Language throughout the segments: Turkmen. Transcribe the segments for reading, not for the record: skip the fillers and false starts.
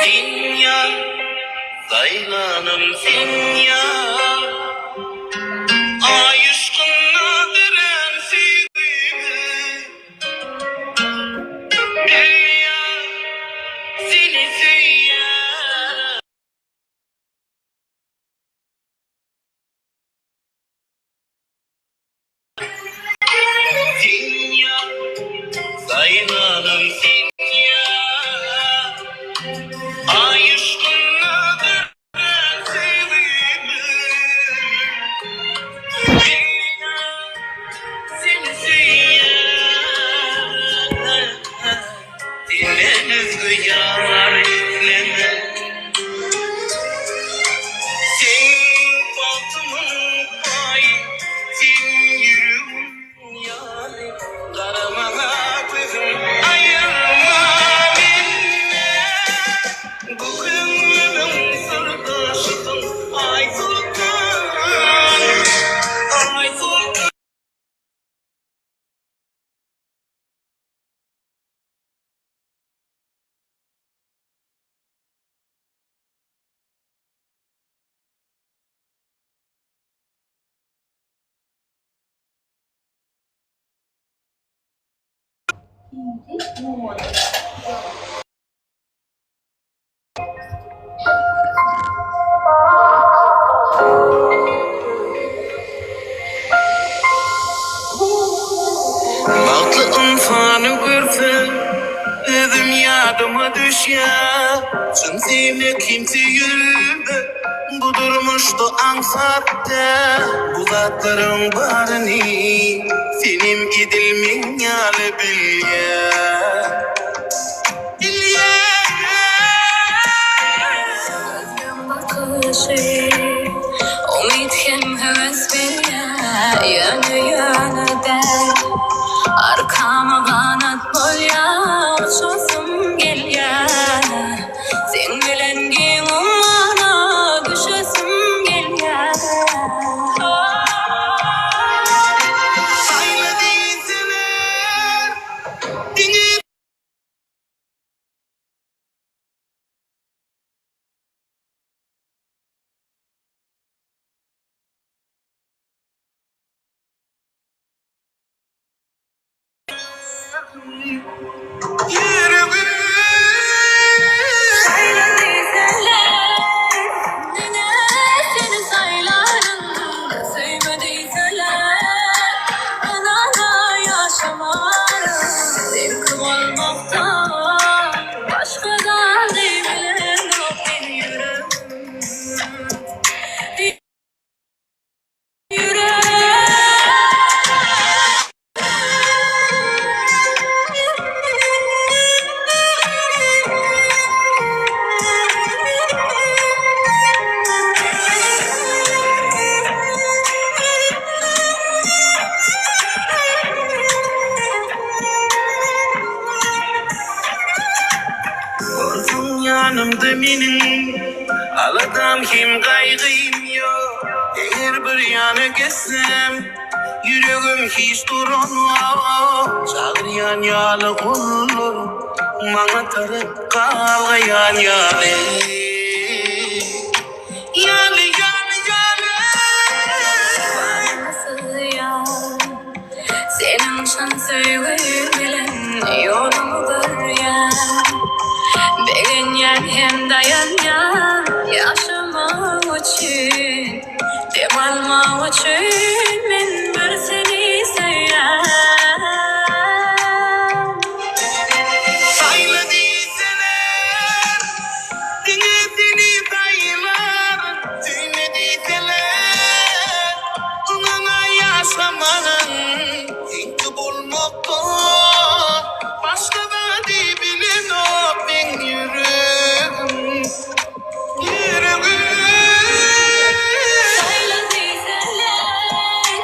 Sen ýa, saýlanym sen ýa. Aý yşkyňda dörän söýgümi. Bilýän, seni söýýän. Sen ýa, saýlanym sen ýa. Aý yşkyňda dörän söýgümi. Bilýän, seni söýýän. Senden özge ýar isleme. Sen bagtymyň paýy, sen ýüregimiň ýary, Gara maňa gözüň aýyrma menden. Bu köňlümiň syrdaşysyň, Aýsoltan, Aýsoltan. Bagtly ynsany görsem, özüm ýadyma düşýär. Çyn söýmek hem söýülmek bu durmuşda aňsat däl. Bu zatlaryň baryny senem edil meň ýaly bilýän. Gözleň bakyşy umyt hem höwes berýär, ýöne ýöne däl. Arkama ganat bolýar, uçasym gelýär. Seň bilen giň ummana düşesim gelýär. Saýla diýseler, diňe. Ýüregim. Saýla diýseler, diňe seni saýlaryn. Söýme diýseler, ynana ýaşamaryn. Seňki bolmakdan başga zady bilemok men ýüregim. Bolsaň ýanymda meniň Aladam hem gaýgym ýok. Eger bir ýana gitsem, Ýüregim hiç duranok. Çagyrýan ýaly gollar, Maňa tarap galgaýan ýaly. Ýaly, ýaly, ýaly. Baryny syzýan Seniň çyn söýgüň bilen ýolumy görýän. Begenýän hem daýanýan ýaşamak üçin, dem almak üçin men bir seni söýýän. Saýla diýseler, diňe seni saýlaryn, söýme diýseler, yňaňa ýaşamaryn, seňki bolmakdan başga zady bilenok meň ýüregim, ýüregim. Saýla diýseler.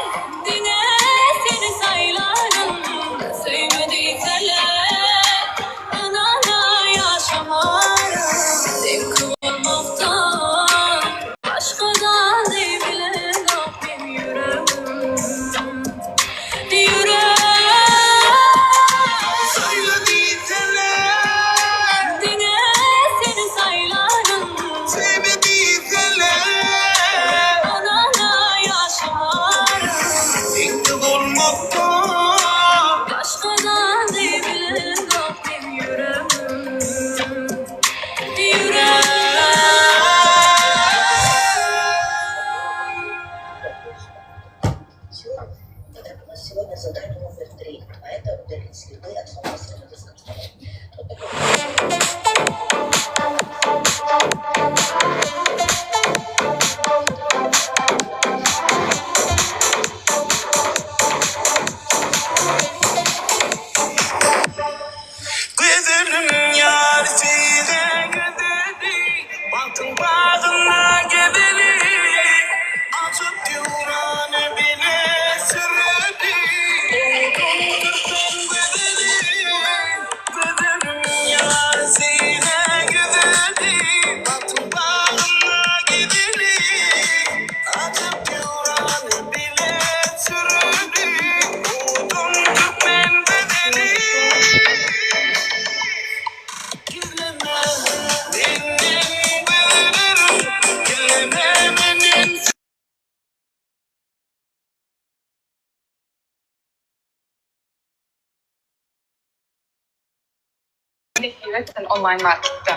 Nesip etsin onlaýn marketde.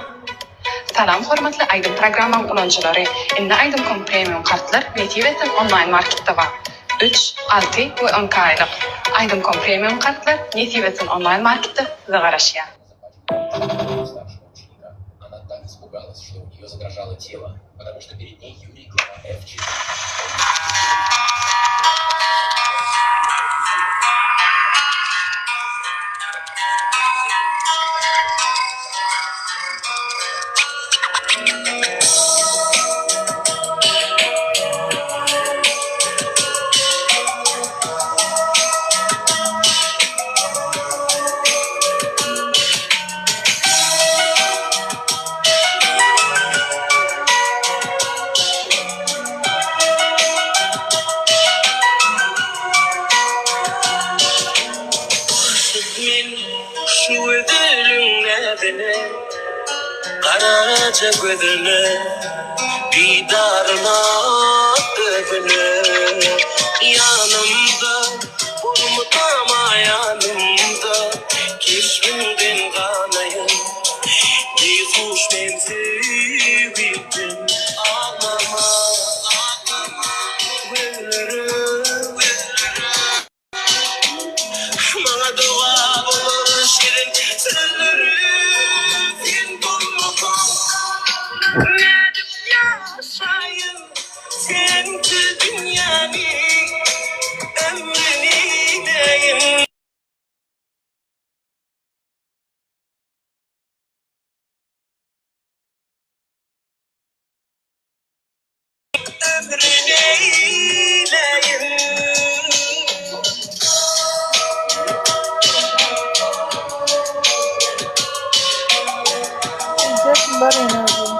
Salam hormatly aýdym programmaň ulanyjylary indi aýdym kom premium kartlar nesip etsin onlaýn marketde bar. Üç, alty we onki aýlyk. Aýdym kom premium kartlar nesip etsin onlaýn marketde size garaşýar. Aşyk men şu gözeliň näzine, Garaja gözüne, didaryna, özüne. Ýanymda bolmudama ýanymda, Keşbiňden ganaýyn, Beýhuş men söýgüden. Aglama, gözlerim. Maňa doga bolar şirin sözleriň Sen bolmasaň nädip ýaşaýyn Sensiz dünýäni ömrüni deýin. Ömrün eýläýin. Biljekmi bar enerjim.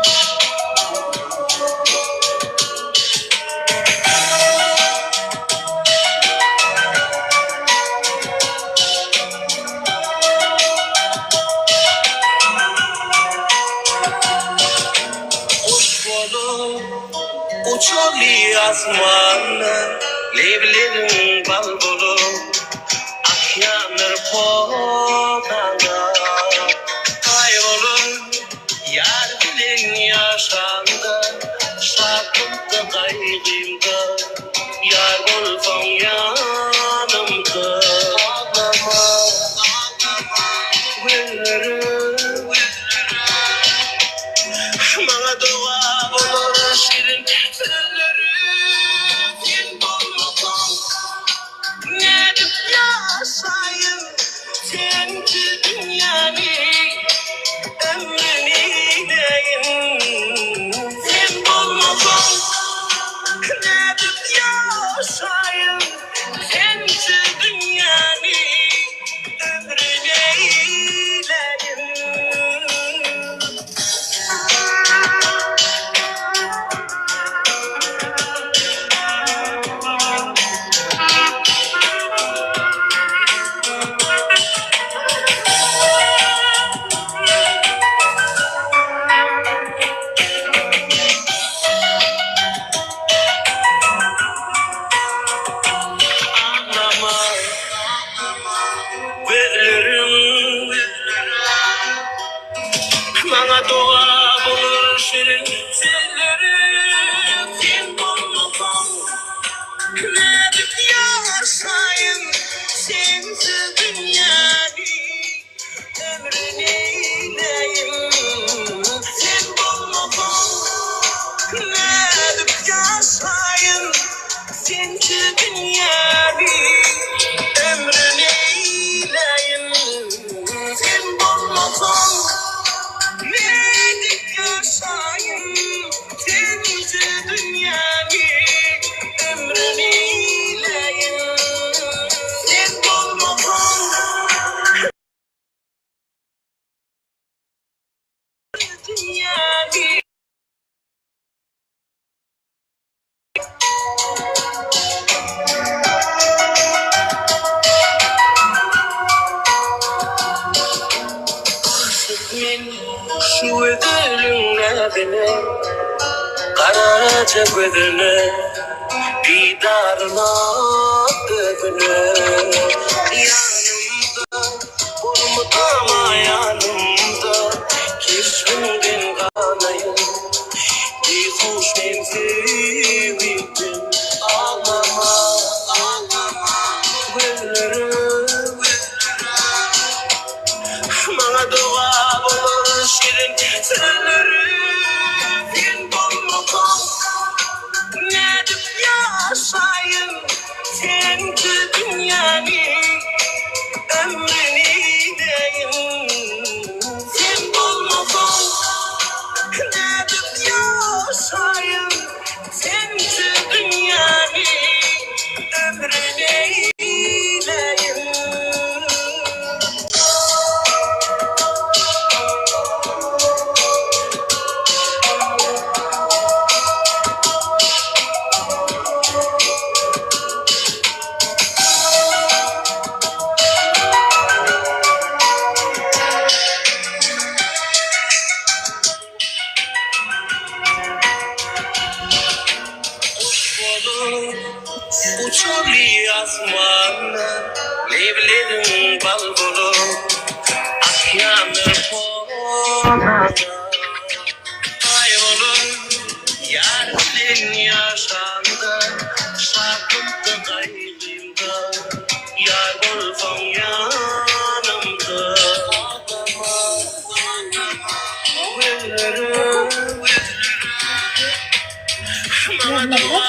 Guş bolup uçaly asmanda, Lebleriň bal bolup akýandyr podaňda. Aý bolup ýar bilen ýaşaňda, Şatlykda, gaýgymda ýar bolsaň ýanymda. Aglama, gözlerim. Maňa doga bolar şirin sözleriň Sen bolmasaň nädip ýaşaýyn Sensiz dünýäni ömrüm eýläýin Sen bolmasaň nädip ýaşaýyn Sensiz dünýäni ömrüm eýläýin. Aglama gözlerim Maňa doga bolar şirin sözleriň Sen bolmasaň nädip ýaşaýyn Sensiz dünýäni ömrüm eýläýin Sen bolmasaň nädip ýaşaýyn Sensiz dünýäni ömrüm eýläýin Sen bolmasaň nädip ýaşaýyn Sensiz dünýäni ömrüm eýläýin Sen bolmasaň dünýäni. Aşyk men şu gözeliň näzine, Garaja gözüne, didaryna, özüne. Ýanymda bolmudama ýanymda. Söýgüden Aglama, aglama Gözlerim, Maňa doga bolar şirin sözleriň Sen bolmasaň nädip ýaşaýyn Sensiz dünýäni ömrüni deýin Sen bolmasaň nädip ýaşaýyn Sensiz dünýäni ömrün eýläýin. Guş bolup uçaly asmanda, Lebleriň bal bolup akýandyr honada. Aý bolup ýar bilen ýaşanda, Şatlykda gaýgymda ýar bolsaň ýanymda. Ömrün eýläýin. Näme bu?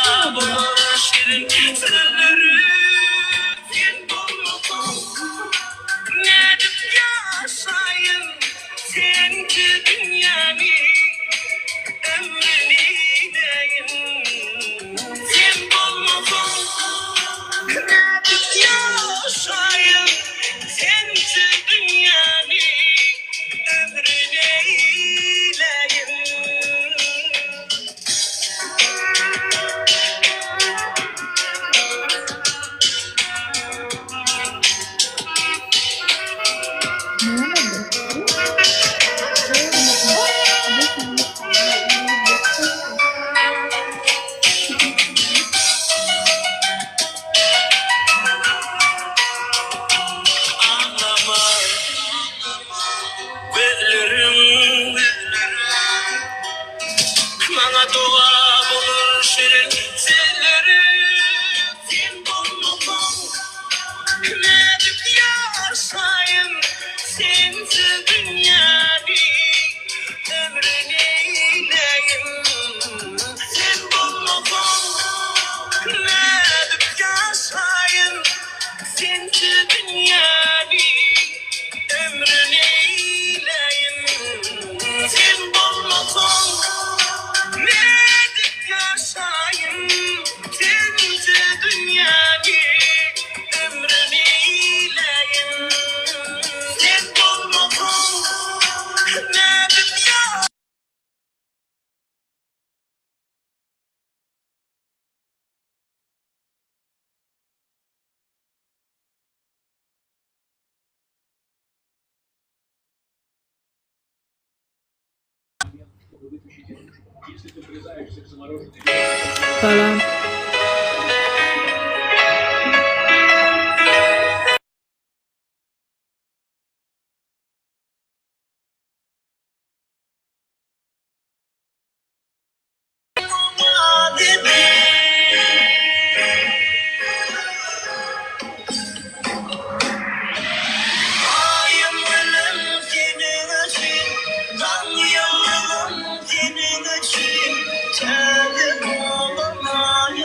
Aglama gözlerim Maňa doga bolar şirin sözleriň Sen bolmasaň nädip ýaşaýyn Sensiz dünýäni ömrün eýläýin Sen bolmasaň nädip ýaşaýyn Sensiz dünýäni ömrün eýläýin Sen bolmasaň nädip ýaşaýyn Sensiz dünýäni ömrün eýläýin Sen bolmasaň nädip ýaşaýyn. Salam. Aýym gülüm seniň üçin, Daň ýyldyzym seniň üçin, Täze dogan aýym.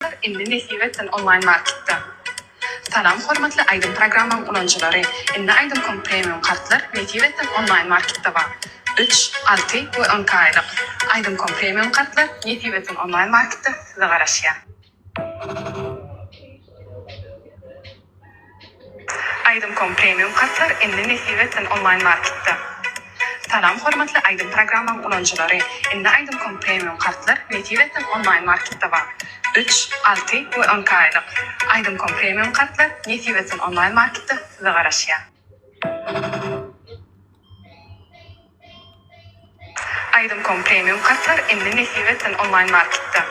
Sag Indi nesip etsin onlaýn marketde. Salam hormatly aýdym programmaň ulanyjylary! Indi aýdym.com premium kartlar nesip etsin onlaýn marketde bar. Üç, alty we onki aýlyk. Aýdym.com premium kartlar nesip etsin onlaýn marketde size garaşýar. Aýdym.com premium kartlar indi nesip etsin onlaýn marketde. Salam hormatly aýdym programmaň ulanyjylary! Indi aýdym.com premium kartlar nesip etsin onlaýn marketde bar. Üç, alty we onki aýlyk. Aýdym.com premium kartlar nesip etsin onlaýn marketde size garaşýar. Aýdym.com premium kartlar indi nesip etsin onlaýn marketde.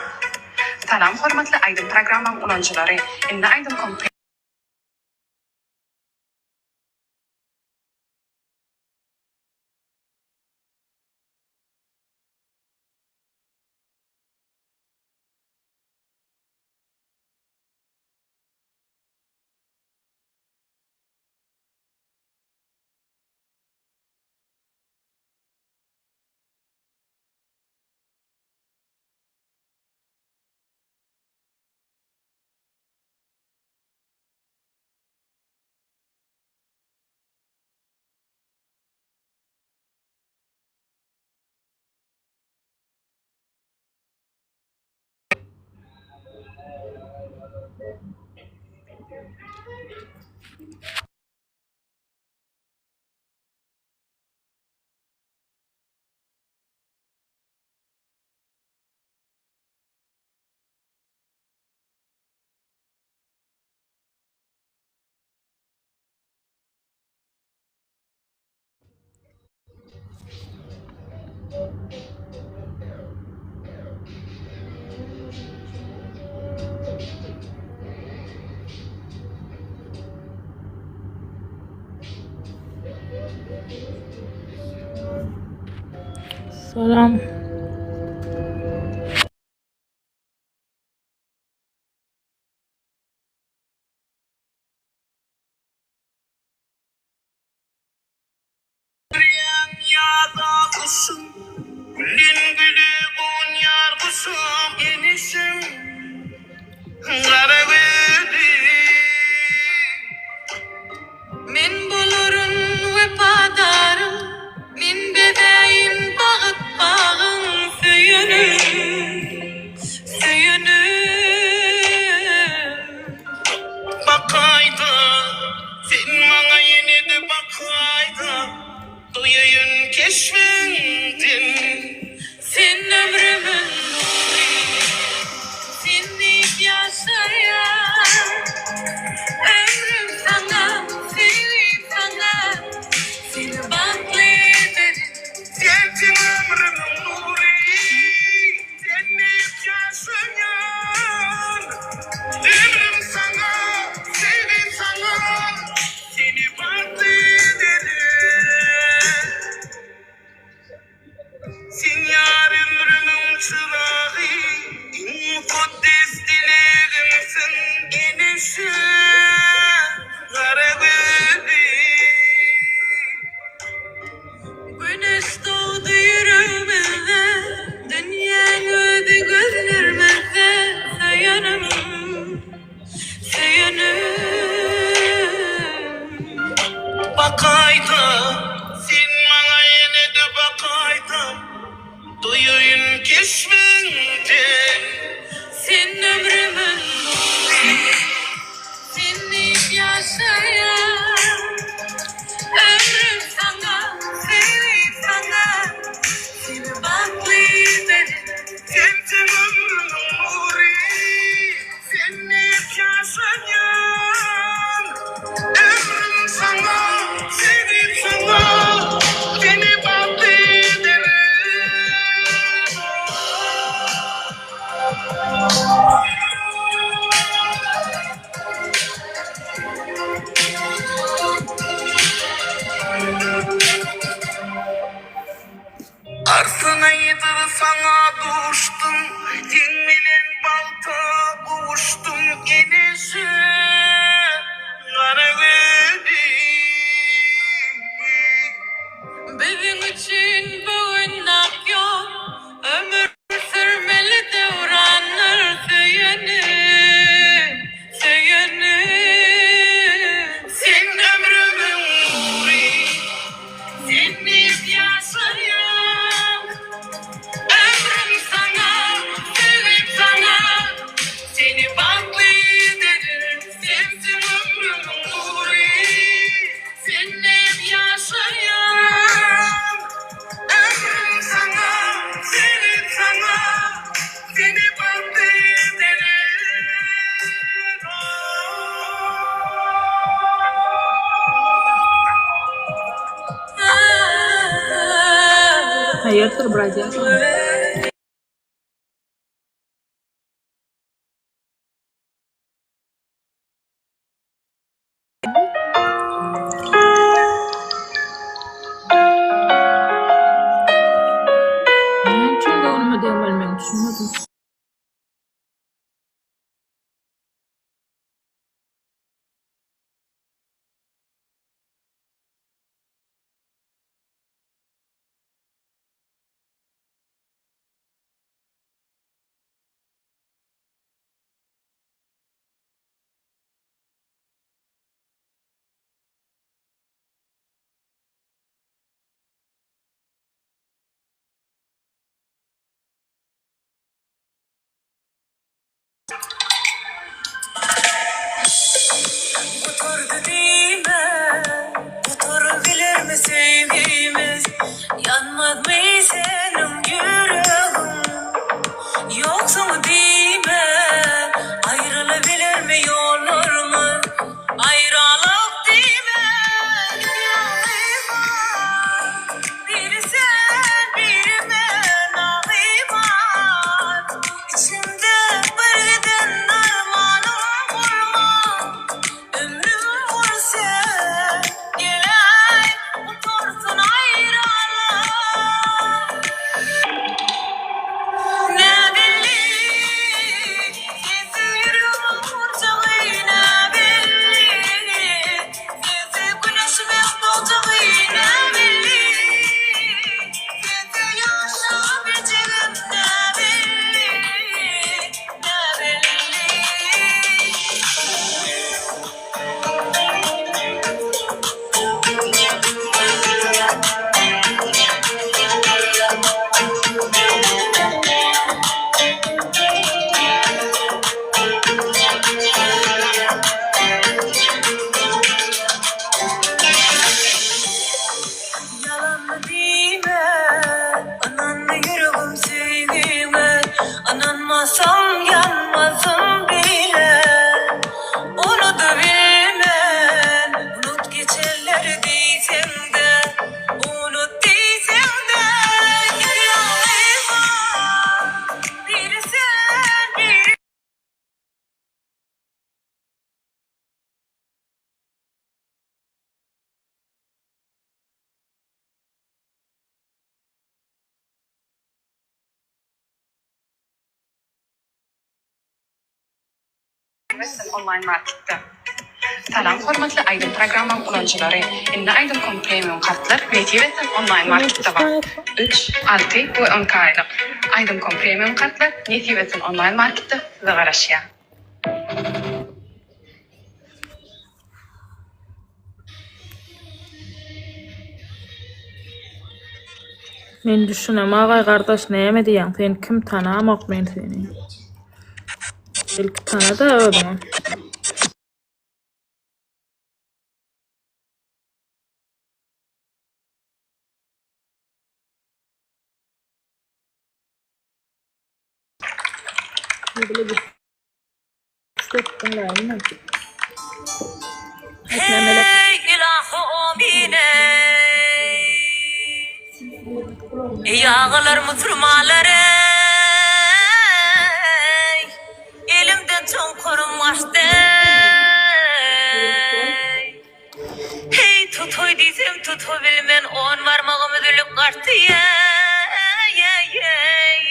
Salam hormatly aýdym programmaň ulanyjylary! Indi aýdym.com. Salam. Men bolaryn wepadarym, Men bezäýin bagyt bagyň söýenim, söýenim. Bakaýda, sen maňa ýene-de bakaýda, Doýaýyn keşbiňden. Sen ömrümiň nury, sen diýip ýaşaýan. Ömrüm saňa, söýgim saňa, seni bagtly ederin. Sensiň ömrümiň nury, sen diýip ýaşaýan. Ömrüm saňa, söýgim saňa, seni bagtly ederin. Sen ýar ömrümiň çyragy, iň mukaddes dilegimsiň eneşe gara gözi. Güneş dogdy ýüregimizde, Dünýäň özi gözlerimizde, Söýenim, söýenim. Bakaýda, sen maňa ýene-de bakaýda, Duýaýyn keşbiňden. Sen ömrümiň nury, Sen diýip ýaşaýan. Ömrüm saňa, söýgim saňa, Seni bagtly ederin. Sensiň ömrümiň nury, Sen diýip ýaşaýan. Ömrüm saňa, söýgim saňa, Seni bagtly ederin. Arsynaýdyr saňa duşdum, Seň bilen bagta gowuşdym, Eneşe gara gözi. Biziň üçin bu gün ak ýol, Ömür sürmeli döwrandyr söýenim, söýenim. Sen ömrümiň nury, Sen diýip ýaşaýan. Ömrüm saňa, söýgim saňa, Seni bagtly ederin. Sensiň ömrümiň nury, Sen diýip ýaşaýan. Ömrüm saňa, söýgim saňa, Seni bagtly ederin. Haýyrdyr brodýaga? Näme üçin göwnüme degmeli men düşünmedim. Gutardy diýme, gutarybilermi söýgimiz? Ýanmazmy seniň ýüregiň? Ýoksuň diýme, aýrylybilermi ýollarymyz? Aýralyk diýme, ýalyma. Biri sen, biri men agyman. Içimde bir giden armanym gurman. Ömrüm bor sen geläý, gutarsyn aýralyk. Western Online Marketde. Salam hormatly Aýdym programmaň ulanyjylary! Indi Aýdym.com Premium kartlar nesip etsin Online Marketde bar. Üç, alty we onki aýlyk. Aýdym.com Premium kartlar nesip etsin Online Marketde size garaşýar. Men düşünemagaý gardaş näme diýýäň sen kim tanamok men seni. Belki tanada özüňi. Hey ilahy omin ey. Ey agalar musulmanlar ey. Elimden çoňkarym gaçdy ey. Hey tutoý diýsem tutabilmen on barmagym üzülip gaçdy ey ey ey.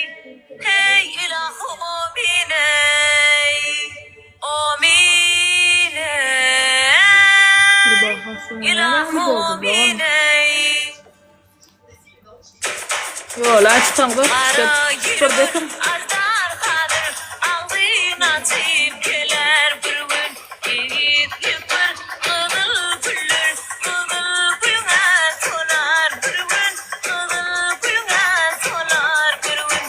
Hey ilahy omin ey. Omin ey. Ilahy omin ey. Ýola çykaňda Gara bir desin. ýüregiň aždarhadyr, agzyn açyp geler bir gün. Eziz ýüpür gyzyl güldür, gyzyl gülüňe solar bir gün, gyzyl gülüňe solar bir gün.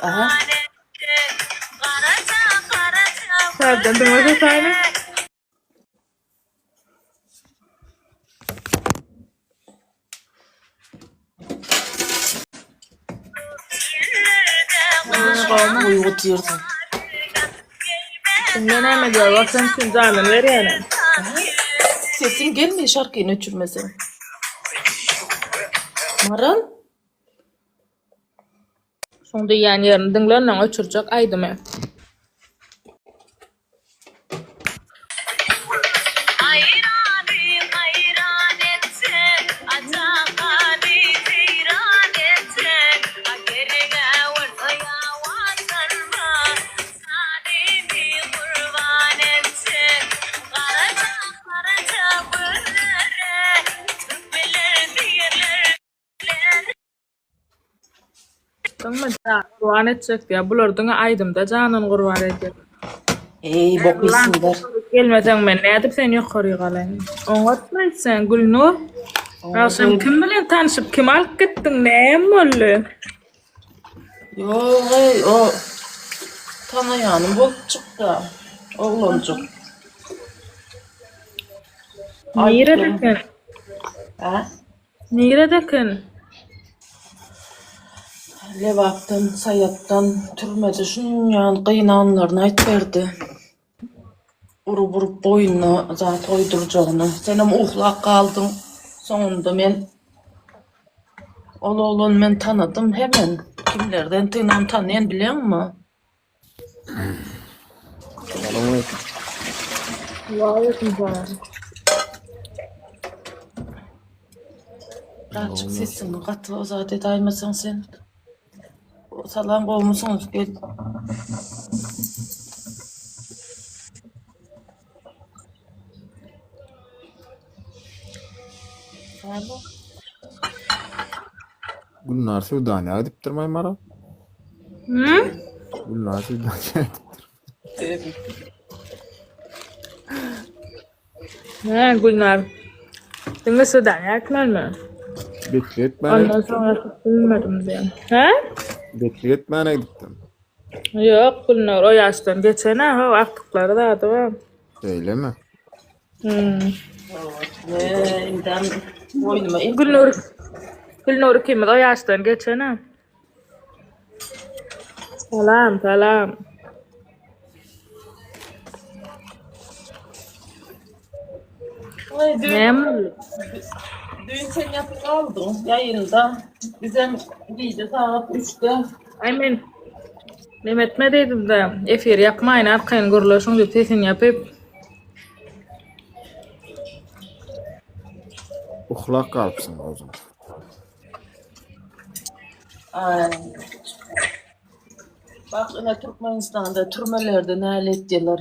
Aha. Täzeden diňle sesini. Uýgy otyrdy. Diňle näme diýýär, bak sen üçin janyny berýänem. Sesim gelmeýär şarkyny öçürmeseň. Maral? Şoň diýýän ýerini diňle ondan öçürjek aýdymy. Çykdyňmy janyny gurban etjek diýýär. Bular diňe aýdymda janyny gurban edýär. Eý bok iýsinler. Gelmeseň men nädip seni ýokary galaýyn. Oňatmy sen Gülnur? Agşam kim bilen tanşyp kimi alyp gitdiň näme boldy? Ýok eý o tanaýanym bolup çykdy oglanjyk. Nirede eken? Hä? Nirede eken? Lebapdan, Saýatdan türmede şunýaly gynanlaryny aýyp berdi. Urup-urup boýnuna zat goýdurjagyny. Senem uhlap galdyň. Soňunda men ol oglany men tanadym hemen. Kimlerden tynam tanaýan bileňmi? Salam Waleýkim salam. Birazjyk sesiňi gaty zat edäýmeseň sen. Salam gowumysyňyz gel. Näme? Gülnar söwdanyýa gidipdirmaý Maral? Hı? Gülnar söwdanyýa gidipdir. Hä, Gülnar. Diňe söwdany etmelmi? Bekli etmäne Ondan soň ýatyp bilmedim diýen. Hä? Bekli etmäne gidipdim. Ýok, Gülnar o ýaşdan geçen-ä, ho, agtyklary zady bar. Şeýlemi? Hmm. Ne, indem boýnuma il. Gülnur Gülnur ikimiz o ýaşdan geçen-ä. Salam, salam. Oý, düýn, Näme boldy? düýn sen ýatyp galdyň ýaýynda. Bizem gije sagat 3-de Aý men neme etme diýdim-de, efir ýapmaýyn, arkaýyn gürleşiň diýip sesini ýapyp. Uhlap galypsyň özüň. Aý. Bak ine Türkmenistanda türmelerde näle etýärler.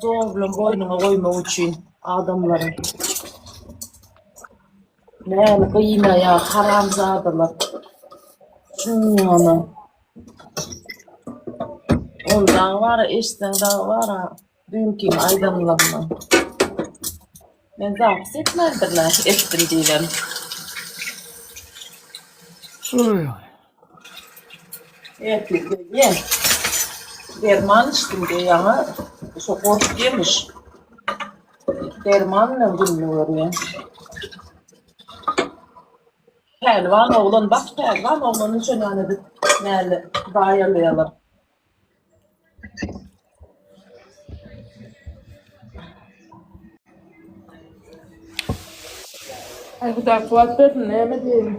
Zor bilen boýnuňa goýmak üçin adamlary. Näle gynaýar haramzadalar. Şuňňana. Ol dagy bara eşitseň dagy bara düýnkiň aýdanlaryny. Men zapis etmändirler, etdim diýibem. Ertir gelýän. Derman içdim diýýär ýaňy. Şo gorkýarmyş. Derman bilen gününi görýär. Pälwan oglan, bak pälwan oglany şonýan edip näle zaýalaýarlar. Aý Hudaý kuwwat bersin näme diýeýin.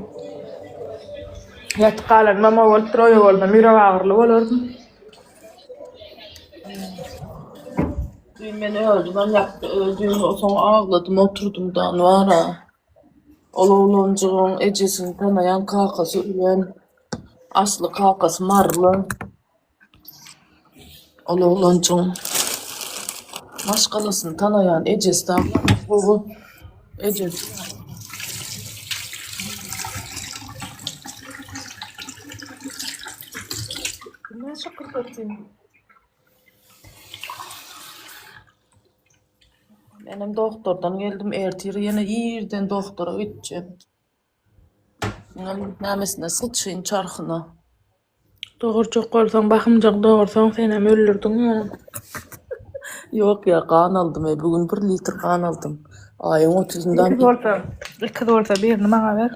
Ýatyp galanymam o bolupdyr, oýa bolsam ýürek agyryly bolardym. Düýn men özümem ýatdy, düýn soň agladym oturdym da wara. Ol oglanjygyň ejesini tanaýan kakasy ölen, asly kakasy maryly. Ol oglanjygyň maşgalasyny tanaýan ejesi dagy gowy. Ejesi. Kime şakyrdatýaň? Menem dogtordan geldim, ertir ýene irden dogtora gitjek. Muňam nämesine syçyn çarhyna. Dogurjak bolsaň bahymjak dogursaň senem öldürdiň ýa. Ýok ýa gan aldym e bu gün bir litr gan aldym. Aýyň otuzynda Ekiz bolsa, ekiz bolsa birini maňa ber.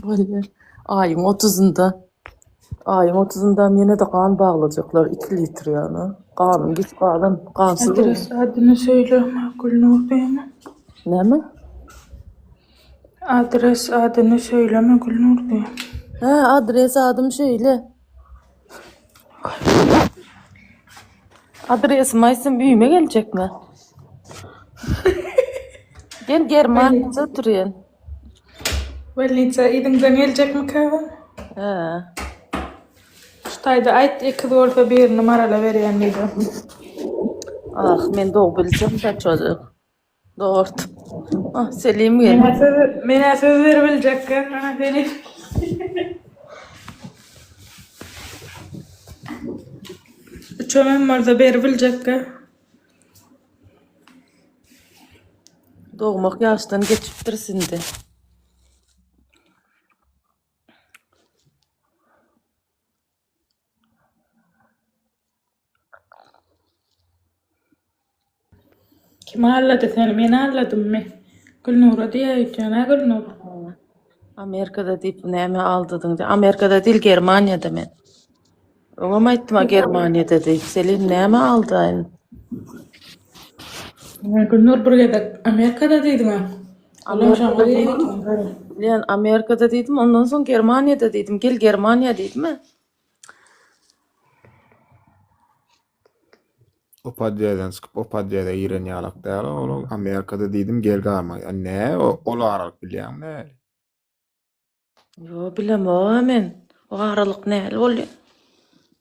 Bolýar. Aýyň otuzynda. Aýyň otuzynda ýene-de gan baglajaklar 2 litr ýaly. Ganym git galan gansyz. Adres adyny söýle Gülnur diýme. Näme? Adres adyny söýleme Gülnur diýme. Hä, adres adym şeýle. Adresimi aýtsam öýüme geljekmi? Gel Germaniýada oturýan. Bolnitsa yzyňdan geljekmikä o? Hä. Şu taýda aýt, ekiz bolsa birini Marala berýän diýdi. Ah, men dog bilsem saçajak. Dort. Ah, Selim geldi. Men-ä söz, men-ä söz beribiljekkä, ana Selim. Üçemem bolsa beribiljekkä. Dogmak ýaşdan geçipdiris indi. Kim aldady seni? Men aldadymmy? Gülnura diýýär öýtýän, hä Gülnur? Amerikada diýip näme aldadyň diýip. Amerikada diýil Germaniýada men. Öňem aýtdym-a Germaniýada diýip. Selim näme aldaýyn? Gülnur bir gezek Amerikada diýdiň-ä. Olam şoňa diýýär. Bilýän Amerikada diýdim, ondan soň Germaniýada diýdim. Gel Germaniýa diýdim-ä. O podýezden çykyp o podýeze giren ýalak däl ol Amerikada diýdim gel garma. Nä ol aralyk bilýäňmi näli? Ýo bilemog-a men. O aralyk näli bolýa?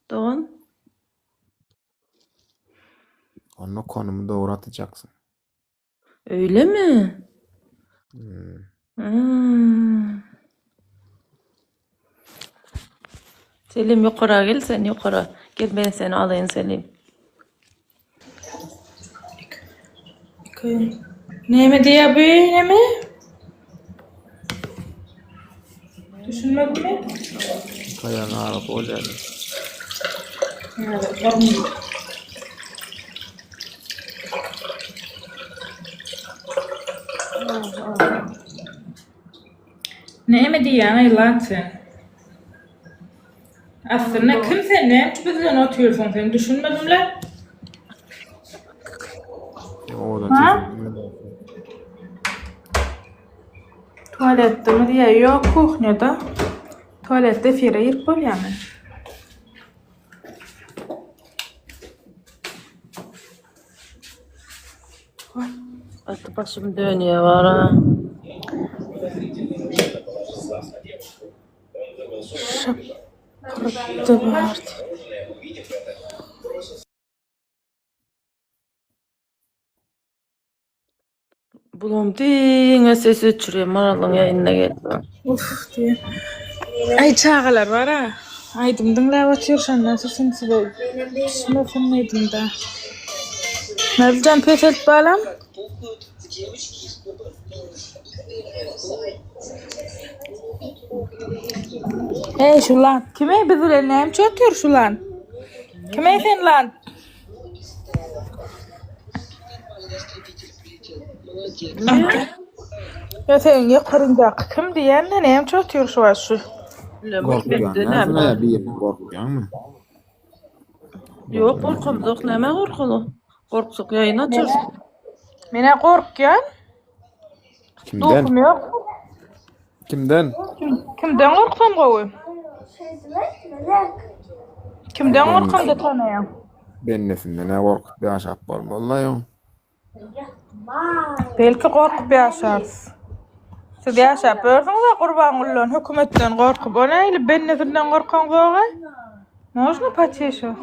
Dogan. Onda konumy dogry atajaksyň. Öýlemi? Hmm. Hmm. Selim ýokara gel sen ýokara. Gel men seni alaýyn Selim. Näme diýýär bu näme? Düşünmedimmi? Kaýaň arasy bolýar. Näme diýýäň-eý lan sen? Aslynda kim sen näme üçin biz bilen otyrsyň sen düşünmedimle. Owadan Ha? sesini diňle. Tualetdemi diýýär. Ýok, kuhnýada. Tualetde efire girip bolýarmy? Gaty başym dönýär bara. Şapyrdy bardy. Bulam diňe ses öçürýär Maralyň ýaýynyna gelse. Uf diýip. Aý çagalar bar-a. Aýdym diňläp otyr şondan sesim size düşmesin diýdim-dä. Nazlyjan peselt balam. Eý şu lan kim eý biz bilen näme üçin otyr şu lan? Kim eý sen lan? Ýa seň ýokaryňdaky kim diýýän-de näme üçin otyr şu wagt şu? Bilemok Gorkýaň mende näme näme? ýa birinden gorkýaňmy? Ýok gorkamzok nämä gorkaly? Gorksak ýaýyn açarys. Men-ä gorkýan. Kimden? Duhum ýok. Kimden? Kimden gorksam gowy? Kimden gorkamda tanaýaň? Bendesinden-ä gorkup ýaşap bolmaz-la ýoň. Belki gorkup ýaşarys. Siz ýaşap ýörsüňiz-ä Gurbangulydan, hökümetden gorkup. O nähili bendesinden gorkaňzog-aý? Można potişe?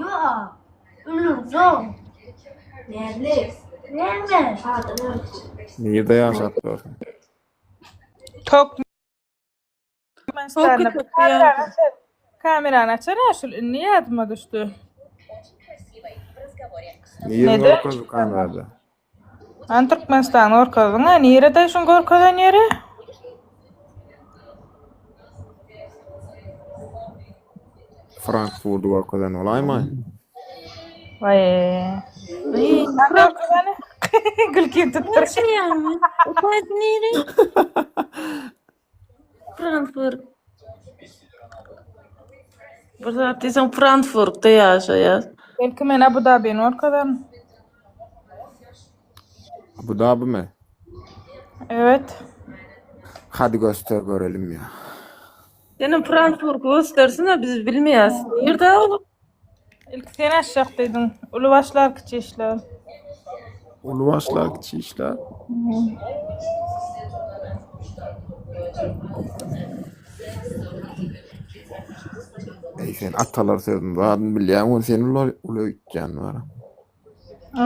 Nirde ýaşap ýörsüň? Tok Türkmenistanda Tok kamerany açar. Kamerany açar şul indi ýadyma düşdi. Nirde Neden? görkezdi kamerada? An Türkmenistany görkezdiň ha nirede şuň görkezen ýeri? Frankfurty görkezen bolaýmaý? Waý. Görkezeni. Gülki tutdur. Ýaşaýarmy? O taýda nire? Frankfurt. Bir zat diýseň Frankfurtda ýaşaýar. Belki men Abu Dabini görkezerin. Abu Dabimi? Evet. Hadi göster görelim ya. Senem Frankfurt göstersene biz bilmeýäs. Nirde ol? Ilki sen açjak diýdiň. Uly başlar kiçi işler. Uly başlar kiçi işler. Ey sen atalar sözüni zadyny bilýäň ony sen uly uly öýtýän bar.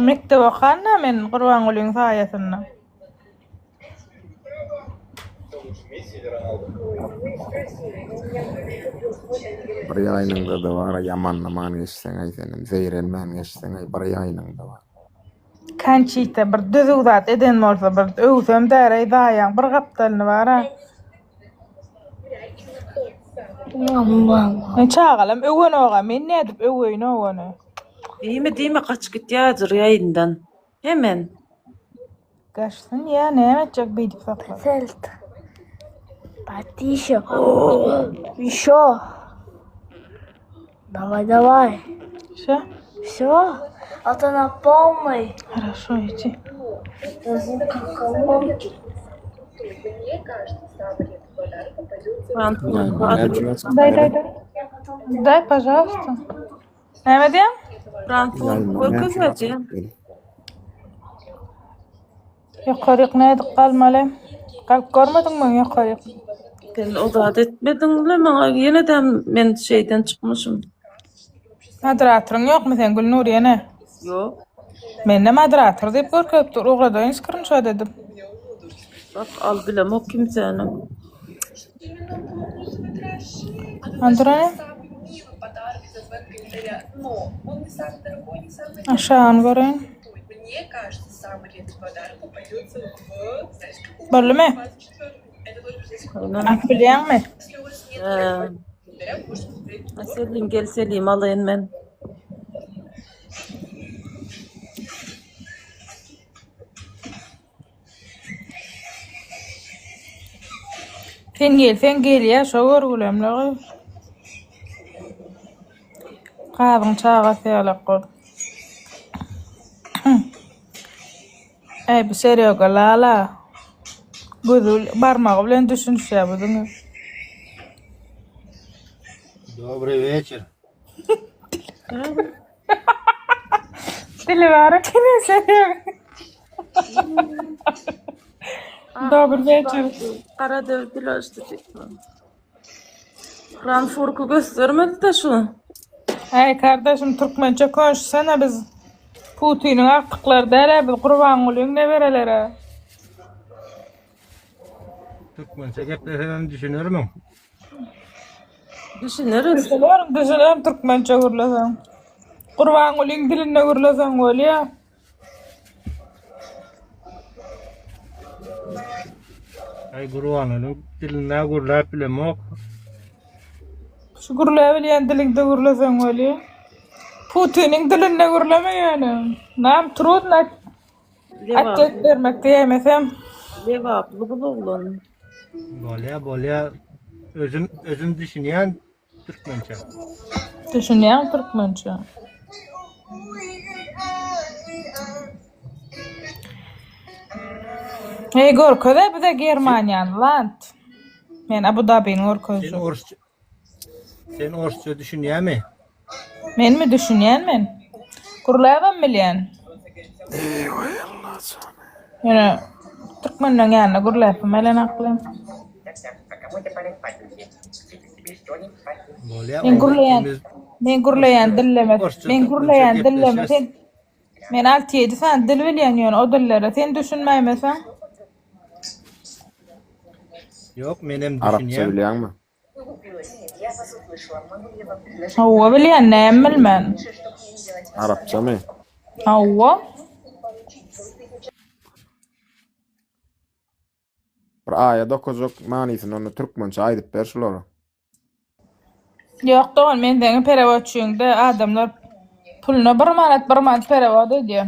Mekdep okan-da men Gurbangulyň saýasynda. Bir ýaýynyňda-da bar-a ýamanlaman geçseň-aý senem, zeýrenmän geçseň-aý bir ýaýynyňda bar. Konçita bir düzüw zat eden bolsa bir öwsem däreý zaýaň bir gapdalyny bar-a. Men çagalam öwenoga men nädip öweýin ony. Diýme diýme gaçyp gitýädir ýaýyndan. Hemen. Gaçsyn ýa näme etjek beýdip saklap. Selt. Потише. Еще. Давай, давай. Всё? Все? А то на полной. Хорошо, иди. Это звук колонки. Frankfurt. Дай, дай, дай. Дай, пожалуйста. Näme diýýäň? Frankfurt görkezmedi. Ýokaryk nädip galmaly? Galyp görmediňmi ýokaryk? Sen o zat etmediň bile maňa ýene de men şeyden çykmyşym. Moderatoryň ýokmy seň Gülnur ýene? Ýok. Mende moderator diýip görkezip dur, ugradaýyn skrinşot edip. Bak al bilemok kimsäni. Andrey. Aşagyny göreýin. Boldumy? Alyp bilýäňmi? Selim gel Selim alaýyn men. Sen gelseň gelýä şo görgülemle gyz. Gazyň çagasy ýalak bolup. Äý bu Serýoga lala. Gözi barmagy bilen düşünişýär bu diňe. Dobry wieczór. Dili bar ekeni Serýoga. Dobry wieczór. Gara döw dil açdy diýip. Frankfurty göstermedi-de şu. Äý kardeşim türkmençe konuşsana biz Putiniň agtyklary dälä biz Gurbangulyň nebereleri. Türkmençe geplesemem düşünermiň? Düşüneris. Düşünerin düşünerin türkmençe gürleseň. Gurbangulyň dilinde gürleseň bolýa. Aý Gurbangulyň dilinde gürläp bilemok. Şu gürläbilýän diliňde gürleseň bolýa. Putiniň dilinde gürleme ýöne. Nam trudno otwet bermek diýemesem. Lebaply bu oglan. Bolýa bolýa özüm özüm düşünýän Türkmençe. Düşünýäň türkmençe. Eý görkeze bize Germaniýany land. Men Abu Dabini Sen görkezjek. orsça Sen orsça düşünýämi? Menmi düşünýän men. Gürläbem bilýän. Eý waý Allajan. Ýöne türkmenleň ýanynda gürläpem bilenokly. Bolýa Men onda gürleýän ikimiz men gürleýän orsça dilleme orsça men türkmençe gürleýän dilleme gepleşeris. sen men 6-7 sany dil bilýän ýöne o dillere sen düşünmäýmeseň. Ýok menem Arapça düşünýän. bilýäňmi? Hawa bilýän näme bilmän. Arapçamy? Hawa. Bir aýat okajak manysyny onda türkmençe aýdyp ber şulara. Ýok dogan men seňi perewodçyňda adamlar puluna bir manat bir manat perewod edýär.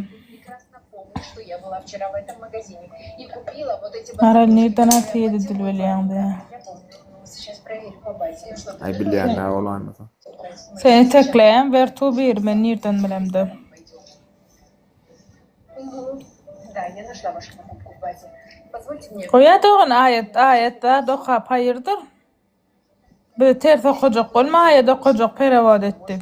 Maral nirden 6-7 dil bilýäň diýýär. Aý bilýän nä bolaýmasa. Seni tekleýän Vertu bir men nirden bilemde. Goýa dogan aýat aýat zat okap haýyrdyr. Bizi ters okajak bolma aýat okajak perewod etdi.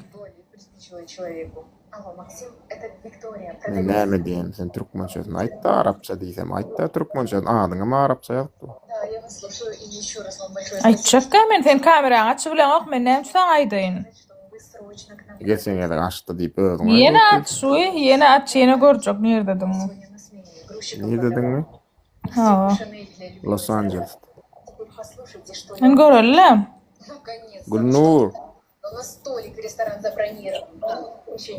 Men näme diýen sen türkmençesini aýtda arapça diýsem aýtda türkmençesini adyňam arapça ýazyp dur. Aýtjakka men sen kameraňy açyp bileňok men näme üçin saňa aýdaýyn. Geçen gezek açdy diýip özüň Ýene aýdyp aç şu ýene aç ýene görjek nirdediňi. Nirdediňmi? Hawa. Los Anjelesde. Men göreli. Gülnur.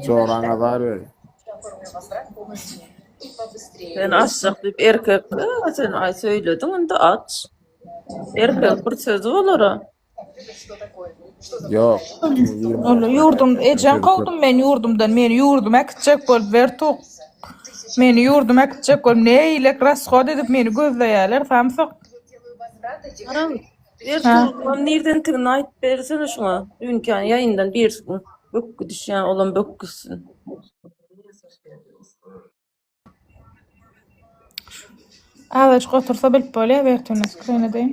Joraňa zar ber. Sen açjak diýip erkek sen aý söýlediň indi aç. Erkek bir sözi bolara. Ýok. Ol ýurdum ejem kowdum men ýurdumdan meni ýurduma äkitjek bolup wertuk. Meni ýurduma äkitjek bolup neýlek rashod edip meni gözleýärler samsyk. Aram Wertugam nirden tigini aýyp bersene şuňa. Dünkän ýaýyndan birisi bökgi düşýän olam bökgüsün. Azajyk otursa bilip bolýar wertuni skrin edeýin.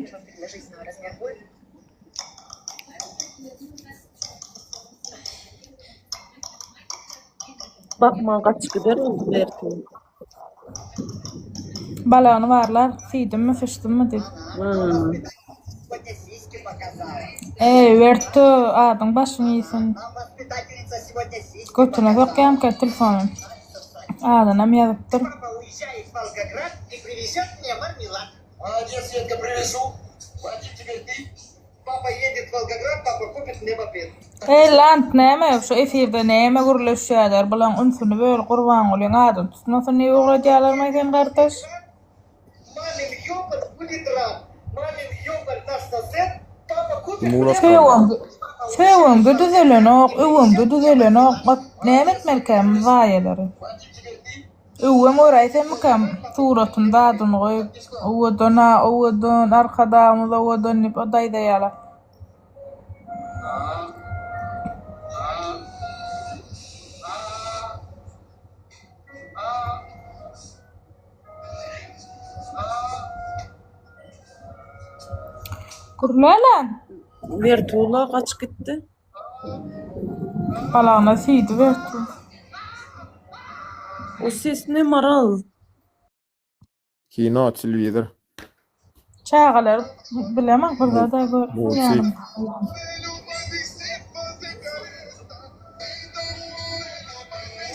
Bakma gaçyp gider ol Wertu. Balagyny barlar, siýdimmi, syçdymmy diýip. Hmm. Eý, Wertu, adyň başyň iýsin. Götüne sokýamka telefony. Adynam ýazypdyr. Eý lant näme şu efirde näme gürleşýäler bulaň ünsüni böl Gurbangulyň adyny tutmasyn diýip ugradýalarmaý sen gardaş. Söweňde düzelenok öweňde düzelenok näme etmelikäm bu zaýalary. Öwem göräýsemmikäm suratyny zadyny goýup owadan-a owadan arkadagymyz owadan diýip o daýza ýala. Gürläle. Wertula gaçyp gitdi. Balagyna süýdi berdi. O ses ne maral? Kino, telewizor. Çagalar bilemok bir zada gör. Multik.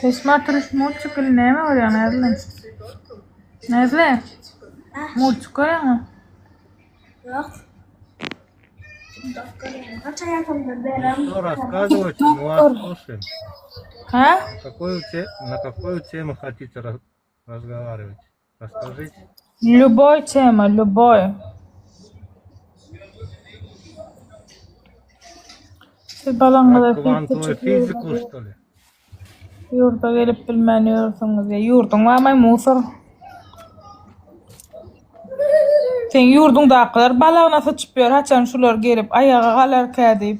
Ты смотришь мультик или näme görýäň Näzli? Näzli? Multik görýäňmi? Ýok. Что рассказывать, мы вас слушаем. Hä? Какую те, на какую тему хотите раз- разговаривать? Расскажите. Любой тема, любой. Siz balaňyza Про квантовую физику, что ли? Ýurda gelip bilmän ýörsüňiz. Ýa ýurduň barmy musor? Seň ýurduňdakylar balagyna syçyp ýör, haçan şular gelip aýaga galarka diýip.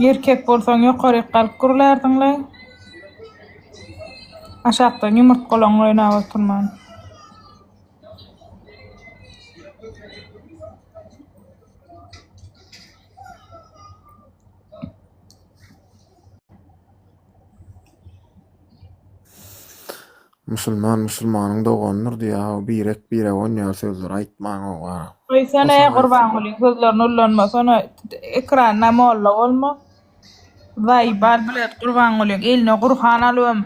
Erkek bolsaň ýokaryk galyp gürlärdiň-le. Aşakdan ýumurtgalaň oýnap oturman. Musulman musulmanyň doganydyr diýýär, birek birege onýaly sözleri aýtmaň owa. Goýsana Gurbangulyň sözlerini ullanmasana ekranda molla bolma. Zaýbal bilet Gurbangulyň eline Gurhan alybam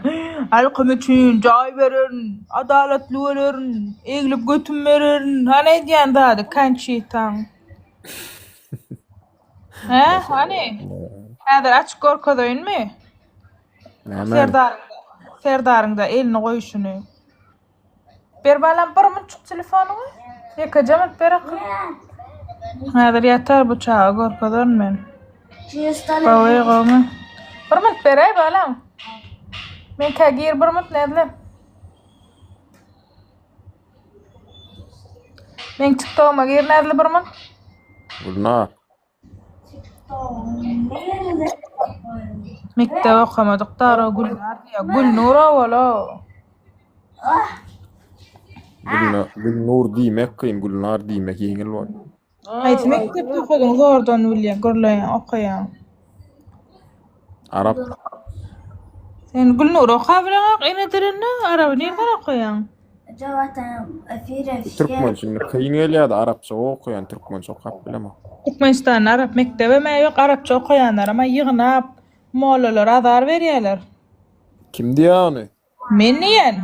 halkym üçin jaý bererin, adalatly bölerin, eglip götüm bererin. Hany edýän zady Konçitaň. Hä, hany? Häzir açyp görkezeýinmi? Näme? Serdaryň Serdaryň-da elini goýşuny. Ber balam bir munçuk telefonyňy. Ýekeje minut ber akyl. Häzir ýatar bu çaga görkezerin men. Gowy gowmy? Bir minut beräý balam. Meňkä gir bir minut näzle. Meň tiktogyma gir näzle bir minut. Gülnar. Mekdep okamadyk dara Gülnar diýýär. Gülnur owal-o. Gülnur diýmek kyn, Gülnar diýmek ýeňil bolýar. Haýsy mekdepde okadyň zordan bilýäň, gürleýäň, okaýaň. Arap. Sen Gülnur okabileňok ene dilinde, araby nirden okaýaň? Türkmençe indi kyn gelýärdi, arapça okaýan, türkmençe okap bilemok. Türkmenistanda arap mekdebem-ä ýok, arapça okaýanlaram-a ýygnap, mollalara azar berýärler. Kim diýýär ony? Men diýen.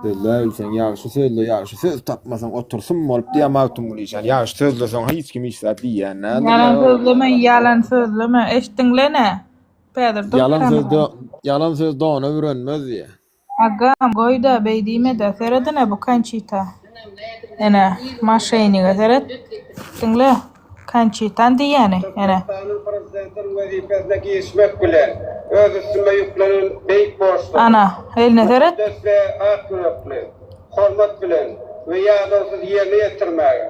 Sözläp bilseň ýagşy sözle, ýagşy söz tapmasaň otursyn bolup diýýär Magtymguly işan. Ýagşy sözleseň hiç kim hiç zat diýýän däldir. Ýalan sözleme, ýalan sözleme. Eşitdiňle-ne? Häzir dur. Ýalan söz ýalan söz dona bürenmez diýýär. Agam goýda beý diýmede seret ine bu Konçita ene maşenige seret diňle Konçitan diýýäni ene. Türkmenistanyň Prezidentiniň wezipesine girişmek bilen, öz üstüme ýüklenen beýik borçlary Ana eline seret. mukaddes we ak ýürekli, hormat bilen we ýadawsyz ýerine ýetirmäge,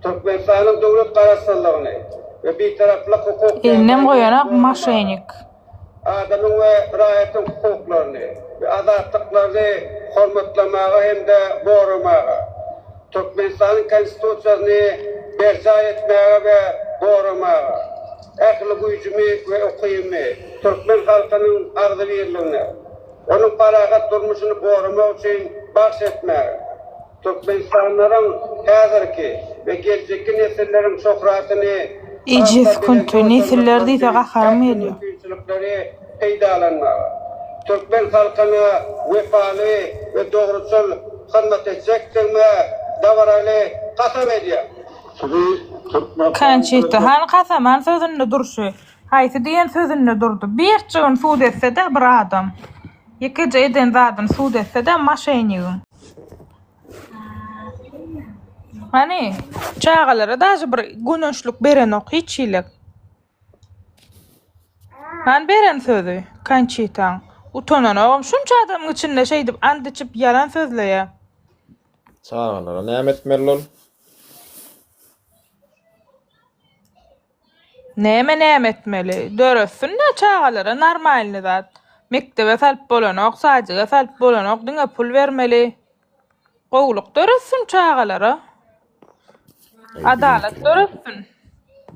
Türkmenistanyň döwlet Garaşsyzlygyny we Bitaraplyk hukuk Elinem ýagdaýyny goýanak goramaga, maşenik. Adamyň we raýatyň hukuklaryny we azatlyklaryny hormatlamaga hem-de goramaga, Türkmenistanyň Konstitusiýasyny berjaý etmäge we goramaga, ähli güýjümi we ukybymy türkmen halkynyň agzybirligine, onuň parahat durmuşyny goramak üçin bagyş etmäge, Türkmenistanlylaryň häzirki we geljekki nesilleriň şöhratyny Ejiz has-da künti, belende nesiller götermek diýse üçin gaharym ähli gelýär. mümkinçilikleri peýdalanmaga, türkmen halkyna wepaly we dogruçyl hyzmat etjekdigime. dabaraly kasam edýär. Sizi Türkmenistanyň Konçita hany kasaman sözünde durşy. Haýsy diýen sözünde durdy. Birjigini sud etse-de bir adam. Ýekeje eden zadyny sud etse-de maşenigiň. Hany, çagalara daže bir gönençlik berenok hiç hili. Hany beren sözi Konçitaň. Utananogam şunça adamyň içinde şeýdip ant içip ýalan sözleýä. Çagalara näme etmeli ol? Näme näme etmeli? Döretsin-dä çagalara normalny zat. Mekdebe salyp bolanok, sadige salyp bolanok, diňe pul bermeli. Gowulyk döretsin çagalara. Adalat döretsin.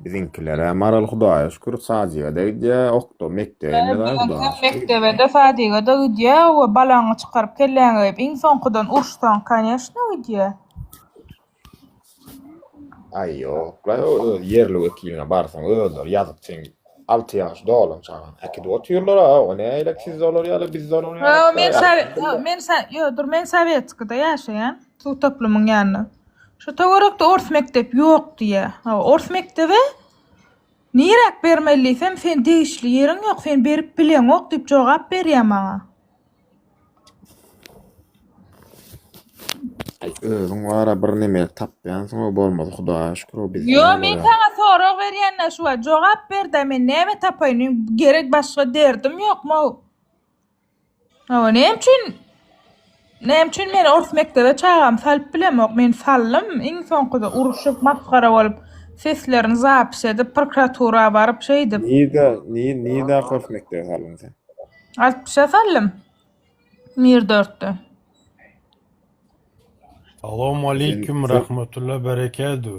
Biziňkiler-ä Maral Hudaýa şükür sadige-de gidýär, okda mekdebe Biziňkem mekdebe-de, sadige-de gidýär we balaňy çykaryp kelläňe geýip iň soňkudan uruşsaň koneşno gidýär. Aý ýok-la, öz ýerli wekiliňe barsaň özleri ýazyp seň 6 ýaş dolan çagaňy äkidip otyrlar-a, o nähilek sizde olar ýaly, bizde olar ýaly. Ýo, men sowe, men so, ýo, dur, men Sowetskide ýaşaýan, suw toplumyň ýanynda. Şu töwerekde ors mekdep ýok diýýär. Hawa, ors mekdebe niräk bermeli diýsem, sen degişli ýeriň ýok, sen berip bileňok diýip jogap berýär maňa. Aý özüň bara bir neme tapýansyň bolmasa hudaýa şükür o bizde Ýo men saňa sorag berýän-dä şu wagt jogap berdä men näme tapaýyn meň gerek başga derdim ýokmy Hawa näme üçin näme üçin men ors mekdebe çagamy salyp bilemok men saldym iň soňkuda uruşyp masgara bolup seslerini zapis edip prokuratura baryp şeýdip. Nirde nirde ors mekdebe saldyň sen? Altmyşa saldym. Mir dörtde. Salam aleýkum rahmetulla berekadu.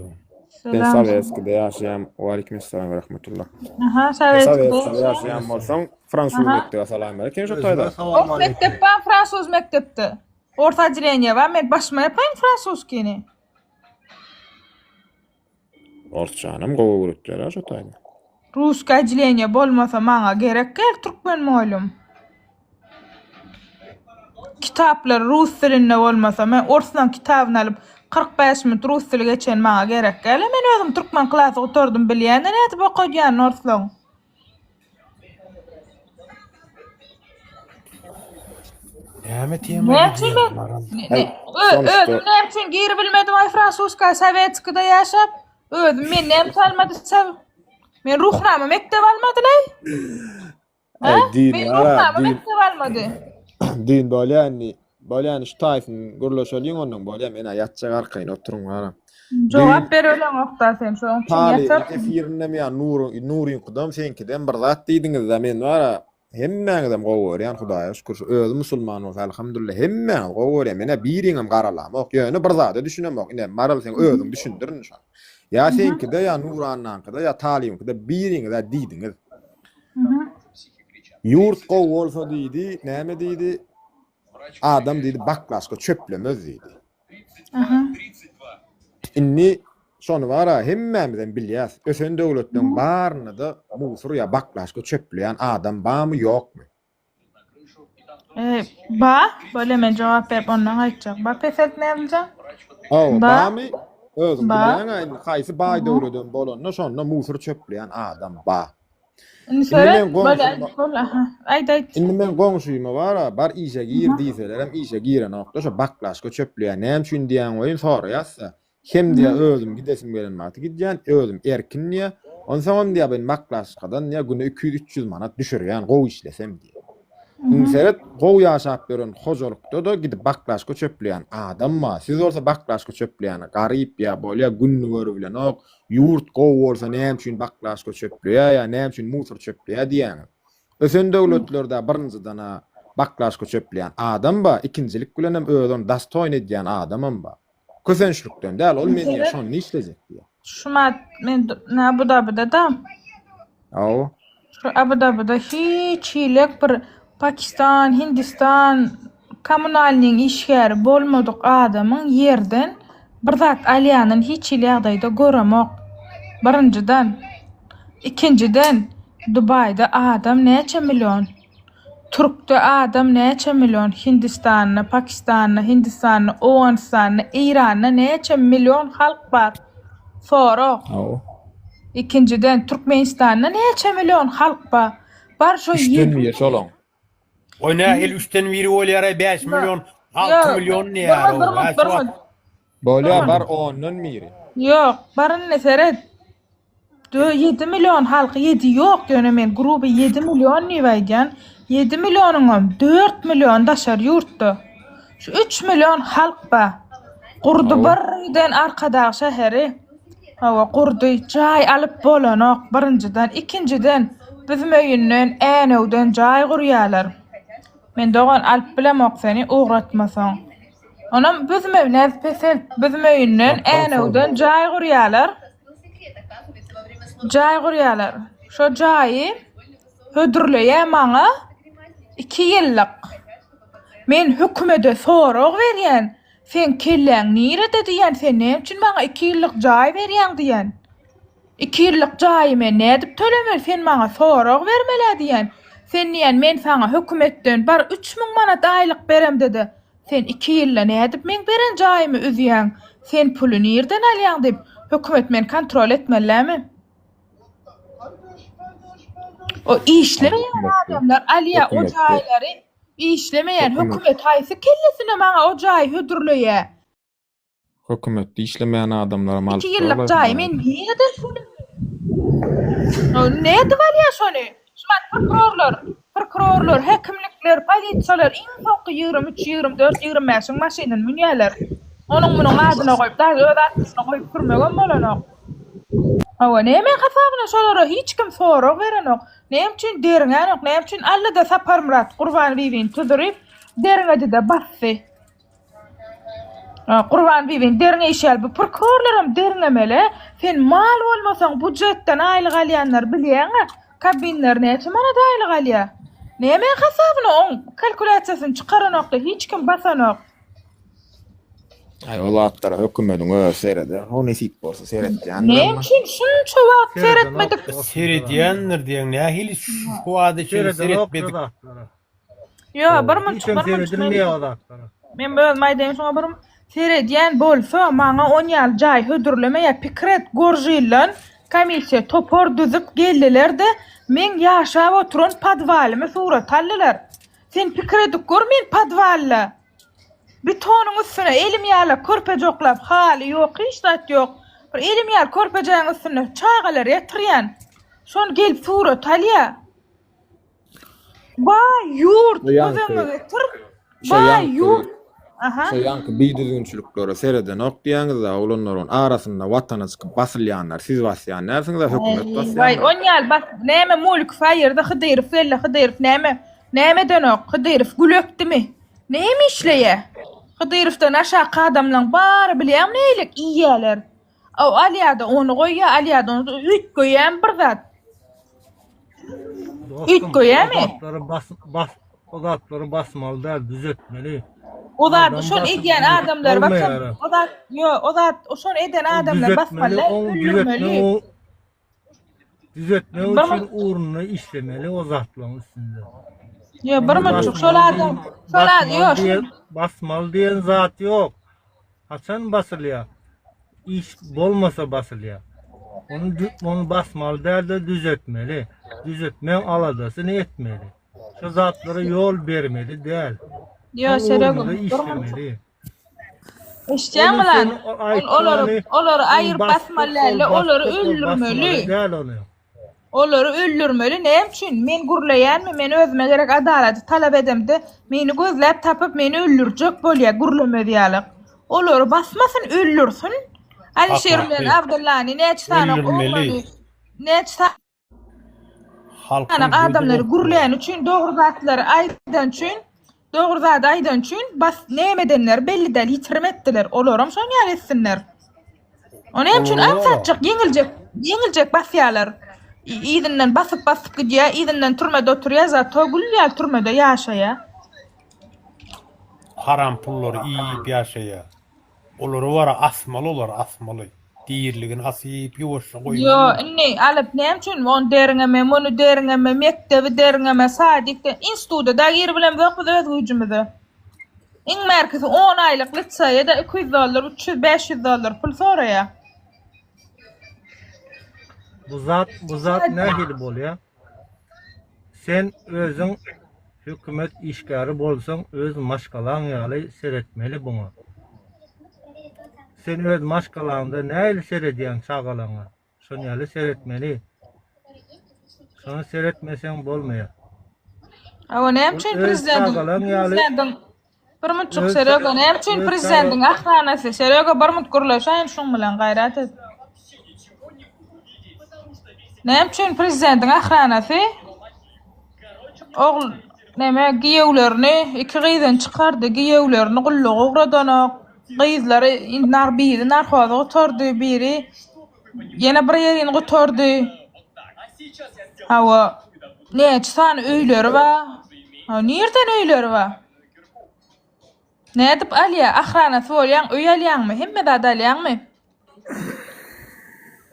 Sen Sowetskide ýaşaýan, waleýkim essalam we rahmetullah. Aha, Sen Sowetskide ýaşaýan bolsaň, fransuz mekdebe salaýmaly eken şo taýda. Ors mekdep bar, fransuz mekdepde. Ors oddeleniýe bar, men başyma ýapaýyn fransuskini. Orsçanam gowy öwretýärler şo taýda. Ruski oddeleniýe bolmasa maňa gerek gel türkmen mugallym. Kitaplar rus dilinde bolmasa men orslaň kitabyny alyp 45 minut rus dili geçen maňa gerek gel. Men özüm türkmen klasy gutardym bilýän-de nädip okadýanyny orslaň. Näme tema Näme üçin gidýär men Maral? Ne- Ö- Özüm näme üçin giribilmedim aý fransuska sowetskide ýaşap? Özüm men näme üçin almady sow Men ruhnama mekdep almadylaý. Aý, Ha? düýn Men bara, ruhnama düýn mekdep almady. düýn bolýa indi. Bolýa indi şu taýsyn gürleşeliň ondan bolýa. Men-ä ýatjak arkaýyn oturyň bara. Jogap berebileňokda sen şoň üçin Talybyň ýatarsyň. efirindem ýa Nuryň Nuryňkydam seňkidem bir zat diýdiňiz-dä men bara Hemmäňizem gowy görýän Hudaýa şükür şu özi musulman bolsa Alhamdulillah hemmäňizi gowy görýän menä biriňem garalamok ýöne bir zada düşünemok ine Maral sen özüň düşündir indi şony ýa seňkide ýa Nurannaňkyda ýa Talybyňkyda biriňizä diýdiňiz ýurt gowy bolsa diýdi näme diýdi adam diýdi baklaşka çöplemez diýdi. Indi şony bar-a hemmämizem bilýäs. Ösen döwletleriň barynda-da musur ýa baklaşka çöpleýän adam barmy, ýokmy? E, ba, bolýa men jogap berip ondan gaýtjak. Ba peselt näbiljeň? Hawa, Ba. barmy? Özüň Ba. bilýäň-ä indi haýsy baý döwledem bolanda şonda musur çöpleýän adam ba. Indi Indi seret, meň bolýa, goňşyma bol, aha. Aýt, aýt. Indi meň goňşyma bar-a, bar işe gir diýselerem işe girenok-da, şo baklaşka çöpleýär. Näme üçin diýýän welin soraýas-da. Hem diýýär özüm gidesim gelen wagty gidýän, özüm erkin diýýär. Onsoňam diýýär men baklaşkadan diýýär güne 200-300 manat düşürýän gowy işlesem diýýär. Indi seret, gowy ýaşap ýören hojalykda-da gidip baklaşka çöpleýän adam bar. Siz bolsa baklaşka çöpleýäni garyp ýa bolýa gününi görübilenok, Ýurt gowy bolsa näme üçin baklaşka çöpleýär ýa näme üçin musor çöpleýär diýýäňiz. Ösen döwletlerde birinjiden-ä baklaşka çöpleýän adam bar, ikinjilik bilenem özi ony dostoýn edýän adamam bar. Kösençlikden däl, ol men diýýär şonda işlejek diýýär. Şumat men Abu Dabida-da. Hawa. Şu Abu Dabida hiç hilek bir Pakistan, Hindistan kommunalnyň işgäri bolmadyk adamyň ýerden bir zat alýanyny hiç hili ýagdaýda göremok. Birinjiden. Ikinjiden, Dubaýda adam näçe million? Türkde adam näçe million, Hindistanda, Pakistanda, Hindistanda, Owganystanda, Eýranda näçe million halk bar? Sorag. Hawa. Ikinjiden, Türkmenistanda näçe million halk bar? Bar şo Üçden biri şolaň. O nähili üçden biri bolýar-aý 5 million, 6 million diýýär o. Bir minut, bir minut. Bolýar bar ondan biri. Ýok, bar indi seret. 7 million halky 7 ýok ýöne men gruby 7 million diýip aýdýan. 7 millionyňam 4 million daşary ýurtda. Şu 3 million halk bar. Gurdy birden Arkadag şäheri. Hawa gurdy jaý alyp bolanok birinjiden. Ikinjiden bizim öýünden Änewden jaý gurýarlar. Men dogan alyp bilemok seni ugratmasaň. Onam büzme näz peselt büzme öýünden Änewden jaý gurýarlar. Jaý gurýarlar. Şo jaýy hödürleýär maňa 2 ýyllyk. Men hökümede sorag berýän. Seň kelläň nirede diýýän, sen näme üçin maňa 2 ýyllyk jaý berýäň diýýän. 2 ýyllyk jaýy men nädip tölemeli, sen maňa sorag bermelä diýýän. Sen diýýän men saňa hökümetden bar 3000 manat aýlyk beremde-de, Sen iki ýylda nädip meň beren jaýymy üzýäň? Sen puly nirden alýaň diýip, hökümet meni kontrol etmelilämi? O işlemeýän adamlar alýar o jaýlary, işlemeýän hökümet haýsy kellesine maňa o jaýy hödürleýär? Hökümetde işlemeýän adamlaram alyp 2 ýyllyk jaýy men nireden Nädip alýar şony? Şumat prokurorlar, prokurorlar, häkimlikler, polisiýalar iň soňky 23, 24, 25-iň maşynyny münýärler. Onuň munuň adyna goýup, dagy öz atlaryna goýup sürmegem bolanok. Hawa, näme hasabyna şolara hiç kim sorag berenok. Näme üçin derňänok, näme üçin Alla-da Saparmyrat Gurbanbibini tüzürip, derňedi-de basdy. Gurban bibini derňeýşi ýaly bu prokurorlaram derňemeli. Sen mal bolmasaň bujetden aýlyk alýanlar bilýäňä, kabinler näçe manat aýlyk alýar. Näme hasabyna oň kalkulýasiýasyny çykaranokda hiç kim basanok. Aý o zatlara hökümediň özi sereder. O nesip bolsa seretýändir. Näme üçin şunça wagt seretmedik? Seredýändir diýeň nähili şu wagta çenli seretmedik. Ýo, bir munçuk, bir munçuk. Seredilmeýär o zatlara. Men özüm aýdaýyn şoňa bir seredýän bolsa, maňa on ýaly jaý hödürlemeýär. Pikir et, Goržildan komissiýa topar düzüp geldiler-de, meň ýaşap oturan podwalymy surata aldylar. Sen pikir edip gör, men podwalda. Betonyň üstüne elim ýaly körpeje oklap, haly ýok, hiç zat ýok. Bir elim ýaly körpejäň üstünde çagalary ýatyrýan. Şony gelip surata alýar. Baý ýurt göz öňüňe getir. Baý ýurt. Aha. Şo ýaňky bidüzgünçiliklere seredenok diýýäňiz-dä oglanlar ony arasynda watana çykyp basylýanlar siz basýan dälsiňiz-ä hökümet basýandyr. Waý on ýaly bas näme Mulikow aýyrdy Hydyrow geldi Hydyrow näme näme edenok Hydyrow gül ekdimi näme işleýä Hydyrowdan aşaky adamlaň bary bilýäňmi neýlik iýýäler O alýada ony goýýa alýada ony üýtgeýämi bir zat. Üýtgeýämi? O zatlary bas bas o zatlary basmaly däl düzetmeli. O zat şol edýän adamlar bakan o zat ýo o zat şol eden adamlar basmaly öldürmeli. Düzetmek üçin ugrunda işlemeli o zatlaryň üstünde. Ýo bir munçuk şol adam şol ýo basmaly diýen zat ýok. Haçan basylýar? Iş bolmasa basylýar. Ony ony basmaly däl-de düzetmeli. Düzetmegiň aladasyny etmeli. Şu zatlara ýol bermeli däl. Ýo Serogum işlemeli. Eşitýäňmi lan? Olary olary aýyryp basmaly däl-de, olary öldürmeli. Däl ony. Olary öldürmeli. Näme üçin? Men gürleýänmi? Men özüme gerek adalaty talap edemde, meni gözläp tapyp, meni öldürjek bolýar gürlemez ýaly. Olary basmasyn, öldürsin. Alişer bilen Abdyllany näçe sany oglany, näçe sany Halkyň adamlary gürläni üçin, dogry zatlary aýdan üçin, dogry zady aýdan üçin bas näme edenleri belli däl, ýitirim etdiler. Olaram şoň ýaly etsinler. O näme üçin aňsatjak, ýeňiljek, ýeňiljek basýarlar. Yzyndan basyp basyp gidýär, yzyndan türmede oturýar, zato gül ýaly türmede ýaşaýar. Haram pullary iýip ýaşaýar. Olary bara asmaly olar asmaly. Diriligini asyp ýuwaşja Ýo, goýmaly. indi alyp näme üçin ony derňeme, muny derňeme, mekdebi derňeme, sadikde, instituda-da giribilemzok biz öz güýjümize. Iň bärkisi on aýlyk litseýe-de 200 dollar, 300, 500 dollar pul soraýar. Bu zat, bu zat nähili bolýar? Sen özüň hökümet işgäri bolsaň öz maşgalaň ýaly seretmeli buňa. Sen öz maşgalaňda nähili seredýäň çagalaňa? Şon ýaly seretmeli. Şony seretmeseň bolmaýar. Hawa näme üçin Öz prezidentiň çagalaň ýaly prezidentiň bir munçuk öz Serega näme üçin öz prezidentiň çaga ahranasy Serega bir munt gürleşäýin şuň bilen gaýrat et. Näme üçin prezidentiň ahranasy ogul neme giýewlerini iki gyzyny çykardy giýewlerini gulluga ugradanok gyzlary indi biri narhozy gutardy biri Ýene bir ýerini gutardy. Hawa. Näçe sany öýleri bar? Ha, nirden öýleri bar? Nädip alýar? Ahranasy bolýaň, öý alýaňmy? Hemme zat alýaňmy?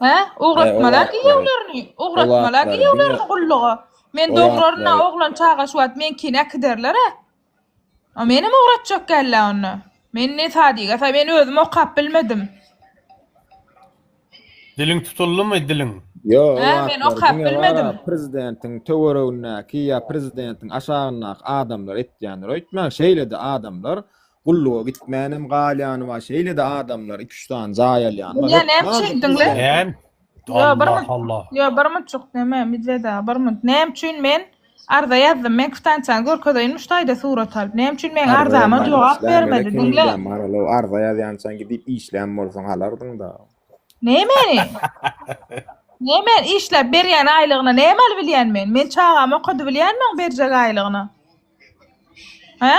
Hä? Ugratmalar giýewlerini, ugratmalar giýewlerini gulluga. Men dograryn-a, oglan çaga şu wagt meňkini äkiderler-ä. A menem ugratjak gällä onda. Men ne sadiga sa men özüm okap bilmedim. Diliň tutuldymy diliň? Ýo, o Hä, men zatlary okap diňe bilmedim. bara prezidentiň töweregindäki ýa prezidentiň aşagyndaky adamlar etýändir öýtmäň. Şeýle-de adamlar gulluga gitmänem galýany bar, şeýle-de adamlar iki-üç sany jaý alýany bar. Dünýä näme Hökman şu üçin diňle? prezidentiň Näme? Ýo, bir Allah munt, Allah. ýo, bir muntjyk neme, Medwed aga, bir munt. Näme üçin men arza ýazdym? Men kwitansiýany görkezeýinmi şu taýda surat alyp? Näme üçin meň Arza arzama ýazman jogap işlämeli bermedi? ekeniň Diňle. diýýän Maral-ow, arza ýazýançaň gidip işlän bolsaň alardyň-da. Nämeni? Näme işläp berýän aýlygyna näme alybilýän men? Men çagamy okadybilýänmi oň berjek aýlygyna? Hä?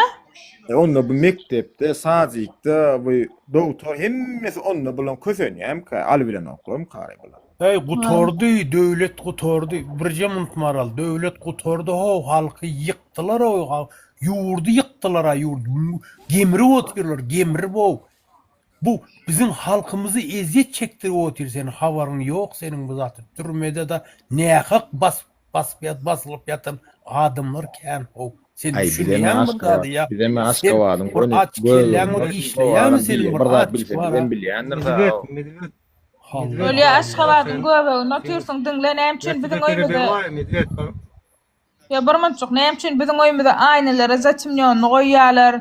E onda bu mekdepde, sadikde, bu dogtor hemmesi onda bulaň kösenýämkä, alybilenoklarmyka bular? Eý gutardy, döwlet gutardy. Birje munt maral, döwlet gutardy how, halky ýykdylar how, ýurdy ýykdylar a ýurt. Gemrip otyrlar, gemrip how. Bu biziň halkymyzy ezýet çekdirip otyr sen habaryň ýok seniň bu zat türmede da nähak basyp basyp ýat basylyp ýatan adamlar kän how sen Aý bizem düşünýäňmi bir Aşgabat zady ýa bizem sen Aşgabadyň bir göni aç kelläň bir göbeginde işleýämi seniň bir bir zat aç bilse bar bizem bilýändir da Medwed, Medwed, Allah Bolýa Allah Aşgabadyň sen göbeginde sen otyrsyň diňle näme üçin я biziň тебя öýümize перебиваю, Medwed. Par- Ýa bir munçuk näme üçin biziň öýümize aýnalara zatemnýonny goýýalar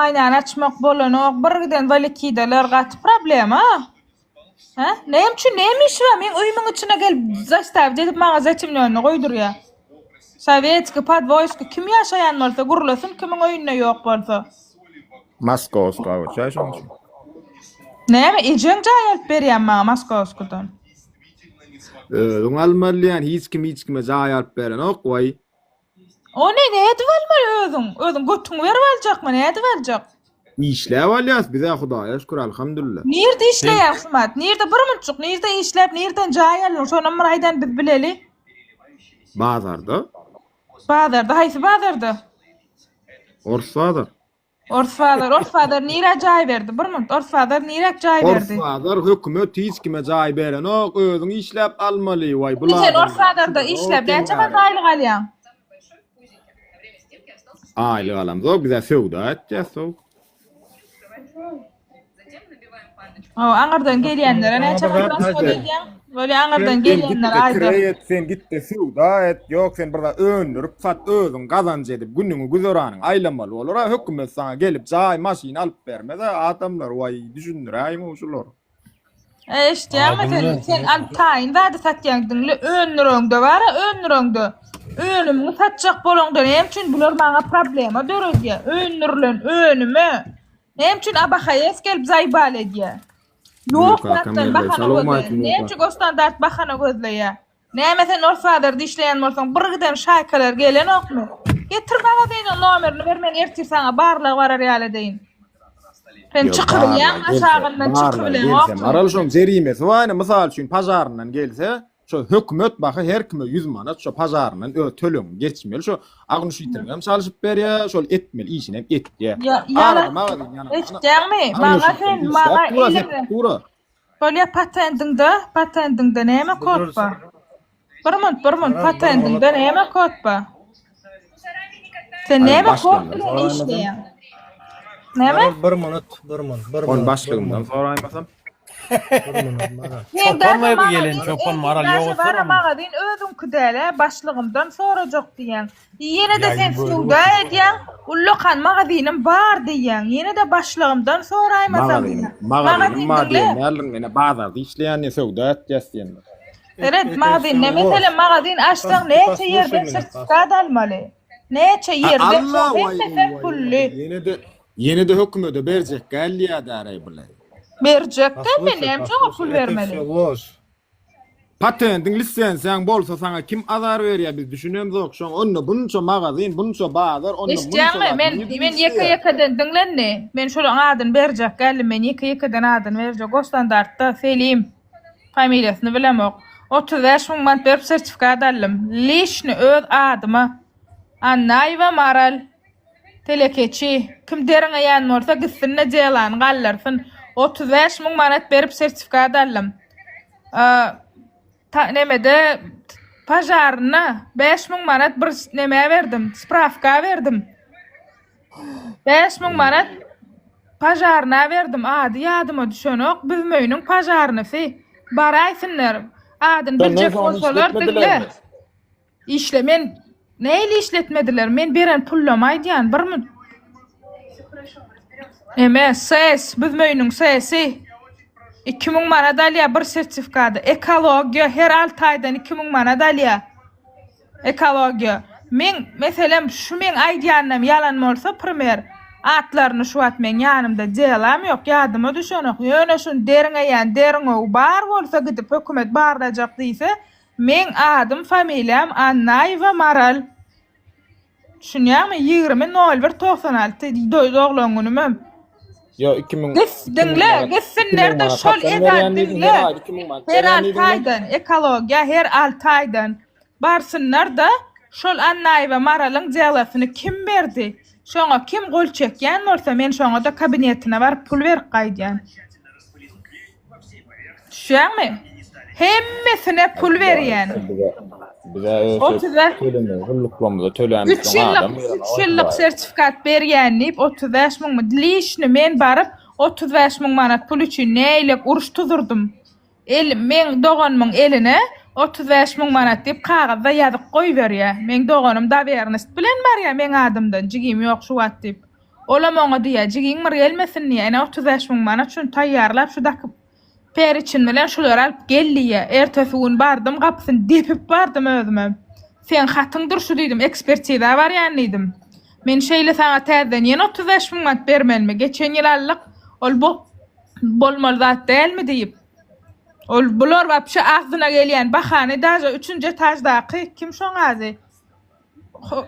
aýnany açmak bolanok bir giden walikidalar gaty problema Hä näme üçin näme işi bar meň öýümiň içine gelip zastavit edip maňa zatemnýonny goýdurýa Sowetskiý podwoýskiý kim ýaşaýan bolsa gürlesin kimiň öýünde ýok bolsa. Moskowska göçäý şoň üçin. Näme ejeň jaý alyp berýämi maňa Moskowskidan. Özüň almaly diýýän hiç kim hiç kime jaý alyp berenok waý. Ony nädip almaly özüň? Özüň götüňi berip aljakmy nädip aljak? Işläp alýas bizä hudaýa şükür alhamdulillah. Nirde işleýäň Sumat? Nirde bir munçuk nirde işläp nirden jaý aldyň şonam bir aýdan biz bileli. Bazarda. Bazarda haýsy bazarda? Ors bazar. Ors bazar, ors bazar nirä jaý berdi? Bir munt, ors bazar niräk jaý Ors berdi? bazar hökümet hiç kime jaý berenok, özüň işläp almaly, waý bul Indi sen ors adamlar bazarda düşünenok işläp geň näçe manat ýaly. aýlyk alýaň? Aýlyk alamzok, bizä söwda etýäs sow. Hawa, aňyrdan gelýänlere Saňa näçe bir zat manat rasход aýdaýyn. edýäň? Bolýa aňyrdan Sen Sen gelýänlere git-de aýdar. kireý et, sen git-de söwda et, ýok sen bir zat öndürip sat, özüň gazanç edip günüňi güzeranyňy aýlamaly bolar-a, hökümet saňa gelip jaý, maşyn alyp bermez-ä, adamlar waý düşündiräýiň-ow şulary. E, eşitýäňmi sen? Aýdyňmy? Sen alyp taýyn zady satýaň diňle öndüreňde bar-a öndüreňde. Önümiňi satjak bolaňda näme üçin bular maňa problema döredýär? Öndürilen önüme näme üçin ABHS gelip zaýbal edýär? Ýok Gül kakam zatdan geldi. bahana Salowmaleýkim gözleýär. Gül Näme üçin kaka. gosstandart bahana gözleýär? Näme sen ors bazarda işleýän bolsaň bir giden şaýkalar gelenokmy? Getir magazynyň nomerini ber men ertir saňa barlag barar ýaly edeýin. Sen Ýok, çykybilýäň barlag gelse, aşagyndan barlag gelse, çykybileňokmy? maral şoň jerimesi bar ine, mysal üçin pažaryndan gelse, şo hökümet baha her kime 100 manat şo pažaryndan öz tölegini geçmeli, şo agnuşitiniňem çalşyp berýär, şol etmeli işinem etýär. Ýa Arada ýalan magazin ýanynda eşitýäňmi? Maňa agnuşitini sen maňa işläp dur-a, eliňe sepip dur-a. Bolýa patendiňde, patendiňde näme kod bar? Bir munt, bir munt, patendiňde näme kod bar? Sen näme kod bilen işleýäň? Näme? Bir munt, bir munt, bir munt. Ony başlygymdan soraýmasam. Bir munt, Maral. Çopan bu gelen çopan Maral ýok etsene. Magazin özüňki däl-ä, başlygymdan sorajak diýýäň. Ýene-de sen söwda edýäň, ullakan magazinim bar diýýäň. Ýene-de başlygymdan soraýmasam diýýäň. Magazinim bar diýen däldirin, men bazarda işleýän diýen, söwda etýäs diýen. Seret, magazinde meselem magazin açsaň näçe ýerden sertifikat almaly? Näçe ýerden şoň hemmesem pully. Ýene-de ýene-de hökümede berjek däl diýýädäreý bular. Berjek-dä men näme üçin oňa pul bermeli? Patendiň lisensiýaň bolsa saňa kim azar berýär biz düşünemzok şoňa onda bunça magazin bunça bazar onda munça Eşitýäňmi zat men nirden men ýeke işleýär. ýekeden diňle indi men şolaň adyny berjek geldim men ýeke ýekeden adyny berjek Gosstandartda Selim familiýasyny bilemok 35 müň manat berip sertifikat aldym lişni öz adyma Annaýewa Maral telekeçi kim derňeýän bolsa gitsin-de delany galdyrsyn 35 müň manat berip sertifikat aldym. Ta nemede pažarna 5000 manat bir nemä berdim, sprawka berdim. 5000 manat pažarna berdim, ady ýadyma düşenok, Büzmeýiniň pažarnysy. Baraýsynlar, adyny biljek bolsalar diňle. Işle men nähili işletmediler men beren pullamy aýdýan bir mün Eme ses Büzmeýiniň sesi 2000 manat alýar bir sertifikady ekologiýa her 6 aýdan 2000 manat alýar ekologiýa men meselem şu meň aýdýanlarym ýalan bolsa primer atlaryny şu wagt meň ýanymda delam ýok ýadyma düşenok ýöne şuny derňeýän derňew bar bolsa gidip hökümet barlajak diýse Meň adym familiýam Annaýewa Maral. Düşünýäňmi? 20 nol bir 96 doglan günümem. Ýo 2000 Git diňle, gitsinler-de şol eda diňle. Her 6 aýdan ekologiýa her 6 aýdan barsynlar-da şol Annaýewa Maralyň delasyny kim berdi? Şoňa kim gol çekýän bolsa men şoňa-da kabinetine baryp pul berip gaýdýan. Düşýäňmi? Hemmesine pul berýän. Bize öz tölemegi gulluklarymyza tölämizsoň 3 ýyllyk, 3 ýyllyk sertifikat berýän diýip 35 müňmi? Lişni men baryp 35 müň manat pul üçin näýlek uruş tuzurdym. El meň doganymyň eline 35 müň manat diýip kagyzda ýazyp goýberýär. Meň doganym dawernist bilen barýar meň adymdan, jigim ýok şu wagt diýip. Olam oňa diýýär, Jigiň bir gelmesin diýýär, ine 35 müň manat şuny taýýarlap şu dakyp periçin bilen şulary alyp gel diýýär. Ertesi gün bardym gapysyny depip bardym özümem. Seň hatyň dur şu diýdim, ekspertiza barýan diýdim. Men şeýle saňa täzeden ýene 35 müň manat bermelimi? Geçen ýyl aldyk, ol bu bolmaly zat dälmi diýip. Ol bular wapşe agzyna gelýän bahany daže üçünji etaždaky kim şoň ady?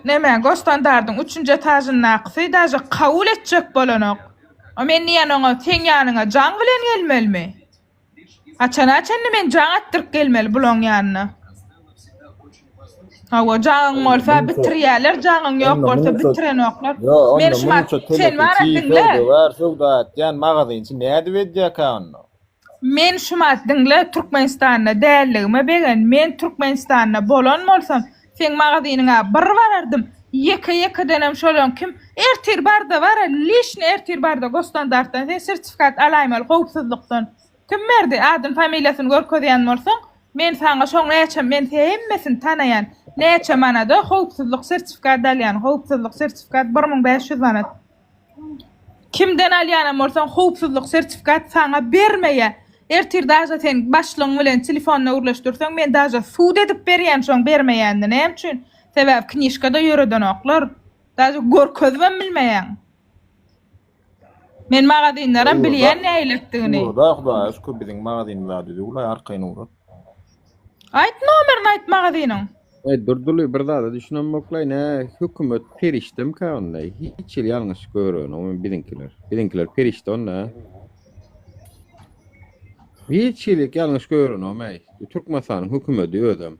Neme, Gosstandardyň üçünji etažyndakysy daže kabul etjek bolanok. O men diýen oňa seň ýanyňa jaň bilen gelmelimi? Haçana çenli men jaň atdyryp gelmeli bulaň ýanyna? Hawa, jaňyň bolsa bitirýärler, jaňyň ýok bolsa bitirenoklar. Men şumat sen bara diňle. Söwdagär, söwda etýän magazinçi nädip edýärkä onda? Men şumat diňle Türkmenistanda dälligime begen men Türkmenistanda bolan bolsam seň magazynyňa bir barardym ýeke ýekedenem şolaň kim ertir barda bara lişni ertir barda gosstandartdan sen sertifikat alaýmaly howpsuzlykdan kim berdi adyny familiýasyny görkezýän bolsaň men saňa şoň näçe men hemmesini tanaýan näçe manada howpsuzlyk sertifikat alýan howpsuzlyk sertifikat 1500 manat Kimden alýanam bolsaň howpsuzlyk sertifikat saňa bermeýä. Ertir daže sen başlygyň bilen telefonda gürleşdirseň men daže sud edip berýän şoň bermeýänini näme üçin? Sebäbi knişkada ýöredenoklar. Daže görkezibem bilmeýäň. Men magazinlerem bilýän näýlekdigini. Ugrada Hudaýa şükür biziň magazynymyz düzüwlaý arkaýyn ugrat. Aýt nomerini aýt magazynyň. Eý Durdyly bir zada düşünemmoklaý nä hökümet perişdemikä onda hiç hili ýalňyş görenok biziňkiler biziňkiler perişde onda hiç hili ýalňyş görenom eý Türkmenistanyň hökümedi özem.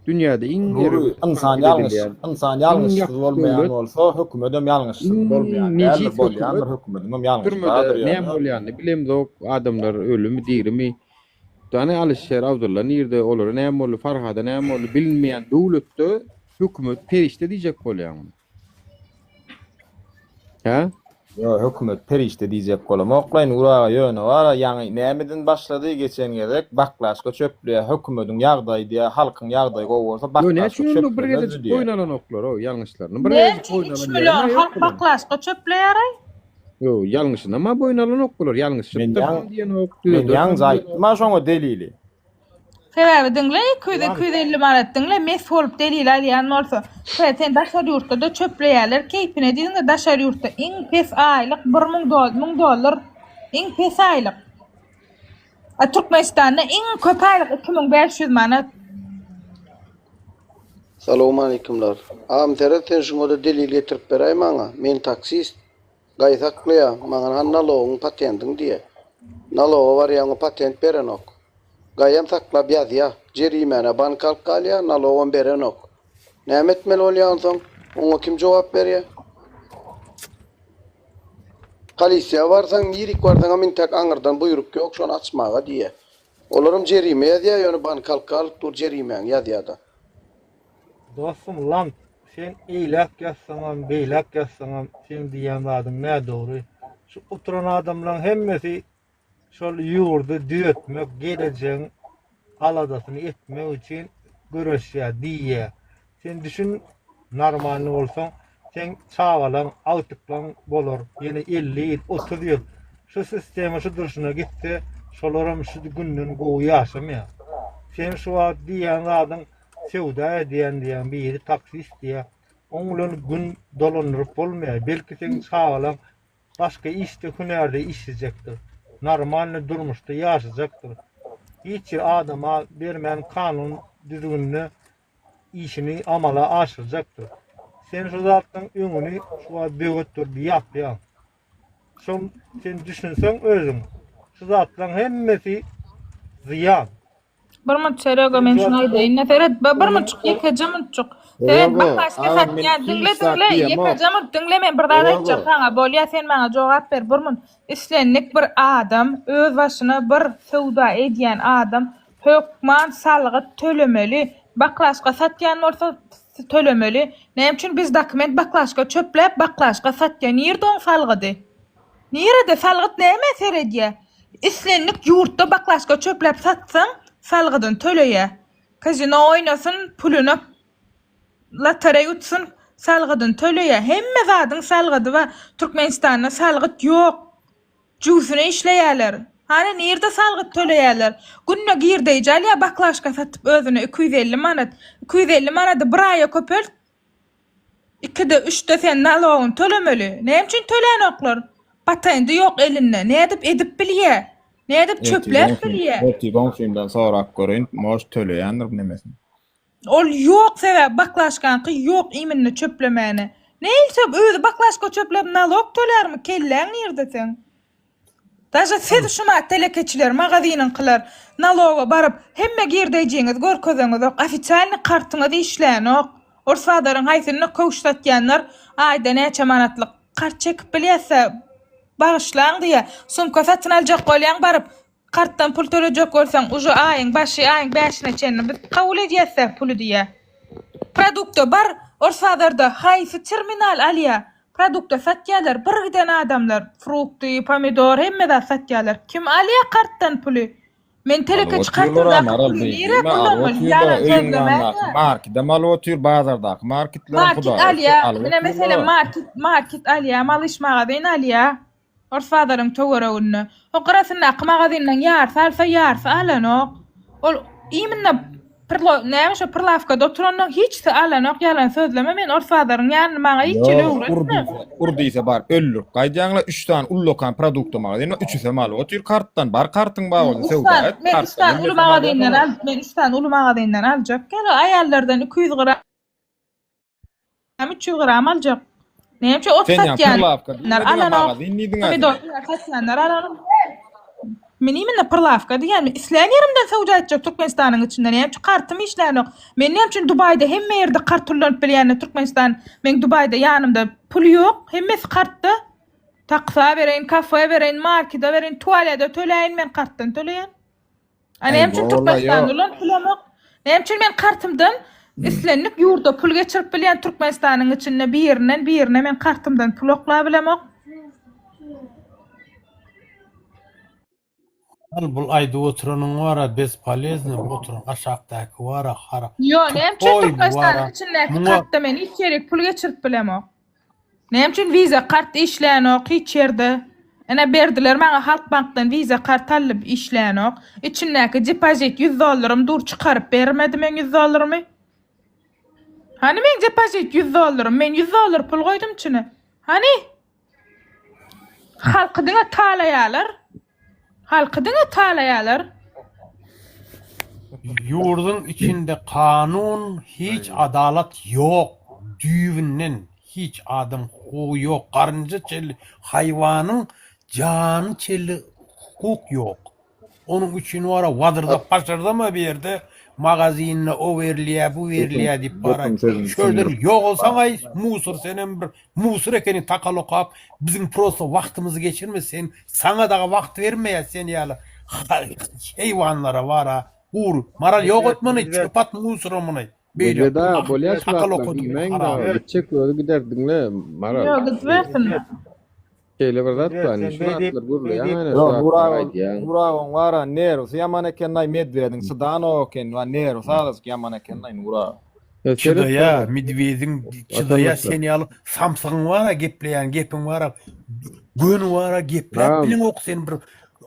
Dünýäde iň Nury, erbet ynsan tankyt ýalňyş, edilýän, ynsan iň ýalňyşsyz ýapyk bolmaýan döwlet, bolsa, hökümedem ýalňyşsyz iň bolmaýan däldir, nejis bolýandyr, hökümet. hökümediňem ýalňyşy Türmede bardyr näme ýöne. bolýanyny bilemzok, adamlar ölümi, dirimi. Dany Alyşer, Abdylla nirde, olara näme boldy, Farhada näme boldy bilinmeýän döwletde hökümet perişde diýjek bolýaňmy? Hä? Ýok, hökümet perişde diýjek bolamok-laý Nury aga, ýöne bar-a, ýaňy nämeden başlady geçen gezek, baklaşka çöpleýär, hökümediň ýagdaýy diýýär, halkyň ýagdaýy gowy bolsa Ýo, näme baklaşka üçin onda bir çöplemezdi gezejik diýýär. boýun alanoklar-ow ýalňyşlaryny, bir Näme gezejik üçin boýun üç alan million ýerem-ä ýok halk bularyň. baklaşka çöpleýär-aý? Ýo, ýalňyşynam-a boýun alanok bular, Men ýalňyşypdyr ýaň, diýenok, men düzedersem ýaňja diýenok. aýtdym-a şoňa delili. Sebäbi diňle 200 250 manat diňle mes bolup delil alýan bolsa. Sebäbi sen daşary ýurtda da çöpleýärler keýpine diýdiňde daşary ýurtda iň pes aýlyk 1000 doll 1000 dollar iň pes aýlyk. A Türkmenistanda iň köp aýlyk 2500 manat. Salowmaleýkimler. Agam seret sen şuňada delil getirip beräý maňa. Men taksist. Gaý saklaýa, maňa han nalogyň patendiň diýä. Naloga barýaňa patent berenok. Gaýam saklap ýazýa. Jerimäne bank alyp galýa, nalogam berenok. Näme etmeli bolýa onsoň? Oňa kim jogap berýä? Polisiýa barsaň, nirik barsaňam intäk aňyrdan buýruk ýok şony açmaga diýä. Olaram jerime ýazýa, ýöne bank alyp galyp dur jerimäňi ýazýada. Dostum lant sen eýläk ýazsaňam beýläk ýazsaňam seň diýýän zadyň nädogry. Şu oturan adamlaň hemmesi şol ýurdy düzetmek gelejegiň aladasyny etmek üçin göreşýär diýýär. Sen düşün normalny bolsaň seň çagalaň agtyklaň bolar ýene 50 ýyl 30 ýyl şu sistema şu durşuna gitse şolaram şu günden gowy ýaşamaýar. Sen şu wagt diýýän zadyň söwda edýän diýýäň, biri taksist diýýär. Oň bilen gün dolandyryp bolmaýar. Belki seň çagalaň başga işde, hünärde işlejekdir. Normalny durmuşda ýaşajakdyr. Hiç bir adama bermän kanun düzgünde işini amala aşyrjakdyr. Sen şu zatlaryň öňüni şu wagt böwet durup ýapýaň. Şol sen düşünseň özüň şu zatlaryň hemmesi zyýan. Bir munç Serego men şuny aýdaýyn-da seret bir munçuk ýekeje munçuk. Seret Serego, bak başga agam men satýan hiç diňle zat diňle diýemok. ýekeje munt diňle men bir zat Serego. aýtjak saňa bolýa sen maňa jogap ber bir munt. Islendik bir adam öz başyna bir söwda edýän adam hökman salgyt tölemeli. Baklaşka satýan bolsa tölemeli. Näme üçin biz dokument baklaşka çöpläp baklaşka satýa nirde oň salgydy? Nirede salgyt nämä seredýä? Islendik ýurtda baklaşka çöpläp satsaň salgydyny töleýä. Kazino oýnasyn puluny lotereý utsun salgydyny töleýä. Hemme zadyň salgydy bar. Türkmenistanda salgyt ýok. Jübüsine işleýäler. Hany nirde salgyt töleýäler? Günde girdeýji alýa baklaşka satyp özüne 250 manat. 250 manady bir aýa köpelt. Ikide, üçde sen nalogyny tölemeli. Näme üçin tölänoklar? Patendi ýok elinde. Nädip edip bilýä? Nädip çöpläp bilýä? Ertir goňşymdan sorap göreýin, может töleýändir nemesini. Ol ýok sebäbi baklaşkaňky ýok iminne çöplemäne. Nähili çöp özi baklaşka çöpläp nalog tölärmi kelläň nirde seň? Daže siz şumat telekeçiler magazynyňkylar naloga baryp hemme girdeýjiňizi görkezeňizok ofisialny kartyňyz işlänok ors bazaryň haýsynda köwüş satýanlar aýda näçe manatlyk kart çekip bilýäsä bagyşlaň diýýä sumka satyn aljak bolýaň baryp kartdan pul tölejek bolsaň uje aýyň başy aýyň bäşine çenli biz kabul edýäsä puly diýýä produkta bar ors bazarda haýsy terminal alýa Produkta satýarlar bir giden adamlar frukty pomidor hemme zat satýarlar kim alýar kartdan puly men Alyp telekeçi otyrlar kartyndaky Maral puly beý nirä diýme alyp kullanmaly otyrlar ýalan öýüň sözlemäň ýanyndaky markidem alyp otyr bazardaky marketlerem market hudaýa şükür alýar alyp ine meselem otyrlar. market market alýar malyş magazyn alýar Ors bazaryň töwereginde. O gyrasyndaky magazinleň ýarysy alsa, ýarysy alanok. Ol iminna pirlo näme şo pirlawkada oturanlaň hiçisi alanok, ýalan sözleme men ors bazaryň ýanyny maňa hiç ýyl Ýok, ur öwretme. diýse, ur diýse baryp öldürip gaýdýaňla, üç sany ullakan produkta magazin bar, üçüsem alyp otyr kartdan, bar kartyň bar bolsa Üç söwda sany, et, men üç kartdan sany uly hemmesem alýar magazinden soňra. al, men üç sany uly magazinden aljak. Gel aýallardan 200 gram 300 gram aljak. Näme üçin ot Sen ýa satýanlar pirlawka diýmediň-ä, alanok, magazin diýdiň-ä sen. pomidor satýanlar alanok. Men imенно prlawka diýýän. Men islän ýerimden söwda etjek Türkmenistanyň içinde. Näme üçin kartym işlänok? Men näme üçin Dubaýda hemme ýerde kart ullanyp bilýän Türkmenistan meň Dubaýda ýanymda pul ýok. Hemmesi kartda. Taksa bereýin, kafe bereýin, markete bereýin, tualete töläýin men kartdan töleýän. A näme üçin Türkmenistanda ulanyp bilemok? Näme üçin men kartymdan islendik ýurda pul geçirip bilýän Türkmenistanyň içinde birinden birine men kartymdan pul oklabilemok? Al bul aýdyp oturanyň bara bezpolezny bu oturan aşakdaky bara hara Ýo, näme üçin tupoý bu bara Türkmenistanyň içindäki muňa kartda men hiç ýere pul geçirip bilemok? Näme üçin wiza kart işlänok hiç ýerde? Ine berdiler maňa Halk bankdan wiza kart aldyp işlänok. Içindäki depozit 100 dollarym dur çykaryp bermedi meň 100 dollarymy. Hany meň depozit 100 dollarym? Men 100 dollar pul goýdum içine. Hany? Halky diňe talaýarlar. Halky diňe talaýarlar. Ýurduň içinde kanun hiç adalat ýok düýbünden hiç adam hukugy ýok garynja çenli haýwanyň jany çenli hukuk ýok onuň üçin wara wadyrdap paşyrdama bu ýerde magazinde o berilýä bu berilýä diýip bara şöler ýogalsaňaý musur senem bir Musur ekeni takal okap biziň prosto wagtymyzy geçirme sen saňa dagy wagt bermeýäs sen ýaly heýwanlara bara gury maral ýok et muny çöp at musura muny beýle Medwed aga bolýa şu takal zatlar okadyp diýmäň haram. dagy gitjek özi gider diňle maral. Ýok gitmesin. Şeýle bir zat bar indi Sen şu beýdip, zatlar gürleýäň beýdip. ene şu Ýok zatlary Nuragyň aýdýaň. Nuragyň bara nerwsy ýaman ekenlaý medwediň çydanok eken wa nerwsy azajyk ýaman ekenlaý Nuragyň. Çydaýa medwediň çydaýa sen ýaly samsygyň bara gepleýän gepiň bara göni bara gepläp bileňok sen bir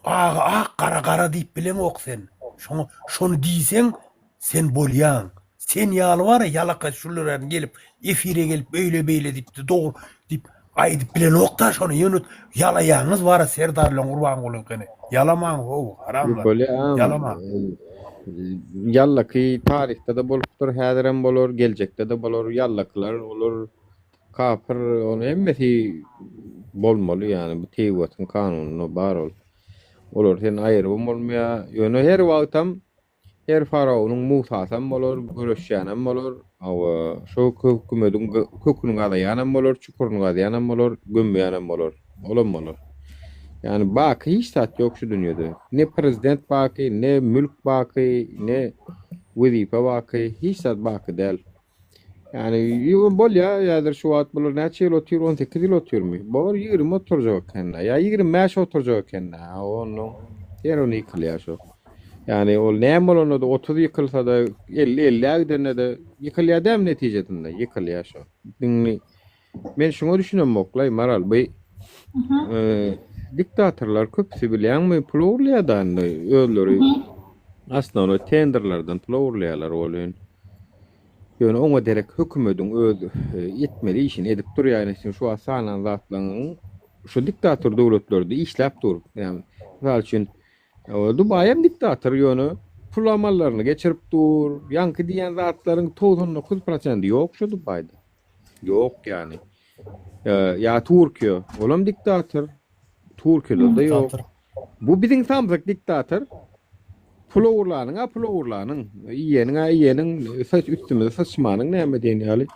agy ak gara gara diýip bileňok sen şoňa şony diýseň sen bolýaň sen ýaly bara ýalaka şular gelip efire gelip öýle beýle diýip dogry diýip Aýdyp bilenokda şony ýöne ýalaýaňyz bara Serdar bilen Gurbangulyňkyny ýalamaň how haramlar ýalamaň. Ýallaky taryhda-da bolupdyr häzirem bolar geljekde-de bolar ýallakylar olar kapyr ony hemmesi bolmaly ýani bu tebigatyň kanunynda bar ol olary sen aýyrybam bolmaýar ýöne her wagtam Her faraonyň Musasam bolar, göreşýänem bolar, hawa, şo hökümediň köküni gazaýanam bolar, çukuryny gazýanam bolar, gömýänem bolar. Olam bolar. Ýagny baky hiç zat ýok şu dünýede. Ne prezident baky, ne mülk baky, ne wezipe baky, hiç zat baky däl. Ýani bolýa häzir şu wagt bular näçe ýyl otyr 18 ýyl otyrmy? Bor 20 oturjak ekende ýa 25 oturjak ekende. Ondan her ony ýykylýar şu. Ýani ol näme bolanda-da 30 ýykylsa-da 50 50-ä gidende-de ýykylýar dämi netijesinde ýykylýar şu. Indi men şuňa düşünemok-laý Maral bu diktatorlar köpüsi bilýäňmi pul ogurlaýar-da indi özleri Osnownoý tenderlerden pul ogurlaýarlar welin, ýöne oňa derek hökümediň öz etmeli işini edip durýar. Ine sen şu wagt sanan zatlaryň şu diktator döwletlerde işläp dur. Ýagny, mysal üçin, Dubaý hem diktator, ýöne pul amallaryny geçirip dur. Ýaňky diýen zatlaryň 99 prosendi ýok şu Dubaýda. Ýok ýagny. Ýa Türkiýe, olam diktator. Türkiýede-de ýok. Bu biziň samsyk diktator. Pul ogurlanyň-a pul ogurlanyň, iýeniň-a iýeniň, saç üstümize saçmanyň näme diýen ýaly.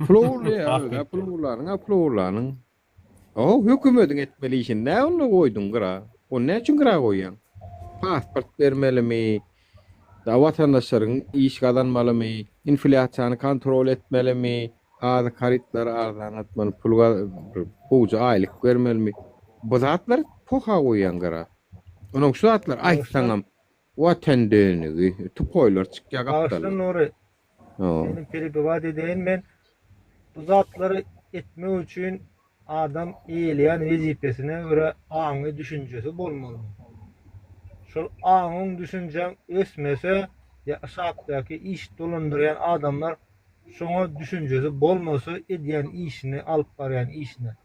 Pul ogurlaýar öz-ä, pul ogurlanyň-a pul ogurlanyň. Ow, hökümediň etmeli işini nä onda goýduň gyra? Ony näme üçin gyra goýýaň? Pasport bermelimi? Da watandaşlaryň iş gazanmalymy? Inflýasiýany kontrol etmelimi? Azyk harytlary arzanlatmaly, pul gowja aýlyk bermelimi? Bu zatlary poha goýýaň gara. Onuň şu zatlary aýtsaňam watan dönügi, tupoýlar çykýar Bagyşla gapdaldan. Nury, seni perebiwat edeýin men. Bu zatlary etmek üçin adam eýeleýän wezipesine görä aňy düşünjesi bolmaly. Şol aňyň düşünjäň ösmese ýa aşakdaky iş dolandyrýan adamlar Şoňa düşünjesi bolmasa edýän işine alyp barýan işine.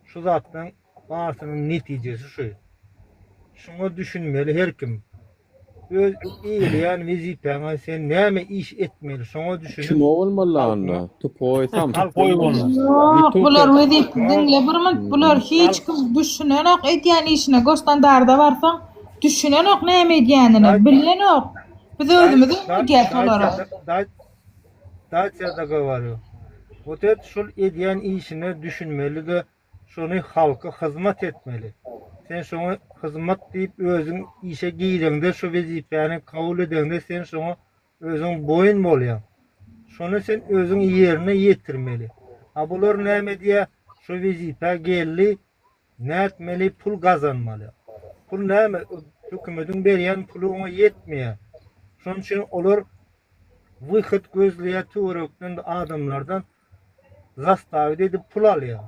Şu zatlaň barsynyň netijesi şu. Şuňa düşünmeli her kim. Öz eýeleýän wezipäňe sen näme iş etmeli şoňa düşünip Çmo bolmaly onda? Tupoý, samsyk Tupoý bolmaly. Ýok, bular wezipe diňle bir minut, bular hiç kim düşünenok edýän işine, gostandarda barsaň düşünenok näme edýänine, bilenok. Biz özümiz öwredýäs olara. Dajt ýa-da gowarýu. Wot et şul edýän işine düşünmeli-de şony halka hyzmat etmeli. Sen şoňa hyzmat diýip özüň işe gireňde şu wezipäni kabul edeňde sen şoňa özüň boýun bolýaň. Şony sen özüň ýerine ýetirmeli. A bular näme edýä şu wezipä geldi nätmeli pul gazanmaly. Pul näme hökümediň berýän puly oňa ýetmeýä. Şonuň üçin olar wyhod gözleýä töwerekden adamlardan zastawit edip pul alýar.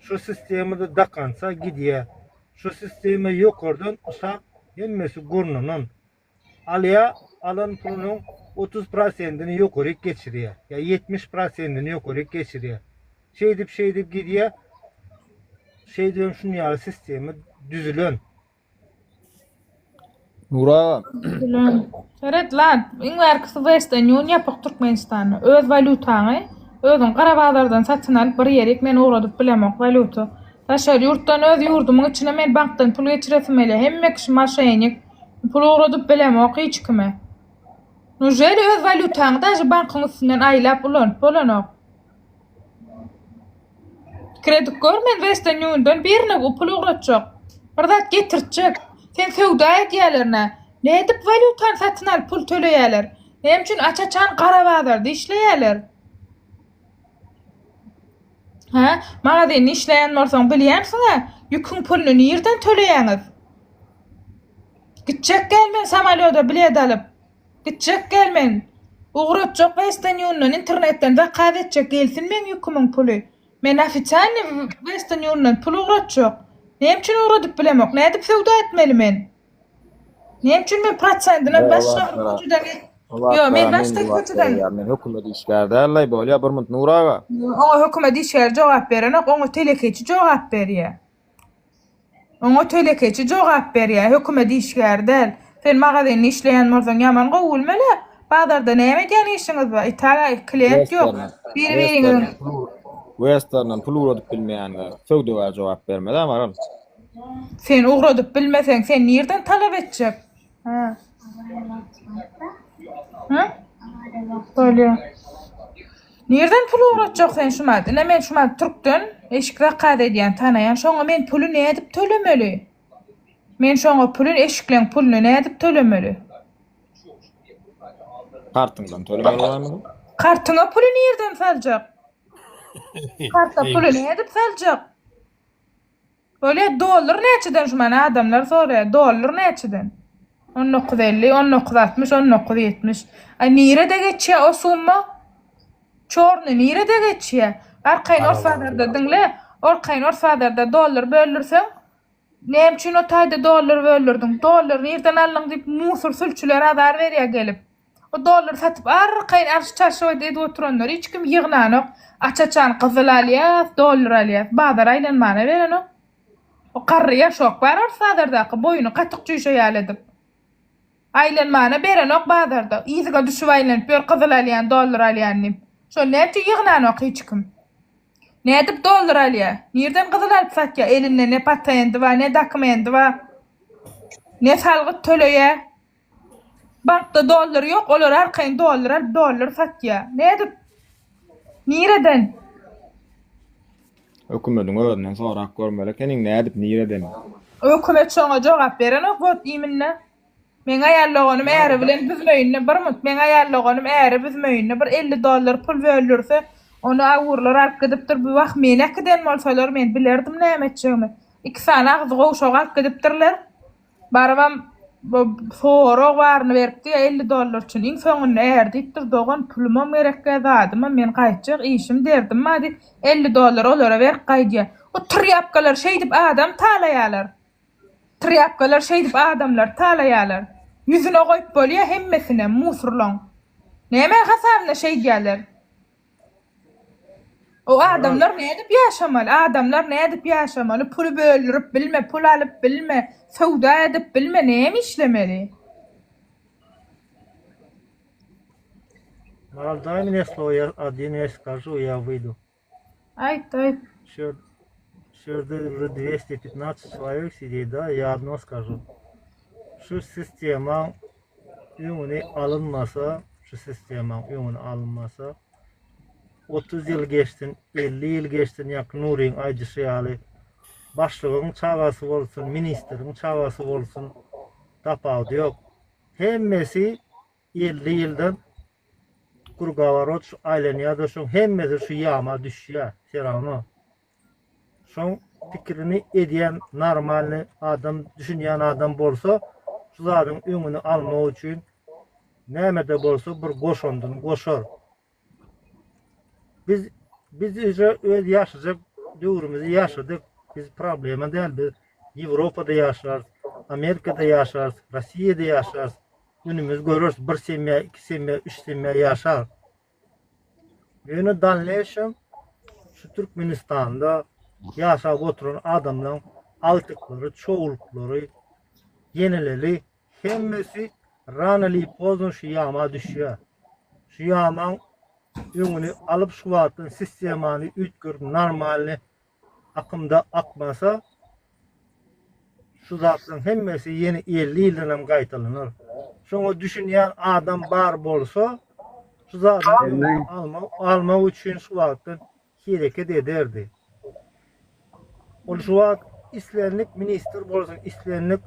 Şu sistemada do konca gidýär. Şu sistema ýokardan aşak hemmesi gurnanan. Alýar, alan pulunyň 30 prosentini ýokaryk geçirýär. Ýa 70 prosentini ýokaryk geçirýär. Şeýdip şeýdip gidýär. Şeýdibem şuny ýaly sistema düzülen. Nur aga. Seret lan, iň bärkisi Western Union ýapyk Türkmenistanda. Öz walýutaňy özüň gara bazardan satyn alyp bir ýerik men ugradyp bilemok walýuta. Daşary ýurtdan öz ýurdumyň içine men bankdan pul geçiresim gelýär. Hemme kişi moşennik. Pul ugradyp bilemok hiç kime. Nujeli öz walýutaňy daže bankyň üstünden aýlap ulanyp bolanok. Pikir edip gör men Western Uniondan birine pul ugratjak. Bir zat getirtjek. Sen söwda edýälerine. Nädip walýutany satyn alyp pul töleýäler? Näme üçin aç-açan gara bazarda işleýäler? Hä? Magazinde işleýän bolsaň bilýänsiň-ä, ýüküň puluny nirden töleýäňiz? Gitjek gel men samolýoda bilet alyp. Gitjek gel men. Ugratjak Western Uniondan internetden zakaz etjek gelsin meň ýükümiň puly. Men ofisialnyý Western Uniondan pul ugratjak. Näme üçin ugradyp bilemok? Nädip söwda etmeli men? Näme üçin men prosentine başga bir köçeden Ýok, men başga köçeden Men hökümet işgäri däl-laý, bolýa bir munt Nur aga. Oňa hökümet işgäri jogap berenok, oňa telekeçi jogap berýär. Oňa telekeçi jogap berýär, hökümet işgäri däl. Sen magazinde işleýän bolsaň ýaman gowy bilmeli. Bazarda näme edýän işiňiz bar? Itaga klient ýok. Biri-biriňiziň Westernden pul ugradyp bilmeýänler söwdagär jogap bermez-ä Maral. Sen ugradyp bilmeseň, sen nirden talap etjek? Hä. Hä? Bolýar. Nirden pul ugratjak sen şumat? Ine men şumat türkden eşik zakaz edýän tanaýan şoňa men puly nädip tölemeli? Men şoňa puly eşikleň puluny nädip tölemeli? Kartyňdan tölemeli barmy? Kartyňa puly nirden saljak? Karta puly nädip saljak? Bolýa dollar näçeden şu mana adamlar soraýar dollar näçeden? 19 50, 19 60, 19 70. Ay nirede geçýär o summa? Çorny nirede geçýär? Arkaýyn ors bazarda diňle. Arkaýyn ors bazarda dollar böldürseň, näme üçin o taýda dollar böldürdiň? Dollar nirden aldyň diýip musur sülçüler azar berýär gelip. O dollar satyp arkaýyn arş-çarşyp edip oturanlar hiç kim ýygnanok. Aç-açan gyzyl alýas, dollar alýas. Bazar aýlanmana berenok. O garry ýaşok bar ors bazardaky boýuny gatyk çüýşe ýaly edip. Aýlanmana berenok bazarda. Yzyňa düşüp aýlanyp ýör gyzyl alýan, dollar alýan diýip. Şony näme üçin ýygnanok hiç kim? Nädip dollar alýar? Nirden gyzyl alyp satýar? Elinde ne patendi bar, ne dokumendi bar. Ne salgyt töleýär. Bankda dollar ýok, olar arkaýyn dollar alyp dollar satýar. Nädip? Nireden? Hökümediň özünden sorap görmeli ekeniň nädip nireden? Hökümet şoňa jogap berenok wot iminne. Meň aýal doganym äri bilen büzmeýinde bir munt meň aýal doganym äri büzmeýinde bir 50 dollar pul böldürse ony awurlar alyp gidipdir bu wah meni äkiden bolsalar men bilerdim näme etjegimi. Iki sany agzy gowşak alyp gidipdirler. Barybam sorag baryny beripdi 50 dollar üçin. Iň soňunda är diýipdir, dogan pulumam gerekgä zadymam men gaýtjak işim derdim bar diýip 50 dollar olara berip gaýdýar. O trýapkalar şeýdip adam talaýarlar. Trýapkalar şeýdip adamlary talaýarlar. Ýüzüne goýup bolýar hemmesine musurlaň. Näme hasabyna şeýdýärler? O adamlar nädip ýaşamaly? Adamlar nädip ýaşamaly? Puly böldürip bilme, pul alyp bilme, söwda edip bilme, näme işlemeli? Maral daj mne slovo, ja один я skažu, ja wyjdu. Aýt, aýt. Şu şu ýerde уже 215 человек сидит, да, я одно скажу. Şu sistemaň öňüni alynmasa, şu sistemaň öňüni alynmasa, 30 ýyl geçsin, 50 ýyl geçsin, ýa Nuryň aýdyşy ýaly, başlygyň çagasy bolsun, ministriň çagasy bolsun, tapawudy ýok. Hemmesi 50 ýyldan Krugoworot şu aýlanýar-da şoň hemmesi şu ýama düşýär, wse rawno. Şoň pikirini edýän normalny adam, düşünýän adam bolsa, şu zadyň öňüni almak üçin näme-de bolsa bir goşandyny goşar. Biz biz uje öz ýaşajak döwrümizi ýaşadyk. Biz problema däl biz Ýewropada ýaşarys, Amerikada ýaşarys, Rossiýada ýaşarys. Günümizi göreris bir semýa, iki semýa, üç semýa ýaşar. Ýöne dalneýşem şu Türkmenistanda ýaşap oturan adamlaň agtyklary, çowluklary, ýeneleri Hemmesi rano ili pozno şu ýama düşýär. Şu ýamaň öňüni alyp şu wagtdan sistemany üýtgedip normalny akymda akmasa şu zatlaryň hemmesi ýene 50 ýyldanam gaýtalanar. Şoňa düşünýän adam bar bolsa şu zadyň öňüni almak almak üçin şu wagtdan hereket ederdi. Ol şu wagt islendik ministr bolsun, islendik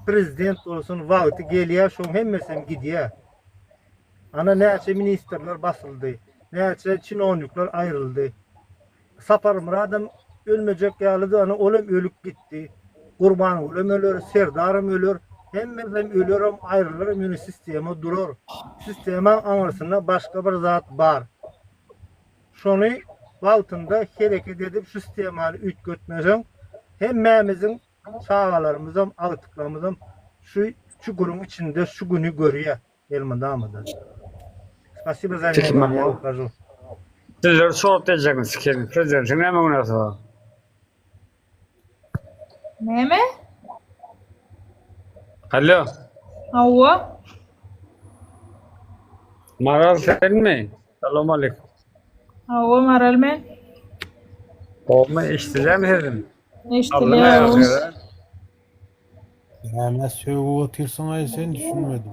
prezident bolsun wagty gelýär, şoň hemmesem gidýär. Ana näçe ministrler basyldy, näçe çinownikler aýryldy. Saparmyradam ölmejek ýalydy, ana ol hem ölüp gitdi. Gurbangülem öler, Serdaram öler, hemmesem ölerem, aýrylaram ýöne sistema durar. Sistemaň aňyrsynda başga bir zat bar. Şony wagtynda hereket edip şu sistemany üýtgetmeseň hemmämiziň çagalarymyzam agtyklarymyzam şu çukuryň içinde şu güni görýär elmydamada. Spasibo za vnimaniye ya ukhожу. Sizler şort edecegiňiz sikerim. Prezidentiň näme günäsi bar? Näme? Alo. Hawa. Maral senmi? Salam aleyküm. Hawa Maral men. Gowmy eşdilýärmi sesim? Eşdilýär. Näme sögüp otyrsyň-aý sen düşünmedim.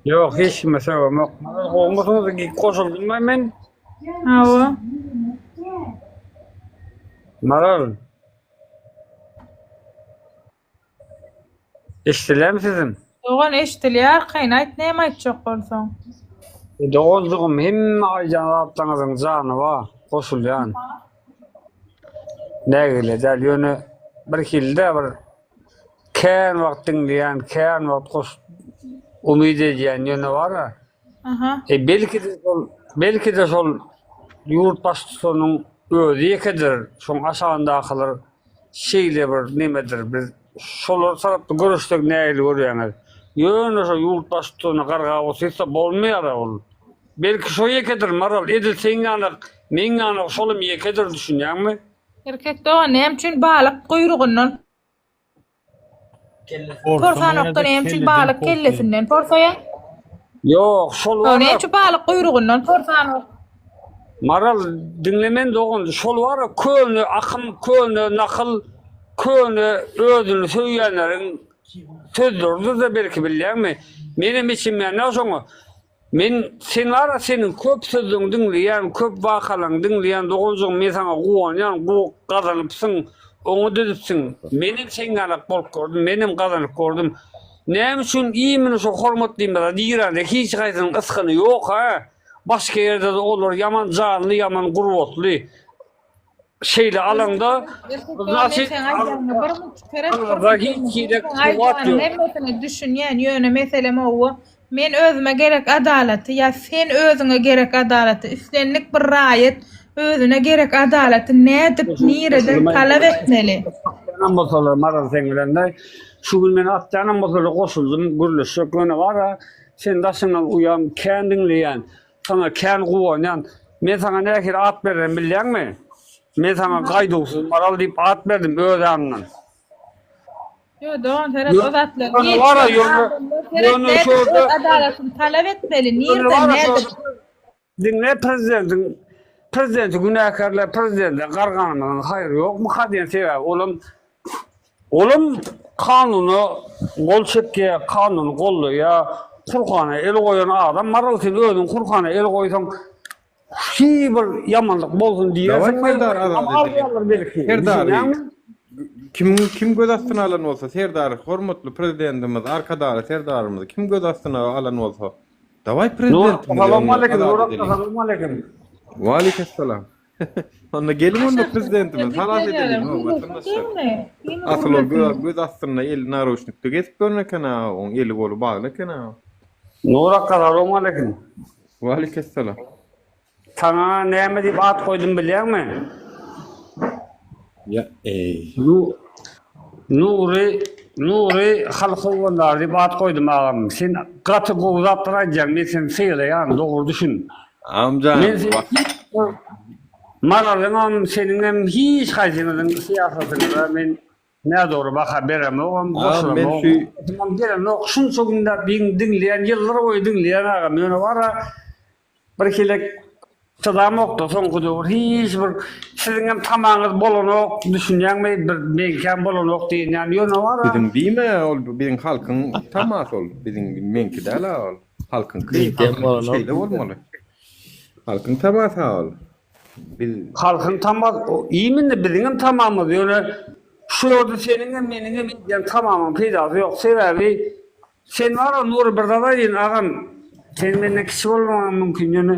Ýok hiç kime sögemok. Maral gowmysyňyz goşuldymmy men? Hawa. Maral. Eşdilýärmi sesim? Dogan eşdilýär arkaýyn aýt näme aýtjak bolsaň. Doganjygym hemme aýdýan zatlaryňyzyň jany bar, goşulýan. Nägile däl, ýöne birhili-dä bir kän wagt diňleýän, kän wagt goş umyt edýän ýöne bar-a. Aha. E belki-de şol, belki-de şol ýurt baştutanyň özi ýekedir, şoň aşagyndakylar şeýle bir nemedir, biz şolar tarapda göreşsek nähili görýäňiz? Ýöne şo ýurt baştutany gargap otyrsa bolmaýar-a ol. Belki şo ýekedir Maral, edil seň ýanak, meň ýanak şolam ýekedir düşünýäňmi? Erkek dogan näme üçin balyk guýrugyndan porsanokda näme üçin balyk kellesinden porsaýar? Ýok, şol Näme bar-a. üçin balyk guýrugyndan porsanok? Maral, diňle meni dogan, şol bar-a köne akym, köne nakyl, köne özüni söýýänleriň sözleridir-de belki bilýäňmi? Menem içimden-ä şoňa Men sen bara seniň köp sözleňi diňleýän köp wakalaňy diňleýän doganjygym men saňa guwanýan gowy gazanypsyň oňat edipsiň menem seň ýalak bolup gördüm menem gazanyp gördüm näme üçin imini şo hormatlymyza dirände hiç haýsynyň ysgyny ýok hä başga ýerde-de olar ýaman janly ýaman gurbatly Şeýle alaňda Znaçit agza hiç hili kuwwat ýok. Hemmesine düşünýän, ýöne meselem owo, men özüme gerek adalaty ýa sen özüňe gerek adalaty, islendik bir raýat özüne gerek adalaty nädip, nireden talap etmeli? Atýanam bolsalar Maral seň bilen-de şu gün meni atýanam bolsalar goşuldym gürleşjek ýöne bar-a sen daşyňdan uýam kän diňleýän Saňa kän guwanýan. Men saňa nähili at bererimi bilýäňmi? Men saňa Gaýduwsyz Maral diýip at berdim öz ýanymdan. Ýo dogan seret o zatlar Ýöne bar-a, ýöne, Seret ýöne nädip şurada öz adalatyny talap etmeli ýöne nirden bar-a nädip. şurada. Diňle prezidentiň prezidenti günäkärläp prezidente garganymyzyň haýry ýokmyka diýen sebäbi olam olam kanuna gol çekýär kanuny goldaýar Kurhana el goýan adam maral sen özüň Kurhana el goýsaň hiç bir ýamanlyk bolsun Daway diýersiňmi Serdar azat alýarlar edeliň. belki Serdary düşünýäňmi? kim kim göz astyna alan bolsa Serdary hormatly prezidentimiz Arkadagly Serdarymyzy kim göz astyna alan bolsa Daway Nur prezidentimizi onda salowmaleýkim azat Nur edeliň. salowmaleýkim. Waleýkessalam. Onda geliň onda prezidentimizi halas edeliň ho watandaşlar. Asyl ol göz, göz astynda eli naruşnikde gezip ýören eken-a, oň eli goly bagly eken-a. Nur akga salowmaleýkim. Waleýkessalam. Saňa näme diýip at goýdum bilýäňmi? Ýa eý. Nury Nury halk howandary diýip at goýdum agam. Sen gaty gowy zatlar aýdýaň men seni sylaýan dogry düşün. Agam Men seni Maralyňam seniňem hiç haýsyňyzyň syýasatyňyza men nädogry baha beremogam Agam men goşulamok. şu Gelenok şunça günläp diňleýän ýyllar boýy diňleýän agam ýöne bara Bir hilek çydamokda soňky döwür hiç bir siziňem tamaňyz bolanok düşünýäňmi bir meňkäm bolanok diýen ýaly ýöne bara. Biziň diýme ol biziň halkyň tamasy ol biziň meňki däl-a ol halkyňky Meňkem bolanok. şeýle bolmaly halkyň tamasy-a ol biz. Halkyň tamasy imенно biziňem tamamyz ýöne şu ýerde seniňem meniňem edýän tamamyň peýdasy ýok sebäbi Sen bara Nury bir zat aýdyn agam sen menden kiçi bolmagyňam mümkin ýöne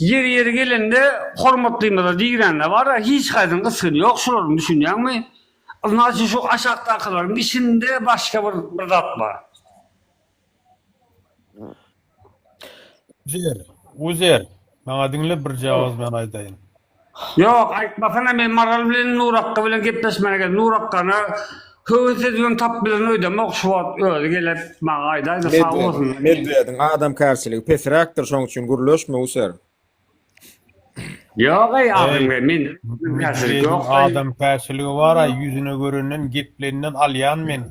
ýeri ýeri gelende hormatlymyza digrende bara hiç haýsynyň ysgyny ýok şularyň düşünýäňmi znaçy şu aşakdakylaryň içinde başga bir bir zat bar. Uzer, Uzer, maňa diňle birje awaz men aýdaýyn. Ýok, aýtmasana men Maral bilen Nurakga bilen gepleşmäne geldim. Nurakgana höwes edibem tapyp bilerin öýdemok şu wagt özi gelip maňa aýdaýda sag bolsun. Medwediň adamkärçiligi pesräkdir şoň üçin gürleşme User. Ýok-eý agam men adamkärçilik ýok-aý. Adamkärçiligi bar-a ýüzüne görenden gepleninden alýan men.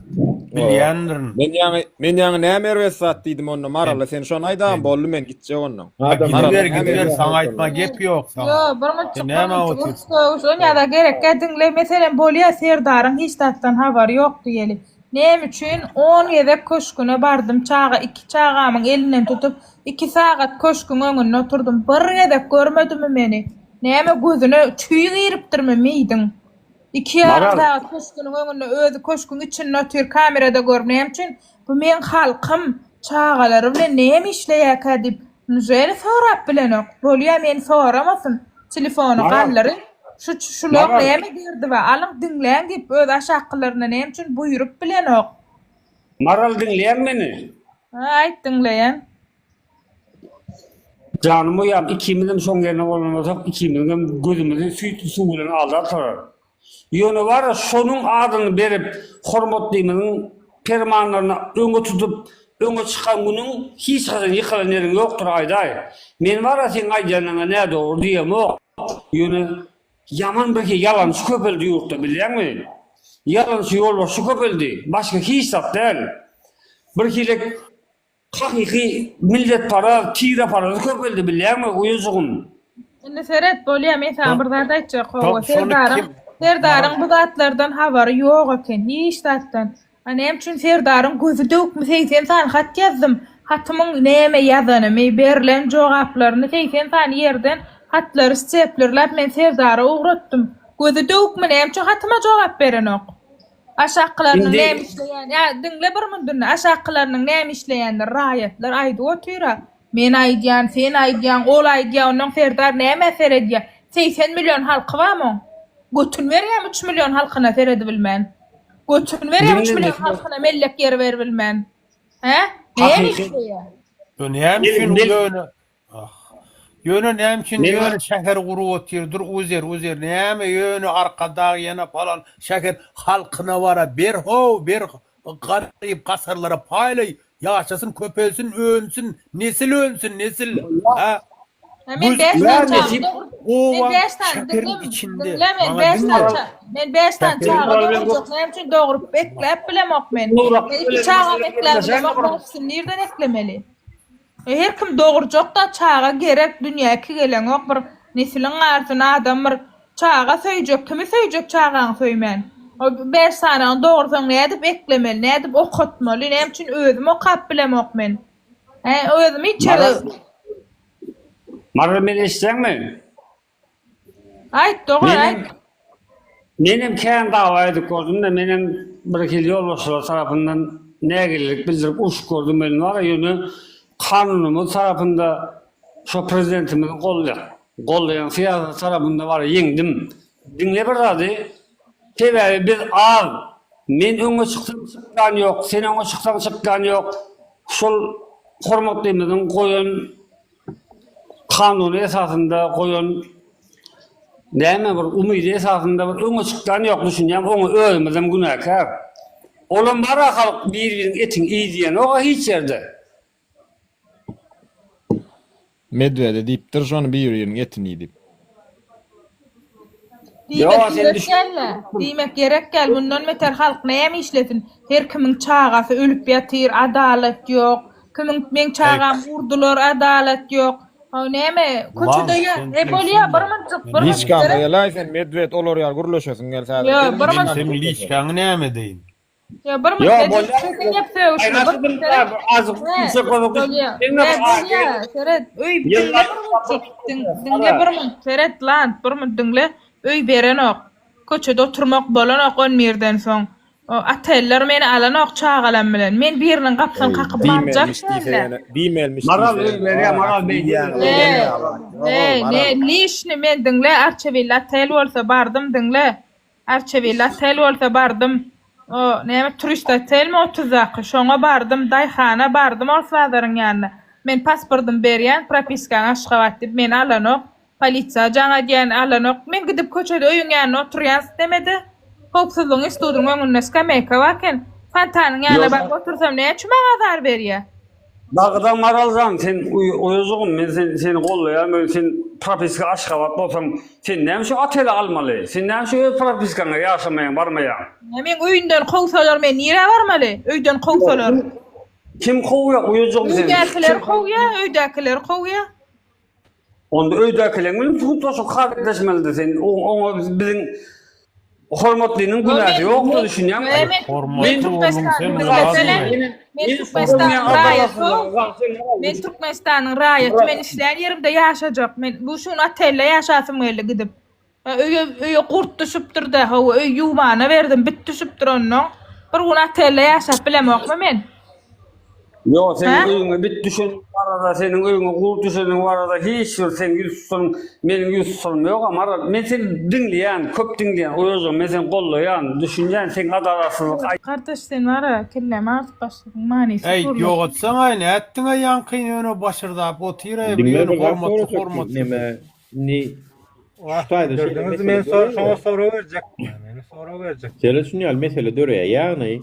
Bilýändirin. Men ýaňy men ýaňy näme erbet zat diýdim onda Marala sen şony aýdagyn boldy men gitjek ondan. Ha gidiber gidiber saňa aýtma gep ýok saňa. Ýo bir munçuk Sen bir näme munçuk otyrsyň. uruş sögüş onýada gerekkä diňle meselem bolýa Serdaryň hiç zatdan habary ýok diýeli. Näme üçin on gezek köşgüne bardym çaga iki çagamyň elinden tutup iki sagat köşgüň öňünde oturdym bir gezek görmedimi meni näme gözüne çüý giripdirmi meýdiň iki ýarym Maral. sagat köşgüniň öňünde özi köşgüň içinde otyr kamerada görüp näme üçin bu meň halkym çagalary bilen näme işleýäkä diýip nujeli sorap bilenok bolýa meni soramasyn telefony Maral. galdyryň şu şulaň Maral. näme derdi bar alyň diňläň diýip öz aşakgylaryna näme üçin buýrup bilenok. Maral diňleýäňmi meni? Ha aýt diňleýän. Janym uýam ikimizem şoň ýerine bolan bolsak ikimiziňem gözümizi süýtli suw bilen aldarsylar. Ýöne bara şonuň adyny berip hormatlymyzyň permanlaryny öňe tutup öňe çykan günüň hiç haçan ýykylan ýeriň ýokdur aýdaý. Men bara seň aýdýanyňa nädogry diýemok ýöne ýaman birhili ýalançy köpeldi ýurtda bilýäňmi? Ýalançy ýolbaşçy köpeldi başga hiç zat däl. Birhili Hakyky milletparaz, tireparaz köpeldi bilýäňmi uýajygym. Indi seret bolýa men saňa bir zat aýtjak hawa Şony Serdaryň kim Serdaryň bu zatlardan habary ýok eken hiç zatdan. A näme üçin Serdaryň gözi döwükmi 80 sany hat ýazdym hatymyň näme ýazanymy berlen jogaplaryny 80 sany ýerden hatlary steplerläp men Serdara ugratdym gözi döwükmi näme üçin hatyma jogap berenok. Aşakkylarynyň Indi näme işleýän, ýa diňle bir mundunda, aşakkylarynyň näme işleýänini raýatlar aýdyp otyr-a. Men aýdýan, sen aýdýaň, ol aýdýa, onnoň Serdar nämä seredýä? 80 million halky barmy oň? Götün berýämi üç million halkyna seredibilmän? Götün berýämi üç diňle million indi halkyna mellek ýeri beribilmän? Hä? Näme hakyky işleýä? Ýöne näme üçin men ýöne Ah. Ýöne näme üçin men ýöne şäher gurup otyr dur uzer uzer näme ýöne arkadag ýene palan şäher halkyna bara ber how ber garyp gasarlara paýlaý ýaşasyn köpelsin önsün nesil önsün nesil ha Ha men göz 5 ýa sany çaga nesip dogurdum. Men obaň 5 sany şäheriň diňle, içinde diňle men maňa 5 diňle sany ça men 5 sany şäheriň çaga Nural bilen dogurjak. Näme üçin dogrup ekläp bilemok men. Nurak Men iki bilen çagam bilen ekläp gürleşen bilemok, bir bäşisini nirden eklemeli? E, her kim dogurjak-da çaga gerek dünýä iki geleňok bir nesiliň galsyn adam bir çaga söýjek kimi söýjek çagaňy söýmän. O bäş sanyny dogursaň nädip eklemeli nädip okatmaly näme üçin özüm okap bilemok men. He özüm hiç ýere Maral meni eşitýäňmi? Aýt dogan aýt. Menem kän dawa edip gördüm-de, menem bir hili ýolbaşçylar tarapyndan nägilelik bildirip urşup gördüm welin bar ýöne kanunymyz tarapynda şo prezidentimiziň goldaýan goldaýan syýasaty tarapynda bar ýeňdim. Diňle bir zady, sebäbi biz az, men öňe çyksam çykýan ýok, sen öňe çyksaň çykýan ýok, şol hormatlymyzyň goýan kanuny esasynda goýan näme bir umydy esasynda bir öňe çykýan ýok düşünýäň oňa özümizem günäkär. Olam bara halk bir biriniň etini iý diýenoga hiç ýerde. Medwede diýipdir şony bir biriniň etini iý diýip. Diýmek gerek däl-le. Diýmek gerek däl. Mundan beter halk näme işlesin? Her kimiň çagasy ölüp ýatyr, adalat ýok. Kimiň meň çagamy urdular, adalat ýok. Haw näme, köçede ýa, e bolýa bir munjyk, bir munjyk Liçkaňa seret. gelaý sen Medwed olar ýaly gürleşesiň gelse häzir. Ýo, Gel bir Men munjyk. seniň liçkaňy näme edeýin? Ýa bir Ýo minut bolýa. sesiň gep sögüşini bir minut seret. Azık He, bolýa. He, bolýa. Seret, öý diňle bir minutjyk. Diňle bir minut. Seret lan, bir minut diňle. Öý berenok. Köçede oturmak bolanok on birden soň. O oteller meni alanok çagalam bilen. Men biriniň gapysyny kakyp barjak dälde. Diýmelmiş Maral öý berýär, Maral beý He, he, ne, lişni men diňle, Arçabilli otel bolsa bardym diňle. Arçabil otel bolsa bardym. O näme turist otelmi otuzdaky şoňa bardym daýhana bardym ors bazaryň ýanyna. Men pasportymy berýän propiskaň Aşgabat diýip meni alanok. Polisiýa jaň edýän alanok. Men gidip köçede öýüň ýanynda oturýan nemede howpsuzlygyň institutynyň öňünde skameýka bar eken. Fontanyň ýanyna baryp otursam näme üçin maňa azar berýä. Dagyda Maraljan sen uýajygym men sen seni gollaýan men sen propiska Aşgabat bolsaň sen näme üçin otele almaly sen näme üçin öz propiskaňa ýaşamaýaň barmaýaň. Meň öýünden kowsalar men nirä barmaly öýden kowsalar. Kim kowýa uýajygym seni. Öýdäkiler kowýa öýdäkiler kowýa. Onda öýdäkileň bilen tutluşyp hakytlaşmalydy sen oňa biziň hormatlynyň günäsi ýokdy düşünýäňmi? Men Men Türkmenistanyň raýaty. Men Türkmenistanyň raýaty. Men islän ýerimde ýaşajak. Men bu şu gün otelde ýaşasym geldi gidip. Öýe öýe gurt düşüpdir-de, hawa, öý ýuwmana berdim, bit düşüpdir onnoň. Bir gün otelde ýaşap bilemokmy men? Ýok, seniň öýüňe bit düşeni barada, seniň öýüňe gurt düşeni barada hiç bir seň ýüz tutanyň, meniň ýüz tutanym ýok-a, Maral. Men seni diňleýän, köp diňleýän, uýajygym, men seni gollaýan, düşünýän, seň adalatsyzlyk aý. Gardaş sen bar-a, kellämi agyrdyp başladyň, manysyz Äý, gürrüň. ýogatsaň-aý, nätdiň-aý ýaňkyny ýöne başyrdap otyr-aý, bu Diňle ýöne bir zat hormatly sorajak hormatsyz. neme indi şu taýda şeýle Gördüňiz mesele men döreýär. şoňa sorag berjek. Meni sorag berjek. Şeýle şuny ýaly mesele döreýär. Ýagny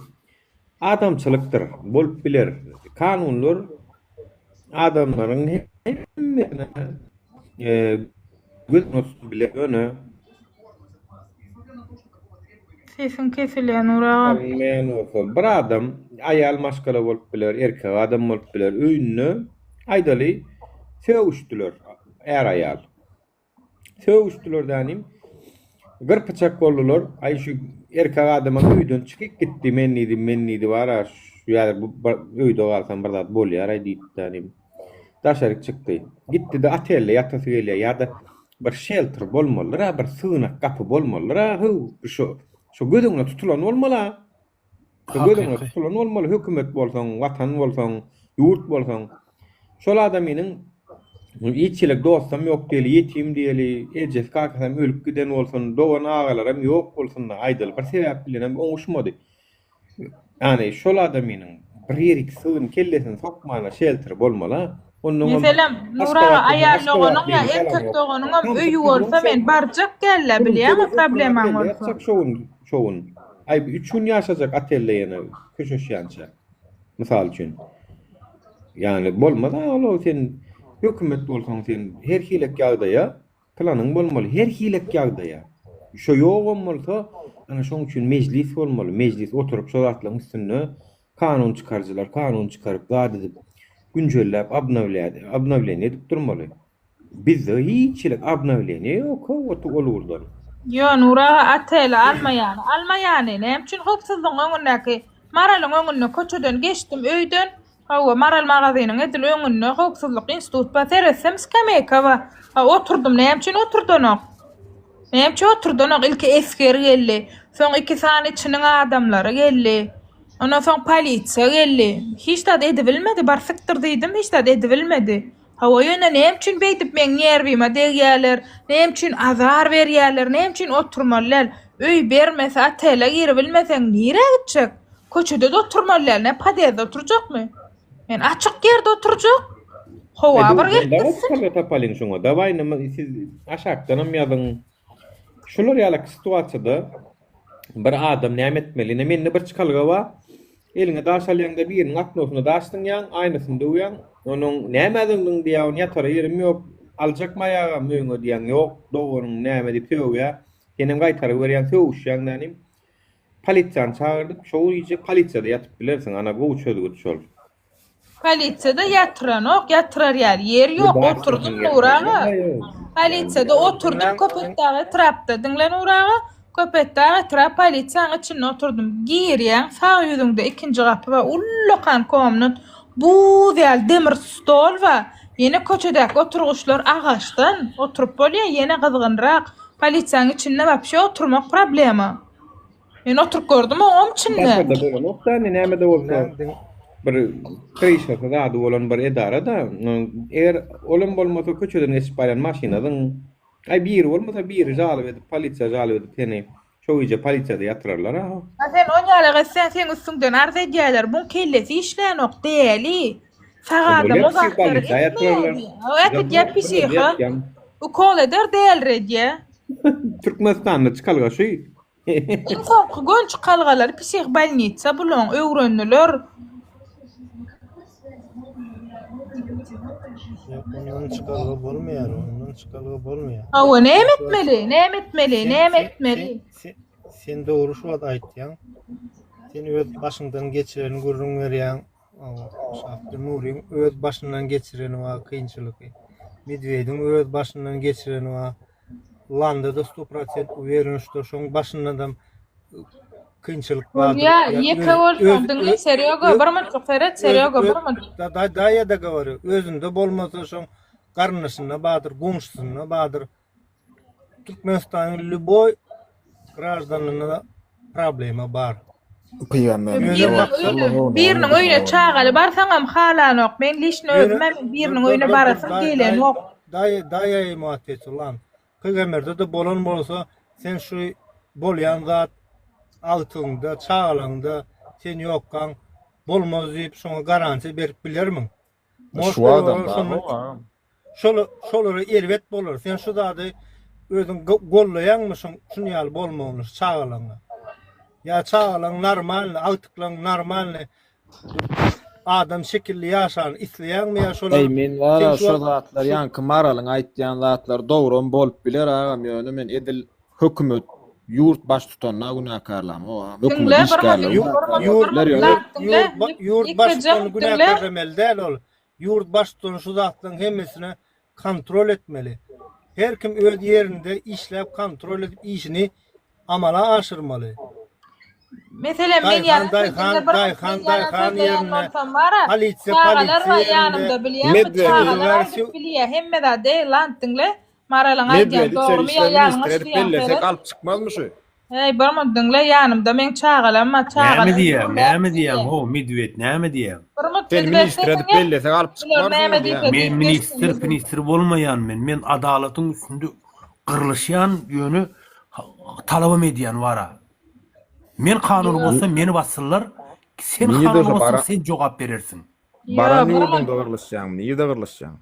Adamçylykdyr, bolup biler. Kanunlar adamlaryň hemmesine göz tutup biler, ýöne. Sesiň kesilýär Nur aga. Alynmaýan bolsa, bir adam aýal maşgala bolup biler, erkek adam bolup biler, öýünde aýdaly sögüşdiler är-aýal. Sögüşdiler dänim. Gyr-pyçak boldular. Aý şu erkek adamam öýden çykyp gitdi. Men diýdi, men diýdi bar-a şu häzir bu öýde galsam bir zat bolýar-aý diýdi dänim. Daşaryk çykdy. Gitdi-de otelde ýatasy gelýär ýa-da bir şelter bolmalydyr-a, bir sygynak gapy bolmalydyr-a, höw, şu şu göz öňüne tutulan bolmaly-a. Göz öňüne tutulan bolmaly, hökümet bolsaň, watan bolsaň, ýurt bolsaň. Şol adamynyň hiç hili dostam ýok diýeli, ýetim diýeli, ejesi kakasam ölüp giden bolsun, dogan agalaram ýok bolsun aýdaly bir sebäp bilenem oňuşmady. Ýani şol adamynyň bir ýerik sygyn kellesini sokmana şelter bolmaly. Onnoňam Meselem, Nur aga aýal doganyň ýa erkek doganyňam öýi bolsa men barjak dälä bilýäňmi problemaň bolsa. Şo gün, şo gün. Aý üç gün ýaşajak otelde ýene köşeşýänçä. Mysal üçin. Ýagny bolmaz a ol sen hökümet bolsaň sen her hilek ýagdaýa planyň bolmaly her hilek ýagdaýa. Şo ýogam bolsa ana şoň üçin mejlis bolmaly. Mejlis oturyp şo zatlaryň üstünde kanun çykaryjylar kanun çykaryp zat edip. günjelläp obnowlýat obnowleniýe edip durmaly. Bizde hiç hili obnowleniýe ýok how ol ugurdan. Ýo Nury aga otele almaýany almaýany näme üçin howpsuzlygyň öňündäki Maralyň öňünde köçeden geçdim öýden hawa Maral magazynyň edil öňünde howpsuzlyk institut bar seretsem skameýka bar ha oturdym näme üçin oturdanok näme üçin oturdanok ilki esger geldi soň iki sany içiniň adamlary geldi ondan soň polisiýa geldi hiç zat edibilmedi bar sykdyr diýdim hiç zat edibilmedi Hawa ýöne näme üçin beýdip meň nerwime degýäler, näme üçin azar berýäler, näme üçin oturmaly däl, öý bermese otele giribilmeseň nirä gitjek, köçede-de oturmaly däl, nä podýezde oturjakmy? Men açyk ýerde oturjak. Howa bir gelip Daway gitsin. çykalga tapalyň şoňa. Daway nima siz aşakdanam ýazyň. Şular ýalak situasiýada bir adam näme etmeli? Ine mende bir çykalga bar. Eliňe daş alýaňda biriniň oknosyna daş zyňýaň, aýnasyny döwýäň. Onuň nämä zyňdyň diýýär, ony ýatara ýerim ýok, aljakmy aýagam öýüňe diýýäň, ýok, doganyň näme diýip sögýär. Senem gaýtaryp berýäň, sögüşýäň nänim. Polisiýany çagyrdyp, şo gije polisiýada ýatyp bilersiň, ana gowy çözgüt şol. Polisiýada ýatyranok, ýatyrar ýaly ýer ýok, oturdym Nury aga. Polisiýada oturdym Köpetdag etrapda, diňle Nury aga, Köpetdag etrap polisiýanyň içinde oturdym. Girýäň, sag ýüzüňde ikinji gapy bar, ullakan komnat, buz ýaly demir stol bar. Ýene köçedäki oturgyçlar agaçdan, oturyp bolýar, ýene gyzgynrak. Polisiýanyň içinde wapşe oturmak problema. Men oturyp gördüm oňam içinde. Daşarda bolanok da indi näme-de bolsa bir kryşasy zady bolan bir edara-da. Eger olam bolmasa köçeden geçip barýan maşyna zyň. Aý biri bolmasa biri jalyp edip polisiýa jalyp edip seni şo gije polisiýada ýatyrarlar-a. A sen onýalak etseň seň üstüňden arz edýäler. Buň kellesi işlänok däli. Sag adam o zatlary etmeýär. Äkidýär psiha. Ukol eder däliredýär. Türkmenistanda çykalga şu. Iň soňky gön çykalgalary psihbolnitsa bulaň öwrendiler. Ýok, ondan çykalga bolmaýar, ondan çykalga bolmaýar. Hawa, näme etmeli? Näme etmeli? Sen, Näme sen, etmeli? sen, sen dogry şu wagt aýtýaň. Sen öz başyňdan geçireni gürrüň berýäň. Şahdy Nuryň öz başyndan geçireni bar kynçylygy. Medwediň öz başyndan geçireni bar. Landa-da 100% uweren, şto şoň başyndanam kynçylyk bardyr. Bolýa, ýeke bolsaň diňle Serýoga bir minutjyk seret Serýoga bir minut. Da da da ya da govorю. Özünde bolmasa şoň garyndaşynda bardyr, goňşusynda bardyr. Türkmenistanyň lýuboý graždanynda problema bar. Pygamberimiz Biriniň biriniň öýüne çagaly barsaňam halanok. Men lişni özümem biriniň öýüne barasym gelenok. Daýy daýy emu otweçu lan. Pygamberde-de bolan bolsa sen şu bolýan zat agtygyňda, çagalaňda sen ýokkaň bolmaz diýip şoňa garantiýa berip bilermiň? Şu adam bar. Şol şolara erbet bolar. Sen şu zady özüň gollaýaňmy şuň şun ýaly bolmagyny şu çagalaňa? Ýa çagalaň normalny, agtyklaň normalny adam şekilli ýaşany isleýäňmi ýa şolar Eý men wara şo zatlar ýaňky Maralyň aýtýan zatlary dogram bolup biler agam ýöne men edil hökümet ýurt baştutanyna günäkärlämok agam hökümet işgärleri ýurt baştutany günäkärlemeli däl ol Ýurt baştutany şu zatlaryň hemmesine kontrol etmeli. Her kim öz ýerinde işläp kontrol edip işini amala aşyrmaly. Meselem men Daýhan ýalan daýhan sözünde bir daýhan men ýalan daýhan sözleýän ýerinde bolsam bara polisiýa çagalar polisiýa bar ýerinde ýanymda bilýäňmi Medwedi çagalar aýdyp bilýä hemme zat eý lan diňle Maralyň aýdýan Medwedi içeri dogrymy ýa işler ýalňyş ministri edip diýýän bellesek seret alyp çykmazmy şu? Eý bir minut diňle ýanymda meň çagalarym bar Näme çagalar diýýäň, gürläp näme bilýä diýýäň, ho, Medwed, näme diýýäň? Bir minut Seni Medwed ministr edip sesiňe bellesek alyp bular çykmarsyňmy näme diýýän. diýse Men diýip ministr, geçsin ministr bolmaýan men. Men adalatyň üstünde gyrlyşýan, ýöne talabam edýän wara. Men kanuny bozsam meni bassynlar, sen Nirde kanuny şo bozsaň bara sen jogap berersiň. baran Ýo, bir ýurduňda gyrlyşýaňmy? Nirde gyrlyşýaň?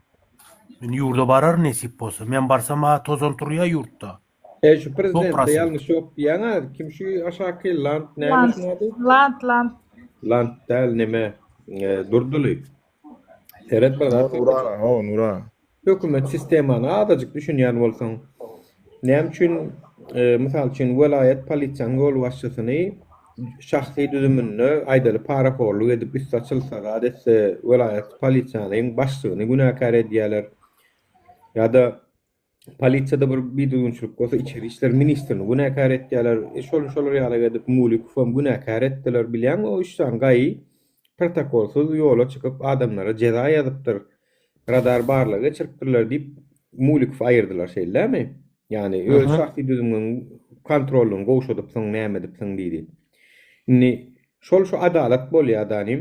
Men ýurda bararyn nesip bolsa. Men barsam a tozan turýa ýurtda. E şu prezidentde prosent. ýalňyş ýok diýýäň-ä, kim şu aşaky Land näme Land, şuň ady? Land, Land. Land däl neme e, Durdyly. Seret bir zat Nur aga, ho Nur aga. Hökümet sistemany azajyk düşünýän bolsaň, näme üçin e, mysal üçin welaýat polisiýanyň ýolbaşçysyny. şahsy düzüminde aýdaly parahorluk edip üsti açylsa zat etse welaýat polisiýanyň başlygyny günäkär edýärler. Ýa-da polisiýada bir bidüzgünçilik bolsa içeri işler ministrini günäkär etýärler. E şol şolar ýaly edip Mulikowam günäkär etdiler. Bilýäňmi o üç sany gaýy protokolsyz ýola çykyp adamlara jeza ýazypdyr. Radar barlagy geçiripdirler diýip Mulikowy aýyrdylar şeýle dälmi? Ýagny öz şahsy düzümiň kontrolyny gowşadypsyň näme edipsiň diýdi. Indi şol şu adalat bolýar danym.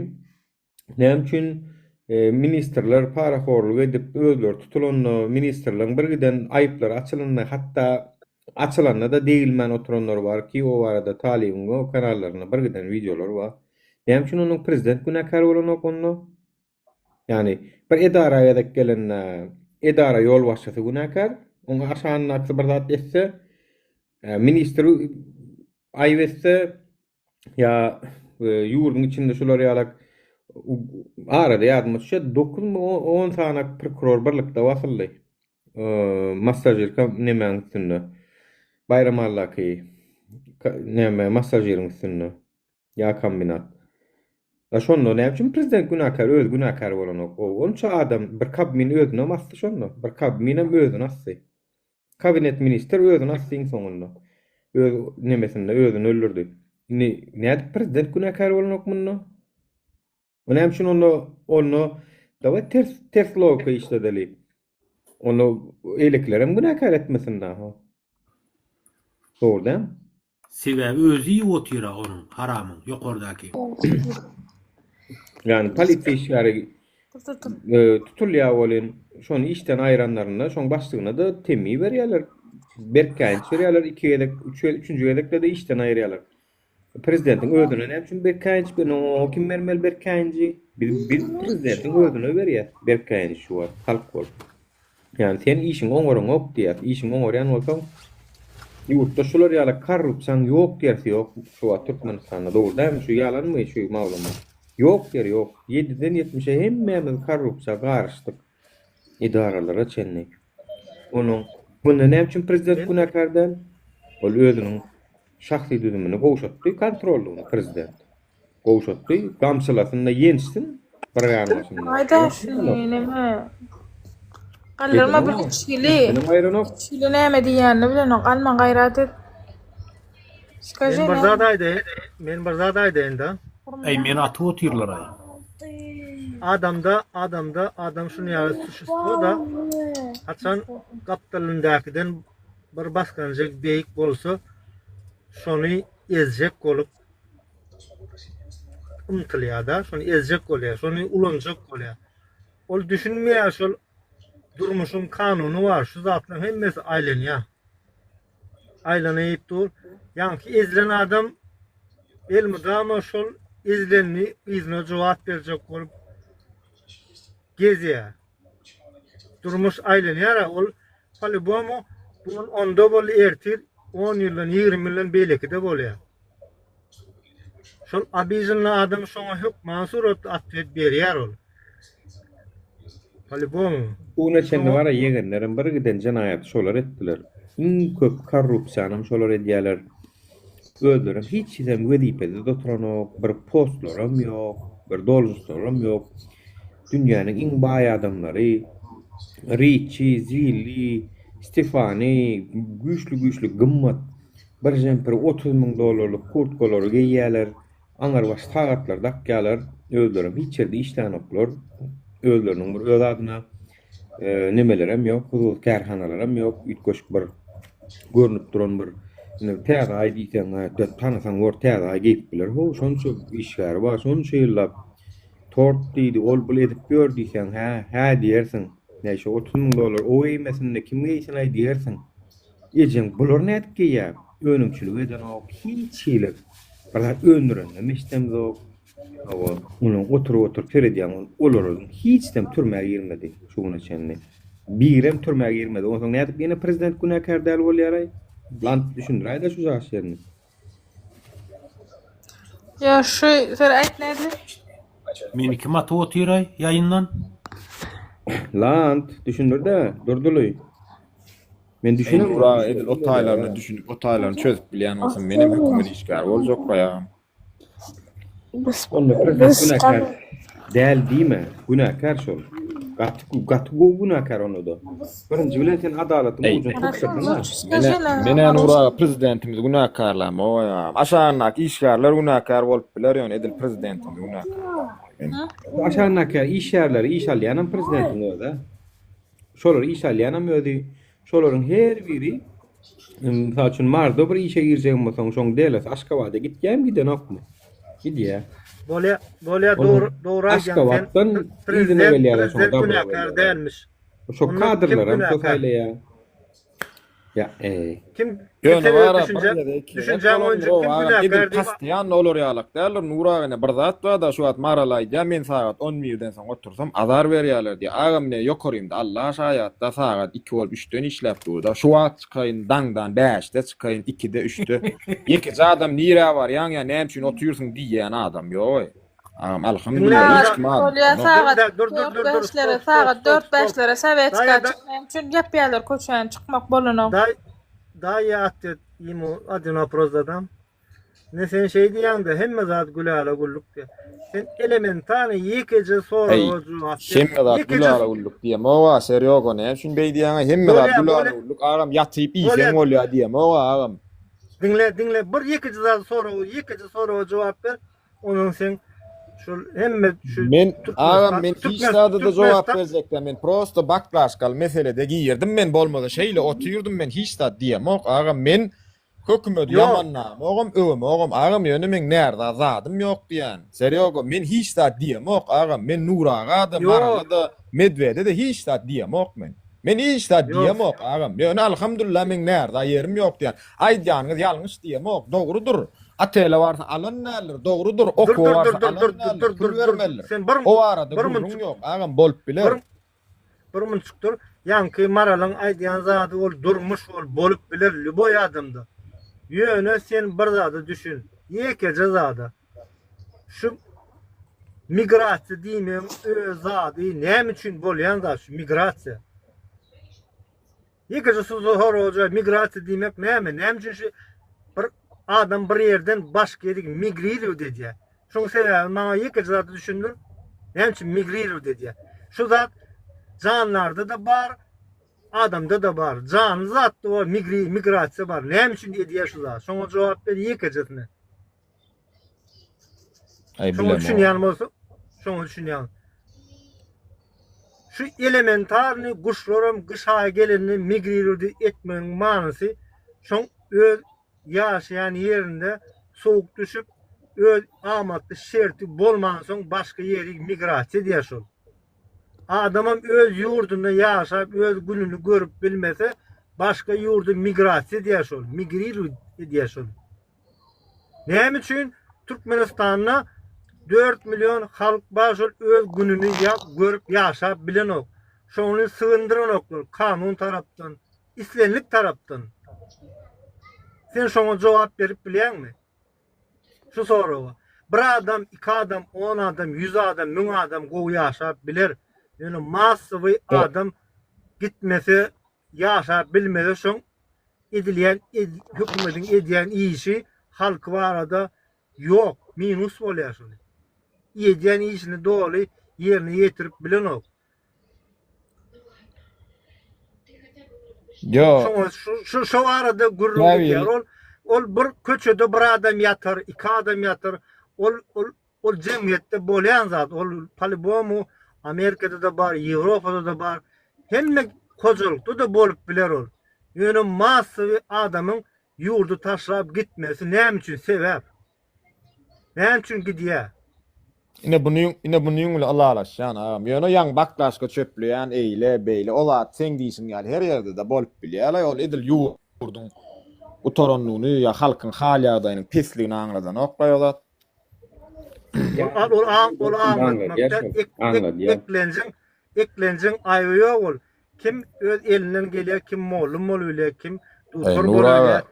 Näme üçin ministrler parahorluk edip özleri tutulanda ministrleň birgiden aýyplary açylanda hatda açylanda-da degilmän oturanlar bar ki o barada Talybyň o kanallarynda birgiden wideolar bar. Näme üçin onuň prezident günäkär bolanok onda? Ýagny bir edara gezek gelende edara ýolbaşçysy günäkär, oň aşagyndaky bir zat etse, ministr aýyp etse ýa ýurduň içinde şular ýalak arada ýadyma düşýär, dokuzmy on sany prokuror birlikde basyldy. Massažirka nemäň üstünde. Baýramalydaky näme massažiriň üstünde. Ýa kombinat. A şonda näme üçin prezident günäkär özi günäkär bolanok o onça adam bir kabmin özünem asdy şonda bir kabminem özüni asdy kabinet ministr özüni asdy iň soňunda öz nemesinde özüni öldürdi indi nädip prezident günäkär bolanok munda o näme üçin onda onda daway ters ters logika işledeli onda eýlekilerem günäkär etmesin daha dogry dämi. Sebäbi özi iýip otyra onuň, haramyň, ýokardaky. Ýagny polisiýa işgäri tutulýar welin, şony işden aýranlarynda şoň başlygyna-da temmi berýärler, berk käýinç berýärler, iki gezek, üç üçünji gezekde-de işden aýyrýarlar. Prezidentiň özüne näme üçin berk käýinç berýär? Oňa kim bermeli berk käýinji? Biz biz prezidentiň özüne berýäs berk käýinji şu wagt halk bolup. Ýagny sen işiňi oňaraňok diýýäs. Işiňi oňarýan bolsaň ýurtda şular ýaly korrupsiýaň ýok ýersi ýok şu wagt Türkmenistanda dogry dälmi şu ýalanmy şu maglumat? Ýok ýeri ýok. Ýediden ýetmişe hemmämiz korrupsiýa garyşdyk. Edaralara çenli. Onuň munda näme üçin prezident günäkär däl? Ol özüniň şahsy düzümini gowşatdy kontrollygyny prezident. Gowşatdy. Gamçylasyn-da ýençsin bir ýanbaşynda. Aýda şuny neme. Galdyrma bir içgili. İçgili näme diýýänini bilenok. Alma gaýrat et. Skaži Men bir zat aýdaýyn. Men bir zat aýdaýyn-da. Äý meni atyp otyrlar-aý. Adamda, adamda, adam şuny ýaly suşestwo-da, haçan gapdalyndakydan bir basganjak beýik bolsa, şony ezjek bolup ymtylýar-da, şony ezjek bolýar, şony ulanjak bolýar. Ol düşünmeýär şol durmuşyň kanuny bar, şu zatlaryň hemmesi aýlanýar. Aýlanyp dur. Ýaňky ezilen adam elmydama şol ezilenini yzyna jogap berjek bolup gezýär. Durmuş aýlanýar-a, ol po-lýubomu bu gün onda boldy, ertir on ýyldan, 20 ýyldan beýlekide bolýar. Şol obiženli adam şoňa hökman suratda otwet berýär ol. Polibom. Bu güne çenli bara ýegenlerem bir giden jenaýaty şolar etdiler. Iň köp korrupsiýanam şolar edýäler. Özlerem hiç hizem wezipede-de oturanok, bir postlaram ýok, bir dolžnostlaram ýok. Dünýäniň iň baý adamlary Riçi, Zilli, Stefani güýçli-güýçli gymmat Bir jempir 30 müň dollarlyk kurtkalary geýýärler, aňrybaş sagatlar dakýarlar, özlerem hiç ýerde işlänoklar, özleriniň bir öz adyna nemelerem ýok, hususy kärhanalaram ýok, üýtgeşik bir görnüp duran bir indi täze aý diýseň, tanasaň bor täze aý geýip biler, how şonça işgäri bar, şonça ýyllap tort diýdi, ol bul edip ýör diýseň, hä, hä diýersiň, näşe 30 müň dollar o geýmesin-de kim geýsin-aý diýersiň. Ejeň bular nädip geýýär? Önümçilik edenok, hiç hili bir zat öndüreninem eşidemzok. Hawa, onuň oturyp-oturyp seredýäň, olaryň hiçisem türmä girmedi şu güne çenli. Birem türmä girmedi. Onsoň nädip ýene prezident günäkär däl bolýar-aý? Lant düşündiräý-dä şu jaş ýerini. Ýa şu sen aýt nädip? Meni kim atyp otyr-aý ýaýyndan? Lant, düşündir-dä, Durdyly. Men düşünemok. Ura edil o taýlaryna düşünip o taýlaryny çözüp bilýän bolsam menem hökümet işgäri boljakra ýa. Onda prezident günäkär däl diýme. Günäkär şol. Gaty gaty gowy günäkär onda-da. Birinji bilen sen adalatyň ujuny tutdurdyň-a. Menä Nury aga prezidentimizi günäkärlämok aýam. Aşagyndaky işgärler günäkär bolup biler ýöne edil prezidentimizi günäkärlämok. Aşagyndaky işgärleri iş alýanam prezidentiň özi-ä. Şolary iş alýanam özi. Şolaryň her biri mysal üçin Marsda bir işe girjegim bolsaň şoň delesi Aşgabada gitýämi gidenokmy? Gidýär. Bolýa, bolýa dogry, dogry aýdýaň sen. Aşgabatdan yzyna Prezident, gelýärler şoňa prezident dabra günäkär bolýar. dälmiş. Şo Onda kim kadrlaram şo günäkär? saýlaýar. Ýa eý. Kim Ýöne sen öz bara bir düşünje, gezek iki gezek düşünjäň bolandyr boýunça o kim agam edil günäkär diýip pastyýan olar ýalak däldir Nury aga ine bir zat barda şu wagt Maral aýdýar men sagat on birden soň otursam azar berýärler diýýär agam ine ýokarymda Alla şaýatda sagat iki bolup üçden işläp durda şu wagt çykaýyn daňdan bäşde çykaýyn ikide üçde ýekeje adam nirä barýaň ýa näme üçin otyrsyň diýýän adam ýogaý agam alhamdulillah hiç kim Sagat bolýar sagat dört bäşlere sagat dört bäşlere sowetska çykmaň üçin ýapýarlar köçäni çykmak bolanok. Daý daý ýa atýet imo odin wopros zadam. Ne sen şeý diýýäňde hemme zat gülala güllük diýä. Sen elementarny ýekeje soraga jogap ber. Hemme zat gülala güllük diýemok-a Serýoga näme üçin beý diýýäňä hemme zat gülala güllük agam ýatyp iýseň bolýa diýemok-a agam. Diňle diňle bir ýekeje zat soraga ýekeje soraga jogap ber. Onuň sen şol hemme şu Men agam men hiç zada-da jogap berjek däl men prosto baklaşkaly meselede girdim men bolmasa şeýle otyrdym men hiç zat diýemok agam men hökümedi ýamanlamogam öwemogam agam ýöne meň närza zadym ýok diýän Serýoga men hiç zat diýemok agam men Nury aga-da Marala-da Medwede-de hiç zat diýemok men men hiç zat diýemok agam ýöne alhamdulillah meň närza ýerim ýok diýän aýdýanyňyz ýalňyş diýemok dogrudyr Otele barsa alan däldir, dogrudyr, okuwa barsa alan däldir, pul bermelidir. O barada gürrüň ýok, agam bolup biler. Bir munçukdyr. Ýaňky Maralyň aýdýan zady ol durmuş ol bolup biler lýuboý adamda. Ýöne sen bir zada düşün. Ýekeje zada. Şu migrasiýa diýmegiň öz zady näme üçin bolýan zat şu migrasiýa. Ýekeje soraga migrasiýa diýmek näme? Näme üçin şu bir adam bir ýerden başga ýere migrirowat edýär? Şoň sebäbi maňa ýekeje zady düşündir. Näme üçin migrirowat edýär? Şu zat janlarda-da bar, adamda-da bar. Janly zatda bar, migri, migrasiýa bar. Näme üçin edýär şu zat? Şoňa jogap ber ýekejesine. Aý Şoňa düşünýän bolsa, şoňa düşünýän. Şu elementarny guşlaram gyş aýy gelende migrirudi etmegiň manysy şoň öz ýaşaýan ýerinde sowuk düşüp öz amatly şerti bolmansoň başga ýeri migrasiýa edýär şol. Adamam öz ýurdunda ýaşap öz gününi görüp bilmese başga ýurda migrasiýa edýär şol, migrirudi edýär şol. Näme üçin Türkmenistanda 4 million halk bar şol öz gününi ýa görüp ýaşap bilenok. Şony sygyndyranoklar kanun tarapdan, islendik tarapdan. Sen şoňa jogap berip bilýäňmi? Şu soraga. Bir adam, iki adam, on adam, ýüz adam, müň adam gowy ýaşap biler. Ýöne massowy adam gitmese ýaşap bilmese şoň edilýän hökümediň edýän işi halky barada ýok minus bolýar şony. Edýän işini doly ýerine ýetirip bilenok. Ýok. Şoňa şu şu barada gürrüň edýär ol. Ol bir köçede bir adam ýatar, iki adam ýatar. Ol ol Ol jemgyýetde bolýan zat, ol palibomu Amerikada-da bar, Ýewropada-da bar. Hemme hojalykda-da bolup biler ol. Ýöne massowy adamyň ýurdy taşlap gitmesi näme üçin sebäp? Näme üçin gidýär? Ine bunyň, ine bunyň bilen ylalaşýan agam. Ýöne ýaňy baklaşka çöpleýän eýle, beýle o zat seň diýşiň ýaly her ýerde-de bolup bilýär-laý. Ol edil ýurduň gutaranlygyny ýa halkyň hal-ýagdaýynyň pesligini aňladanok-laý o zat. Ol ol aň ol aňlatmakda eklenjiň eklenjiň aýby ýok ol. Kim öz elinden gelýär, kim mollum bolup bilýär, kim dugtor bolup bilýär.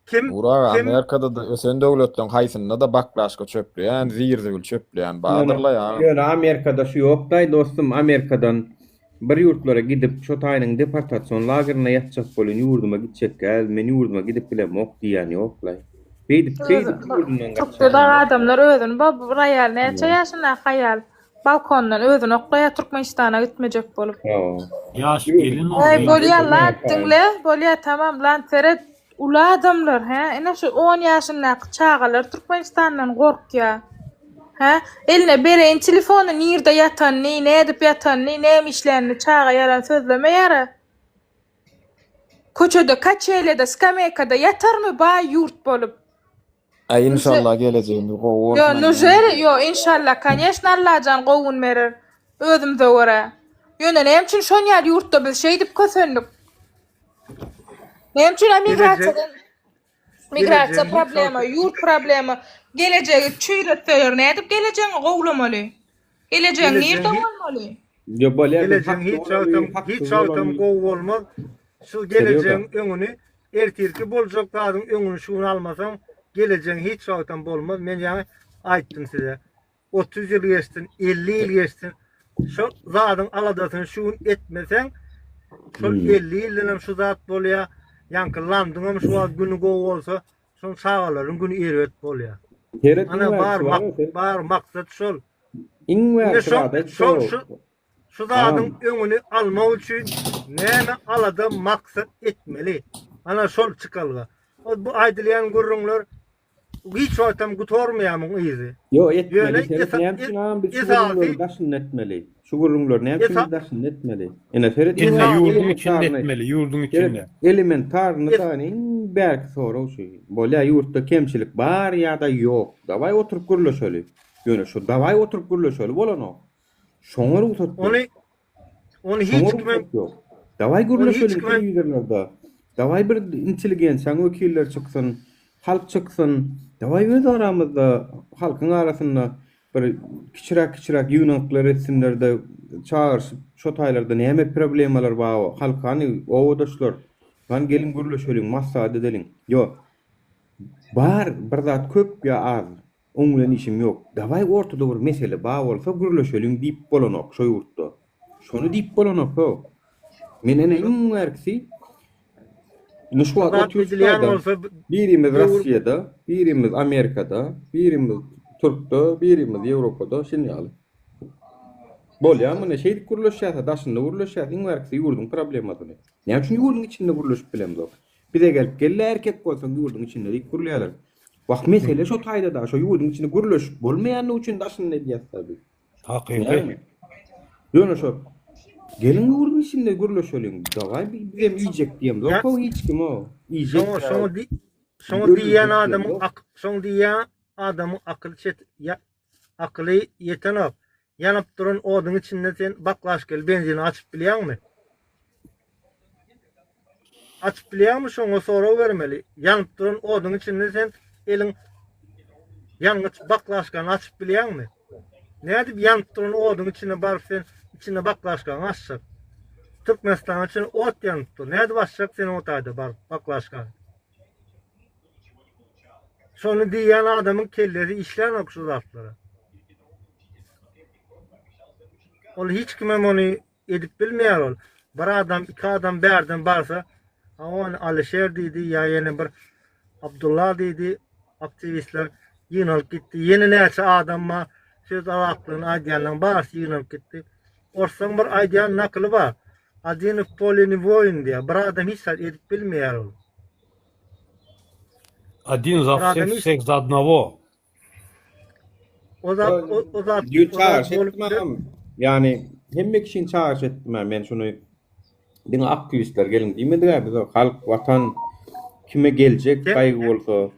Kim Nur aga Amerikada-da ösen döwletleriň haýsynda-da baklaşka çöpleýän, zir-zibil çöpleýän bardyrlaý agam. Ýöne Amerikada şu ýokdaý dostum, Amerikadan bir ýurtlara gidip şo taýynyň deportasion lagerinde ýatjak bolýan ýurduma gitjekgä men ýurduma gidip bilemok diýýän ýoklaý. Beýdip, beýdip ýurdundan Türkde dagy adamlar özüni ba bir aýal näçe ýaşyndaky aýal balkondan özüni oklaýar Türkmenistana gitmejek bolup. Ýaş gelin ol. Eý bolýa lan diňle bolýa tamam lan seret uly adamlar hä ine şu on ýaşyndaky çagalar Türkmenistandan gorkýa hä eline bereýin telefony nirde ýatanyny nädip ýatanyny näme işlänini çaga ýalan sözlemeýärä. Köçede kaçelýada skameýkada ýatarmy baý ýurt bolup. Aý inşallah gelejegimiz gowy bolsun. Ýo nujeri ýo inşallah koneşno Allajan gowy gün berer özümize görä. Ýöne näme üçin şon ýaly ýurtda biz şeýdip kösendik. Näme üçin emigrasiýadan migrasiýa problema ýurt problema gelejegi çüýretseler nädip gelejegiňi gowlamaly. Gelejegiň nirde bolmaly? Ýo bolýar biz Gelejegiň hakly hiç wagtam bolaly, hiç haksyz wagtam bolaly. gowy bolmaz. Şu Serýoza. gelejegiň öňüni ertirki boljak zadyň öňüni şu gün almasaň gelejegiň hiç wagtam bolmaz. Men ýaňy aýtdym size. 30 ýyl geçsin, 50 ýyl geçsin. Şo zadyň aladasyny şu gün etmeseň şol Hmm. 50 ýyldanam şu zat bolýar. Ýaňky landyňam şu wagt güni gowy bolsa, şoň çagalaryň güni erbet bolýar. Seret Ana iň bar bärkisi mak bar sen. bar maksat şol. Iň Indi bärki şo zat aýt şo şo. şu şu zadyň Agam. öňüni almak üçin näme alada maksat etmeli. Ana şol çykalga. O bu aýdylýan gürrüňler hiç wagtam gutarmaýar muň yzy. Ýo Ýöne etmeli seret esa näme üçin agam biz şu esasy gürrüňleri daşynda etmeli. Şu gürrüňleri näme üçin esa biz daşynda etmeli. Ine seret iň Indi bärki ýurduň içinde elementaryny etmeli, ýurduň seret içinde. elementaryny es dagy iň bärki sorag şu. Bolýa ýurtda kemçilik bar ýa-da ýok. Dawaý oturyp gürleşeli. Ýöne şu dawaý oturyp gürleşeli bolanok. Şoňa rugsat ýok. ony ony Şoňa hiç kimem rugsat ýok. Dawaý ony hiç gürleşeliň kimem telewizorlarda. Dawaý bir intelligensiýaň wekilleri çyksyn, halk çyksyn. Dawaý öz aramyzda halkyň arasynda bir kiçiräk-kiçiräk ýygnaklar etsinler-de, çagyryşyp şo taýlarda näme problemalar bar, halk hany obadaşlar, hany geliň gürleşeliň, maslahat edeliň. Ýok. Bar bir zat köp ýa az. Oň bilen işim ýok. Dawaý ortada bir mesele ba bolsa gürleşeliň diýip bolanok şo ýurtda. Şony diýip bolanok ho. Men ene iň bärkisi indi şu Şu wagt zat otyrys edilýän taýda. bolsa Birimiz döwür Rossiýada, birimiz Amerikada, birimiz Türkde, birimiz Ýewropada şin ýaly. Bolýa muny şeýdip gürleşýäs daşynda gürleşýäs iň bärkisi ýurduň problemasyny. Näme üçin ýurduň içinde gürleşip bilemzok? Bize gelip gelle erkek bolsaň ýurduň içinde diýip gürleýärler. Wah mesele şo taýda-da şo ýurduň içinde gürleşip bolmaýanlygy üçin daşynda edýäs-da biz. Hakyky. Ýöne şo geliň ýurduň içinde gürleşeliň. Dawaý bizem iýjek diýemzok Ýa ho hiç kim o. Iýjek. şoňa şoňa di şoňa Öldürjek diýýän adamyň diýemzok. ak şoň diýýän adamyň akyly çet ýa akyly ýetenok. Ýanyp duran oduň içinde sen baklaşkaly benzini açyp bilýäňmi? Açyp bilýäňmi şoňa sorag bermeli. Ýanyp duran oduň içinde sen eliň ýangyç baklaşkany açyp bilýäňmi? Nädip ýanyp duran oduň içine baryp sen içinde baklaşkany açjak? Türkmenistanyň içinde ot ýanyp dur. Nädip açjak sen o taýda baryp baklaşkany? Şony diýýän adamyň kellesi işlänok şu zatlara. Ol hiç kimem ony edip bilmeýär ol. Bir adam, iki adam bärden barsa, ha ony Alişer diýdi ýa ýene bir Abdulla diýdi, aktiwistler ýygnalyp gitdi. Ýene näçe adam bar, söz azatlygyny aýdýanlaryň barysy ýygnalyp gitdi. Orslaň bir aýdýan nakyly bar. Odin w pole ne woin diýýär. Bir adam hiç zat edip bilmeýär ol. Odin za Bir adam wseh, hiç wseh za odnowo. O zat o, o zat Düýn o zat çagyryş bolup etdim agam. Ýani hemme kişini çagyryş etdim ha men şuny diňe aktiwistler geliň diýmedik-ä biz halk watan kime geljek Sen gaýgy bolsa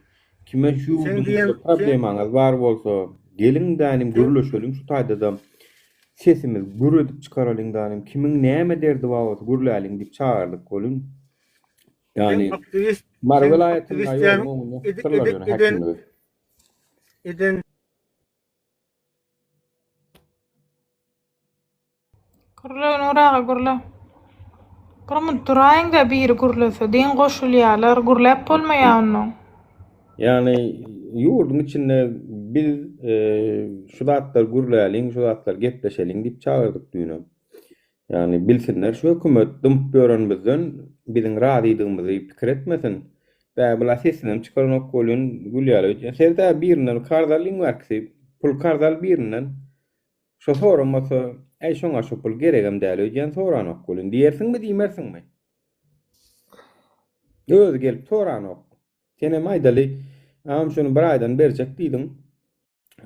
kime şu sen ýurdumyzda diýen sen problemaňyz bar bolsa geliň dänim sen gürleşeliň şu taýdada sesimizi gür edip çykaralyň dänim kimiň näme derdi bar bolsa gürläliň diýip çagyrdyk welin sen ýani aktiwist Mary sen welaýatynda aktiwist ýoluň ýaly öňünde eden ýapypdyrlar eden ýöne eden häkimligi. eden Gürle Nur aga gürle. Bir munt duraýyňda biri gürlese deň goşulýalar gürläp bolmaýa onnoň. Ýagny ýurduň içinde biz şu zatlar gürläliň şu zatlar gepleşeliň diýip çagyrdyk düýnem. Ýagny bilsinler şu hökümet dymyp ýörenimizden biziň razydygymyzy pikir etmesin. Bä bula sesinem çykaranok welin gülýär öýdýän. Serdar birinden karz alyň bärkisi. Pul karz al birinden. Şo soramasa, äý şoňa şo pul geregem däl öýdýän soranok welin diýersiňmi diýmersiňmi? Özi gelip soranok. Senem aýdaly, agam şuny bir aýdan berjek diýdiň.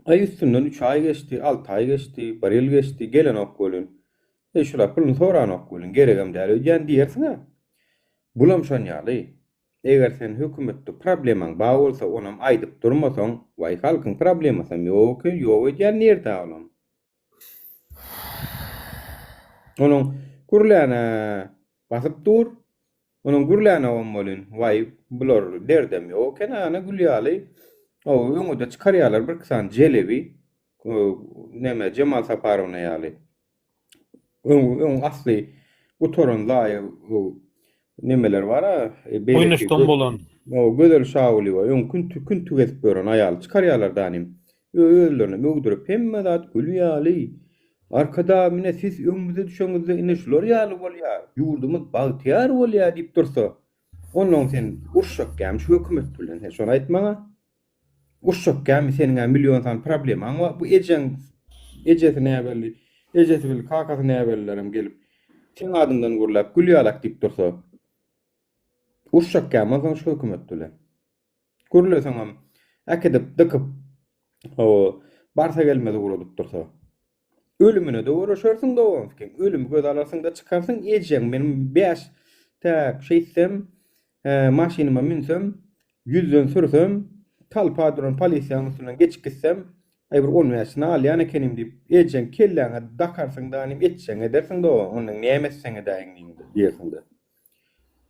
Aý üstünden üç aý geçdi, alty aý geçdi, bir ýyl geçdi, gelenok welin. Eý şula puluny soranok welin, geregem däl öýdýän diýersiň-ä. Bulam şon ýaly. Eger sen hökümetde problemaň bar bolsa onam aýdyp durmasaň, waý halkyň problemasam ýok eken, ýok öýdýän nirde olam. Onuň gürlänä basyp dur. Onuň gürlänogam welin, waý, bular derdem ýok eken, ana gül ýaly, öňe-de çykarýarlar birki sany jelebi, neme, Jemal Saparowna ýaly. Öň, öň asly gutaran zaýa nemeler bar-a, beýleki. Oýnaşdan bolan. Gözel Şagulyýewa öň künti, künti gezip ýören aýaly çykarýarlar danym. Özlerinem öwdürip hemme zat gül ýaly. Arkadag ine siz öňümize düşeňizde ine şular ýaly bolýar, ýurdumyz bagtyýar bolýar diýip dursa, onnoň sen urşakýamy şu hökümet bilen sen şony aýt maňa. Urşakýamy seniň-ä million sany problemaň bar, bu ejeň ejesi näbelli, ejesi bilen kakasy näbellilerem gelip seň adyňdan gürläp gül ýalak diýip dursa, urşakýamy onsoň şu hökümet bilen. Gürleseňem, äkidip, dykyp, hawa, barsa gelmez ugradyp dursa. Ölümine-de göreşersiň dogansykyň, ölümi göze alarsyň-da çykarsyň, ejeň men bäş täk şeýtsem, maşynyma münsem, ýüzden sürsem, talpa duran polisiýanyň üstünden geçip gitsem, aý bir on bäşini alýan ekenim diýip, ejeň kelläňe dakarsyň-da, inim etjeňi edersiň dogan, ondan näme etseň edäýiň diýersiň-de.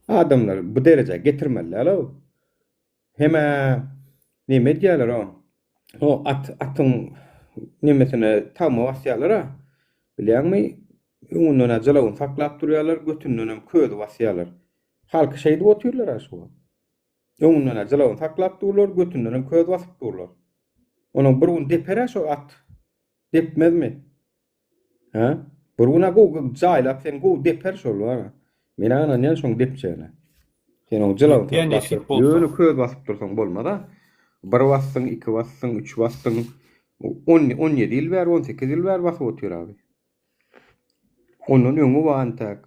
Adamlary bu derejä getirmeli däl-ow. Hem-ä neme edýärler-ow, o at atyň nemesine tagma basýarlar-a, bilýäňmi, öňünden-ä jylawyny saklap durýarlar, götündenem közi basýarlar. Halky şeýdip otyrlar-a şu wagt. Öňünden-ä jylawyny saklap durlar, götündenem köz basyp durlar. Onuň bir gün deper-ä şo at. Depmezmi? Hä? Bir gün-ä gowy jaýlap seni gowy deper şol bar. Men-ä ynanýan şoň depjegine. Sen oň jylawyny Depýän saklap nesip durup, bolsa. ýöne köz basyp dursaň bolmaz-a. Bir basdyň, iki basdyň, üç basdyň. On, 17 ýyl bäri, 18 ýyl bäri basyp otyr abi. Ondan öňi bar entäk.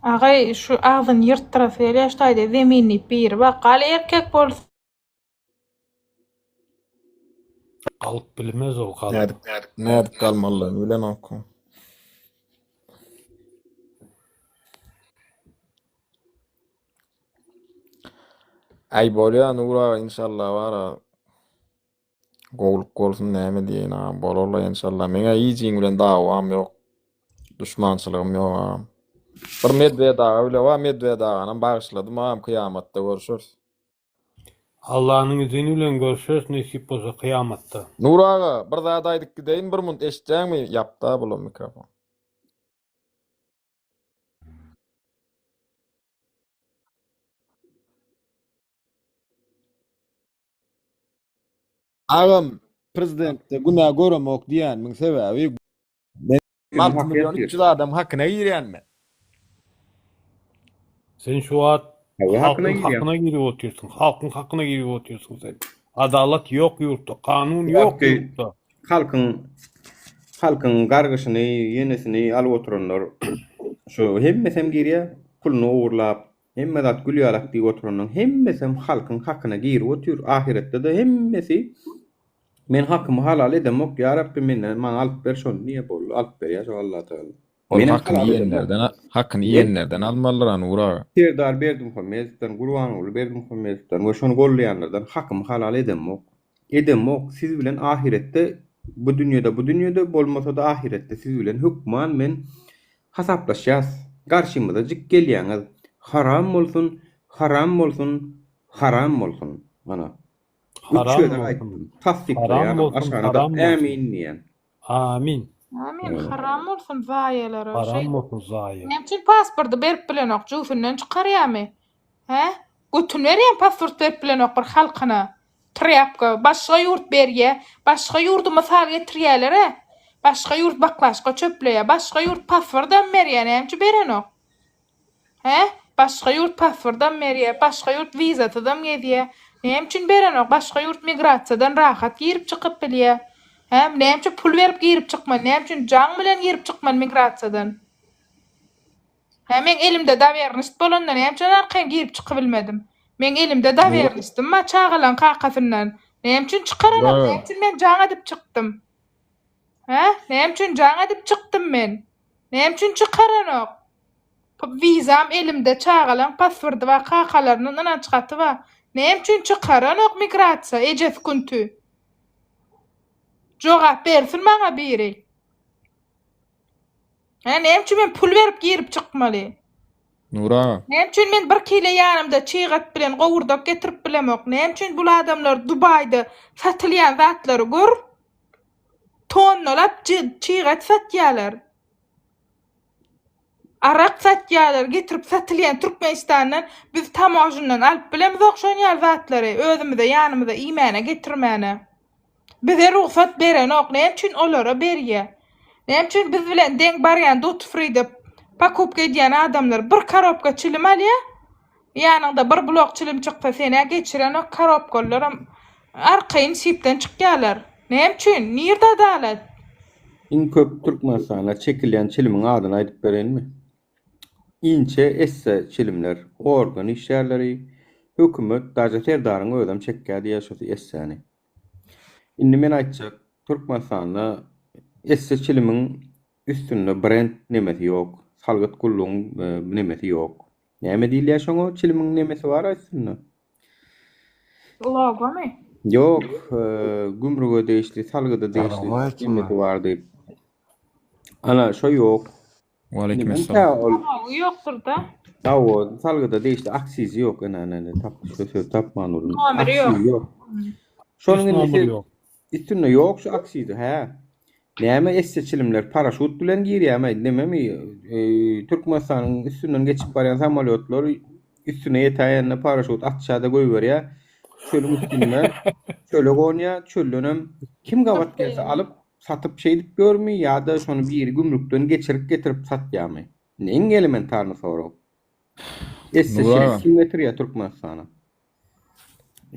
Agay şu agzyny ýyrtdyrasy gelýär şu taýda zemin diýip biri bar gal erkek bolsa. Galyp bilmez ol galyp. Nädip nädip galmalydygyny bilenok. Aý bolýa Nur aga inşallah bara Gowluk bolsun näme diýeýin agam bolarla enşalla meňä hijiň bilen dawam ýok duşmançylygym ýok agam bir Medwed aga bile bar Medwed aganam bagyşladym agam kyýamatda görüşeris. Allanyň izini bilen görüşeris nesip bolsa kyýamatda. Nur aga bir zat aýdyp gideýin bir munt eşitýäňmi ýapda bulam mikrofon. Agam prezidentde günä göremok diýenimiň sebäbi men 6 million 300 adam hakyna girýän men. Sen şu wagt Hawa hakyna halkyň girýän. hakyna girip otyrsyň. Halkyň hakyna girip otyrsyň sen. Adalat ýok ýurtda, kanun ýok Wagtky ýurtda. halkyň halkyň gargyşyny, ýenesini alyp oturanlar şu hemmesem girýär, puluny ogurlap, Hemme zat gül ýalak diýip oturanyň hemmesem halkyň hakyna girip otyr. Ahyretde-de hemmesi Men hakymy halal edemok, ýa Rabbi menden maňa alyp ber şony diýýär boldy alyp berýär şo Allatagala. Ol Menem hakyny halal edemok. iýenlerden hakyny Men iýenlerden almalydyr a Nur aga. Serdar Berdimuhamedowdan, Gurbanguly Berdimuhamedowdan we şony gollaýanlardan hakymy halal edemok. Edemok. Siz bilen ahyretde bu dünýede bu dünýede bolmasa-da ahyretde siz bilen hökman men Hasaplaşýas. Garşymyza jik gelýäňiz. Haram bolsun, haram bolsun, haram bolsun. Mana. Üç Haram gezek bolsun. aýtdym. Haram Tassyklaýanam, bolsun, aşagynada haram bolsun. ämin diýen. Amin. Amin haram bolsun zaýalara. Haram Şeý bolsun zaýa. näme üçin pasporty berip bilenok jübüsinden çykarýamy? Hä? Götün berýän pasport berip bilenok bir halkyna. Trýapka. Başga ýurt berýä. Başga ýurdy mysal getirýäler-ä. Başga ýurt baklaşka çöpleýär. Başga ýurt pasportam berýär. Näme üçin berenok? Hä? Başga ýurt pasportam berýär. Başga ýurt wizasyzam gezýär. Näme üçin berenok? Başga ýurt migrasiýadan rahat girip çykyp bilýär. Hä? Näme üçin pul berip girip çykmaly? Näme üçin jaň bilen girip çykmaly migrasiýadan? Hä meň elimde dawernist bolanda näme üçin arkaýyn girip çykybilmedim? Meň elimde dawernistim bar çagalaň kakasyndan. Näme üçin çykaranok? Näme üçin men jaň edip çykdym? Hä? Näme üçin jaň edip çykdym men? Näme üçin çykaranok? Wizam elimde çagalaň pasporty bar kakalaryndan ynanç haty bar. Näme üçin çykaranok migrasiýa ejesi kunty? Jogap bersin maňa biri. Hä, näme üçin men pul berip girip çykmaly? Nur aga. Näme üçin men bir kile ýanymda çig et bilen gowurdak getirip bilemok? Näme üçin bul adamlar Dubaýda satylýan zatlary gör, tonnalap çig et satýarlar. Arak satýarlar, getirip satylýan Türkmenistandan biz tamožndan alyp bilemizok şon ýaly zatlary özümize ýanymyza iýmäne getirmäne. Bize rugsat berenok, näme üçin olara berýä? Näme üçin biz bilen deň barýan duty freede pokupka edýän adamlar bir korobka çilim alýa, ýanyňda bir blok çilim çyksa senä geçirenok korobkalylaram arkaýyn sipden çykýalar. Näme üçin? Nirde adalat? Iň köp Türkmenistanda çekilýän çilimiň adyny aýdyp bereýinmi? Inçe esse çilimler, organ işgärleri, hökümet, daže Serdaryň özem çekýär diýýär şo essäni. Indi men aýtjak, Türkmenistanda esse çilimiň üstünde brend nemesi ýok, salgyt gullugyň nemesi ýok. Näme diýilýär şoňa çilimiň nemesi bar-a üstünde? Logomy? Ýok, gümrüge degişli, salgyda degişli nemesi bar diýip. Ana, şo ýok. Waleýkim esselam. Nalogy ýokdur-da. Hawa, salgyda degişli aksizi ýok, ene ene ene tap şu sözi tapman durdum. Nomeri ýok. Aksizi ýok. Şonuň indi Nomeri siz ýok. üstünde ýok şu aksizi, hä. Näme esse çilimler paraşut bilen girýärmi, nememi, e, Türkmenistanyň üstünden geçip barýan samolýotlar üstüne ýetäýende paraşut atşa-da goýberýär. Çölüň üstünde çöle gonýar, çöldenem kim gabat gelse alyp Satyp şeýdip ýörmi ýa-da şony biri gümrükden geçirip getirip satýarmy? Indi iň elementarny sorag. Esse Nur şeýle aga. kim getirýär Türkmenistana?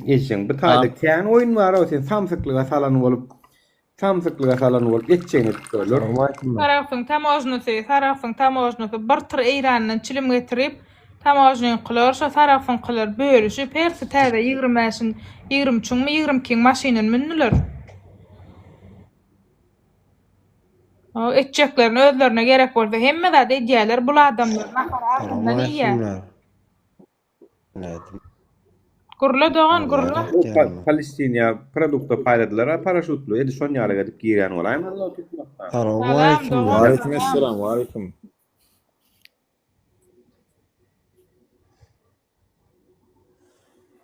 Ejeň bu taýda kän oýun bar-ow sen samsyklyga salan bolup samsyklyga salan bolup etjegini edip görler. Sarahsyň tamožnysy, Sarahsyň tamožnysy bir tyr Eýrandan çilim getirip, tamožnyňkylar şo Sarahsyňkylar bölüşip, hersi täze 20 bäşiň, 20 üçüňmi, 20 ikiň maşynyny mündüler. O etjeklerini özlerine gerek bolsa hemme zat edýärler bul adamlar nahar azyndan iýýär. Gürle dogan gürle. Palestiniýa produkta paýladylar a paraşutly edil şon ýaly edip girýän bolaýma. Salam dogan. Waleýkim esselam waleýkim.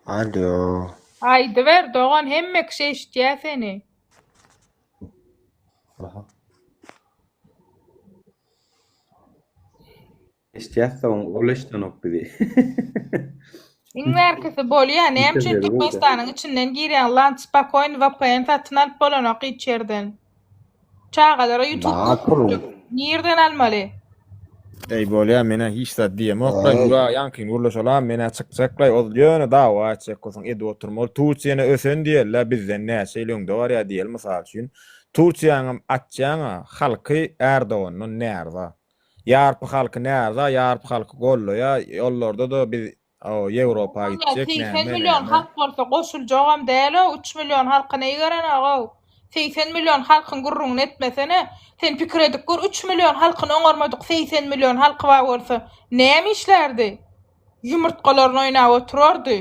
Alo. Aýdyber dogan hemme kişi eşitýär seni. Eşitýäs soň ol eşidenok bizi. Iň bärkisi bolýa näme üçin Türkmenistanyň içinden girýäň lan spakoýn vpn satyn alyp bolanok hiç ýerden. Çagalara youtube görkezjek. Nirden almaly? Eý bolýa menä hiç zat diýemok-laý Nura ýaňkyny gürleşelam menä çykjaklaý ol ýöne dawa etjek bolsaň edip oturmaly Tursiýa ösen diýeli bizden näçe ýyl öňde barýa diýeli mysal üçin Tursiýaňam açýaňa halky Erdogandan närza ýarpy halky närza ýarpy halky gollaýa ýollarda-da biz Ýewropa gitjek 80 näme million näme. halk bolsa goşuljagam däl-ow, 3 million halkyna egerenok-ow. 80 million halkyň gürrüňini etmesene. Sen pikir edip gör, 3 million halkyny oňarmadyk 80 million halky bar bolsa, näme işlärdi? Ýumurtgalaryny oýnap oturardy.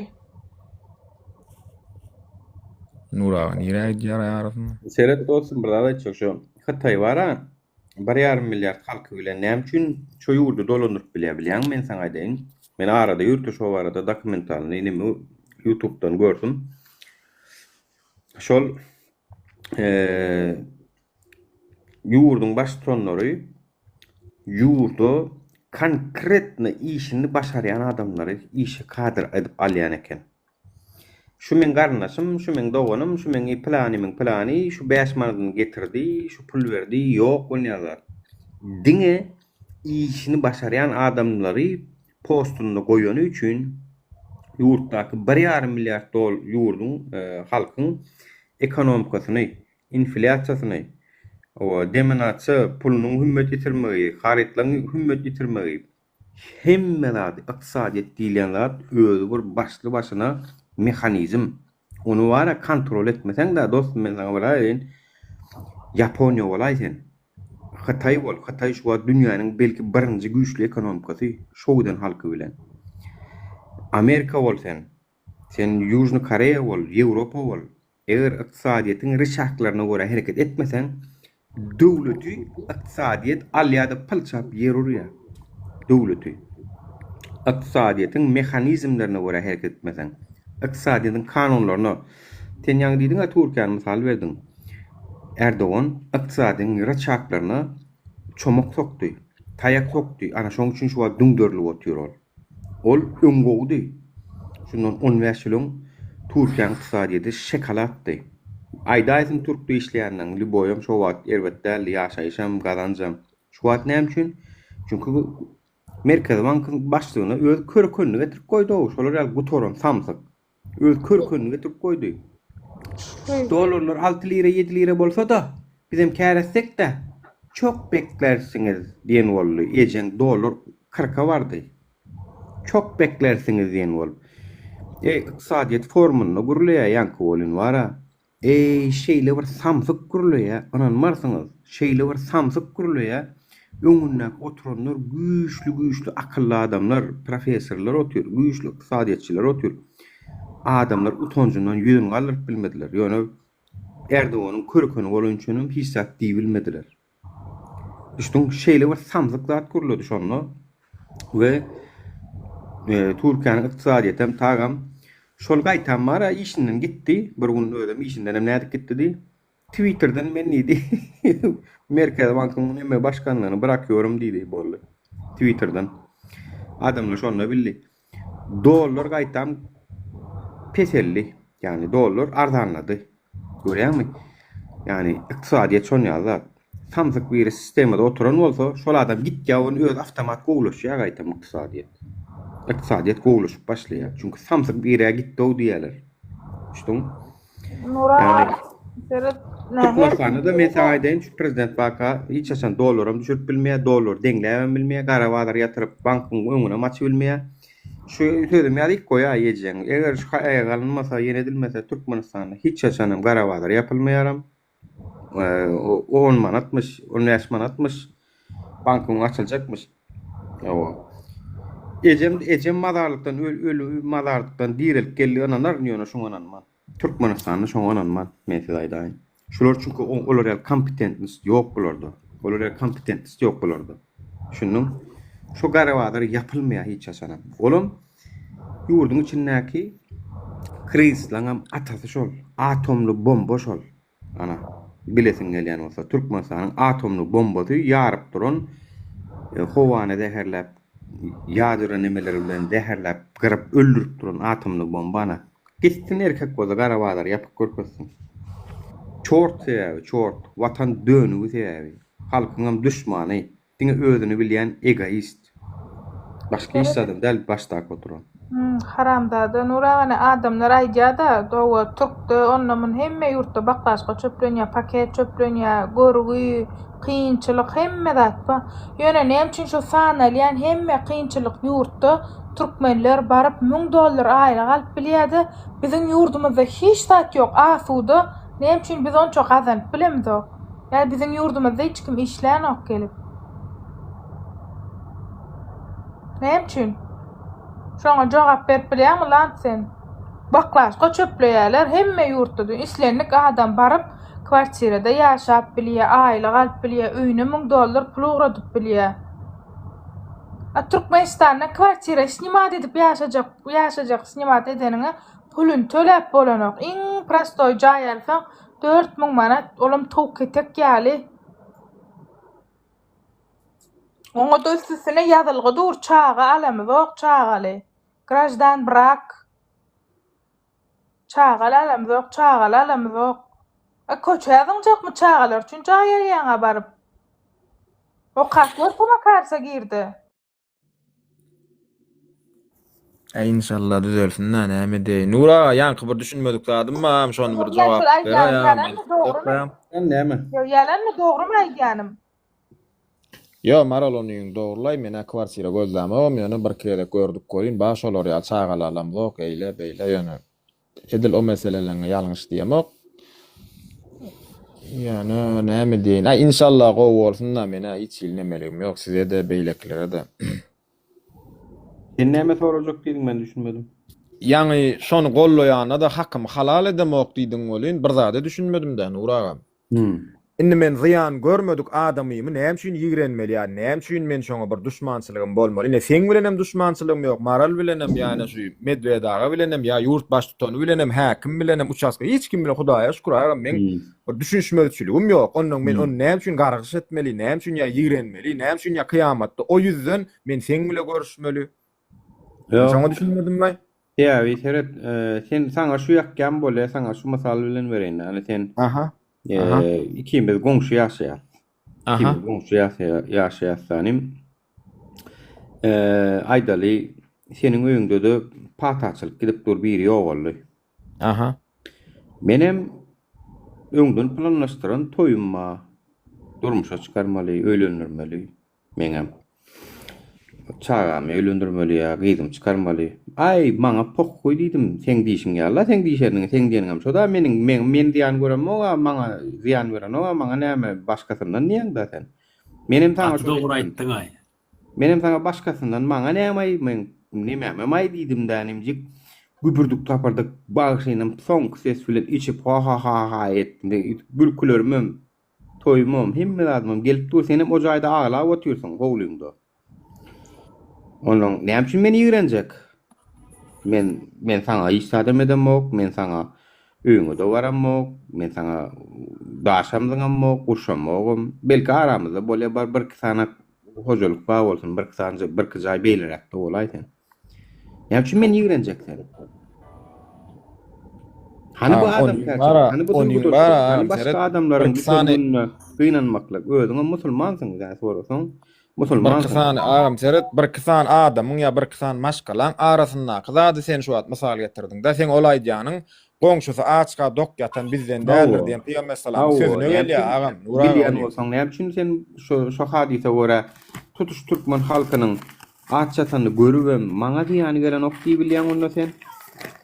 Nur aga nirä gidýär arasynda? Seret dostum bir zat aýtjak şu Hytaý bara Bir ýarym milliard halky bilen näme üçin şo ýurdy dolandyryp bilýär bilýäňmi men saňa aýdaýyn. Men arada ýörite şo barada dokumentalnyý neme ýutubdan gördüm. Şol ýurduň baştutanlary ýurda konkretno işini başarýan adamlary işe kadr edip alýan eken. Şu meň garyndaşym, şu meň doganym, şu meň pylanymyň pylany, şu 5 manadyny getirdi, şu pul berdi, ýok bolýan zat. Diňe işini başarýan adamlary postunda goýany üçin ýurtdaky bir ýarym milliard dol ýurduň halkyň ekonomikasyny, inflýasiýasyny, oba, deminasiýa, pulunyň hümmet ýitirmegi, harytlaryň hümmet ýitirmegi, hemme zady, ykdysadyýet diýilýän zat özi bir başly başyna mehanizm. Ony bara kontrol etmeseň-dä dostum men saňa bir aýdaýyn, Ýaponiýa bolaý sen. Hytaý bol, Hytaý şu wagt dünýäniň belki birinji güýçli ekonomikasy, şo giden halky bilen. Amerika bol sen, sen Ýužnyý Koreýa bol, Ýewropa bol. Eger ykdysadyýetiň ryçaklaryna görä hereket etmeseň, döwleti ykdysadyýet alýa-da pylçap ýer urýa. Döwleti. Ykdysadyýetiň mehanizmlerine görä hereket etmeseň, ykdysadyýetiň kanunlaryna. Sen ýaňy diýdiň-ä Türkiýäni mysal berdiň. Erdogan ykdysadyň ryçaklaryna çomak sokdy, taýak sokdy. Ana şoň üçin şu wagt düňderilip otyr ol. Ol öň gowudy. Şundan on bäş ýyl öň Türkiýäň ykdysadyýeti şokoladdy. Aýdaýsyn türkde işleýänleň lýuboýam şo wagt erbet däldi, ýaşaýşam, gazanjam. Şu wagt näme üçin? Çünki Merkezi bankyň başlygyna öz körkenini getirip goýdy-ow, şolar ýaly gutaran samsyk. Öz körkenini getirip goýdy. Dollarlar 6 lira 7 lira bolsa-da, bizem kär etsek-de, çok beklersiňiz diýen boldy. Ejeň dollar 40-a bardy. Çok beklersiňiz diýen bolup. Eý, ykdysadyýet forumynda gürleýär ýaňky welin bar-a. Eý, şeýle bir samsyk gürleýä, ynanmarsyňyz, şeýle bir samsyk gürleýä, öňündäki oturanlar güýçli-güýçli akylly adamlar, professorlar otyr, güýçli ykdysadyýetçiler otyr. Adamlar utanjyndan ýüzüni galdyryp bilmediler. Ýöne Erdoganyň körkeni bolany üçinem hiç zat diýibilmediler. Düşdüň, şeýle bir samsyk zat gürledi şonda we Türkiýäniň ykdysadyýetem tagam şol gaýtam bar-a işinden gitdi, bir gün özem işindenem nädip gitdi diý. Twitterden men diýdi Merkezi bankyň neme başkanlygyny bırakýorym diýdi boldy. Twitterden. Adamlar şonda bildi. Dollar gaýtam peseldi. Ýagny dollar arzanlady. Görýäňmi? Ýagny ykdysadyýet şon ýaly zat. Samsyk biri sistemada oturan bolsa, şol adam gitýär, onuň özi awtomat gowulaşýar gaýtam ykdysadyýet. Ykdysadyýet gowulaşyp başlaýar. Çünki samsyk birä gitdi-ow diýýärler. Düşdüňmi? Nura, seret, Türkmenistanda-da men saňa aýdaýyn, şu prezident baka hiç haçan dollaram düşürip bilmeýär, dollary deňläbem bilmeýär, gara bazar ýatyryp bankyň öňünem açyp bilmeýär. Şu sözüm ýaly goýaý ejeň. Eger şu aýaga alynmasa, ýene edilmese Türkmenistanda hiç haçanam gara bazar ýapylmaýaram. On manatmyş, on bäş manatmyş bankyň öňi açyljakmyş. Hawa. Ejem ejem mazarlykdan öli mazarlykdan direlip geldi ynanaryn ýöne şoňa ynanman. Türkmenistanda şoňa ynanman men size aýdaýyn. Şular çünki olar ýaly kompetentnost ýok bularda. Olar ýaly kompetentnost ýok bularda. Düşündiň? Şu gara bazar ýapylmaýar hiç haçanam. Olam ýurduň içindäki krizislaňam atasy şol. Atomly bomba şol. Ana, bilesiň gelýän bolsa, Türkmenistanyň atomly bombasy ýaryp duran howany zäherläp, ýadro nemeleri bilen zäherläp, gyryp, öldürip duran atomly bomba ana. Gitsin erkek bolsa gara bazary ýapyp görkezsin. Çort sebäbi, çort. Watan dönügi sebäbi. Halkyňam duşmany. Diňe özüni bilýän egoist. Başga hiç zadam däl başdaky oturan. Haramzada Nur agany adamlar aýdýada dowa türkde onda mun hemme ýurtda baklaşka çöplenýä paket çöplenýä görgi kynçylyk hemme zat bar ýöne näme üçin şu sanalýan hemme kynçylyk ýurtda türkmenler baryp 1000 dollar aýlyk alyp bilýäde biziň ýurdumyzda hiç zat ýok asuda näme üçin biz onça gazanyp bilemizok Ýa biziň ýurdumyzda hiç kim işlänok gelip. Näme üçin? Şoňa jogap berip bilýäňmi lant sen? Baklaşka çöpleýärler hemme ýurtda. Islendik adam baryp kwartirada ýaşap bilýär, aýlyk alyp bilýär, öýüne 1000 dollar pul ugradyp bilýär. A Türkmenistanda kwartira snimat edip ýaşajak, ýaşajak snimat edeniňe puluny töläp bolanok. Iň prostoý jaý alsaň 4000 manat, olam towuk ketek ýaly. Oňa-da üstüsine ýazylgy dur, çaga alamyzok, çagaly. Graždan brak. Çagaly alamzok, çagaly alamzok. A köçä zyňjakmy çagalar üçin jaý alýaňa baryp. Okap gör Pamakarsa girde. Äý inşallah düzelsin-dä näme edeýin. Nur aga ýaňky bir düşünmedik zadym bar, şony bir Ýa jogap şol aýdýanym beräý ýalanmy dogrumy? Sen näme? Ýo ýalanmy dogrumy aýdýanym? Ýo Maral onyň dogrylaý menä kwartira gözlämogam ýöne birki gezek gördük welin bar şolar ýaly çagalalamzok eýle beýle ýöne edil o meseleleňe ýalňyş diýemok ýöne näme diýeýin aý inşallah gowy bolsunda menä hiç hili nemeligim ýok sizede beýlekilere-de. Sen näme sorajak diýdiň men düşünmedim. Ýaňy şony gollaýana-da hakymy halal edemok diýdiň welin bir zada düşünmedim-dä Nur agam. Indi men zyýan görmedik adamymy näme üçin ýigrenmeli ýa näme üçin men şoňa bir duşmançylygym bolmaly? Ine seň bilenem duşmançylygym ýok, Maral bilenem ýa ine şu Medwed aga bilenem ýa ýurt baştutany bilenem, häkim bilenem, uçastka hiç kim bilen Hudaýa şükür agam meň bir düşünişmezçiligim ýok. Onnoň men ony näme üçin gargyş etmeli, näme üçin ýa ýigrenmeli, näme üçin ýa kyýamatda o ýüzden men seň bile görüşmeli? Men şoňa düşünmedim-laý. Sebäbi seret, sen saňa şu ýakýan bolýa, saňa şu mysal bilen bereýin. Ýagny sen Aha. Aha. ikimiz goňşy ýaşaýas. Aha. Ikimiz goňşy ýaşaýas danym. Aýdaly, seniň öýüňde-de pataçylyk gidip dur, biri ýogaldy. Aha. Menem öňden planlaşdyran toýum bar. Durmuşa çykarmaly, öýlendirmeli. Meňem çagamy öýlendirmeli ýa gyzymy çykarmaly. Aý, maňa pohhuý diýdim, seň diýşiň ýaly-la, seň diýşeriniňi, seň diýeniňem şo-da, meniň, men, men zyýan göremok-a, maňa zyýan berenok-a, maňa näme başgasyndan diýeň-dä sen. Menem saňa Gaty şony dogry etdim. aýtdyň-aý. Menem saňa başgasyndan maňa näme-aý, meň nemämem-aý diýdim-dä, inimjik. Gübürdik-tapyrdyk bagşynam soňky ses bilen içip ha-ha-ha-ha etdim. Gülkülerimem Toýumam, hemme zadymam gelip dur, senem o jaýda aglap otyrsyň howlyňda. Onnoň näme üçin meni ýigrenjek? Men men saňa hiç zadam edemok, men saňa öýüňe-de baramok, men saňa daşam zyňamok, urşamogam. Belki aramyzda bolýa bar birki sany hojalyk bar bolsun, birki sany birki jaý beýleräkde bolaý sen. Näme üçin meni ýigrenjek sen? Hany bu adamkärçilik, hany bu duýgudaşlyk, hany başga adamlaryň düşen gününe gynanmaklyk. Özüňem musulmansyň, ýa sorasaň, musulmansyň. Birki sany agam seret, birki sany adamyň ýa birki sany maşgalaň arasyndaky zady sen şu wagt mysal getirdiň-de. Seň ol aýdýanyň goňşusy açka dok ýatan bizden däldir diýen Pygamber salamyň sözüne gelýär agam. Nur aga Bilýän bolsaň näme üçin sen şo şo hadysa görä tutuş türkmen halkynyň Aç ýatanyny görübem, maňa zyýany gelenok diýibilýäň onda sen?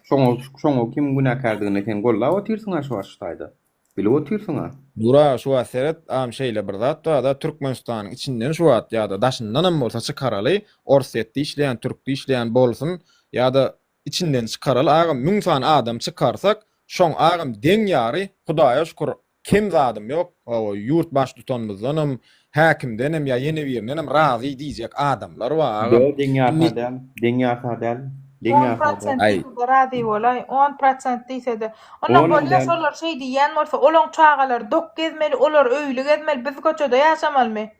Şoňa, şoňa kimiň günäkärdigini sen gollap otyrsyň-a şu wagt şu taýda. Bilip otyrsyň-a. Nur-a, şu wagt seret, agam şeýle bir zat bar-da, Türkmenistanyň içinden şu wagt ýa-da daşyndanam bolsa çykaraly, Orsýetde işleýän, türkde işleýän bolsun, ýa-da içinden çykaraly, agam müň sany adam çykarsak, şoň agam deň ýary, Hudaýa şükür, Kem zadym ýok, hawa, ýurt baştutanymyzdanam, häkimdenem ýa ýene birindenem razy diýjek adamlar bar agam. Ýok, deň ýarsa däl, deň ýarsa däl, deň On ýarsa däl. prosent Aý. diýsede razy bolaý, on prosent diýsede. Ondan Onam bolýa däl. şolar şeý diýýän bolsa, olaň çagalary dok gezmeli, olar öýli gezmeli, biz köçede ýaşamalymy?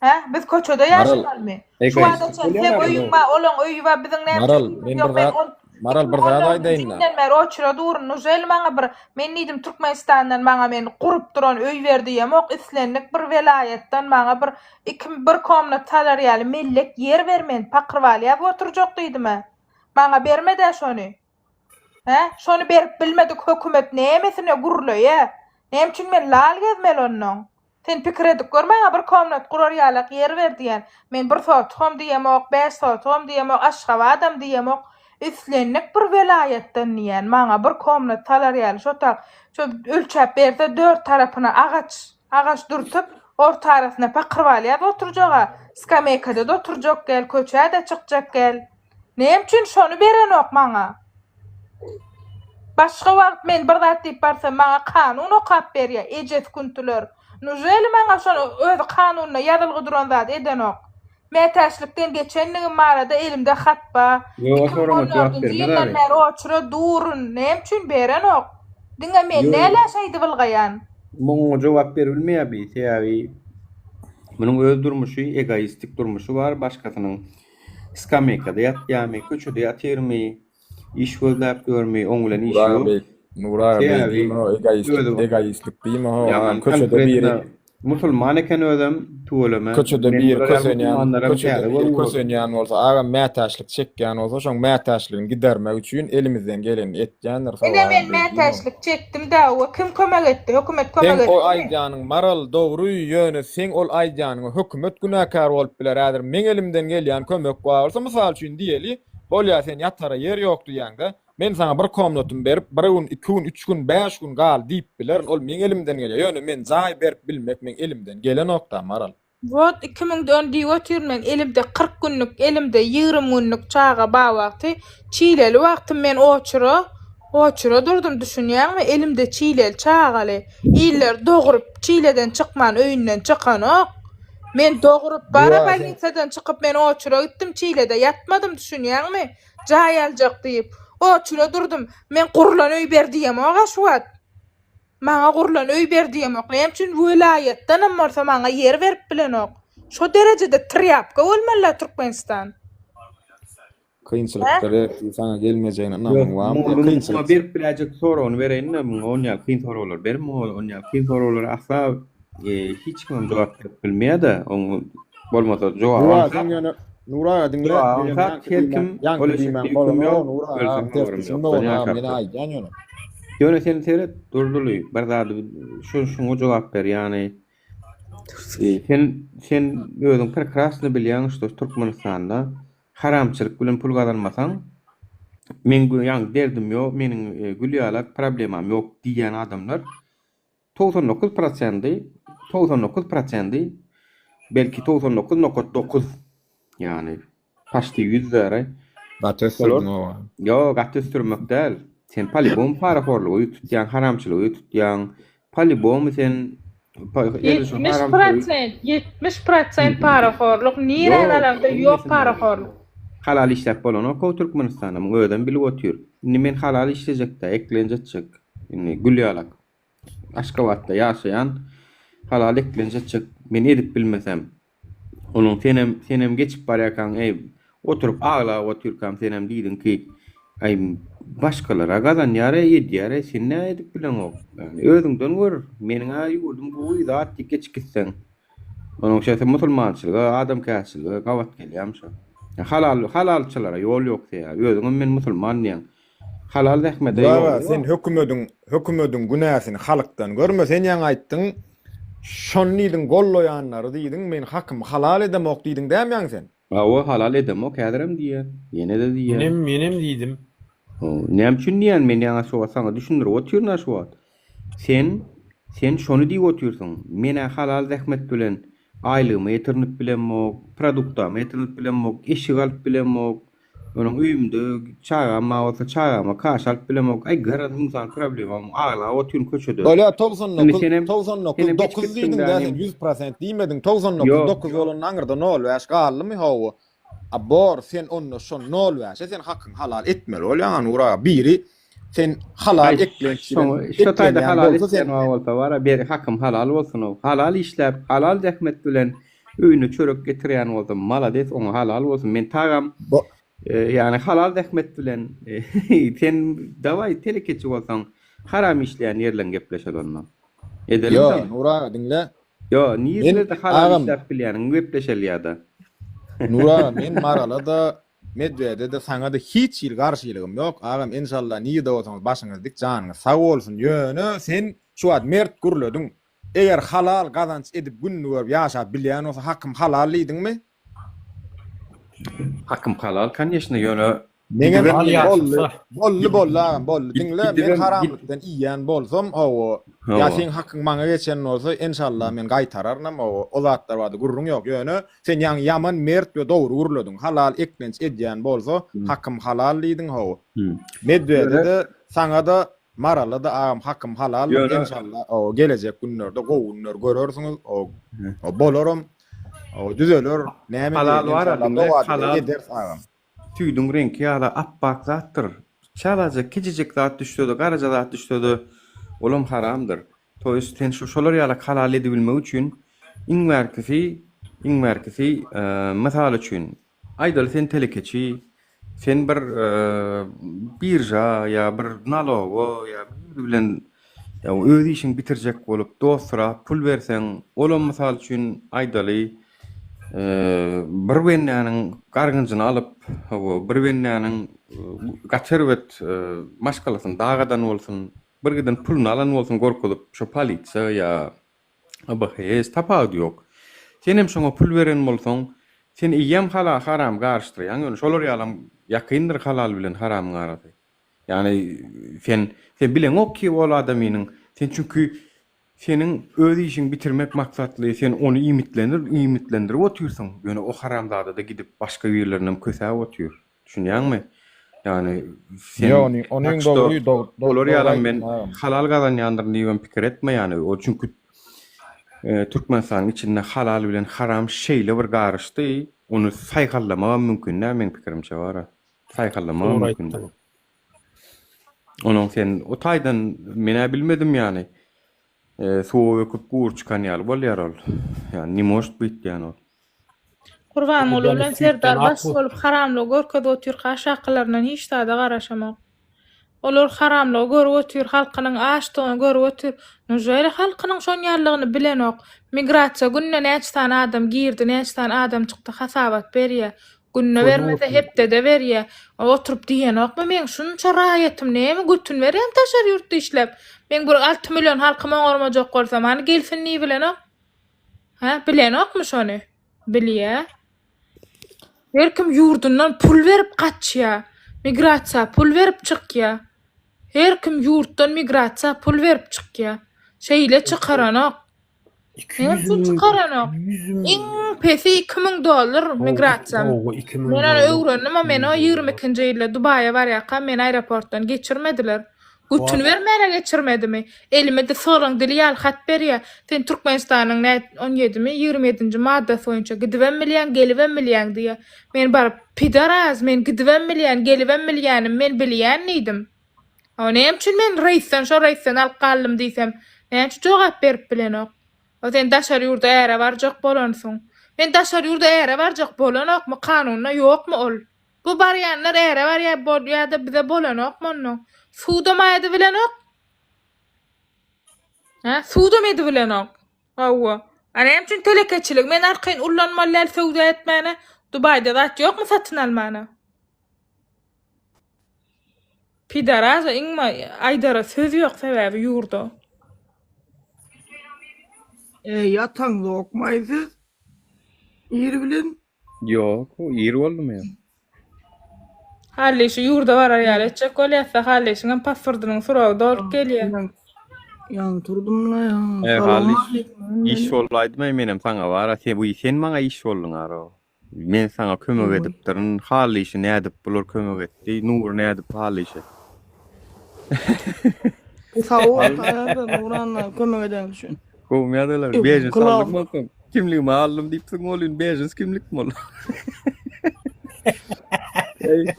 Hä? Biz köçede Maral, ýaşamalymy? Şu wagta Egoistlik çenli bolýar seň abi öýüň bu. bar, olaň öýi bar, biziň näme üçin Maral, öýümiz men ýok? bir Men zat, on Maral bir zat 2014-nji aýdaýyn-da. ýyldan bäri oçura durun. Nuželi maňa bir, men diýdim Türkmenistandan maňa men gurup duran öý ber diýemok, islendik bir welaýatdan maňa bir iki bir komnat salar ýaly mellek ýer ber men pakyr-balýap oturjak diýdim-ä. Maňa bermed-ä şony. Hä? Şony berip bilmedik hökümet nämesine gürleýä? Näme üçin men lal gezmeli onnoň? Sen pikir edip gör maňa bir komnat gurar ýalak ýer ber diýen. Men bir sotugam diýemok, bäş sotugam diýemok, Aşgabadam diýemok. Islendik bir welaýatdan diýen maňa bir komnat salar ýaly şo tak şo ölçäp berse dört tarapyna agaç agaç dürtüp orta arasyna pakyr balýap oturjaga skameýkada-da oturjak gel köçä-de çykjak gel. Näme üçin şony berenok maňa? Başga wagt men bir zat diýip barsam maňa kanun okap berýä ejesi küntüler. Nuželi maňa şony özi kanunda ýazylgy duran zady edenok. Mätäçlikden geçenligim barada elimde hat ba. Ýok, o soraňa jogap 2014-nji bermez ýyldan abi. bäri oçura durun. Näme üçin berenok? Diňe men Ýok. däl-ä şeýdip ylgaýan. Muňa jogap beribilmeýär bi. Sebäbi munuň öz durmuşy, egoistik durmuşy bar, başgasynyň skameýkada ýatýarmy, köçede ýatyrmy? Iş gözläp ýörmi, oň bilen işi Nur aga ýok. beý, Nur aga beý Sebäbi diýme ho, egoistlik, özi egoistlik diýme ho, ýaman agam köçede biri konkretno musulman eken özem tüweleme. köçede Men biri bular ýaly kösenýän, musulmanlaram köçede täze biri görüp ugradym. kösenýän bolsa, agam mätäçlik çekýän bolsa, şoň mätäçligini gidermek üçin elimizden gelenini etýändiris ho, Ine agam men beý diýme ho. mätäçlik çekdim-dä we kim kömek etdi? Hökümet kömek Seň o etdimi? aýdýanyň Maral dogry, ýöne seň ol aýdýanyňa hökümet günäkär bolup biler. Häzir meň elimden gelýän kömek bar bolsa, mysal üçin diýeli, bolýa sen ýatara ýer ýok diýýäňde, men saňa bir komnatymy berip, bir gün, iki gün, üç gün, bäş gün gal diýip bilerin, ol meň elimden gelýär. Ýöne men jaý berip bilmek meň elimden gelenokda Maral. Wot 2010 diýip otyryn men elimde 40 günlük elimde 20 günlük çaga ba wagty çileli wagtym men oçura oçura durdum düşünýäňmi elimde çileli çagaly iller doguryp çileden çykman öýünden çykanok men doguryp bara Bular sen bolnisadan çykyp men oçura gitdim çilede ýatmadym düşünýäňmi jaý aljak diýip oçura durdum men gurlan öý ber diýemok-a şu wagt. Maňa gurlan öý ber diýemok. Näme üçin welaýatdanam bolsa maňa ýer berip bilenok. Şo derejede trýapka bolmalyda Türkmenistan. Kynçylykda ertir saňa gelmejegine Ýok, ynamyň barmy? muňa muňa Kynçylyk. berip biläýjek soragyny bereýin-de, muňa on ýaly kyn soraglar berme, on ýaly kyn soraglara asla hiç kimem jogap berip bilmeýär-de, oň bolmasa jogaby Nura aňsat. sen ýöne Nur aga diňle, Jogaby diýen aňsat, ýaňky her diýmän, kim ýaňky ol eşek diýmän ýüküm bolanok, ýok, Nur aga, ölsem ters habarym ýok. düşünme Şol ony, ýaňky men hakda. aýdýan ýöne. Ýöne sen seret, Durdyly, bir zady şu şuňa jogap ber, ýagny sen sen özüň prekrasno bilýäň, şto Türkmenistanda haramçylyk bilen pul gazanmasaň, meň ýagny derdim ýok, meniň gül ýalak problemam ýok diýýän adamlar 99 prosendi, 99 prosendi, belki 99 nokat 9, ýagny paçti 100 däraý. Gaty ösdürdiň oba. Ýok, gaty ösdürmek däl. Sen polibom parahorluga ýüz tutýaň, haramçylyga ýüz tutýaň. Polibomy sen 70 prosent, 70 prosent parahorluk, niräni alaňda ýok parahorluk. Halal işläp bolanok-ow Türkmenistanda, muň özem bilip otyr. Indi men halal işlejek-dä, eklenç etjek. Indi gül ýalak. Aşgabatda ýaşaýan, halal eklenç etjek. Men edip bilmesem. Onuň senem, senem geçip barýarkaň, eý, oturyp aglap otyrkam senem diýdiň ki, aý, başgalar-a gazanýar-eý, edýär-eý, sen näme edip bileňok? Ýagny özüňden gör, meniň-ä ýurdum gowy zat diýip geçip gitseň. Onuň şeýse musulmançylyga, adamkärçilige gabat gelýärmi şo? Halal, halalçylara ýol ýok diýýär. Özüňem men musulman diýýäň. Halal zähmete ýol Baba ýok. sen hökümediň hökümediň günäsini halkdan görme sen ýaňy aýtdyň şony diýdiň gollaýanlary diýdiň men hakymy halal edemok diýdiň dämi ýaňy sen. Hawa halal edemok häzirem diýýän ýenede diýýän. Menem menem diýdim. Näme üçin diýýän men ýaňa şu wagt saňa düşündirip otyryn-a şu wagt. Sen sen şony diýip otyrsyň men-ä halal zähmet bilen aýlygyma ýetirinip bilemok, produktama ýetirinip bilemok, eşik alyp bilemok, Onuň öýümde çagam bar bolsa çagama kaş alyp bilemok. Aý garaz müň sany problemam aglap otyryn köçede. Bolýa Indi 99 senem 99 senem geçip 9 gitdiň diýdiň dä dä sen inim. 100 prosent diýmediň 99 Ýok. 9 bolanda aňyrda nol bäş galdymy hawa a bor sen onda şo nol bäşe sen hakyňy halal etmeli bolýaň Nur aga biri sen halal Aý eklenç bilen şoňa şo taýda eklenýän halal bolsa sen etýän bar bolsa bara beri hakym halal bolsun-ow. Halal işläp halal zähmet bilen Öýüne çörek getirýän bolsa malades oňa halal bolsun men tagam ýagny halal zähmet bilen sen dawaý telekeçi bolsaň haram işleýän ýerleň gepleşeli onda edelim Ýo dagy Nur aga diňle Ýo men nirelerde halal agam işläp bilýäniňi gepleşeli ýada. Nur aga men Marala-da Medwede-de saňa-da hiç hili garşylygym ýok agam enşalla nirde bolsaňyz başyňyz dik janyňyz sag bolsun ýöne sen şu wagt mert gürlediň Eger halal gazanç edip gününi görüp ýaşap bilýän bolsa hakym halal diýdiňmi? Hakym halal koneşno ýöne Meňem gidibem Halal boldy ýaşasa. boldy boldy agam boldy diňle men gidibem git haramlykdan iýýän bolsam hawa ýa hawa. seň hakyň maňa geçen bolsa enşalla men gaýtararynam hawa o zatlar barada gürrüň ýok ýöne sen ýaňy ýaman mert we dogry gürlediň halal eklenç edýän bolsa hakym halal diýdiň hawa Ýöne Medwede-de saňa-da Marala-da agam hakym halaldyr Ýöne enşalla o gelejek günlerde gowy günler görersiňiz o bolaram o düzeler näme halal diýeli bar-a enşalla diňle doga dileg halal ederis agam. Süýdüň reňki ýaly apbak zatdyr. Çalaja kiçijik zat düşse-de, garaja zat düşse-de, olam haramdyr. To ýest sen şu şolar ýalak halal edibilmek üçin iň bärkisi, iň bärkisi, mysal üçin, aýdaly sen telekeçi. Sen bir birža ýa bir naloga ýa biri bilen ýa öz işiňi bitirjek bolup dostsurap pul berseň, olam mysal üçin aýdaly bir bendäniň gargynjyny alyp, hawa, bir bendäniň gaty erbet maşgalasyny dagadan bolsun, bir giden puluny alan bolsun gorkuzyp şo polisiýa ýa ABHS tapawudy ýok. Senem şoňa pul beren bolsaň, sen eýýäm hala haramy garyşdyrýaň, ýöne şolar ýalam ýakyndyr halal bilen haramyň arasy. Ýagny sen sen bileňok ki ol adamynyň, sen çünki seniň öz işiňi bitirmek maksatly sen ony iýmitlendir iýmitlendirip otyrsyň, ýöne o haramzada-da gidip başga birlerinem kösäp otyr. Düşünýäňmi? Ýagny sen Ýok, ony onyň tak şto dogry dog dog olar dogry ýalam men aýtdyň agam. halal gazanýandyryn diýibem pikir etme ýagny o çünki e, Türkmenistanyň içinde halal bilen haram şeýle bir garyşdy, ony saýhallamagam mümkin däl meň pikirimçe bara. Saýhallamagam Dogry mümkin däl. aýtdyň. Onuň sen o taýdan men-ä bilmedim ýagny. E, suwa böküp gury çykan ýaly bolýar ol. Ýagny ne может быть diýen ol. Gurbanguly Ýöne bilen süýtden Serdar ak baş bolup haramlygy görkezip otyrka aşakylaryndan hiç zada garaşamok. Olar haramlygy görüp otyr, halkynyň açdygyny görüp otyr. Nuželi halkynyň şonýalygyny bilenok. Migrasiýa günde näçe sany adam girdi, näçe sany adam çykdy hasabat berýä. Günde bermese hepdede berýä. Oturyp diýenokmy meň şunça raýatym näme götün berýän daşary ýurtda işläp. Meň bir 6 million halkym oňarmajak bolsam hany gelsin diýibilenok. Hä bilenokmy şony? Bilýä. Her kim ýurdundan pul berip gaçýa. Migrasiýa pul berip çykýa. Her kim ýurtdan migrasiýa pul berip çykýa. Şeýle çykaranok. Näme üçin çykaranok? Iň pesi 2000 dollar migrasiýa. Men ony öwrendim, men o 22-nji ýylda Dubaýa barýarkam meni aeroportdan geçirmediler. Götüni bermäne geçirmedimi? Elime-de sygryň dili ýaly hat berýär. Sen Türkmenistanyň nä on ýedimi, 27-nji maddasy boýunça gidibem bilýäň, gelibem bilýäň diýýär. Men baryp, Pidaraz, men gidibem bilýän, gelibem bilýänim, men bilýän diýdim. O näme üçin men reýsden şo reýsden alyp galdym diýsem, näme üçin jogap berip bilenok? O sen daşary ýurda äre barjak bolansyň. Men daşary ýurda äre barjak bolanokmy, kanunda ýokmy ol? Bu barýanlar äre barýar bolýada bize bolanokmy onnoň? Sudam edibilenok. Hä, sudam edibilenok. Hawa. A näme üçin telekeçiligi men arkaýyn ullanmaly däl söwda etmäne? Dubaýda zat ýokmy satyn almana? Pidaraza iň aýdara söz ýok sebäbi ýurda. Eý ýataňzokmaý siz ir bilen? Ýok, ir boldumy ýa? Hallyşy ýurda barar ýaly etjek bolýasda Hallyşyňam pasportynyň suragy dolup gelýä. Ýaňy turdumla ýa. Eý Hallyş, iş bolaýdymy menem saňa bara, sen maňa iş bolduň ara. Men saňa kömek edipdirin. Hallyşy nädip bular kömek etdi? Nury nädip Hallyşy? Sag bol Taýarda Nuranna kömek eden üçin. Gowmy ýagdaýlar? Bejins aldym bolsam. Kimligimi aldym diýipsiň welin bejins kimlikmi ol? Eý,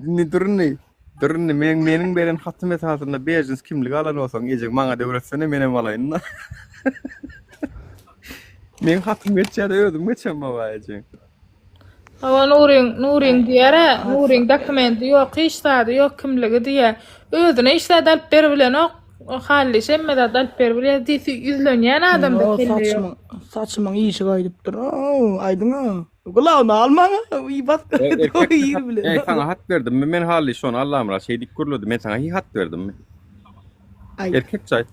indi dur indi. Dur indi meň meniň beren hatym esasynda bejins kimligi alan bolsaň ejeň maňa öwretsene menem alaýyn-da. Meň hatym geçýär-de özüm geçemok baba ejeň. Hawa Nuryň Nuryň diýer-ä, Nuryň dokumenti ýok, hiç zady ýok, kimligi diýýär. Özüne hiç zat alyp beribilenok. Hallyş hemme zat alyp beribilýär diýse ýüzlenýän adamda kelle ýok. Saçymyň saçymyň işi gaýdypdyr. Aýdyň-a. Gulagyny almaň Ir bilen. Ey saňa hat berdimmi men Hallyş şony Allamyrat şeý diýip gürledi. Men saňa hiç hat berdimmi? Aý. Erkekçe aýt.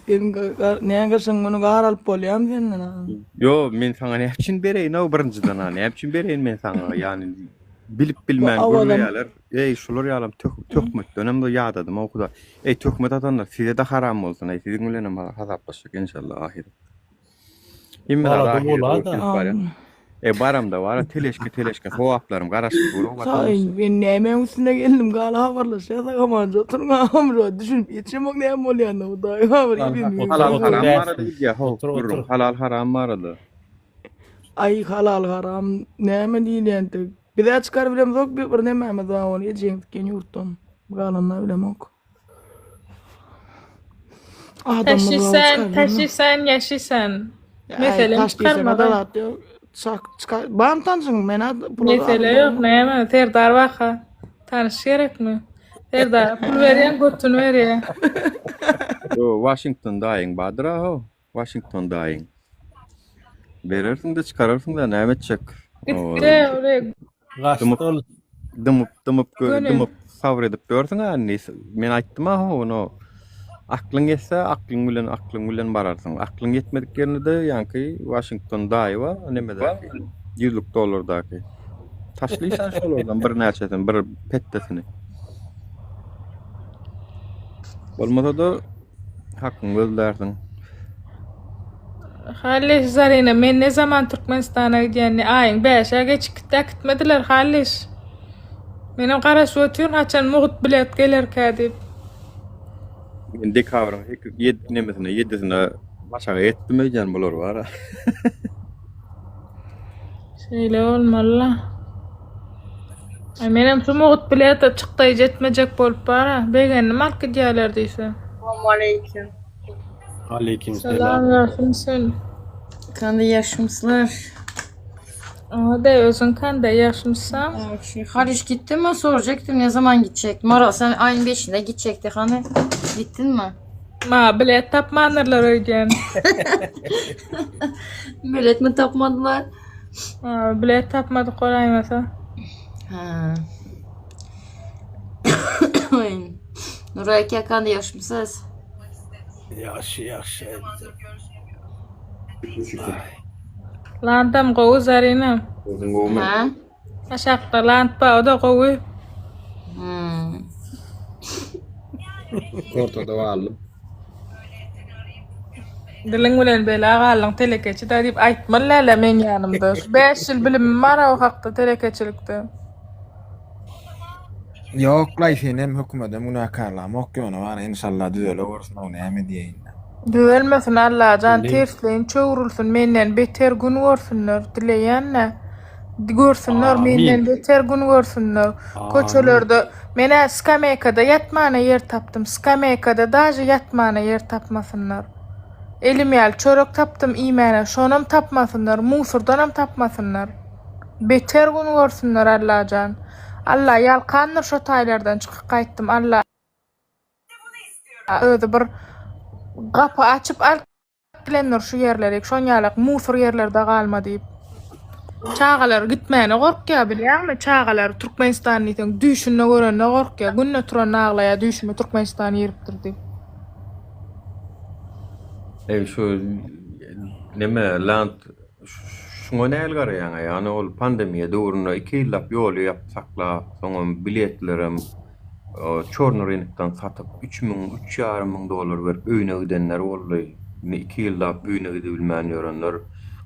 Sen näme gyşyň güni gar alyp bolýamy senden a? Ýo, men saňa näme üçin bereýin-ow birinjiden-a? Näme üçin bereýin men saňa? Ýagny bilip bilmän gürleýärler. Eý, şular ýalam töhmetdenem ýadadym-ow Hudaý. Eý, töhmet atanlar size-de haram bolsun-eý, siziň bilenem hasaplaşjak enşalla ahyretde. Hemme zat Barada ahyretde bolada. gelip barýar. E baramda bara teleşke teleşke sogaplarym garaşyp dur o Saý men nämäň üstüne geldim gala habarlaşýas agamanja oturyň agam şu düşünip ýetişemok näme bolýanyna hudaý habar Otur Halal otur haram barada bäsdeş. gidýär how Otur gürrüň otur. halal haram barada. Aý halal haram näme diýilýände bizä çykar bilemzok bir bir nemämiz bar ony ejeň tiken ýurtdan galanyna bilemok. Taşysan, taşysan, ýaşysan. Meselem çykarmaga. Çak, çyka, barmy tanşyň? Men-ä pula Mesele ýok, näme, Serdar baka. Tanyş gerekmi? Serdara pul berýäň, götüni berýär. Ýo, Waşington daýyň bardyr-a ho. Waşington daýyň. Berersiň-de, çykararsyň-da, näme etjek? Gitdi, ol Dymyp, dymyp, dymyp, Göni. dymyp, sabyr edip ýörsüň-ä indi. Men aýtdym-a ho, ony. Aklyň ýetse, aklyň bilen, aklyň bilen bararsyň. Aklyň ýetmedik ýerinde-de ýaňky Waşington daýy bar, nemedäki, ýüzlük dollardaky. Taşlysan şolardan birnäçesini, bir petdesini. Bolmasa-da Hakyňy gözlärsiň. Hallyş Zarina men ne zaman Türkmenistana gidýän aýyň bäşä geçip gitdi äkitmediler Hallyş. Menem garaşyp otyryn haçan mugt bilet gelerkä diýip. Men dekabryň sekiz ýedi nemesine ýedisine başaga etdim öýdýän bular bara. Şeýle bolmaly-la. Aý menem şu mugt bilete çykdaýjy etmejek bolup bara. Begendim alyp gidýärler diýse. Salam aleýkum. Aleýkim Salam selam. ýagşym sen. Kanday ýagşymyslar? Oňa-da özüň kanday ýagşymysan? Ýagşy. Halyş gitdi mi? Sorajaktym ne zaman gidjek? Maral sen aýyň beşinde gidjekdi hany? Gitdin mi? Maňa bilet tapmandyrlar öýdýän. Bilet mi tapmadylar? Ha, bilet tapmadyk bolaýmasa. Ha. Nuray aka kanday ýagşymysyz? Ýagşy ýagşy. Landam gowy Zarina. Özüň gowumy? Ha? Aşakda land bar o-da gowy. Hmm. Ortada galdym. Diliň bilen bela galdyň telekeçi-dä diýip aýtmaly däl-ä meň ýanymda. Şu 5 ýyl bilimim bar-a o hakda telekeçilikde. Ýoklaý senem hökümedem günäkärlamok ýöne bar enşalla düzelewersin-ow näme diýeýin. Düzelmesin Allajan tersleýin çöwrülsin menden beter gün görsünler dileýän-dä görsünler menden beter gün görsünler köçelerde men-ä skameýkada ýatmana ýer tapdym skameýkada daže ýatmana ýer tapmasynlar elim ýaly çörek tapdym iýmäne şonam tapmasynlar musurdanam tapmasynlar beter gün görsünler Allajan Alla ýalkandyr şo taýlardan çykyp gaýtdym Alla Özi bir gapy açyp alyp gelendir şu ýerleri, şon ýalak musur ýerlerde galma diýip. Çagalar gitmäne gorkýar bilýäňmi? Çagalar Türkmenistan diýseň düýşünde görende gorkýar. Günde turanda aglaýar düýşüme Türkmenistan giripdir diýip. Eý şu neme land şuňa näl garaýaňa ýagny ol pandemiýa döwründe iki ýyllap ýoly ýapyp saklap soňam biletlerem çorny rynokdan satyp 3000 3500 dollar berip öýüne gidenler boldy indi iki ýyllap öýüne gidibilmän ýörenler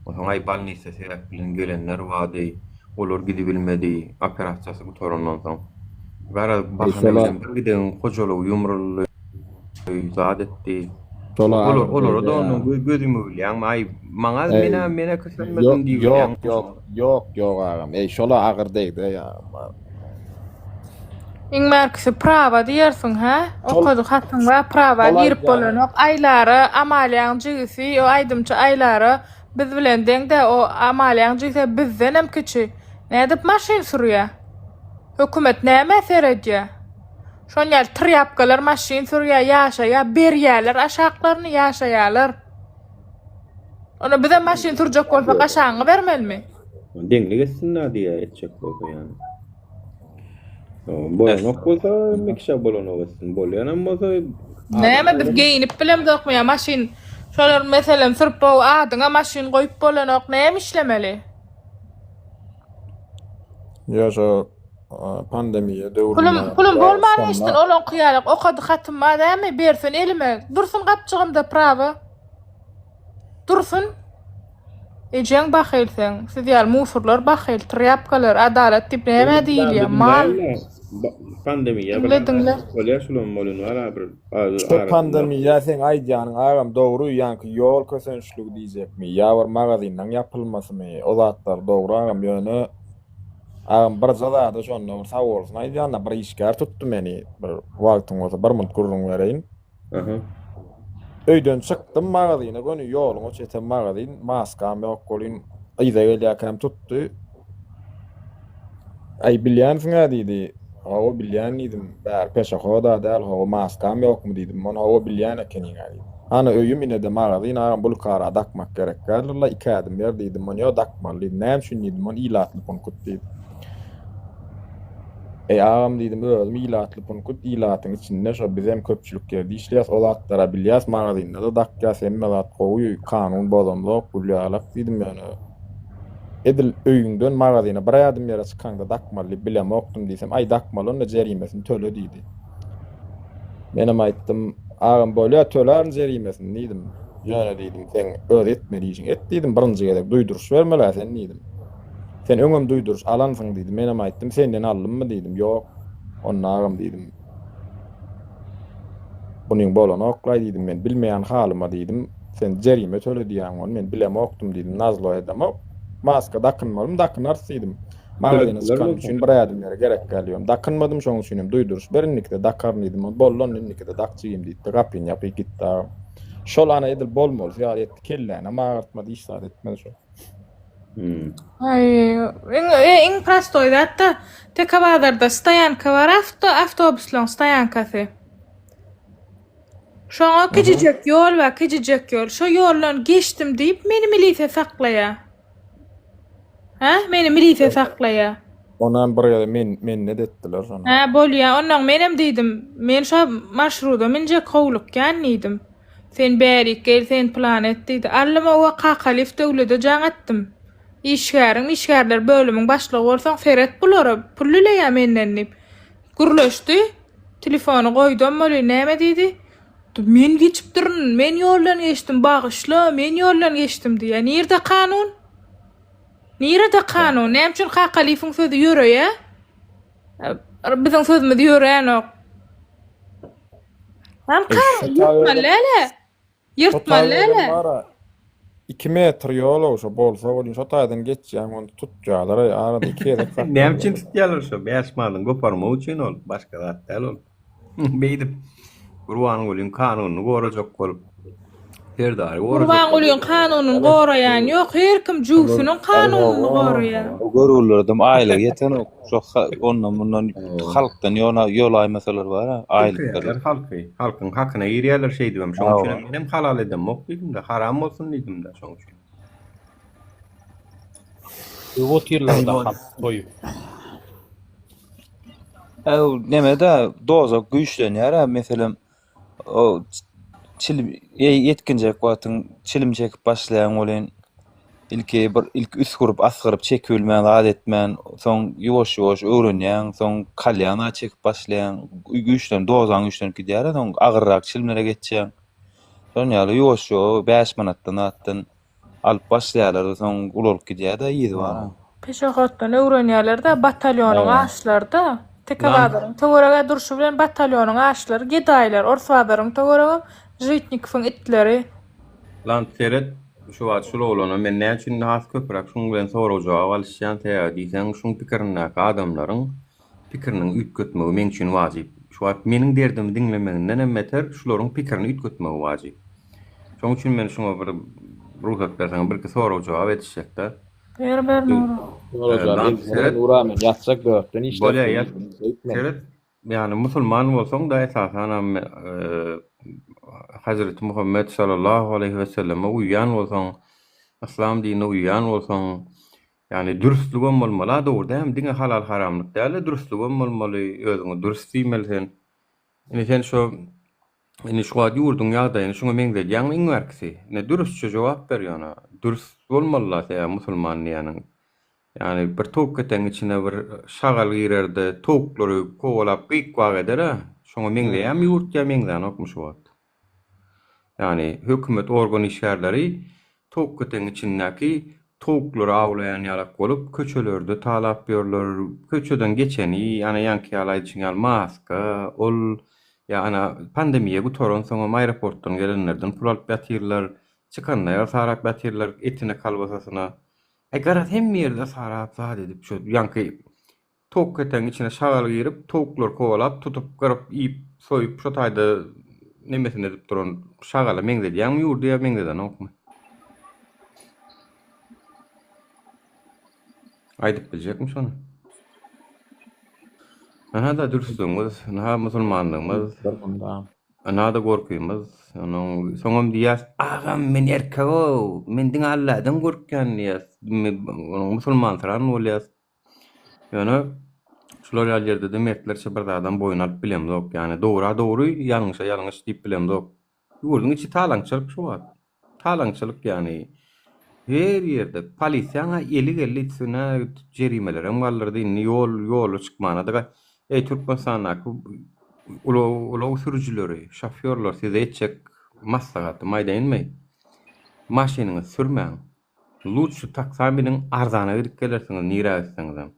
onsoň aý bolnisa sebäp bilen gelenler bardy olar gidibilmedi operasiýasy gutarandan soň garaz bahana bilen bir giden hojalygy ýumruldy. zat etdi. Şola Olar agyr olara degdi da ýa. onuň gö göz ýumubilýäňmi? Aý, maňa Eý, menä menä kösenmedim ýok, ýok, diýibilýäňmi ýok, şoňa? ýok, ýok agam. Eý, şola agyr degdi ýa. Iň bärkisi prawa diýersiň hä? Şol Okadyk hatyň bar prawa şol girip aýdýan. bolanok. Aýlara Amalyýaň jigisi o aýdymçy Aýlara biz bilen deňdä o Amalyýaň jigisi bizdenem kiçi. Nädip maşyn sürýä? Hökümet nämä seredýä? Şon ýaly trýapkalar maşyn sürýär, ýaşaýar, berýärler aşaklaryny, ýaşaýarlar. Onda bizem maşyn sürjek bolsak aşagyňy bermelimi? Deňlik etsin-dä diýýär, etjek bolsa ýany. Bolanok bolsa hemme kişä bolanok etsin, bolýanam bolsa Näme biz geýinip bilemzokmy ýa maşyn şolar meselem sürüp adyňa maşyn goýup bolanok näme işlemeli? Ýa şo pandemiýa döwründe Pulum pulum bolman geçsin olaňky ýaly okady hatym bar dämi bersin elime dursun gapjygymda prawa dursun ejeň bahyl seň siz ýaly musurlar bahyl trýapkalar adalat diýip nämä diýilýär mal pandemiýa diňle diňle bolýar şulam bolýan bar bir Şu pandemiýa seň aýdýanyň agam dogry ýaňky ýol kösençligi diýjekmi ýa bir magazinleň ýapylmasymy o zatlar dogry agam ýöne Agam birje zada şonda bir sag bolsun aýdýanda bir işgär tutdy meni bir wagtyň bolsa bir munt gürrüň bereýin. Aha. Öýden çykdym magazyna göni ýoluň o çeti magazyn maskam ýok welin. Yza gelýärkäm tutdy. Aý, bilýänsiň-ä diýdi. Hawa, bilýän diýdim. Bäri peşehod-a däl, hawa, maskam ýokmy diýdim. Ony hawa, bilýän ekeniň-ä diýdi. Hany öýüm, ine-de magazin, agam, bulkara dakmak gerek däldir-la, iki ädim ber diýdim. Ony ýok, dakmaly diýdi. Näme üçin diýdim. Ony ilatly punkt diýdi. Eý, agam diýdim, özüm ilatly punkt, ilatyň içinde şo bizem köpçülik ýerde işleýäs, o zatlara bilýäs, magazynda-da dakýas, hemme zat gowy, kanun bozamzok, gül ýalak diýdim, ýöne edil öýüňden magazyna bir ädim ýere çykaňda dakmaly diýip bilemokdym diýsem, aý dakmaly onda jerimesini töle diýdi. Menem aýtdym, agam bolýa tölärin jerimesini diýdim, ýöne diýdim, seň öz etmeli işiňi et diýdim, birinji gezek duýduryş bermel-ä sen diýdim. Sen öňem duýduryş alansyň diýdi. Menem aýtdym, senden aldymmy diýdim. Ýok. Onda agam diýdim. Bunyň bolanoklaý diýdim. Men bilmeýän halyma diýdim. Sen jerime töle diýýäň ony men bilemokdym diýdim. Nazlo edemok. Maska dakynmalymy dakynarys diýdim. Magazyna çykanym üçin bir ädim ýere gerek däl diýdim. Dakynmadym şoň üçin hem duýduryş ber indikide dakaryn diýdim. Boldy onda indikide dak jigim diýdi. Gapyny ýapyp gitdi agam. Şol ana edil bolmalysy ýaly etdi. Kellänem agyrtmady hiç zat etmedi şol. Aý, iň iň prostoý zat-da, Teke bazarda stoýanka bar awto awtobuslaryň stoýankasy. Şoňa kijijek ýol bar, kijijek ýol. Şo ýoldan geçdim diýip, meni milisiýa saklaýar. Hä, meni milisiýa saklaýar. Onam bir gezek men mende-de etdiler şony. Hä, bolýa. Onnoň menem diýdim, men şo marşruda münjek howlukýan diýdim. Sen bärik gel, sen plan et diýdi. Aldym owa Kakalyýew Döwlede jaň etdim. Işgäriň, işgärler bölümiň başlygy bolsaň seret bulara, pul dileýär menden diýip. Gürleşdi. Telefony goýdam welin näme diýdi? Men geçipdirin, men ýoldan geçdim, bagyşla, men ýoldan geçdim diýýär. Nirde kanun? Nirede kanun? Näme üçin Kakalyýewiň sözi ýöreýär? Biziň sözümiz ýöränok. Lan kanun ýyrtmaly däl-ä. Ýyrtmaly däl-ä. 2 metr ýol şo bolsa welin şo taýdan geçýäň ony tutýarlar aý arada iki gezek saklaýarlar. Näme üçin tutýarlar şo 5 manadyň goparmak üçin ol başga zat däl ol. Beýdip Gurbangulyň kanunyny gorajak bolup Serdary gorajak bolup. Gurbangulyň kanunyny goraýan ýok her kim jübsüniň kanunyny goraýar. O görgülilerden aýlygy ýetenok. Şo ondan mundan halkdan ýola ýolaýmasalar bar-a, aýlyklary. Ýerler halky, halkyň hakyna girýärler şeýdibem. Şoň üçinem menem halal edemok diýdim-de, haram bolsun diýdim-de şoň üçin. Sögüp otyrlar-da halk toýup. Äw, neme-de, doza güýçlenýär-ä, meselem, O çilim ýetginjek wagtyň çilim çekip başlaýaň welin, ilki bir ilki üsgürip, asgyryp çekibilmän, zat etmän, soň ýuwaş-ýuwaş öwrenýäň, soň kalýan zat çekip başlaýaň, güýçlenip, dozaň güýçlenip gidýär-de, soň agyrrak çilimlere geçýäň. Şonuň ýaly ýuwaş-ýuwaş 5 manatdan zatdan Alyp başlaýarlar soň ulalyp gidýär-de yzy bar. Peşehoddan öwrenýärler-de, batalýonyň aşlary-da. Tekebazaryň töwereg-ä durşy bilen batalýonyň aşlary gedaýlar, Orsbazaryň töweregem Žitnikowyň itleri. Lan seret şu wagt şul oglana men näme üçin has köpräk şuň bilen sorag jogap alyşýan sebäbi diýseň şuň pikirindäki adamlaryň pikiriniň üýtgetmegi meň üçin wajyp. Şu wagt meniň derdimi diňlemegindenem beter şularyň pikirini üýtgetmegi wajyp. Şoň üçin men şuňa bir rugsat berseň birki sorag-jogap edişjekde. Ber ber Nura. Sorag-jogap edişsene Nura men ýatjak dörtden işläp Bolýa ýat. Seret ýagny musulman bolsaň-da esasanam Hazreti Muhammet sallallahu aleýhi weselleme uýýan bolsaň, yslam dinine uýýan bolsaň, ýagny dürslügem bolmaly-a dogry dälmi? Diňe halal-haramlyk däl-de dürslügem bolmaly, özüňe dürs diýmeli sen. Indi sen şo Indi şu wagt ýurduň ýagdaýyny şuňa meňzedýäňmi iň bärkisi? Ine dürüstçe jogap ber ýöne. Dürs bolmalyla sebäbi musulman diýýäniň. Ýagny bir towuk ketegiň içine bir şagal girerde towuklary kowalap gyk-wak eder-ä. Şoňa meňzeýämi ýurt ýa meňzänokmy şu wagt? Ýagny hökümet organ işgärleri towuk ketegiň içindäki towuklary awlaýan ýalak bolup köçelerde talap ýörler. Köçeden geçeni ana ýaňky ýaly aýdyşyň ýaly maska, ol ýa ana pandemiýa gutaransoňam aeroportdan gelenlerden pul alyp ýatyrlar, çykanda sarap ýatyrlar etine kolbasasyna. Aý garaz hemme ýerde sarap zat edip şu ýaňky towuk ketegiň içine şagal girip towuklary kowalap tutup gyryp iýip soýup şo taýda nemesini edip duran şagala meňzedýäňmi ýurdy ýa meňzedenokmy? Aýdyp biljekmi şony? Ynha-da dürüstlügimiz, ynha musulmanlygymyz, ynha-da gorkymyz. Onuň soňam diýýäs, agam men erkeg-ow, men diňe Alladan gorkýan diýýäs. Onuň musulmansyran bolýas. Ýöne şular ýaly ýerde-de mertlerçe bir zadam boýun alyp bilemzok. Ýagny dogra dogry, ýalňyşa ýalňyş diýip bilemzok. Ýurduň içi talaňçylyk şu wagt. Talaňçylyk ýagny her ýerde polisiýaň-a eli geldi üstüne jerimelerem galdyrdy indi ýol ýola çykmana-da Eý Türkmenistandaky ulag ulag sürüjileri, şofýorlar size etjek maslahatym aýdaýynmy? Maşynyňyzy sürmäň. Lutşy taksa miniň arzana gidip gelersiňiz nirä gitseňizem.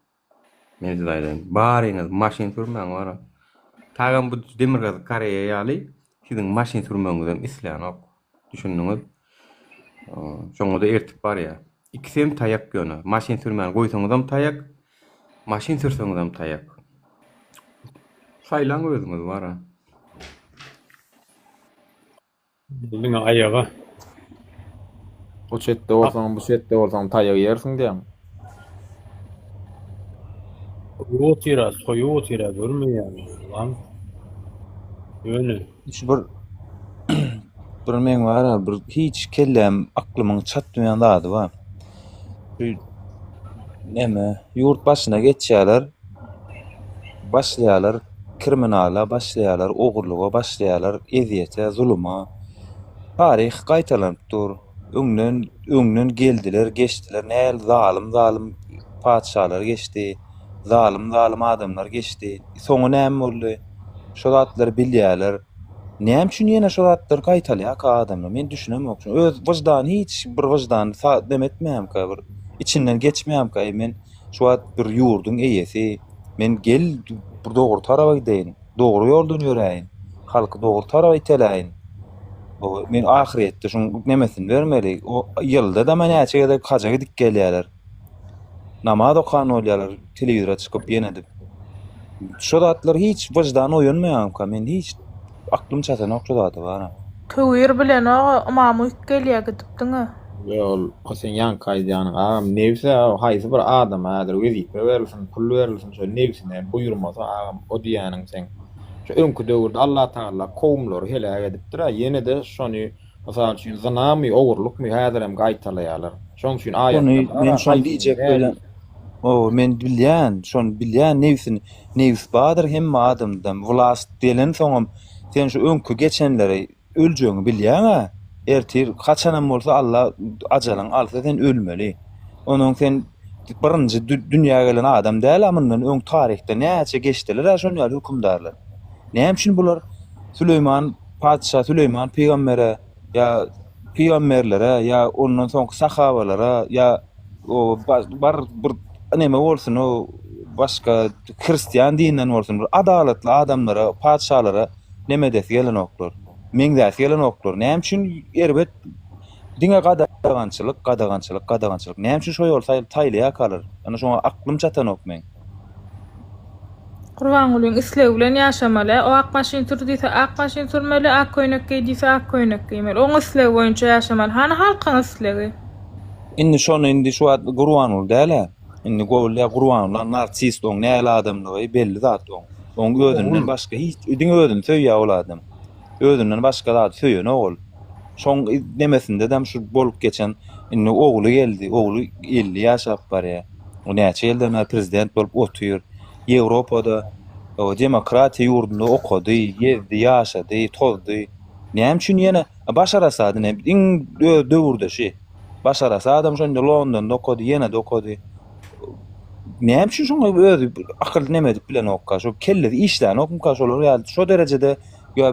Men size aýdaýyn. Baryňyz maşyn sürmäň bara. Tagam bu Demirgazyk Koreýa ýaly siziň maşyn sürmegiňizem islänok. Düşündiňiz? Şoňa-da ertip barýar. Ikisem taýak ýöne. Maşyn sürmäni goýsaňyzam taýak, maşyn sürseňizem taýak. Saýlaň özüňiz bara. Diňe aýaga. O çetde bolsaň, bu çetde bolsaň taýak ýersiň diýýäň. Soýup otyra, soýup otyra görmeýäňmi lan. Ýöne. Şu bir bir meň bar-a bir hiç kelläm aklymyň çatmaýan zady bar. Şu neme ýurt başyna geçýärler. Başlaýarlar kriminala başlaýarlar, ogurlyga başlaýarlar, ezýete, zuluma. Taryh gaýtalanyp dur. Öňden öňden geldiler, geçdiler. Näl zalym-zalym patyşalar geçdi, zalym-zalym adamlar geçdi. Soňy näme boldy? Şo zatlary bilýärler. Näme üçin ýene şo zatlary gaýtalýarka adamlar? Men düşünemok. Öz wyždany hiç bir wyždany neme etmeýärmikä bir içinden geçmeýärmikä? Eý men Şu wagt bir ýurduň eýesi, men gel bir dogry taraba gideýin, dogry ýoldan ýöräýin, halky dogry taraba iteläýin. Men ahyrýetde şuň nemesini bermeli. O ýylda-da näçe gezek haja gidip gelýärler. Namaz okan bolýarlar, telewizora çykyp ýene-de. Şo zatlar hiç wyždan oýanmaýarmyka? Men hiç aklym çatanok şo zada bara. Töwir bilenok-a, ymam uýup gelýä gidip diňe. Ýok ol o seň ýaňky aýdýanyň agam nebse haýsy bir adama häzir wezipe berilsin pul berilsin şo nebsine buýurmasa agam o diýýäniň seň şo öňki döwürde Allatagalla kowumlary heläk edipdir-ä ýene-de şony mysal üçin zynamy ogurlykmy häzirem gaýtalaýarlar şoň üçin Şony aýatda men bar-a şony haýsyny diýjek bolýan. nädip Hawa men bilýän şony bilýän nebsini nebs bardyr hemme adamda wlast gelensoňam sen şu öňki geçenleri Öljegiňi bilýäň-ä, ertir haçanam bolsa Alla ajalyňy alsa sen ölmeli. Onuň sen birinji dünýä gelen adam däl-ä mundan öň taryhda näçe geçdiler-ä şon ýaly hökümdarlar. Näme üçin bular Süleýman patyşa Süleýman pygambere ýa pygamberlere ýa ondan soňky sahabalara ýa bar bir neme bolsun o başga hristian dininden bolsun bir adalatly adamlara patyşalara Neme edesi gelenoklar. Meňzäsi gelenoklar. Näme üçin erbet diňe gadagançylyk, gadagançylyk, gadagançylyk. Näme üçin şo ýoly saýlaýarkalar? Ana şoňa aklym çatanok meň. Gurbangulyň islegi bilen ýaşamaly. O ak maşyn sür diýse ak maşyn sürmeli, ak köýnek geý diýse ak köýnek geýmeli. Oň islegi boýunça ýaşamaly. Hany halkyň islegi? Indi şony indi şu wagt Gurbanguly däl-ä. Indi Gowulýa Gurbanguly narsist oň näl adamlygy belli zat oň. Oň özünden başga hiç diňe özüni söýýär ol adam. Özünden başga zady söýenok ol. Şoň nemesindedem şu bolup geçen indi ogly geldi. Ogly 50 ýaşap barýar. O näçe ýyldan bäri prezident bolup otyr. Ýewropada o demokratiýa ýurdunda okady, gezdi, ýaşady, tozdy. Näme üçin ýene Başar Asad ine iň öz döwürdeşi. Başar Asadam şonda Londonda okady, ýene-de okady. Näme üçin şoňa özi akyl neme edip bilenokka? Şo kellesi işlänokmyka şolar ýaly şo derejede ýa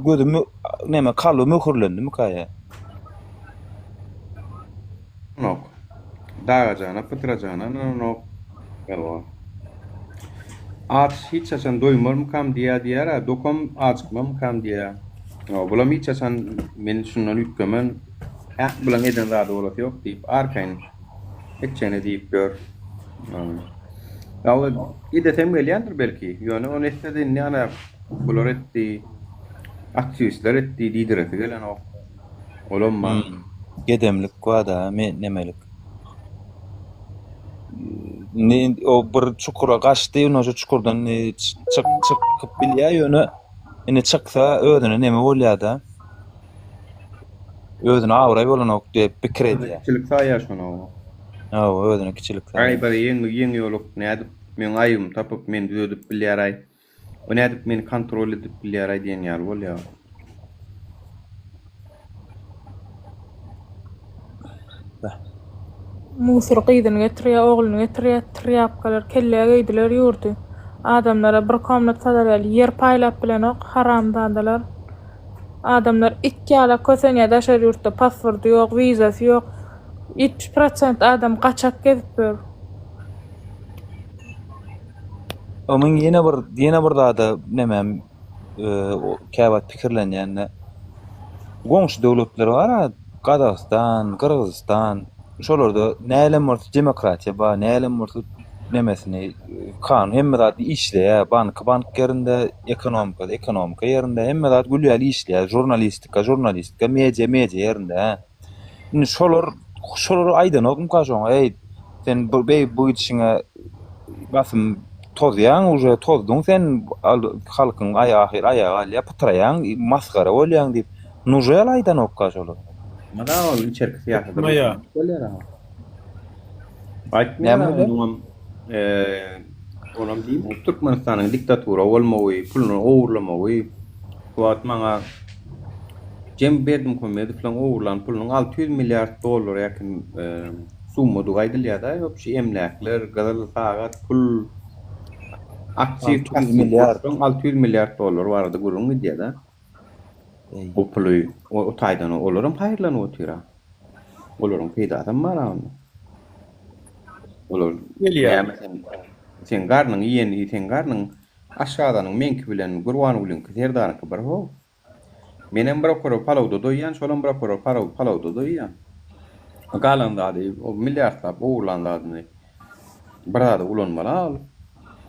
gözi neme kalby möhürlendimika ýa? Ynanok. Dagajana, pytrajana ynananok. Hawa. Aç hiç haçan doýmarmykam diýýär diýýär-ä, dokam ajykmamykam diýýär. Hawa, bulam hiç haçan men şundan üýtgemen, äh, bulaň eden zady bolasy ýok diýip, arkaýyn etjegini diýip ýör. Ýa edesem gelýändir belki, ýöne ony etse-de indi ana bular etdi, aktiwistler etdi diýdiresi gelenok. Olam bar. Gedemlik bar-da, nemelik. Indi o bir çukura gaçdy, indi şo çukurdan indi çyk çykyp bilýär, ýöne indi çyksa özüne neme bolýar-da. Özüne abraý bolanok diýip pikir edýär. Kiçilik saýýar şony o. Hawa, özüne kiçilik Aý saýýar. bir ýeňi ýeňi ýoluk nädip meň aýybymy tapyp meni düzedip bilýär-aý. O nädip meni kontrol edip bilýär-aý diýen ýaly bolýar. Musur gyzyny getirýär, ogluny getirýär, trýapkalar kellä geýdiler ýurdy. Adamlara bir komnat salar ýaly ýer paýlap bilenok, haramzadalar. Adamlar it ýalak kösenýär daşary ýurtda pasporty ýok, wizasy ýok. 70 prosent adam gaçak gezip ýör. Onuň ýene bir ýene bir zada nemem käwagt pikirlenýän-de. Goňşy döwletler bar-a, Gazagystan, Gyrgyzystan, şolarda nälem bolsa demokratiýa bar, nälem bolsa nemesini, kanun hemme zat işleýär, banky bank ýerinde, ekonomikasy ekonomika ýerinde, hemme zat gül ýaly işleýär, žurnalistika žurnalistika, media media ýerinde, hä. Indi şolar şolar aýdanokmyka şoňa, eý, sen bu beý bu gidişiňe basym tozýaň uje tozduň sen al halkyň aý ahyry aýagy alýa pytraýaň masgara bolýaň diýip nužel aýdanokka şolar. Mada ol içerki syýasata Aýtmaýa. bolýar aga. Aýtmaýar Näme aga bolýar? onuňam eee onam diýmek Türkmenistanyň diktatura bolmagy, puluny ogurlamagy şu wagt maňa Jem Berdimuhamedowlaň ogurlan pulunyň 600 milliard dollara ýakyn summadygy aýdylýar-da, ýok şu emläkler, gyzyl sagat, pul, aktiw, 600 passiw milliard. goşsaň 600 milliard dollar barada gürrüň gidýär-de. O puly o taýdan olaram haýyrlanyp otyr-a. Olaryň peýdasam bar-a onda. Olar Gelýär. näme sen seň garnyň iýeni, seň garnyň aşgazanyň meňki bilen Gurbangulyňky, Serdaryňky bir how. Menem bir okara palawda doýýan, şolam bir okara palawda doýýan. Galan zady, o milliardlap ogurlan zadyny bir zada ulanmaly ol.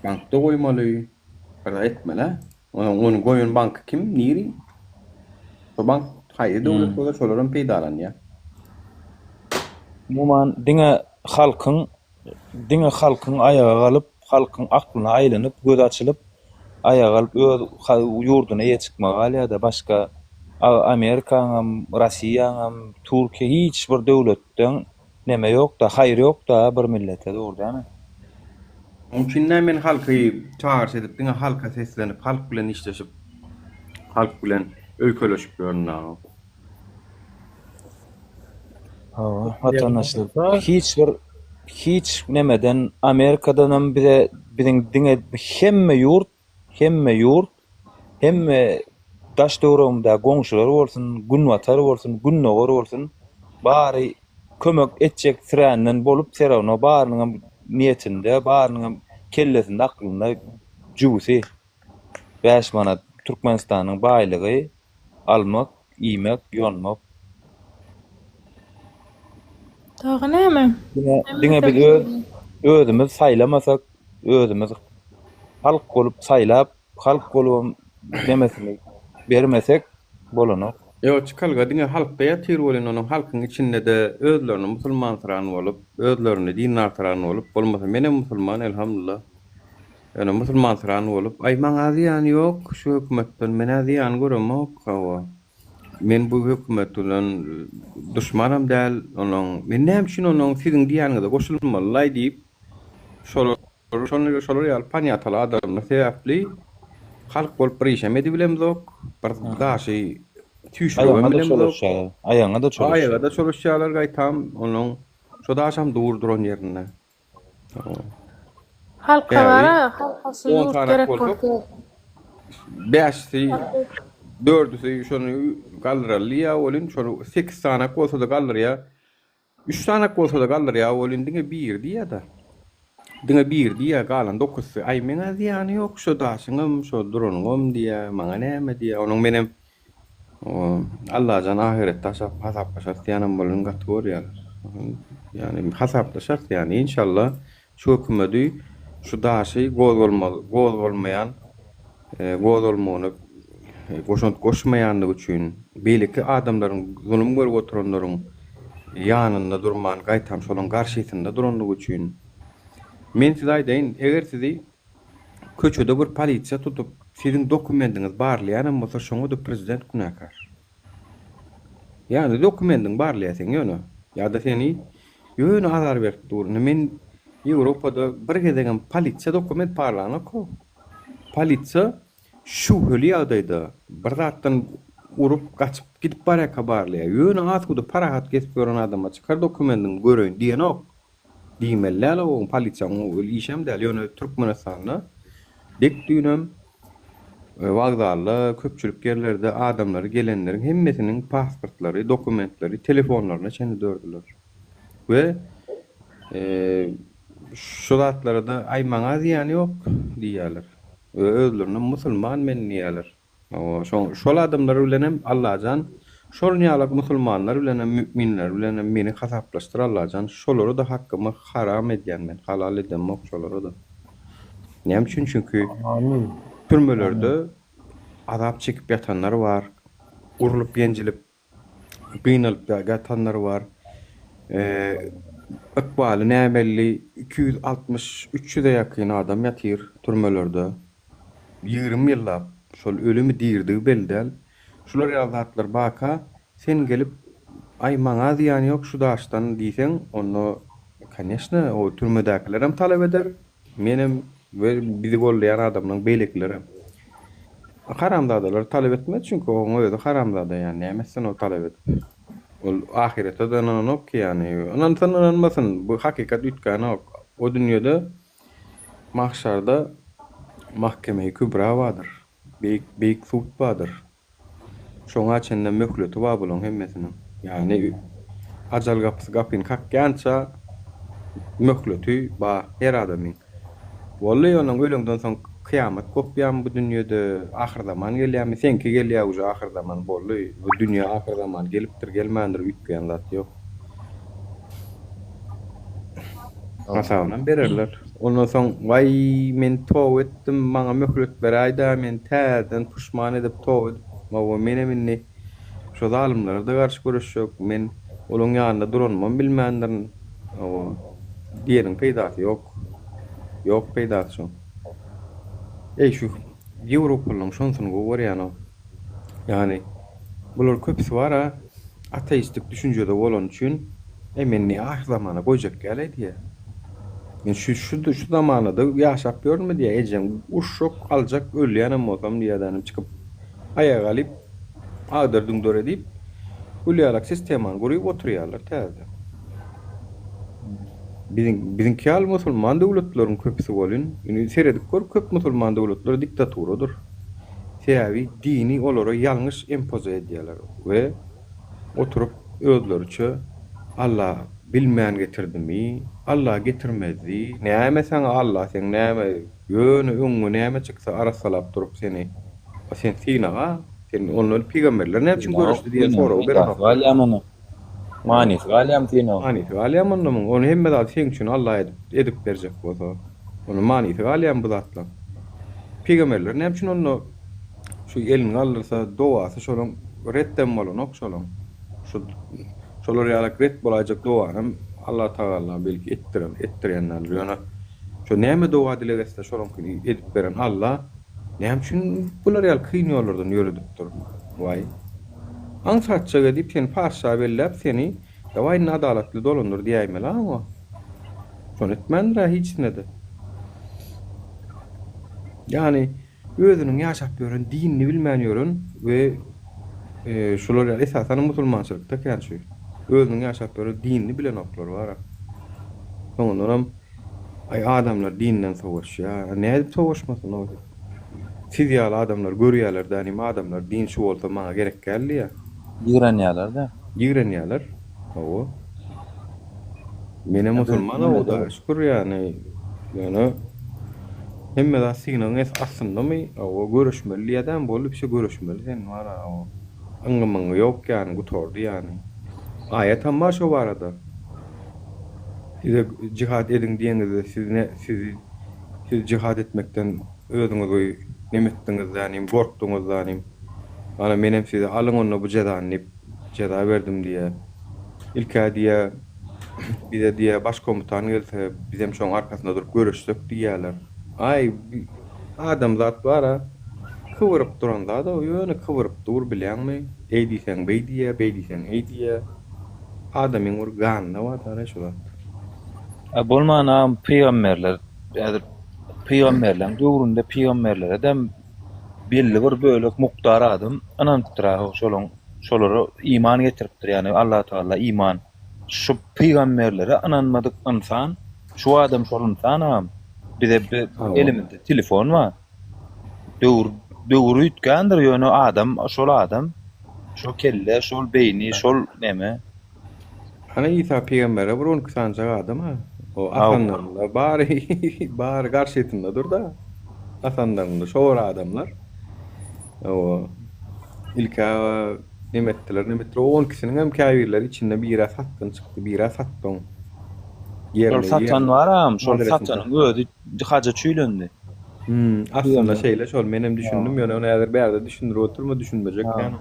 Bankda goýmaly, bir zat etmeli. Onuň ony goýan banky kim, niri? Şo bank haýsy döwlet bolsa şolaram peýdalanýar. Umuman diňe halkyň Diňe halkyň aýaga galyp, halkyň aklyna aýlanyp, gözi açylyp, aýaga galyp öz ýurduna eýe çykmagy galýada başga Amerikaňam, Rossiýaňam, Türkiýe hiç bir döwletden neme ýokda, haýyr ýokda bir millete dogry dälmi? Oň üçin-dä men halky çagyryş edip diňe halka seslenip, halk bilen işleşip, halk bilen öýkeleşip ýörün dagy. Hawa, watandaşlar hiç bir hiç nemeden Amerikadanam bize biziň diňe hemme ýurt hemme ýurt hemme daş töweregimizdäki goňşular bolsun, günbatar bolsun, gündogar bolsun bary kömek etjek siränden bolup serawno barynyňam niýetinde, barynyňam kellesinde aklynda jübüsi 5 manat Türkmenistanyň baýlygy Almak, iýmek, ýonmak. Dagy näme? Diňe, diňe biz öz özümiz saýlamasak, özümiz halk bolup saýlap, halk bolubam nemesini bermesek bolanok. Ýok, çykalga diňe halkda ýatyr welin onuň halkyň içindede özlerini musulmansyran bolup, özlerini dindarsyran bolup, bolmasa menem musulman elhamdullah. Ýöne musulmansyran bolup, aý maňa zyýany ýok şu hökümetden, men-ä zyýan göremok, hawa. Men bu hökümet bilen duşmanam däl, onuň, men näme üçin onuň siziň diýýäniňize goşulmalylaý diýip, şolar, şolar ýaly panýataly adamlar sebäpli halk bolup bir işem edibilemzok, bir daşy süýşüribem Aýagyňa-da bilemzok. çolaşýarlar, aýagyňa-da çolaşýarlar. Aýaga-da çolaşýarlar gaýtam, onuň şo daşam dur duran ýerinde. Halka Bäri bara, halka şu 10 ýurt sanak gerek bolsak, bolsa. bäşisi, dördüsi şony galdyraly ýa welin, şony sekiz sanak bolsa-da galdyrýar. Üç sanak bolsa-da galdyrýar welin, diňe biri diýýär-de. Diňe biri diýýär, galan dokuzsy, aý, meň-ä zyýany ýok, şo daşyňam, şo duranyňam diýýär, maňa näme diýýär. Onuň menem Allajan ahyretde hasaplaşarys diýýänem bolany gaty görýärler. Ýagny hasaplaşarys ýagny inşallah şu hökümedi şu daşy gozgalmaz gozgalmaýan gozgalmagyna goşant goşmaýandygy üçin beýleki adamlaryň zulum görüp oturanlaryň ýanynda durman gaýtam şolaň garşysynda durandygy üçin. Men size aýdaýyn, eger sizi köçede bir polisiýa tutup, siziň dokumendiňizi barlaýanam bolsa, şoňa-da prezident günäkär. Ýagny dokumendiňi barlaýar seň ýöne. Ýa-da seni ýöne azar berip dur. Indi men Ýewropada bir gezegem polisiýa dokument barlanok-ow. Polisiýa şübheli ýagdaýda bir zatdan urup, gaçyp gidip barýarka barlaýar. Ýöne asuda parahat gezip ýören adama çykar dokumendiňi göreýin diýenok. Diýmeli däl oň polisiýanyň ol işem däl. Ýöne Türkmenistanda dek düýnem wokzalda, köpçülik ýerlerde adamlary gelenleriň hemmesiniň pasportlary, dokumentleri, telefonlaryna çenli dördüler. We şu zatlara-da aý maňa zyýany ýok diýýärler. We özlerine musulman men diýýärler. Hawa, şo şol adamlar bilenem Allajan şol ýalak musulmanlar bilenem müminler bilenem meni hasaplaşdyr Allajan şolara-da hakkymy haram edýän men halal edemok şolara-da. Näme üçin çünki Amin. türmelerde azap çekip ýatanlar bar, urlup ýenjilip gynalyp ýatanlar bar. Ykbaly näbelli 260, 300-e ýakyn adam ýatyr türmelerde. 20 ýyllap şol ölümi dirdigi belli däl. Şular ýaly zatlar barka sen gelip aý maňa zyýany ýok şu daşdan diýseň onda koneşne o türmedäkilerem talap eder. Menem we bizi goldaýan adamlaň beýlekilerem. Haramzadalar talap etmez çünki oň özi haramzada ýani näme etsin ol talap edip. Ol ahyrete-de ynananok ki ýani ynansyn ynanmasyn bu hakykat üýtgänok. O dünýede mahşarda mahkemeýi kübra bardyr. Beýik beýik sud bardyr. Şoňa çenlem möhleti bar bulaň hemmesiniň. Ýagny ajal gapysy gapyny kakýança möhleti bar her adamyň. Boldy ondan öleňden soň kyýamat gopýamy bu dünýede, ahyrzaman gelýämi, seňki gelýä uje ahyrzaman boldy. Bu dünýä ahyrzaman gelipdir gelmändir üýtgeýän zat ýok. Hasabynam bererler. Ondan soň, Waý, men toba etdim, maňa möhlet beräý-dä, men täzeden puşman edip, toba edip, hawa, menem indi şo zalymlara-da garşy göreşjek, men olaň ýanynda duranymam bilmändirin, hawa, diýeniň peýdasy ýok. Ýok peýdasy şoň. Eý, şu ýewropalylaryň şonsuny gowy görýän-ow. Ýagny, bular köpüsi bar-a, ateistik düşünjede bolany üçin, Eý, meni ne ahyrzamana goýjak däl-eý diýýär. Men şu şu şu zamanada ýaşap ýörünmi diýýär, ejeň urşak, aljak, ölýänem bolsam diýýär, çykyp aýaga galyp, agdar-düňder edip, gül ýalak sistemany guryp oturýarlar täzeden. Biziň biziňki ýaly musulman döwletleriň köpüsi welin, indi seredip gör, köp musulman döwletleri diktaturadyr. Sebäbi dini olara ýalňyş empoze edýärler we oturyp özleriçe Alla bilmän getirdimi, Alla getirmezdi, näme saňa Alla seň näme ýöne öňüňe näme çyksa arassalap durup seni sen synaga sen ondan pygamberler näme üçin göreşdi diýen soragy berenoklar. Manysy galýamy synagyň? Manysy galýamy onda muň? Ony hemme zady seň üçin Alla edip edip berjek bolsa, onda manysy galýamy bu zatlaň? Pygamberler näme üçin onda şu elini galdyrsa dogasy şolaň retdem bolanok şolaň. Şu şolar ýalak ret bolaýjak doganam Alla Tagalla belki etdiren etdirýän däldir. Ýöne şo näme doga dileg etse şolaňkyny edip beren Alla näme üçin bular ýaly kyn ýollardan ýöredipdir? Waý. Aňsatjak edip seni patyşa belläp seni dawaý indi adalatly dolandyr diýäýmeli a oňa. Şony etmändir-ä hiçsine-de. Ýagny özüniň ýaşap ýören dinini bilmän ýören we şular ýaly esasanam musulmançylykda kän şu. Özüniň ýaşap ýören dinini bilenoklar bar-a. Soňundanam aý adamlar dinden sowaşýar. Nädip sowaşmasyn o? Siz ýaly adamlar görýäler dänim adamlar din şu bolsa maňa gerek däl diýýär. Ýigrenýäler-de. Ýigrenýäler. Hawa. Menem musulman Hudaýa şükür ýany ýöne hemme zat synagyň es astyndamy hawa göreşmeli diýýädämi boldy bişe göreşmeli sen bar hawa yňgy myňgy ýok ýany gutardy ýany. Aýatam bar şo barada. Size jihad ediň diýeňizde siz ne sizi siz jihad etmekden özüňizi neme etdiňiz dänim gorkduňyz dänim. Ana menem size alyň onda bu jezany diýip jeza berdim diýýär. Ilkä diýýär. Bize diýýär baş komutan gelse bizem şoň arkasynda durup göreşsek diýýärler. Aý adamzat bar-a kybyryp duran zad-ow ýöne kybyryp dur bilýäňmi? Eý diýseň beý diýýär, beý diýseň eý diýýär. Adamyň bir ganynda bar-da şu zat. A bolmanam pygamberler häzir pygamberleň döwründe pygamberleredem belli bir bölek mukdar adam ynanypdyr a şolaň şolara iman getiripdir ýagny Allatagala iman şu pygamberlere ynanmadyk ynsan şu adam şol ynsan agam bize elimizde telefon bar döwür döwür üýtgändir ýöne adam şol adam şol kelle şol beýni şol neme Hany Isa pygambere bir 12 sanyjak adam ha. O asanlarynda bary bary garşysynda dur-da. Asanlarynda şo bir adamlar. O ilk-ä neme etdiler, neme etdiler. O 12-siniň hem käbirleri içinde biri satgyn çykdy, biri satdy oň. Şol satan baram, şol satanyň özi haja çüýlendi. Hmm, aslynda şeýle şol menem düşündim ýöne ony häzir bärde düşündirip oturma düşünmejek kän oňa.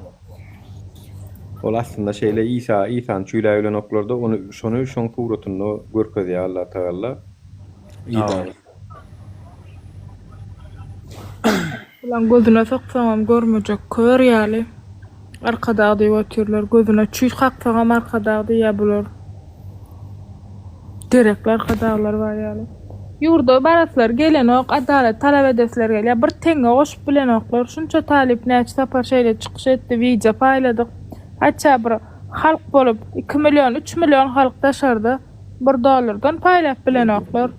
Ol aslynda şeýle Isa Isany çüýläp bilenoklarda ony şony şoň suratynda görkezýär Allah Tagalla. Isany. Bulaň gözüne soksaňam görmejek kör ýaly Arkadag diýip otyrlar gözüne çüý kaksaňam Arkadag diýýär bular. Gerekli arkadaglar bar ýaly. Ýurda baraslary gelenok, adalat talap edesleri gelýär. Bir teňňe goşup bilenoklar. Şunça talyp näçe sapar şeýle çykyş etdi, wideo paýladyk. Hatda bir halk bolup iki million, üç million halk daşarda bir dollardan paýlap bilenoklar.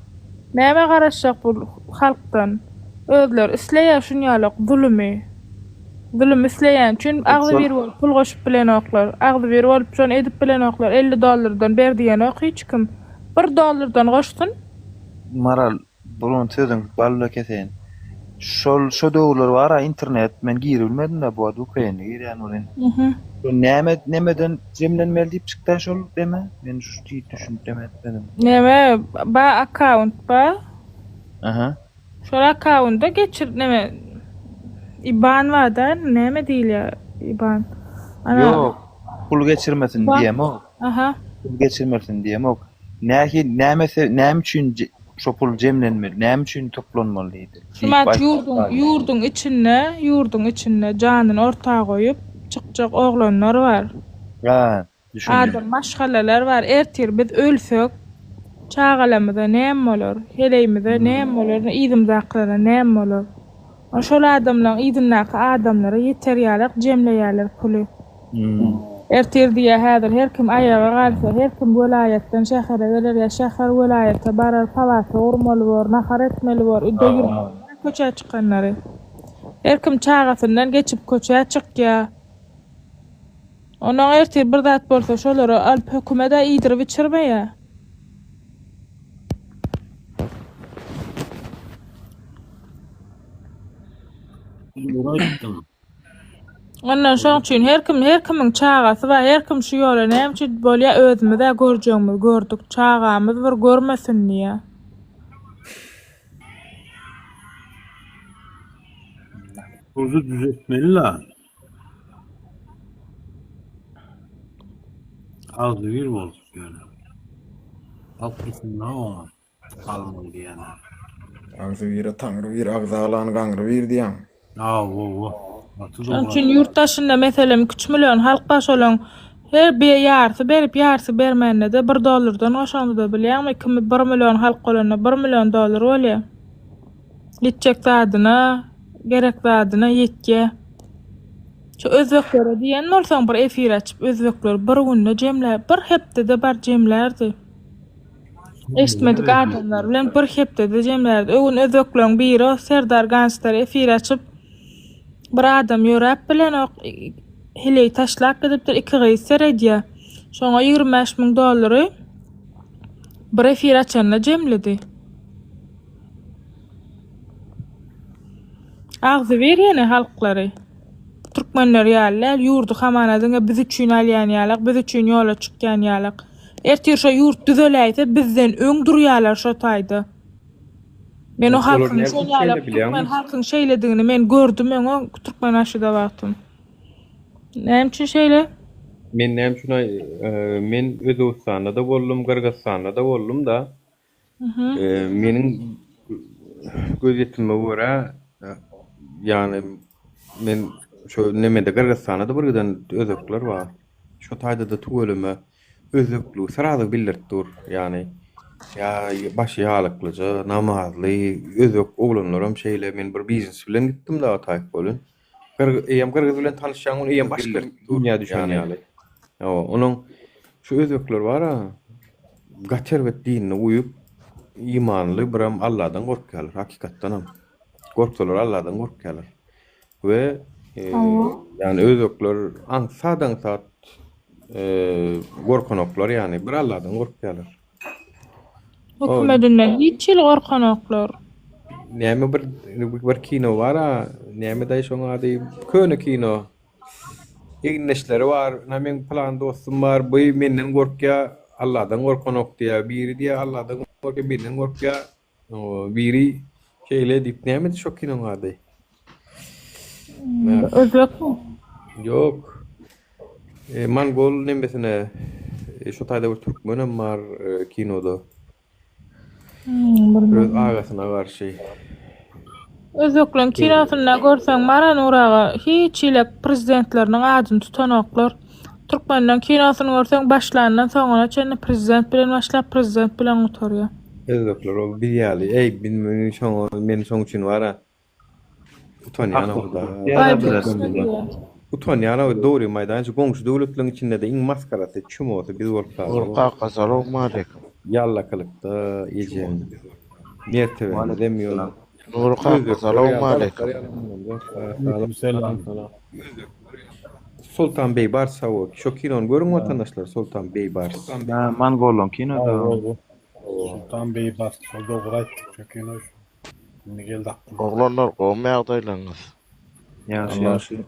Nämä garaşjak bu halkdan? Özleri isleýär şunýalak zulumy. Zulum isleýän üçin agzybir bolup pul goşup bilenoklar. Agzybir bolup şony edip bilenoklar. 50 dollardan ber diýenok hiç kim. Bir dollardan goşsun. Maral bulan sözüň balla keseýin. Şol şo döwürler bara internet men giribilmedim-de bu wagt vpn-de girýän welin. Şol näme nemeden jemlenmeli diýip çykda şol deme men şu diýip düşünip deme etmedim. Neme ba akkaunt ba. Aha. Şol akkaunda geçir neme iban barda näme diýilýär iban. Ana Ýok, pul geçirmesin diýemok. Aha. Pul geçirmesin diýemok. Nähili näme näme üçin şo pul jemlenmeli, näme üçin toplanmaly diýdi. Şumat ýurduň ýurduň içinde ýurduň içinde janyny orta goýup çykjak oglanlar bar. Ha. Düşündim. Adam maşgalalar bar ertir biz ölsek çagalamyza näme bolar heleýimize näme bolar yzymyzdakylara näme bolar şol adamlaň yzyndaky adamlara ýeter ýalak jemleýärler puly ertir diýýär häzir her kim aýaga galsa her kim welaýatdan şähere geler ýa şäher welaýata barar palata gurmaly bor nahar etmeli bor öýde ýürmeli köçä çykanlary her kim çagasyndan geçip köçä çykýar. Onnoň ertir bir zat bolsa şolary alyp hökümed-ä iýdirip içirmeýä. Dogry aýtdyň. Ondan şoň üçin her kim her kimiň çagasy bar her kim şu ýola näme üçin bolýa özümizä görjegimizi gördük çagamyz bir görmesin diýä. Ýurdy düzetmeli la. Agzybir bolup ýöne. Halk düşünmez oňa almaly diýene. Agzybire taňry bir, agzalan gaňry bir diýýäň. Hawa. Gaty Şonuň dogry. üçin ýurt daşynda meselem iki üç million halk bar şolaň her bir ýarysy berip ýarysy bermände-de bir dollardan goşanda-da bilýäňmi iki bir million halk bolanda bir million dollar bolýar. Ýetjek zadyna gerek zadyna ýetýä. Şu özbeklere diýen bolsaň bir efir açyp özbekler bir günde jemlär bir hepdede bar jemlärdi. Eşitmedik adamlar bilen bir hepdede jemlärdi. O gün özbekleriň biri o Serdar Ganster efir açyp bir adam ýöräp bilenok heleý taşlap gidipdir iki gyz seredýär. Şoňa 25 müň dollary bir efir açanda jemledi. Agzybir ýene halklary. Türkmenler ýaly däl, ýurdy hamana diňe biz üçin alýan ýalak, biz üçin ýola çykýan ýalak. Ertir şo ýurt düzeläýse bizden öň durýalar şo taýda. Men o halkyň şol ýalak türkmen halkyň şeýledigini men gördüm öňe Türkmenbaşyda wagtym. Näme üçin şeýle? Men näme üçin aý men Özbegistanda-da boldum, Gyrgyzystanda-da boldum-da. Meniň gözýetimime görä, ýagny men şo nemede Gyrgyzystanda-da bir giden özbekler bar. Şo taýda-da tüweleme özbekligi srazy bildirip dur. Ýagny ýa başy ýalyklyja, namazly özbek oglanlaram şeýle. Men bir biznes bilen gitdim-de o taýyk welin. Gyrgyz, eýýäm gyrgyz bilen tanyşýaň, ony eýýäm başga dünýä düşen ýaly. Hawa, onuň şu özbekler bar-a, gaty erbet dinine uýup, imanly, biram Alladan gorkýarlar, hakykatdanam. Gorksalar Alladan gorkýarlar. We ýagny özbekler aňsat-aňsat gorkanoklar, ýagny bir Alladan gorkýarlar. Hökümedinden hiç hili gorkanoklar. Näme bir bir kino bar-a, näme daýy şoň ady, köne kino. Egindeşleri bar, ynha meň pylan dostum bar, bu menden gorkýa, Alladan gorkanok diýýä. Biri diýýä Alladan gorkýa, menden gorkýa. Biri şeýle diýip, nämedi şo kinoň ady? Özbekmi? Ýok. Mongol nemesine şo taýda bir türkmenem bar kinoda. Öz agasyna garşy. Özbekleň kinosynda görseň Maran Uraga hiç hili prezidentleriniň adyny tutanoklar. Türkmenleň kinosyny görseň başlandan soňuna çenli prezident bilen başlap prezident bilen gutarýar. Özbekler ol biz ýaly. Eý men şoňa men şoň üçin bara utanýan Utanýan dogrymy aýdaýyn şu goňşy döwletleriň içinde-de iň masgarasy çumosy biz bolup galdyk. Nury kaka salowmaleýkim. Ýallakalykda ejeň mertebämizem ýok. Nury kaka salowmaleýkim. Soltan Beýbars hawa şo kinony görüň watandaşlar Soltan Beýbars. Mongollaň kinoda. Sultan Beýbars şol dogry aýtdyk şo kino şu. Indi geldi aklyma. Oglanlar gowmy ýagdaýlaryňyz? Ýagşy ýagşy.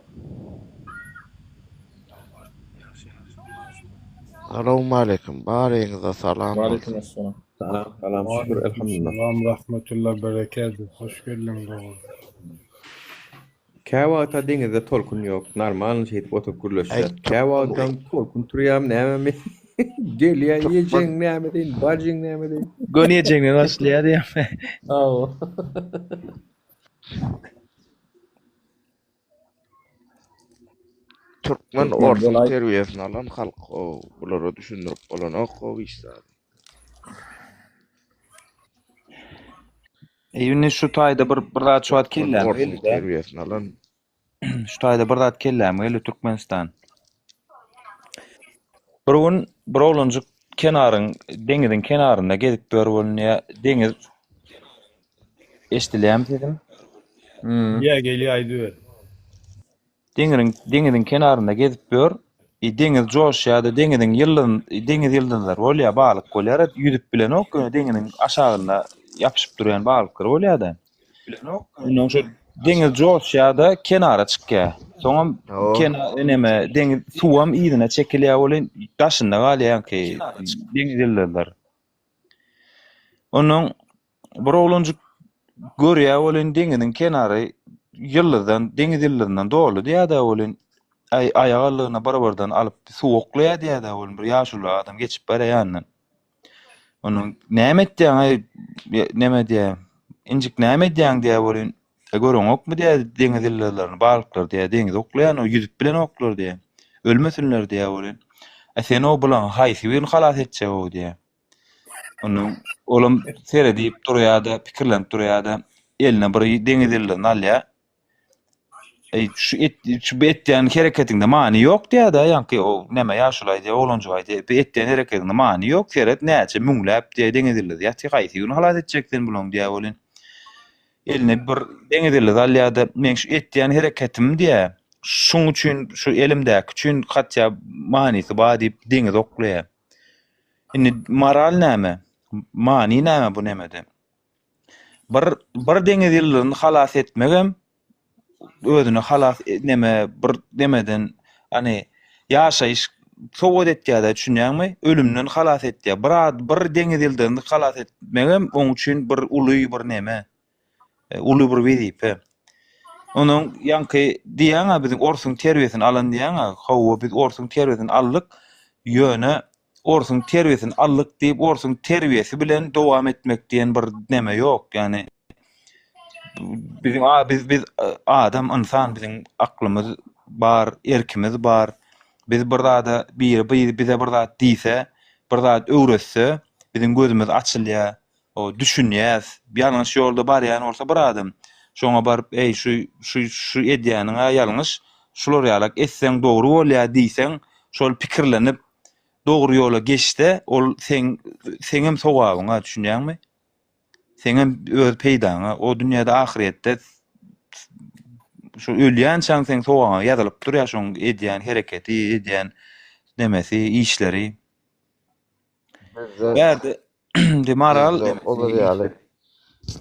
Salowmaleýkim baryňyza salam bolsun. Waleýkim Salam salam şükür elhamdülillah. Salam rahmetullah bereketü hoş geldiň dogan. Käwagta deňizde tolkun ýok, normalny şeýdip oturyp gürleşýäs. Käwagtam tolkun turýamy nämemi gelýä ejeň näme deýin, bajyň näme deýin. Göni ejeňden başlaýar diýýäňmi? Hawa. Türkmen Türkmen orsuň bolaý. terbiýesini alan halk how bulara düşündirip bolanok how hiç zady. Eý indi şu taýda bir bir zat şu wagt Türkmen kelläme orsuň geldi-de. terbiýesini alan. Şu taýda bir zat kelläme geldi Türkmenistan. Bir gün bir oglanjyk kenaryň deňiziň kenarynda gezip ýör bolunýar. Deňiz Eşdilýärmi sesim? Gelýär gelýär aýdyber. Deňiriň, deňiziň kenarynda gezip ýör. I deňiz joşýar-da, deňiziň ýyldyz, deňiz ýyldyzlary bolýar, balyk bolýar. Ýüzüp bilenok, ýöne deňiziň aşagynda ýapyşyp durýan balyklar bolýar-da. Ondan şo deňiz joşýar-da, kenara çykýar. Soňam kena, neme, deňiz suwam yzyna çekilýär welin, daşynda galýar ýaňky deňiz ýyldyzlary. Ondan bir oglanjyk görýär welin deňiziň kenary ýyldyzdan, deňiz ýyldyzyndan doly diýýär-de welin, aý aýak aldygyna bir-birden alyp suw oklaýar diýýär-de welin bir ýaşuly adam geçip barýar ýanyndan. Ondan näme etýäň-eý, neme diýýär, injik näme edýäň diýýär welin, E göreňokmy diýýär deňiz ýyldyzlaryny, balyklary diýýär, deňize oklaýan o ýüzüp bilenoklar diýýär. Ölmesinler diýýär welin. E sen o bulaň haýsy birini halas etjek-ow diýýär. Ondan olam seredip durýar-da, pikirlenip durýar-da, eline bir deňiz ýyldyzyny alýar. Eý şu et şu bu etýän hereketiňde many ýok diýýär-de, ýaňky o näme ýaşuly aýdýar, oglanjyk aýdýar, bu etýän hereketiňde many ýok, seret näçe müňläp diýýär deňiz ýyldyzy ýatyr, haýsy birini halas etjek sen bulaň diýýär welin. Eline bir deňiz ýyldyzy alýar-da, meň şu etýän hereketim diýýär, şuň üçin, şu elimdäki üçin hatýa manysy bar diýip deňize oklaýar. Indi moral näme? Many näme bu nemede? Bir bir deňiz ýyldyzyny halas etmegem özüni halas neme bir nemeden hany ýaşaýyş sowgat etýär-de düşünýäňmi? Ölümden halas etýär. Bir ad bir deňiz ýyldyzyny halas etmegem oň üçin bir uly bir neme. Uly bir wezipe. Onuň ýaňky diýýäň-ä biziň orsuň terbiýesini alan diýýäň-ä. Hawa, biz orsuň terbiýesini aldyk. Ýöne orsuň terbiýesini aldyk diýip, orsuň terbiýesi bilen dowam etmek diýen bir neme ýok. Ýagny biziň a biz biz adam, ynsan biziň aklymyz bar, erkimiz bar. Biz bir zada biri bize bir zat diýse, bir zat öwretse, biziň gözümiz açylýar. O düşünýäs. Ýalňyş ýolda barýan bolsa bir adam, şoňa baryp, eý, şu, şu, şu edýäniň-ä ýalňyş, şular ýalak etseň dogry bolýar diýseň, şol pikirlenip, dogry ýola geçse, ol seň, seňem sogabyňa, düşünýäňmi? Seňem öz peýdaňa, o dünýäde, ahyrýetde şu ölýänçäň seň sogabyňa ýazylyp durýar şoň edýän hereketi, edýän nemesi, işleri. Bizde Bärde Demaral bizde olar ýaly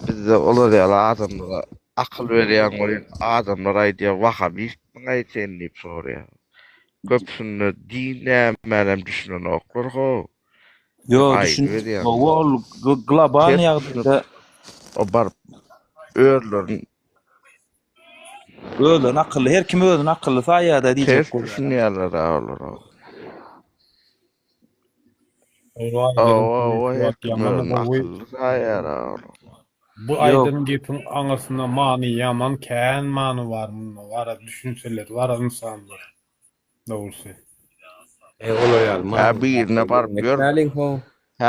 bizde olar ýaly adamlara akyl berýän welin adamlar aýdýar wahabistmiň-aý sen diýip soraýar. Köpüsinde din nämänem düşünenoklar how. Ýo düşün Aýdyberýäň. Hawa ol global Ters ýagdaýda düşünip o baryp özlerini özlerini akylly her kim özüni akylly saýýar-da diýjek ters bolýar. düşünýärler-ä olar. Owa, Hawa, hawa, her kim ýaman özüni gowy. akylly saýýar-a olar. Bu aýdan gepiň aňyrsynda many ýaman kän many bar munda bara düşünseler bara ynsanlar dogrusy. E olar ýaly Hä manyly birine zatlar baryp gürrüň ýör, etmäliň how.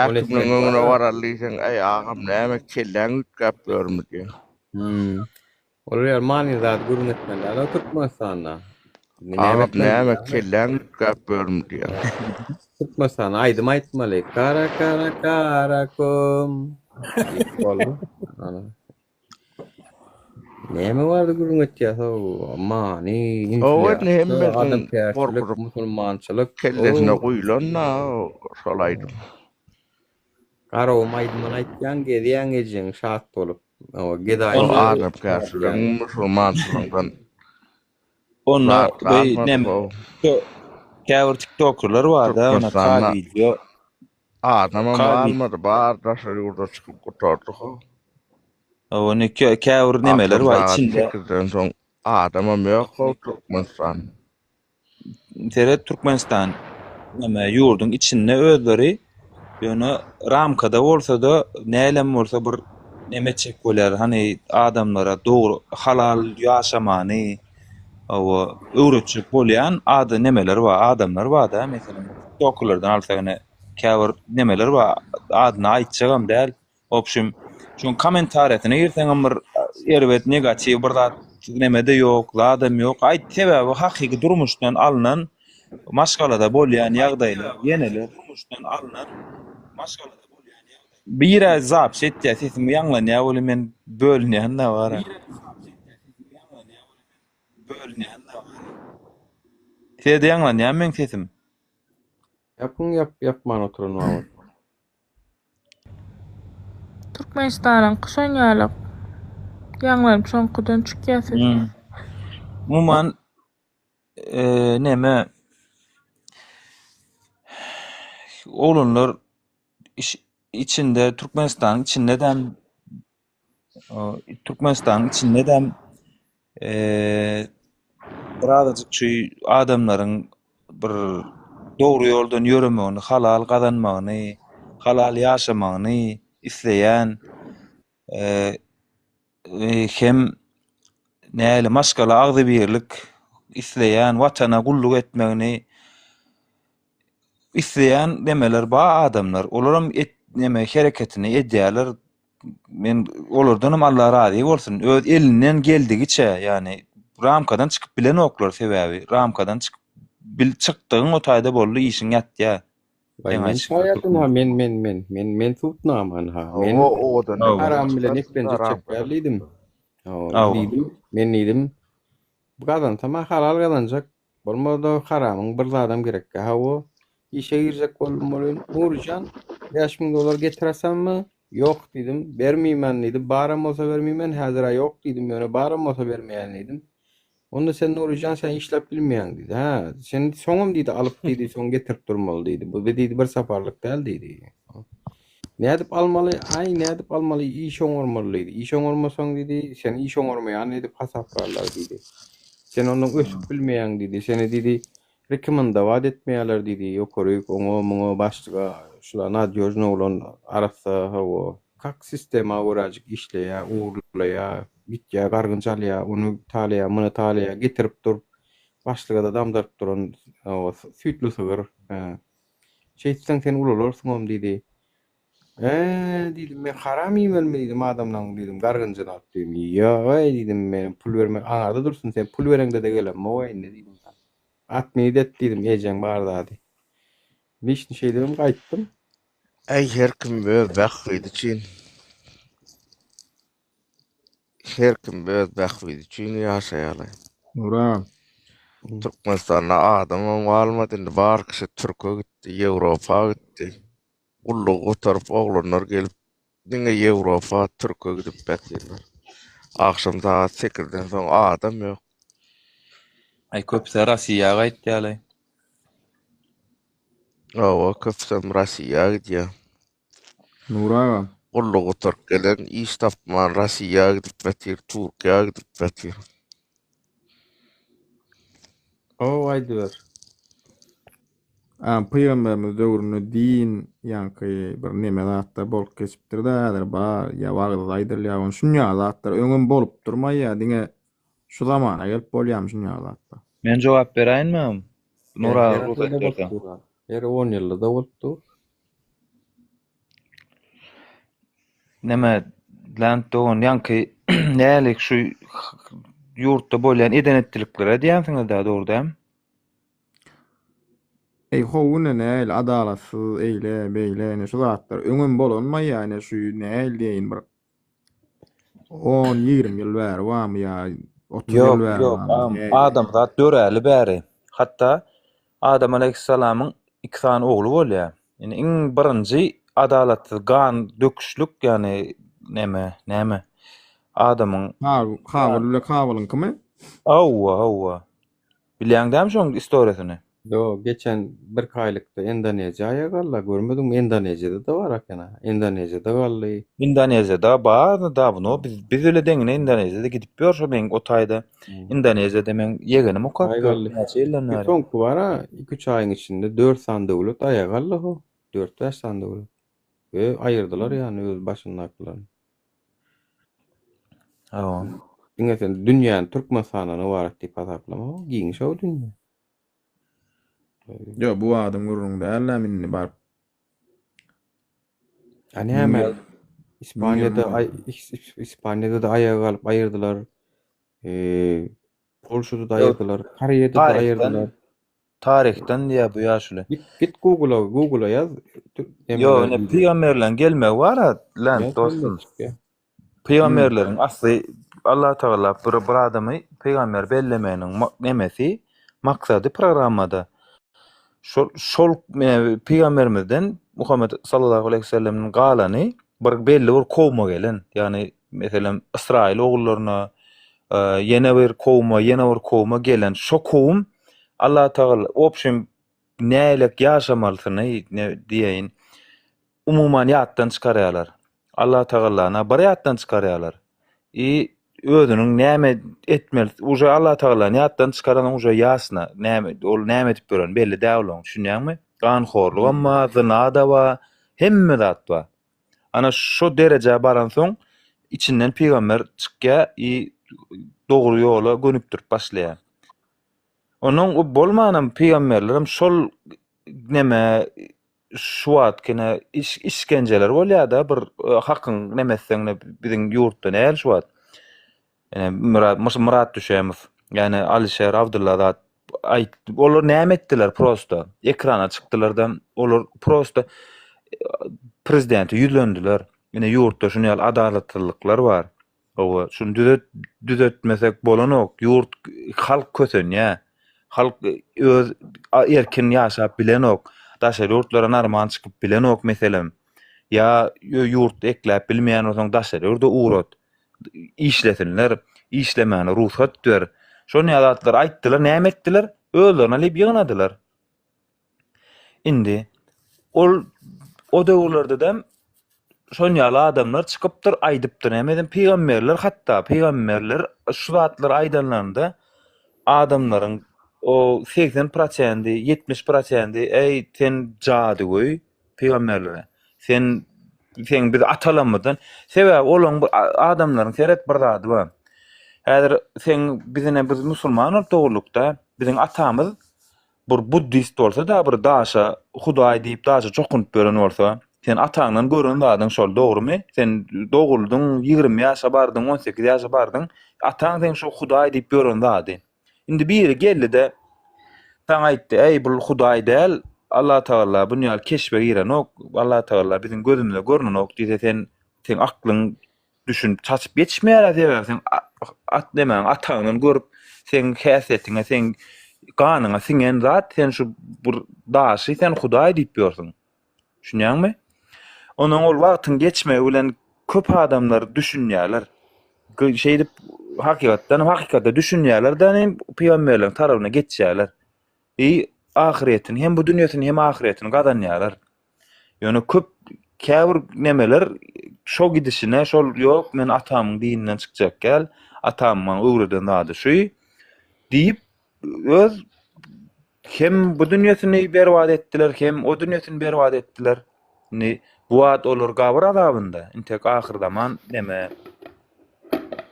Ony häkimligiň etmek öňüne bar-a. baraly diýseň, äý agam näme kelläň üýtgäp ýörmi diýýär. Hmm. Olar ýaly manyly zady gürrüň etmeli däl-ow Türkmenistanda. Indi näme Agam etmeli näme bilýäňmi? kelläň üýtgäp ýörmi diýýär. Türkmenistanda aýdym aýtmaly. Kara kara karakom diýip boldy. Ana. Näme barada gürrüň etýäs-ow? Many, Hawa indi inflýasiýa, hemmesiniň adamkärçilik, gorkuzyp musulmançylyk. kellesine Ow. guýlan-da şol aýdym. Garagum aýdymyny aýtýaň, gezýäň ejeň şat bolup. Hawa, gedaý Ol bolýaň. adamkärçiligiň musulmançylygyňdan Onda zat bu galmady näme how. käbir tiktokerler barda, ona ka Türkmenistanda wideo adamam ka wi galmady, bary daşary ýurda çykyp gutardy how. Hawa, indi käbir nemeler Agşam bar sagat içinde. sekizden soň adamam ýok how Türkmenistanda. Seret Türkmenistan neme ýurduň içinde özleri ýöne ramkada bolsada nälem bolsa bir neme etjek bolýar hany adamlara dogry halal ýaşamany hawa öwretjek bolýan ada nemeler bar adamlar barda meselem tiktokerlerden alsak ine käbir nemeler bar adyny aýtjagam däl Wobşem, şoň kommentariýasyna girseňem bir erbet negatiw bir zat neme-de ýok, zadam ýok. Aýt, sebäbi hakyky durmuşdan alnan maşgalada bolýan ýagdaýlar, ýeneler. Birä zapis etýär, sesim ýaňlanýar welin men bölünýän-dä bara. Size-de ýaňlanýarmy meň sesim? Ýapyň ýap ýapman oturan wagt. Türkmenistanyňky şon ýaly ýaňlanyp şoňkudan çykýa ses. Hmm. Umuman neme oglanlar içinde Türkmenistanyň içindedem Türkmenistanyň içindedem birazajyk şu adamlaryň bir dogry ýoldan ýöremegini, halal gazanmagyny, halal ýaşamagyny isleýän hem nähili maşgala agzybirlik isleýän, watana gulluk etmegini isleýän nemeler bar adamlar. Olaram et neme hereketini edýärler. Men olardanam Allah razy bolsun. Öz elinden geldigiçe, ýagny ramkadan çykyp bilenoklar sebäbi. Ramkadan çykyp bil çykdygyň o taýda boldy işiň ýatýar. Waý Seň men aýdyşyň şaýadym ha men men men men men subutnama ha. Men Hawa owadan Hawa. haram bilen çykarsyn-da eklenjek ramkadan. çekýär diýdim. Hawa Hawa. diýdim. Men diýdim. Gazansam-a halal gazanjak. Bolmasa haramyň bir zadam gerekkä. Hawa, işe girjek boldum welin, Nuryjan, 5000 dollar getiresemmi? Ýok diýdim. Bermeýmen diýdi. Baram bolsa bermeýmen, häzir-ä ýok diýdim, ýöne baram bolsa bermeýän diýdim. Onda sen Nuryjan, sen işläp bilmeýäň diýdi. Hä, sen soňam diýdi, alyp diýdi, soň getirip durmaly diýdi. Bu diýdi, bir saparlyk däl diýdi. Nädip almaly? Aý, nädip almaly? Iş oňarmaly diýdi. Iş oňarmasaň diýdi, seni iş oňarmaýan diýip hasaplarlar diýdi. Sen ondan ösüp bilmeýäň diýdi. Seni diýdi, rekomendowat etmeýärler diýdi. Ýokaryk, oňa, muňa, başlyga, şula nadýožnyý oglan, arassa, hawa, kak sistema göräjik işleýär, ogurlaýar, gitýär, gargynç alýar, ony talaýar, muny talaýar, getirip durup, başlyga-da damdaryp duran, hawa, süýtli sygyr, hä. Şeýtseň sen ulalarsyňam diýdi. Ä, diýdim, men haram iýmelimi diýdim, adamlaň diýdim, gargynjyny alyp diýdim. Ýog-eý diýdim, men pul bermek aňarda dursun, sen pul bereňde-de gelemok-eý indi diýdim. Atmyny et diýdim, ejeň bar zady. Lişni şeýdibem gaýtdym. Äý her kim öz bähbidi üçin. Her kim öz bähbidi üçin ýaşaýarlar. Nuran. Türkmenistanda adamam galmady indi bar kişi türke gitdi, Ýewropa gitdi. Gullugy gutaryp oglanlar gelip diňe Ýewropa, türke gidip ýatyrlar. Agşam sagat sekizden soň adam ýok. Aý köpüsä Rossiýa gaýtýarlaý. Hawa köpüsem Rossiýa gidýär. Nury aga. Gulluk gutaryp gelen iş tapman Rossiýa gidip ýatyr, Türkiýä gidip ýatyr. Hawa aýdyber. A pygamberimiz döwründe din ýaňky bir neme zatlar bolup geçipdir-de häzir bar ýa wagyz aýdylýar ony şunýa zatlar öňem bolupdyrmaý ýa diňe şu zamana gelip bolýamy şunýa zatlar. Men jogap beräýinmi? Nury Her aga her rugsat asyrda bolup berseň. dur. Her on ýylda-da bolup dur. Neme Land dogan ýaňky nälik şu ýurtda bolýan eden-etdiliklere diýýänsiňiz-dä dogry dämi? Eý how ine nähili adalatsyz eýle beýle ine şu zatlar öňem bolanmaý ýa ine şu nähili diýeýin bir On 20 ýyl bäri barmy ýa 30 ýyl Ýok, bäri ýok, barmy? agam, Nähili? adamzat döräli bäri. Hatda Adam aleýhissalamyň iki sany ogly bolýar. Indi iň birinji adalatsyz gan döküşlik, ýagny neme, näme? Adamyň Habil, Habil bile Kabylyňkymy? Hawa, hawa. Bilýäň dämi şoň istoriýasyny? Ýok, geçen birki aýlykda Indoneziýa aýa galdy, görmediňmi? Indoneziýada-da bar eken-a. Indoneziýada galdy. Indoneziýada bar dawno biz biz bile deňine Indoneziýada gidip ýör şo meň o taýda Indoneziýada meň ýegenim okap Aý ýör galdy. näçe ýyldan Şu bäri. soňky bar-a, iki-üç aýyň içinde dört sany döwlet aýa galdy ho. Dört-bäş sany döwlet. We aýyrdylar ýany öz başyndakylaryny. Hawa. Diňe sen dünýäni Türkmenistandan ybarat diýip hasaplama, giňiş o dünýä. Ýok, bu adyň gürrüňi däl-ä indi baryp. A näme? Ispaniýada Ispaniýada-da aýaga galyp aýyrdylar. Eee, Polşada-da aýyrdylar, Koreýada-da aýyrdylar. Taryhdan diýýär bu ýaşuly. Git git Google-a, Google-a ýaz. Ýok, ine pygamberleriň gelmegi bar-a, Lent dostum. Pygamberleriň asly Allatagala bir bir adamy pygamber bellemeginiň nemesi, maksady programmada şol şol pygamberimizden Muhammet sallallahu aleýhi we sellemden galany bir belli bir kowma gelen, ýagny meselem Ysraýyl ogullaryna ýene bir kowma, ýene bir kowma gelen şo kowum Allatagala obşim nälik ýaşamalysyny ne diýeýin umuman ýatdan çykarýarlar. Allatagallany bir ýatdan çykarýarlar. I özüniň näme etmeli, uje Allatagallany ýatdan çykaranyň uje ýasna, näme ol näme edip ýöreni belli däl olaň, düşünýäňmi? Ganhorlugam bar, zyna-da bar, hemme zat bar. Ana şo derejä baransoň içinden pygamber çykýar i dogry ýola gönükdirip başlaýar. Onuň bolmanam pygamberlerem şol neme şu wagtkine iş işkenjeler bolýada bir hakyň neme etseň biziň ýurtda näl şu wagt. Ene Myrat Myrat Düşemow ýani Alişer Abdylla zat aýt olar näme etdiler prosta ekrana çykdylarda olar prosta prezidente ýüzlendiler. Ine ýurtda şuny ýaly adalatsyzlyklar bar. Hawa, şuny düzet düzetmesek bolanok. Ýurt halk kösenýär. Halk öz erkin ýaşap bilenok. Daşary ýurtlara normal çykyp bilenok meselem. Ýa ýurtda ekläp bilmeýän bolsaň daşary ýurda ugrat. Işlesinler, işlemäne rugsat ber. Şon ýaly zatlary aýtdylar, näme etdiler? Özlerini alyp ýygnadylar. Indi ol o döwürlerde-de. Şon ýaly adamlar çykypdyr, aýdypdyr. Näme edin pygamberler hatda pygamberler şu zatlary aýdanlarynda adamlaryň o 80 prosendi, 70 prosendi eý sen jadygöý pygamberlere. Sen sen biz atalarymyzdan sebäbi olaň adamlaryň seret bir zady bar. Häzir sen bizine biz musulman bolup dogruldykda biziň atamyz bir buddist bolsa-da bir daşa hudaý diýip daşa çokunyp ýören bolsa, sen ataňdan gören zadyň şol dogrumy? Sen doguldyň, 20 ýaşa bardyň, 18 ýaşa bardyň, ataň seň şo hudaý diýip ýören zady. Indi biri geldi-de saňa aýtdy, eý bul hudaý däl, Allatagalla bun ýaly keşbe girenok, Allatagalla biziň gözümize görnenok diýse sen seň aklyň düşünip çaçyp ýetişmeýär-ä sebäbi seň at nemäň ataňdan görüp seň häsiýetiňe seň ganyňa siňen zat sen şu bir daşy sen hudaý diýip ýörsüň. Düşünýäňmi? Ondan ol wagtyň geçmegi bilen köp adamlar düşünýärler. Şeýdip hakykatdan hakykata düşünýärler-de pygamberleriň tarapyna geçýärler. I ahyretini hem bu dünýesini hem ahyretini gazanýarlar. Ýöne köp käbir nemeler şo gidişine şol ýok men atamyň dininden çykjak däl, atam maňa öwreden zady şu diýip öz hem bu dünýesini berbat etdiler, hem o dünýesini berbat etdiler. Indi bu wagt olar gabyr azabynda, intek ahyrzaman neme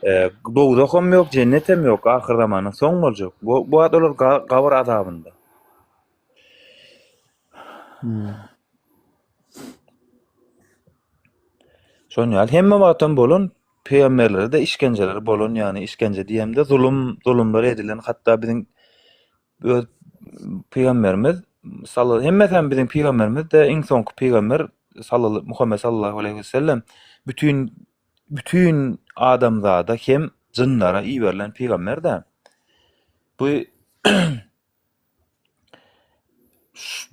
e, dowzaham ýok, jennetem ýok, ahyrzamandan soň boljak. Bu, bu wagt olar gabyr azabynda. Şon ýaly hemme wagtam bolan pygamberlere-de işkenjeler bolan, ýagny işkenje diýemde zulum, zulumlar edilen, hatda biziň öz pygamberimiz sallallahu hemmesem biziň pygamberimiz de iň soňky pygamber sallallahu Muhammet sallallahu aleýhi we sellem bütin bütin adamzada hem jynlara iberilen pygamber-de. Bu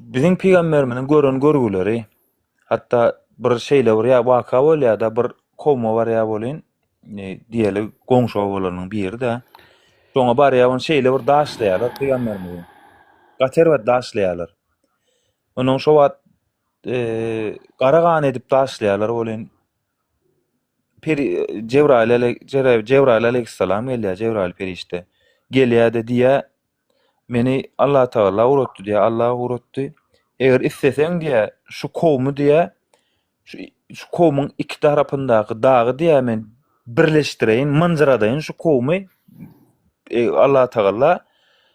Biziň pygamberimiziň gören görgüleri, hatda bir şeýle bir ýa waka bolýar-da, bir kowma barýar welin, diýeli goňşy obalarynyň biri-de, şoňa barýar, ony şeýle bir daşlaýarlar pygamberimizi. Gaty erbet daşlaýarlar. Onuň şo wagt gara gan edip daşlaýarlar welin, peri Jebraýyl Jebraýyl aleýhissalam gelýär, Jebraýyl perişde. Gelýär-de diýýär, Meni Allatagala ugratdy diýýär, Allah ugratdy. Eger isleseň diýýär, şu kowmy diýýär, şu şu kowmuň iki tarapyndaky dagy diýýär men birleşdireýin, mynjyradaýyn şu kowmy. E, Allatagala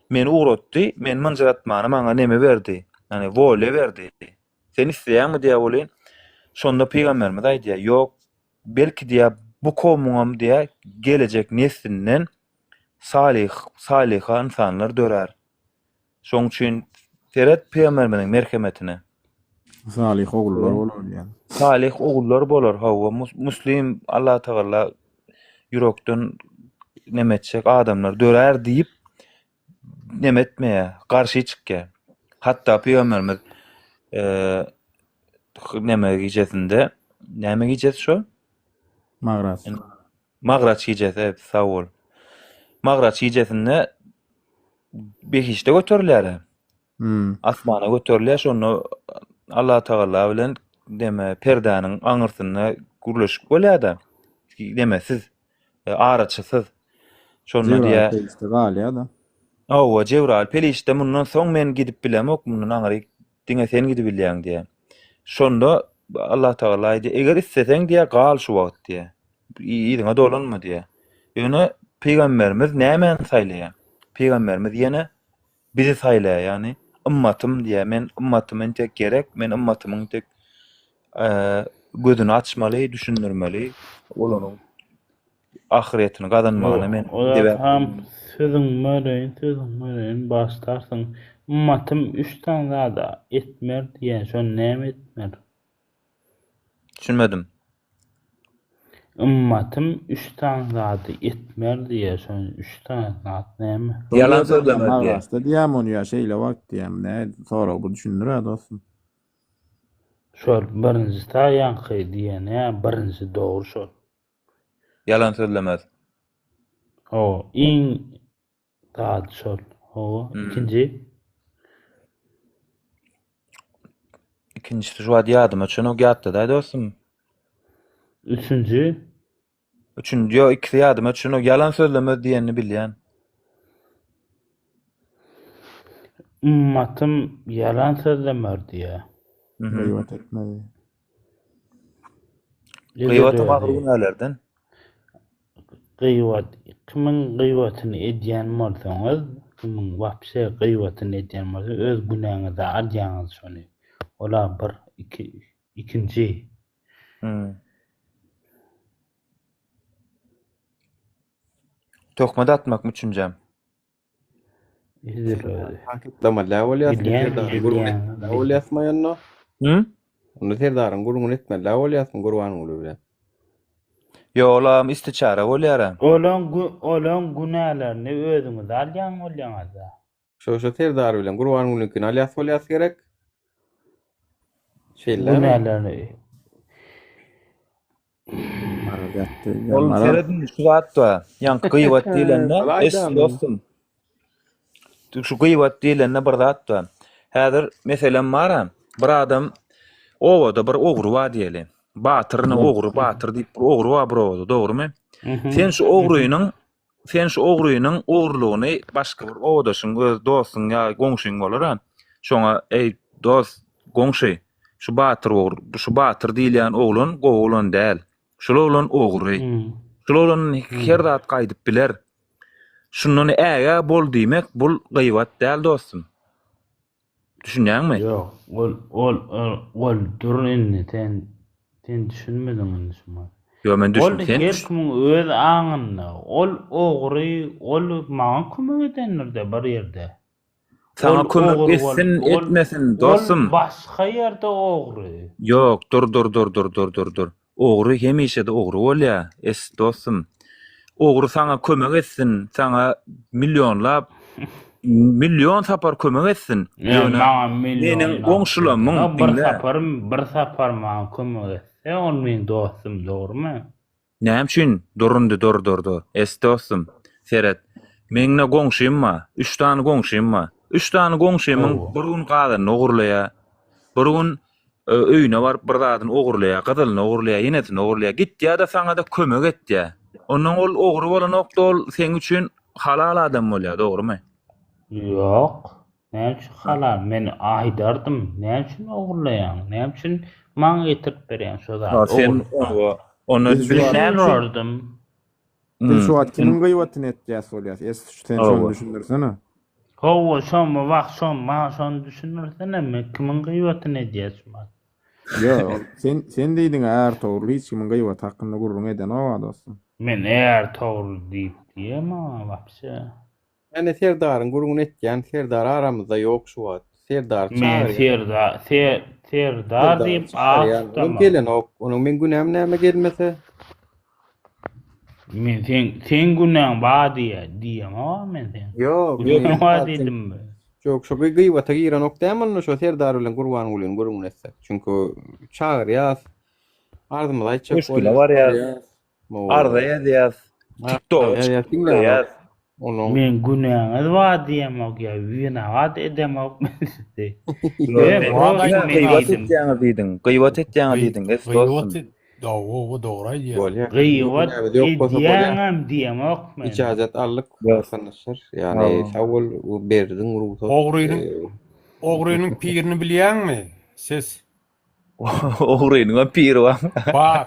meni ugratdy, men mynjyratmana maňa neme berdi? Ýani wolýa berdi. Sen isleýäňmi diýýär welin, şonda pygamberimiz aýdýar, ýok, belki diýýär, bu kowmuňam diýýär, gelejek neslinden Salyh, salyha ynsanlar dörär. Şoň üçin seret pygamberimiziň merhemetine. Salyh ogullar bolar diýýän. Salyh ogullar bolar, hawa, muslim Allatagala ýürekden neme etjek adamlar dörär diýip neme etmeýär, garşy çykýar. Hatda pygamberimiz neme gijesinde, näme gijesi şo? Magraç. Magraç gijesi, evet, sag bol. Magraç gijesinde behişde göterilýär. Hmm. Asmana göterilýär, şonda Allah Tagala bilen deme perdäniň aňyrsynda gürleşip bolýar-da. Demesiz, e, araçysyz. Şonda Jebraýyl diýýär, perişde galýar-da. Hawa, Jebraýyl perişde mundan soň men gidip bilemok, mundan aňry diňe sen gidibilýäň diýýär. Şonda Allah Tagala aýdýar, eger isleseň diýýär, gal şu wagt diýýär. Yzyňa dolanma diýýär. Ýöne pygamberimiz nämäni saýlaýar? Pygamberimiz ýene bizi saýlaýar, ýagny ymmatym diýýär. Men ymmatyma entek gerek, men ymmatymyň entek gözüni açmaly, düşündirmeli, olaryň ahyretini gazanmagyna men sebäp Ham sözüň böleýin, sözüň böleýin, başlarsyň. Ymmatym üç sany zada etmer diýýär, şony näme etmer? Düşünmedim. Ymmatym üç sany zady etmer diýýär, şony üç sany zat näme? Ýalan sözlemez diýýär. Magrasda diýýämi ony ýa şeýle wagt diýýämi? Nä sorag bir düşündir-ä dostum. Şol birinjisi ýaňky diýeni birinji dogry şol. Ýalan sözlemez. Hawa, iň zady şol. Hawa, ikinji. Ikinjisi şu wagt ýadyma düşenok, ýatda-da dostum. Üçünji. Üçünji, ýok, ikisi ýadyma düşenok. Ýalan sözlemez diýenini bilýän. Ymmatym ýalan sözlemer diýýär. Gyýbat etmez. Gyýbatam agyr günälerden. Gyýbat, kimiň gyýbatyny edýän bolsaňyz, kimiň wapşe gyýbatyny edýän bolsa, öz günäňize alýaňyz şony. Ola bir, iki, ikinji. Töhmet atmakmy üçünjem? Edil özi. Takyklamaly bolýas, Bilýän, Serdaryň gürrüňini bilýän. etmeli bolýasmy onda? Hı? Onda Serdaryň gürrüňini etmeli bolýasmy Gurbanguly bilen? Ýok, olam istiçare bolýar-a. Olaň olaň günälerini özüňize alýan bolýaňyz-da. Şo şo Serdar bilen Gurbangulyňkyny alýas bolýas gerek. Şeýle. Günälerini Maral ýatdy. Ol Maral. seredin şu zat bar. Ýaňky gyýbat diýlende, es dostum. Şu gyýbat diýlende bir zat bar. Häzir meselem bar-a, bir adam obada bir ogry bar diýeli. Batyryny ogry, batyr diýip bir ogry bar bir obada, dogrumy? Sen şu ogrynyň sen şu ogrynyň ogrulygyny başga bir obadaşyň, öz dostuň ýa goňşyň bolar-a. Şoňa, eý, dost, goňşy, şu Batyr ogry, şu Batyr diýilýän oglan gowy oglan däl. Şul oglan ogry. Şul oglan her zat gaýdyp biler. Şundan ägä bol diýmek, bul gybat däl dostum. Düşünýäňmi? Ýok, ol ol ol dur indi sen sen düşünmediň indi şuňa. Ýok, men Ol düşün, sen her düş. kimiň öz aňynda. Ol ogry, ol maňa kömek edendir-de bir ýerde. Saňa Ol kömek ogry etsin, bolup, ol etmesin, ol dostum. başga ýerde ogry. Ýok, dur, dur, dur, dur, dur, dur, dur. Ogry hemişe-de ogry bolýar, es, dostum. Ogry saňa kömek etsin, saňa millionlap, million sapar kömek etsin. Ýa Ýöne maňa meniň millionlap goňşulamyň, kömek, bir diňle. sapar, bir sapar maňa kömek etse, ol meň dostum, dogrumy? Näme üçin? Dur indi, dur, dur, dur. Es, dostum, seret. Meň-de goňşym bar, üç sany goňşym bar. Üç sany goňşymyň Hawa. bir gün gazanyny ogurlaýar, bir gün öýüne baryp bir zadyny ogurlaýar, gyzylyny ogurlaýar, ýenesini ogurlaýar. Gitýär-de saňa-da kömek etýär. Ondan ol ogry bolanok-da ol seň üçin halal adam bolýar, dogrumy? Ýok. Näme üçin halal? Men aýdardym. Näme üçin ogurlaýaň? Näme üçin maňa getirip berýäň şo zady? Ha, sen oňa onda Biz şu wagt näme üçin? Düşünerdim. Biz şu Hmm. wagt kimiň gyýbatyny etýäs bolýas? Es sen şony Hawa. düşündirsene. Hawa, şomy, wah, şony, maňa şony düşündirsene, men kimiň gyýbatyny edýäs şu wagt? Ýok, ol sen sen diýdiň-ä Ärtogrul hiç kimiň gyýbaty hakynda gürrüň edenok-a dostum. Men Ärtogrul diýip diýemok wapşe. Ýöne Serdaryň gürrüňini etýän Serdar aramyzda ýok şu wagt. Serdary Men çagyrýan. Serdar Ser Serdar Serdary diýip at çagyrýan. Olam tutamok. gelenok. Onuň meň günäm näme gelmese? Men seň seň günäň bar diýä diýemok men seň. Ýok, Günäň men bar mysal üçin diýdimmi? Ýok, şo gybata girenok dämi onda şo Serdar bilen Gurbangulyň gürrüňini etsek. Çünki çagyrýas. Arzymyzy aýtjak Köşgüne bolýas, barýas. barýas. Arza ýazýas. TikToka çykyp gürleýäs. Men günäňiz bar diýemok ýa winawat edemok men sizi. Ýöne prosta men Gyýbat diýdim. etýäňiz diýdiň. Gyýbat etýäňiz diýdiň. Es dostum. Dogry, dogry aýdýar. Bolýar. Gyýbat Günämiz ýok bolsa bolýar. edýäňem diýemok men. Ijazat aldyk, watandaşlar. Ýagny sag bol, berdiň rugsat. Ogrynyň ogrynyň pirini bilýäňmi? Ses. Ogrynyňam piri barmy? Bar.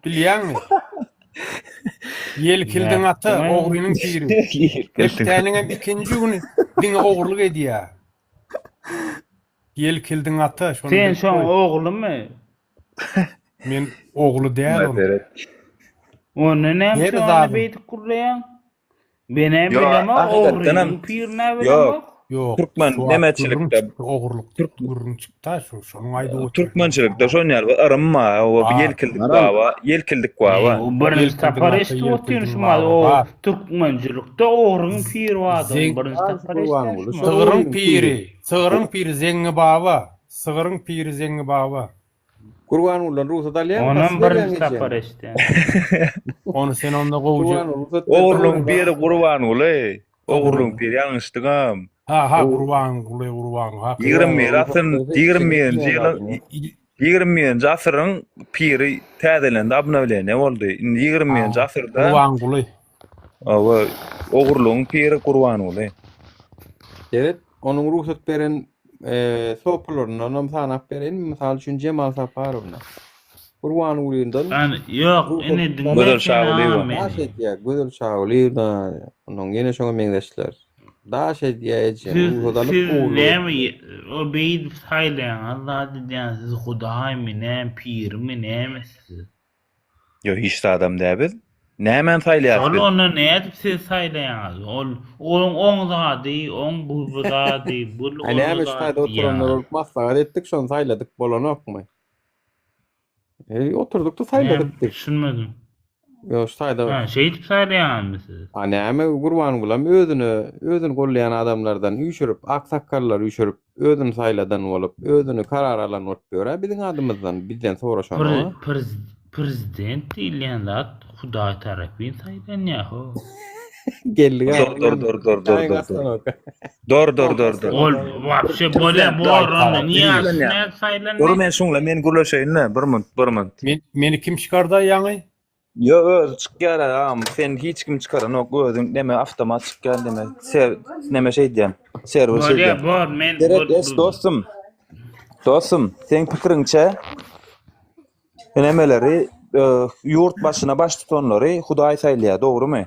Bilýäňmi? Ýelkildiň ata, ogrynyň piri. Hepdäniňem ikinji güni diňe ogurlyk edýär. Ýelkildiň ata, şony Sen bilip şoň goý. oglumy? Men ogly däl onuň. Onda näme Her üçin ony zadyň. beýdip gürleýäň? Menem Ýok, bilemok, hakykatdanam ogrynyň pirini-ä ýok. bilemok. Ýok, Türkmen şu wagt gürrüň nemeçilikde çykdy, ogurlyk Türk gürrüň çykda şu, şonuň aýdyp otyryn. Türkmençilikde şon ýaly bir yrym bar, o Bar. ýelkildik Maral. baba, ýelkildik baba. O birinji Ýelkildiň sapar ata, eşidip otyryn ýelkildiň şu maly, baba, o bar. türkmençilikde ogryň piri bardy, Zeň birinji Bar sapar eşidýän Gurbanguly, şu şol maly. Sygryň ogryň piri, piri. sygryň piri Zeňňi baba, sygryň piri Zeňňi baba. Gurbangulydan rugsat alýaňmy? Onam Basy berýäňmi birinji sapar ejeňe? eşidýän. Ony sen onda gowuja Gurbanguly rugsat berse Ogurlygyň bolýar. piri Gurbanguly. Ogurlygyň piri ýalňyşdygam. Ha ha Gurbanguly Gurban ha. 21 Gurbanguly rugsat asyn berse 21-nji ejeňe ýylyň adyny. 21-nji asyryň piri täzelendi, obnowleniýe boldy. Indi 21-nji asyrda Gurbanguly. Hawa, ogurlygyň piri Gurbanguly. Seret, onuň rugsat beren sopularyndanam sanap bereýinmi? Mysal üçin Jemal Saparowna. Gurbangulydan Ýani ýok, ine diňle Gözel sen Şagulyýewa. agam daş meni. edýär, Gözel Şagulyýewna, onuň ýene şoňa meňzeşler. Daş edýär ejem, Siz rugsat alyp siz ogurlyk näme etdi. o beýdip saýlaýaňyz zat edýäňiz siz hudaýmy näme pirmi näme siz? Ýok, hiç zadam däl biz. Nämäni saýlaýarys Şol biz? onda nädip siz saýlaýaňyz? Ol oň oň zady, oň bu bu zady, bul Aý ol näme şu zady taýda oturanlar diýýäňiz. bolup maslahat etdik, şony saýladyk bolanokmy? Eý, oturdykda Näme saýladyk biz. düşünmedim. Ýok, şu taýda Ha, şeýdip saýlaýaňyzmy siz? A näme Gurbangulam özüne özüni gollaýan adamlardan üýşürip, aksakgallary üýşürip, özüni saýladan bolup, özüni karar alan bolup ýör-ä biziň adymyzdan, bizden soraşanok-a. Prezident diýilýän zat Hudaý tarapyn saýlanýar ho. Geldik Dur dur dur dur dur dur dur. Dur dur dur dur. Ol wapşe bolýa bor onda niýe nädip saýlandy? Dur men şuňla men gürleşeýin-le bir munt bir munt. Men meni kim çykarda ýaňy? Ýok özi çykýar agam sen hiç kim çykaranok özüň neme awtomat çykýar neme ser neme şeý diýen serwer şeý Bolýa diýen. bor men Gerek es dostum. Dostum seň pikiriňçe nemeleri e, ýurt başyna baş tutanlary Hudaý saýlaýar dogrymy?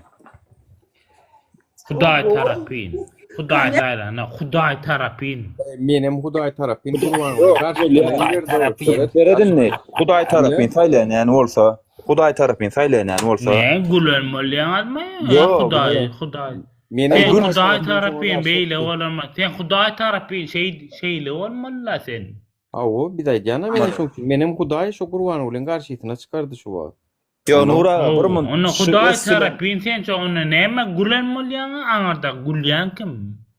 Hudaý tarapyn. Hudaý saýlanda Hudaý tarapyn. Menem Hudaý tarapyn Gurbanguly garşy tarapyn. Seret indi Hudaý tarapyn saýlanýan bolsa, Hudaý tarapyn saýlanýan bolsa. Ne gülen bolýaňyzmy? Ýok, Hudaý, Hudaý. Menem Sen Hudaý Hudaý tarapyn tarapyn şoňa beýle garşy. bolanma. Sen Hudaý tarapyn şeý şeýle bolmaly-la sen. Hawa, biz aýdýan-a menen şoň üçin. Menem Hudaý şo Gurbangulyň garşysyna çykardy şu wagt. Ýok Nur aga bir Hawa, munt onda şu Hudaý es bilen tarapyn sen şo onda näme gülen bolýaňa aňyrda gülýän kim?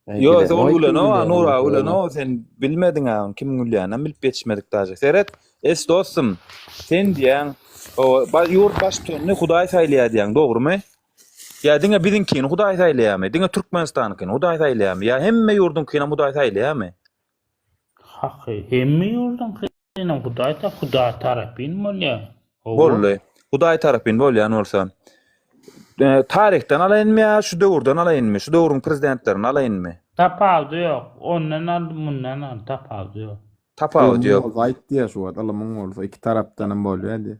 Äý Ýok bilemok ol kim gülenok gülýänini Nur aga özem. gülenok sen bilmediň-ä ony kim gülýäninem bilip ýetişmedik daže. Seret es dostum sen diýýäň o ýurt baştutanyny Hudaý saýlaýar diýýäň dogrymy? Ýa diňe biziňkini Hudaý saýlaýarmy? Diňe Türkmenistanyňkyny Hudaý saýlaýarmy? Ýa hemme ýurduňkynam Hudaý saýlaýarmy? Haky hemme ýurduňkynam Hudaý ta Hudaý tarapyn bolýar. Hawa. Boldy. Hudaý tarapyn bolýan bolsa. E, taryhdan alaýynmy ýa şu döwürden alaýynmy? Şu döwrüň prezidentlerini alaýynmy? Tapawudy ýok. Ondan al, mundan al, tapawudy ýok. Tapawudy Ylmyň ýok. bolsa aýt diýýär şu wagt. Ylmyň bolsa iki tarapdanam bolýar diýýär.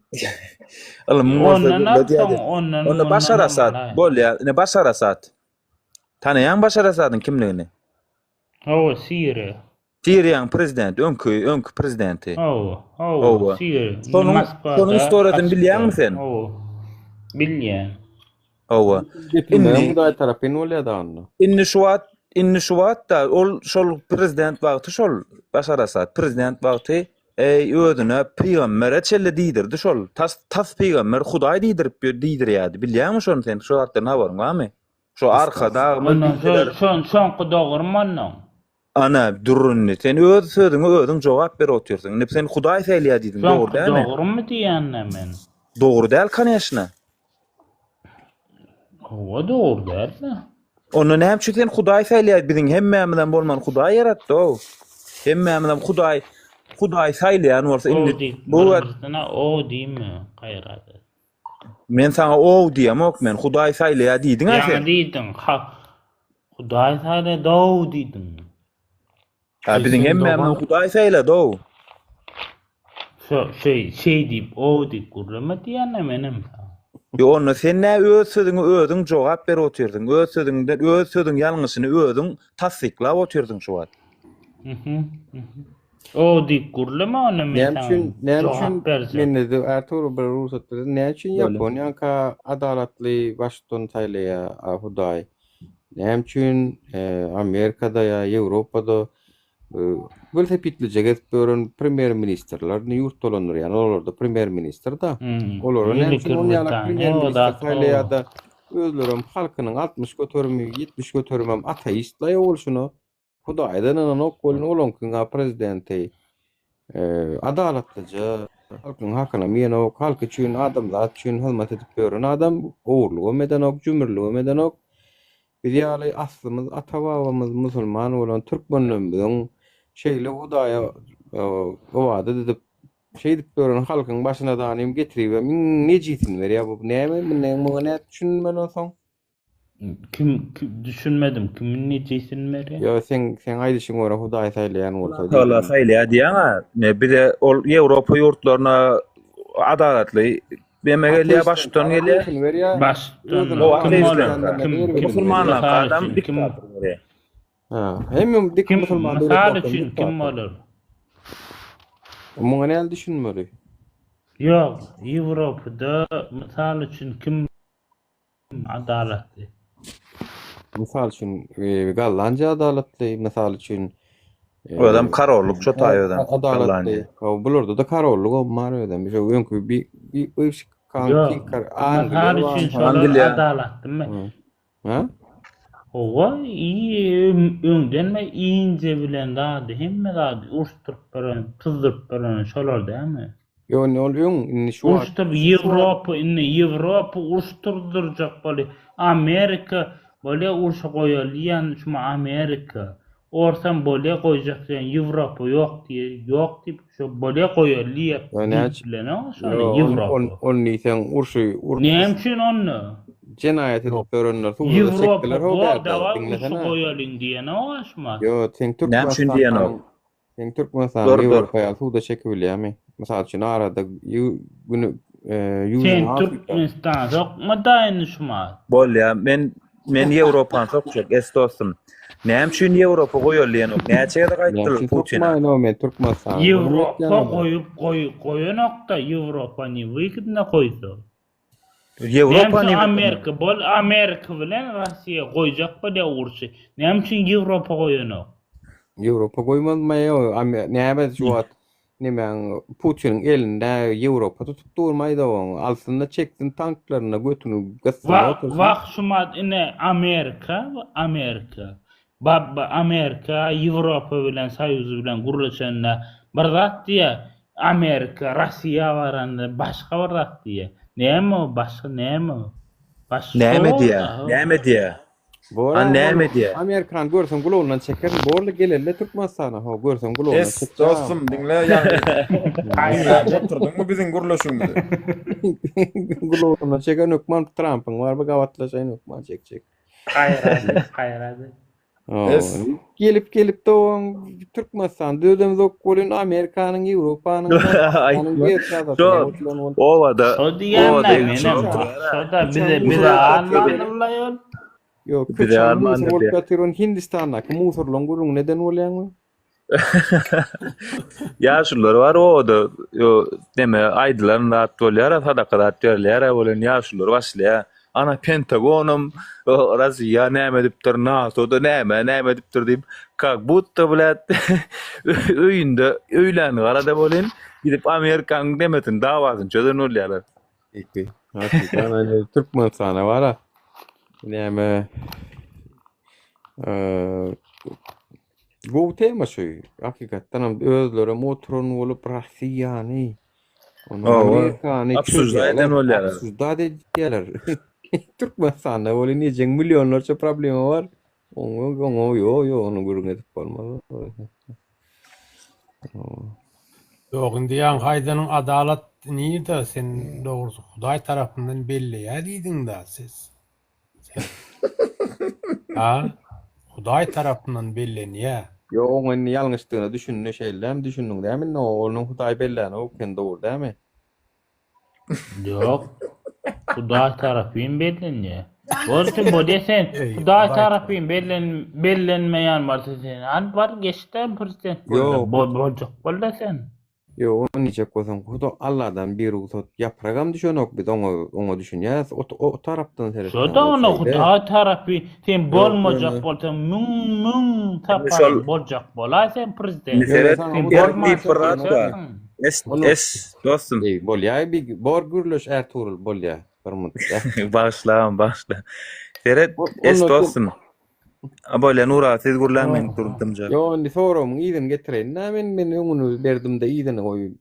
Ylmyň bolsa Ondan gürle al, soň diýýär. ondan, Onda mundan Başar Asad almaly. bolýar. Ine Başar Asad. Tanaýaň Başar Asadyň kimligini? Hawa, Siriýa. Siriýanyň prezidenti, öňki, öňki prezidenti. Hawa, hawa, Hawa. Siriýa. Indi Şonuň, şonuň Moskwada istoriýasyny gaçyp bilýäňmi ýör. sen? Hawa. Bilýän. Hawa. Depilmegem Indi, Hudaý tarapyn bolýar da onda. indi şu wagt, indi şu wagt-da ol şol prezident wagty şol Başar Asad prezident wagty eý özüne pygambere çenli diýdirdi şol. Tas tas pygamber Hudaý diýdirip diýdirýärdi. Bilýäňmi şony sen? Şu zatdan habaryň barmy? Şu Arkadagymyz Ondan diýseler. şo şon şoňky dogrymy onnoň? Ana, dur indi. Sen öz sözüňe özüň jogap berip otyrsyň. Indi sen Hudaý saýlaýar diýdiň, dogry Şoňky dälmi? dogrymy diýýän-dä men. Dogry däl, koneşna. Hawa, dogry däl-de. Onda näme üçin sen Hudaý saýlaýar? Biziň hemmämizem bolman Hudaý ýaratdy-ow. Hemmämizem Hudaý Hudaý saýlaýan bolsa O indi diýip, bu bir-birsine o diýme, gaýrat et. Men saňa ow diýemok men. Hudaý saýlaýar diýdiň-ä Ýaňy sen. diýdiň, ha, Hudaý saýlady-ow diýdiň. Ha biziň Sen hemmämizi dogan Hudaý saýlady-ow. Şo, şeý, şeý diýip, ow diýip gürleme diýýän-ä menem saňa. Ýo onda sen nä öz sözüňe özüň jogap berip otyrsyň. Öz sözüňden öz sözüň ýalňyşyny özüň tassyklap otyrsyň şu wagt. Mhm, mhm. O diýip gürleme onda men Näme saňa üçin, näme jogap üçin berjek. mende Ertugrul bir rugsat bersin. Näme üçin Bolýar. Ýaponiýaňka adalatly baştutan saýlaýar a, Hudaý? Näme üçin e, Amerikada ýa Ýewropada e, welosipedlije gezip ýören premýer-ministrlerini ýurt dolandyrýan olarda premýer-ministr-da. Hmm. Olara näme Beýleki üçin on ýalak Britaniýa o premýer-ministr zat o. saýlaýar-da özlerem halkynyň 60 göterimi, 70 göterimem ateist-laý bolşuna. Hudaýdan ynanok welin olaňkyň-a prezidenti adalatlyja, halkyň hakynam iýenok, halk üçin, adamzat üçin hyzmat edip ýören adam, ogurlygam edenok, jümürligem edenok. Biz ýaly aslymyz, ata-babamyz musulman bolan türkmenlerimiziň şeýle Hudaýa ybadat edip. Şeýdip ýören halkyň başyna danym getiribem iň nejisini berýär bu. Näme muňa muňa nädip düşünmeli onsoň? Kim, kim düşünmedim kimiň nejisini berýär? Ýo seň seň aýdyşyň görä Hudaý saýlaýan bolsa Tagala diýdim. saýlaýar diýýäň-ä. Ne bize ol Ýewropa ýurtlaryna adalatly neme gelýär, Ateistden baştutan gelýär. ateistini berýär. Baştutan Özüni O kim ateistler. bolar? Kim erkini kim? Musulmanlar Mysal adam üçin kim diktator berýär. Ha, hemme dik kim musulman mysal döwletlerden üçin kim diktator. bolar? Muňa näle düşünmeli? Ýok, Ýewropada mysal üçin kim adalatly? Mysal üçin, e, Gollandiýa adalatly, mysal üçin, e, Özem karollyk şo taý özem. adalatly. Gollandiýa. Hawa, bularda-da karollyk hem bar özem. Şo öňki bi bi bi kan Ýok, king kar mysal Angliýa üçin bar. şolar Angliýa. adalatlymy? Hı. Ha? Hawa, öňdenmi inje bilen zady, hemme zady uruşdyryp beren, pyzdyryp beren şolar dälmi? Ýok, indi ol öň, indi şu wagt. Uruşdyryp Ýewropa, indi Ýewropa uruşdyrdyrjak bolýar. Amerika bolýa urşa goýaly diýýän şuma Amerika. Orsam bolýa goýjak diýen Ýewropa ýok diýe ýok diýip şo bolýa goýaly diýip Ýa diýip näçe bilenok şony Ýo, on Ýewropa. on on diýseň urşy ur Näme üçin onda? jenaýat edip ýörenler suda-da Ýewropa çekdiler ho bor bärde, daway urşy diňlesene. goýalyň diýenok şumat. Ýo, seň Näme üçin diýenok? Türkmenistanyň Seň Türkmenistanyň Dur dur. Ýewropa ýaly suda çekibilýärmi? Mysal üçin arada ýu güni e, Sen Ýužnyý Afrika. Türkmenistan sokma-da indi şumat. Bolýa, men men Ýewropany sokjak, es dostum. Näme üçin Ýewropa goýaly diýenok? Näçe gezek Näme aýtdylar üçin Putina? sokmaýyn o men Türkmenistanyň gürrüň Ýewropa etýän onda. goýup goý goýanokda Ýewropa ne wygydna goýsa. Näme Ýewropa üçin ne Amerika bol Amerika bilen Russiýa goýjak bolýa urşy. Näme üçin Ýewropa goýanok? Ýewropa goýmazmy ýo näme şu wagt nemäň Putiniň elinde Ýewropa tutup durmaýda oň alsynda çeksin tanklaryna götüni gyssyna Wah otursyn. wah şumat ine Amerika Amerika Baba Amerika Ýewropa bilen soýuzy bilen gürleşende bir zat diýýä Amerika Rossiýa baranda başga bir zat diýýä. Näme o başga näme o? Baş Näme şo diýýä? da. Näme diýýä? Bor Han näme ol diýýä? Amerikany görseň gulagyndan çekerin borly gelelle Türkmenistana ho görseň gulagyndan Es çekýän. dostum diňle ýaňy diňläp oturdyňmy biziň gürleşigimizi? Gulagyndan çeken hökman Trampyň bar bir gabatlaşaýyn hökman çekjek. Gaýrat et, gaýrat et. Es. Gelip gelip dogan Türkmenistan dödemzok bolýan Amerikanyň, Ýewropanyň, Aýtma. Şo obada Şo diýýän obada menem. Şo-da bize bize almandyr-la ýol. Ýok, Bize köçäň almandyr musur bolup diýýär. ýatyr, ony Hindistandaky musurlaň gürrüňini eden bolýaňmy? Ýaşulular bar obada ýo neme aýdylan zat bolýar-a sadaka zat berilýär-ä welin ýaşulular başlaýar. Ana Pentagonam Rossiýa näme edipdir, NATO-da näme näme edipdir diýip, kak budda blät öýünde öýläni garada welin gidip Amerikanyň nemesini dawasyny çözen bolýarlar. Hakyky. Hakyky. Ana Türkmenistana bara. Näme eee gowy tema şu. Hakykatdan hem özlerem oturan bolup Rossiýany, ondan Hawa. Amerikany Obsujdat eden çözýärler. bolýarlar. Obsujdat edýärler. Türkmenistanda welin ejeň millionlarça problema bar. Oňa oňa ýok ýok ony gürrüň edip bolmaz. Ýok indi ýaňky aýdanyň adalat nirde sen dogrusy hudaý tarapyndan belleýä diýdiňda siz sen a hudaý tarapyndan bellenýä. Ýok oň indi ýalňyşdygyna düşündi şeýle dämi düşündiň dämi indi onuň hudaý bellänok eken dogry dämi. Ýok. Hudaý tarapyn bellenýär. Bolsun bolýa sen. Eý, Hudaý Hudaý tarapyn bellen bellenmeýän bolsa sen hany bar geçde prezident bolda. Ýok. Bol boljak bolda sen. Ýok, ony diýjek bolsaň, Huda Alladan bir rugsat ýapragam düşenok, biz oňa oňa düşünýäs, o o tarapdan seretseň Şo-da ol onda şeýle. Hudaý tarapy sen Ýok, bolmajak ýöne bolsaň müň müň Indi sapar şol boljak bolaý sen prezident. Indi Ýöne seret saňa Sen Hudaý erk bolman diýip bir zat bar. çökersiň. Es Ony es dostum. Eý, bolýa bir bor gürleş Ertugrul bolýa bir minut. Bagyşlagam bagyşla. Seret O- es Onda sen dostum. A bolýa Nur aga siz gürläň men durup dymjak. Ýok indi soragymyň yzyny getireýin-dä men men öňüni berdim-de yzyny goý.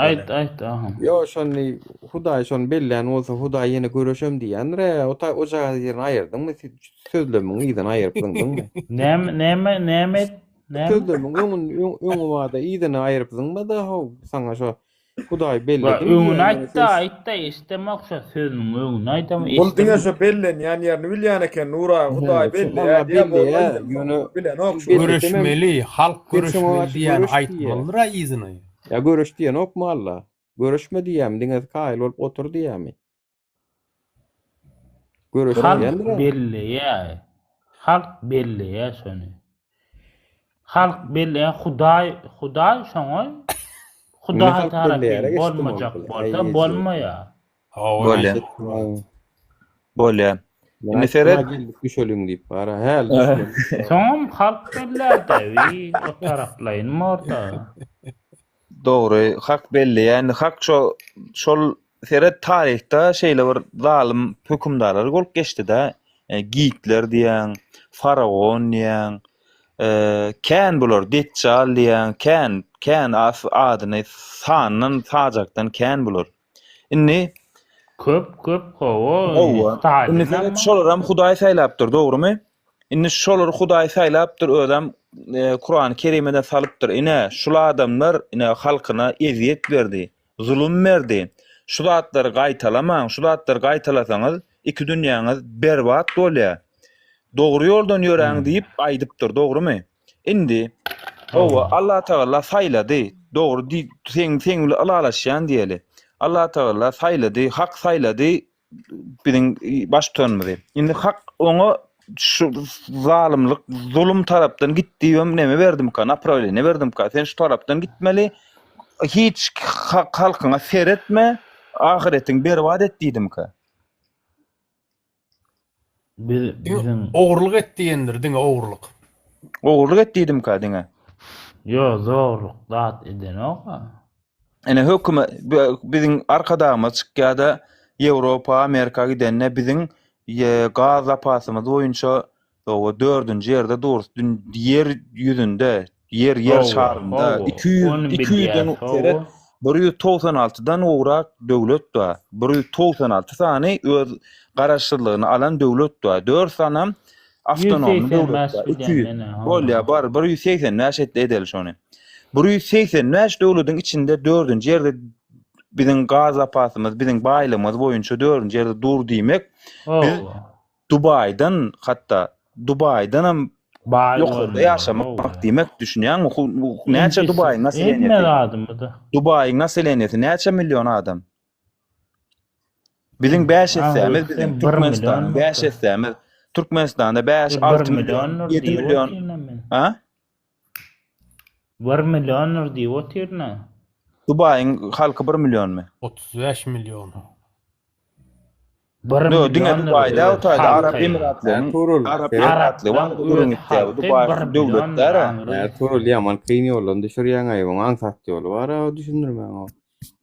Aýt aýt aha. Ýok şony Hudaý şony bellän bolsa Hudaý ýene göreşem diýýändir-ä. O ta o jagaz ýerini aýyrdyňmy sözlemiň yzyny aýyryp zyňdyňmy? Näme näme näme et? Näme? Sözlemiň öňüni öňi barda yzyny aýryp zyňma-da how saňa şo Hudaý Wa belledim öňüni diýýän ýöne aýtda, sen aýtda eşdemok şo sözüniň öňüni aýdam Bul diňe eşdemok. şo bellenýän ýerini bilýän eken Nur aga Hudaý Hä, şo belleýär Allah diýýär boldy belleýär, indi ýöne bilenok sen şu. bellesemem Göreşmeli, halk sen şoňa göreşmeli garşy diýýäni göreş diýýär. aýtmalydyr-a yzyny. Ýa göreş diýenokmy Allah? Göreşme diýýärmi, diňe kaýyl bolup otur diýýärmi? Göreş Halk diýendir-ä. belleýär. Halk belleýär şony. Halk belleýär, Hudaý, Hudaý şoňa Indi Hudaý halk tarapyn belleýäre geçdim ol. bolmajak Aý, bolsa eje. bolmaýar. Bolýa. Bolýa. Men Indi aýtdym-a seret. geldik düşeliň diýip, bara häli düşmeli. Soňam halk bellär-dä, wiý, o taraplaýyn borda. Dogry, hak belleýär. Indi hak şo şol seret taryhda şeýle bir zalym hökümdarlar bolup geçdi-de. E, Gitler diýýäň, faraon diýýäň, e, kän bular, Deçjal diýýäň, kän, kän as adyny sandan sajakdan kän bular. Indi Köp köp hawa, Hawa. Indi Stalinam seret şolaram Hudaý saýlapdyr, dogrymy? Indi şolary Hudaý saýlapdyr, özem Kurany Kerimede salypdyr. Ine, şul adamlar ine halkyna ezýet berdi, zulum berdi. Şu zatlary gaýtalamaň, şu zatlary gaýtalasaňyz, iki dünýäňiz berbat bolýar. Dogry ýoldan ýöräň diýip aýdypdyr, dogrymy? Indi, hawa, Allatagala saýlady, dogry diý, seň seň bilen ylalaşýan diýeli. Allatagala saýlady, hak saýlady, biziň baştutanymyzy. Indi hak oňa şu zalymlyk, zulum tarapdan git diýibem neme berdimka, naprawleniýe berdimka. Sen şu tarapdan gitmeli. Hiç halkyňa seretme, ahyretiňi berbat et diýdimka. Biz biziň Ogurlyk et diýendir, diňe ogurlyk. Ogurlyk et diýdimka diňe. Ýo zorluk zat edenok-a. Ine höküme biziň arkadagymyz çykýada Ýewropa, Amerika gidende biziň gaz zapasymyz boýunça oba dördünji ýerde durus. Ýer ýüzünde, ýer ýer şarynda 200 200-den seret 196-dan gowrak döwlet bar. 196 sany öz garaşsyzlygyny alan döwlet bar. 4 sanam Awtonomly döwlet bar. 200. Bolýar, bar 185 et edeli şony. 185 döwletiň içinde dördünji ýerde biziň gaz zapasymyz, biziň baýlygymyz boýunça dördünji ýerde dur diýmek, biz Dubaýdan hatda Dubaýdan hem ýokarda ýaşamak diýmek, düşünýäňmi? Näçe Dubaýyň naseleniýesi? Dubaýyň naseleniýesi näçe million adam? Biziň 5 essämiz biziň Türkmenistanyň 5 essämiz Türkmenistanda 5 6 million 7 million ha? 1 milliondyr diýip otyryn-a. Dubaýyň halky 1 millionmy? 35 million. 1 Ýok, diňe milliondyr Dubaýda öz o taýda Arap halky. Emiratlarynyň Ertuğrul, Arap seret. Emiratly bar Arapdan gürrüň öz gitýär. halky Dubaý 1 döwlet milliondyr däl-ä. aňry. Ertuğrul ýaman kyn ýoldan düşürýäň-aý, oň aňsat ýoly bar-a düşündirmäň o.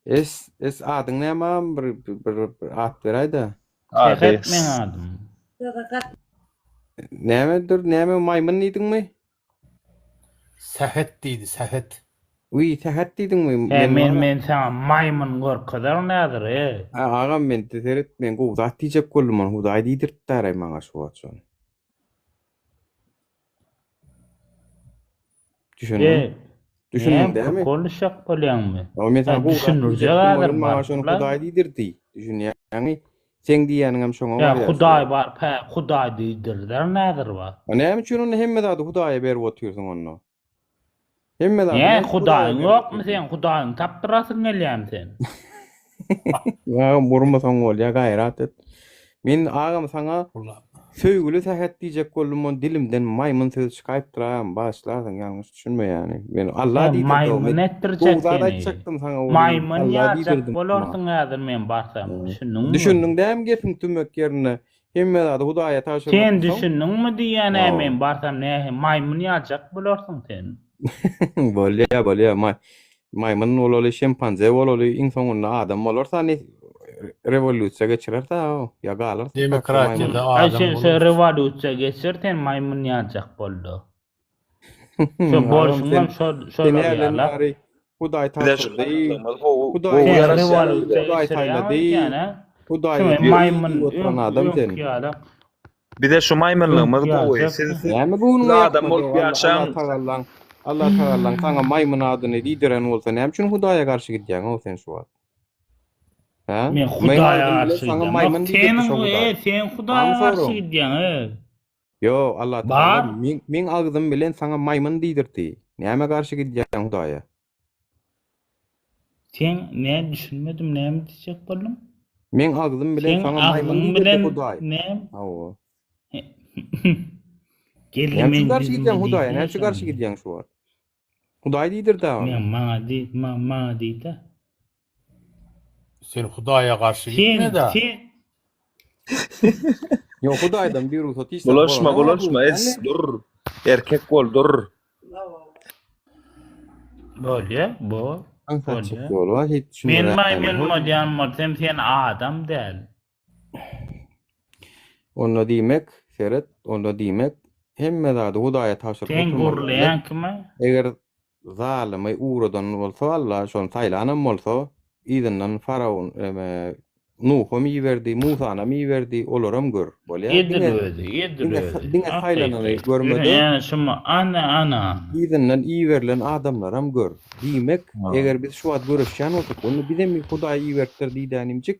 Es es adyň näme agam bir bir bir at beräýdä. Ady. Sähet meň adym. Nämedir näme maýmyn diýdiňmi? Sähet diýdi, Sähet. Wiý Sähet diýdiňmi? He Men men bar-a. men saňa maýmyn görkezerin häzir e. Ha agam men seret men gowy zat diýjek boldum ony Hudaý diýdirtdäraý maňa şu wagt şony. Düşündiň? E, Düşündiň näme dämi? konuşjak bolýaňmy? Ýa men saňa Hä, gowy zat düşündirjek diýjekdim häzir welin maňa şony baryp-la. Hudaý diýdirdi. Düşünýäňmi? Seň diýýäniňem şoňa Ýa barýar şu Hudaý wagt. bar, pä, Hudaý diýdirder häzir bar. A näme üçin onda hemme zady Hudaýa berip otyrsyň onda? Hemme zady Nä, näme üçin Hudaýa Hudaýyň berip ýokmy otyrsyň? seň? Hudaýyňy tapdyrasyň gelýämi sen? Agam urmasaň bolýa gaýrat et. Men agam saňa söýgüli sähet diýjek boldum ony dilimden maýmyn sözi çykaýypdyr agam bagyşlarsyň ýalňyş düşünme ýany. Men Alla Sen diýdirdi o maýmyn men etdirjek gowy zat seni. aýtjakdym saňa welin Maýmyn Alla ýaljak diýdirdim maňa. bolarsyň häzir men barsam. Düşündiňmi? Düşündiň dämi gepiň tümmek ýerinde hemme zady Hudaýa tabşyrmak Sen bolsaň. düşündiňmi diýýän-ä Hawa. men barsam nähili maýmyn ýaljak bolarsyň sen. Bolýa bolýa Maýmyn bolaly, şempanze bolaly, iň soňunda adam bolarsa ne rewolýusiýa geçirerse o ýa galarsa Demokratiýada Aý adam sen şo bolarys. rewolýusiýa geçir sen maýmyn ýaljak bolda. Şo Agam sen bolşuňam şo sen şolar hälden ýalak. bäri Hudaý Bize şu tabşyrdy, garaşlygymyz gowy Hudaý gowy Sen ýaraşýar rewolýusiýa bize. Hudaý geçirýäň saýlady, öýdýän-ä? Hudaý Şu diýip maýmyn oturan öňki adam sen. öňki ýalak. Bize şu maýmynlygymyz gowy. Siz siz Näme göwnüňe adam ýakmady? bolup Allah ýaşaň. Allah tagallaň Allah tagallaň saňa maýmyn adyny diýdiren bolsa näme üçin Hudaýa garşy gidýäň-ow sen şu wagt? Hä? Men Meň Hudaýa agzym bilen garşy saňa gidemok. maýmyn diýdirdi Seniň şo e, Hudaý. sen Hudaýa Barmy garşy soragyň? gidýäň, e. Ýo, Allah tagalla Bar. meň meň agzym bilen saňa maýmyn diýdirdi. Nämä garşy gidýäň Hudaýa? Sen nä düşünmedim näme diýjek bolduň? Meň agzym bilen Seň saňa maýmyn agzyň diýdirdi bilen Hudaý. näme? Hawa. Geldi Näme üçin meň garşy ýüzüme gidýäň Hudaýa? diýsene Näme üçin garşy şony. gidýäň şu wagt? Hudaý diýdirdi ony. Men maňa diý, maňa diýdä. Sen Hudaýa garşy Sen, gitme-de. sen. Ýok, Hudaýdan bir rugsat hiç zat Bulaşma, bolanok. bulaşma, es, dur. Erkek bol, dur. Bolýa, bol. Aňsatjyk Bolýa. ýoly bar, hiç Men düşündirýän maýmyn ýok. bolýan bolsam sen adam däl. Onda diýmek, seret, onda diýmek, hemme zady Hudaýa tabşyryp Sen oturmaly. gürleýän kime? Eger zalymy ugradan bolsa Alla, şony saýlanam bolsa, yzyndan faraon, eme, Nuham iberdi, Musanam iberdi, olaram gör, bolýa. Edil Diňe, özi, edil diňe, özi. diňe saýlanany Hakyky. görme-de, Ýöne şumy, ana, ana. yzyndan iberilen adamlaram gör. Diýmek, eger biz şu wagt göreşýän bolsak, onda bizem Hudaý iberipdir diýdänimjik,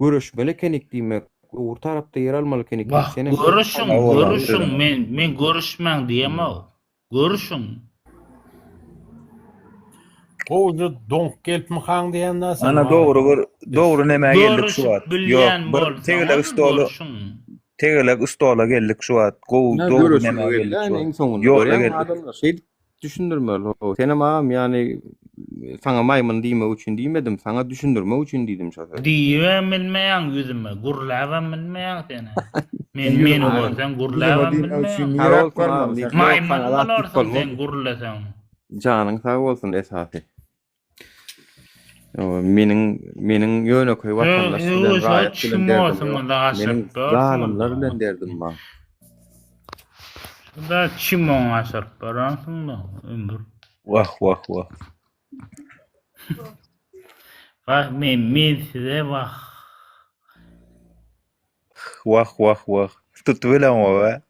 Göreşmeli ekenik diýmek, dogry tarapda ýer almaly ekenik diýip Wah, senem görüşiň, görüşiň, men, men görüşmäň diýemok. Görüşiň. Gowja doňup gelipmikaň diýen-dä sen Ana maňa. dogry bir dogry nämä geldik şu Görüşip wagt. Ýok, bilýän bir tegelek bolsaňyz stola görüşiň. tegelek stola geldik şu wagt. Gowy Ine dogry göreşige nämä geldi geldik şu ine iň wagt. soňunda Ýola görýäňmi geldik. adamlar şeýdip düşündirmeli how senem agam ýany saňa maýmyn diýmek üçin diýmedim saňa düşündirmek üçin diýdim şo sözi. Diýibem bilmeýäň ýüzüme, gürläbem bilmeýäň sen-ä. Men Ýüzüme meni görseň ýüzüme gürläbem diýmek üçin bilmeýäň. Sag niräk bolsun barmaly agam sen? ýok Maýmyn saňa zat diýip bolarsyň bolmaz. sen gürleseň. Janyň sag bolsun esasy. Meniň meniň ýönekeý watandaş bilen raýat bilen derdim ýok. Meniň zalymlar bilen derdim bar. Şurada çimon aşyryp baransyň-da ömür. Wah wah wah. Wah men men size wah. Wah wah wah. Tutup bileňok a.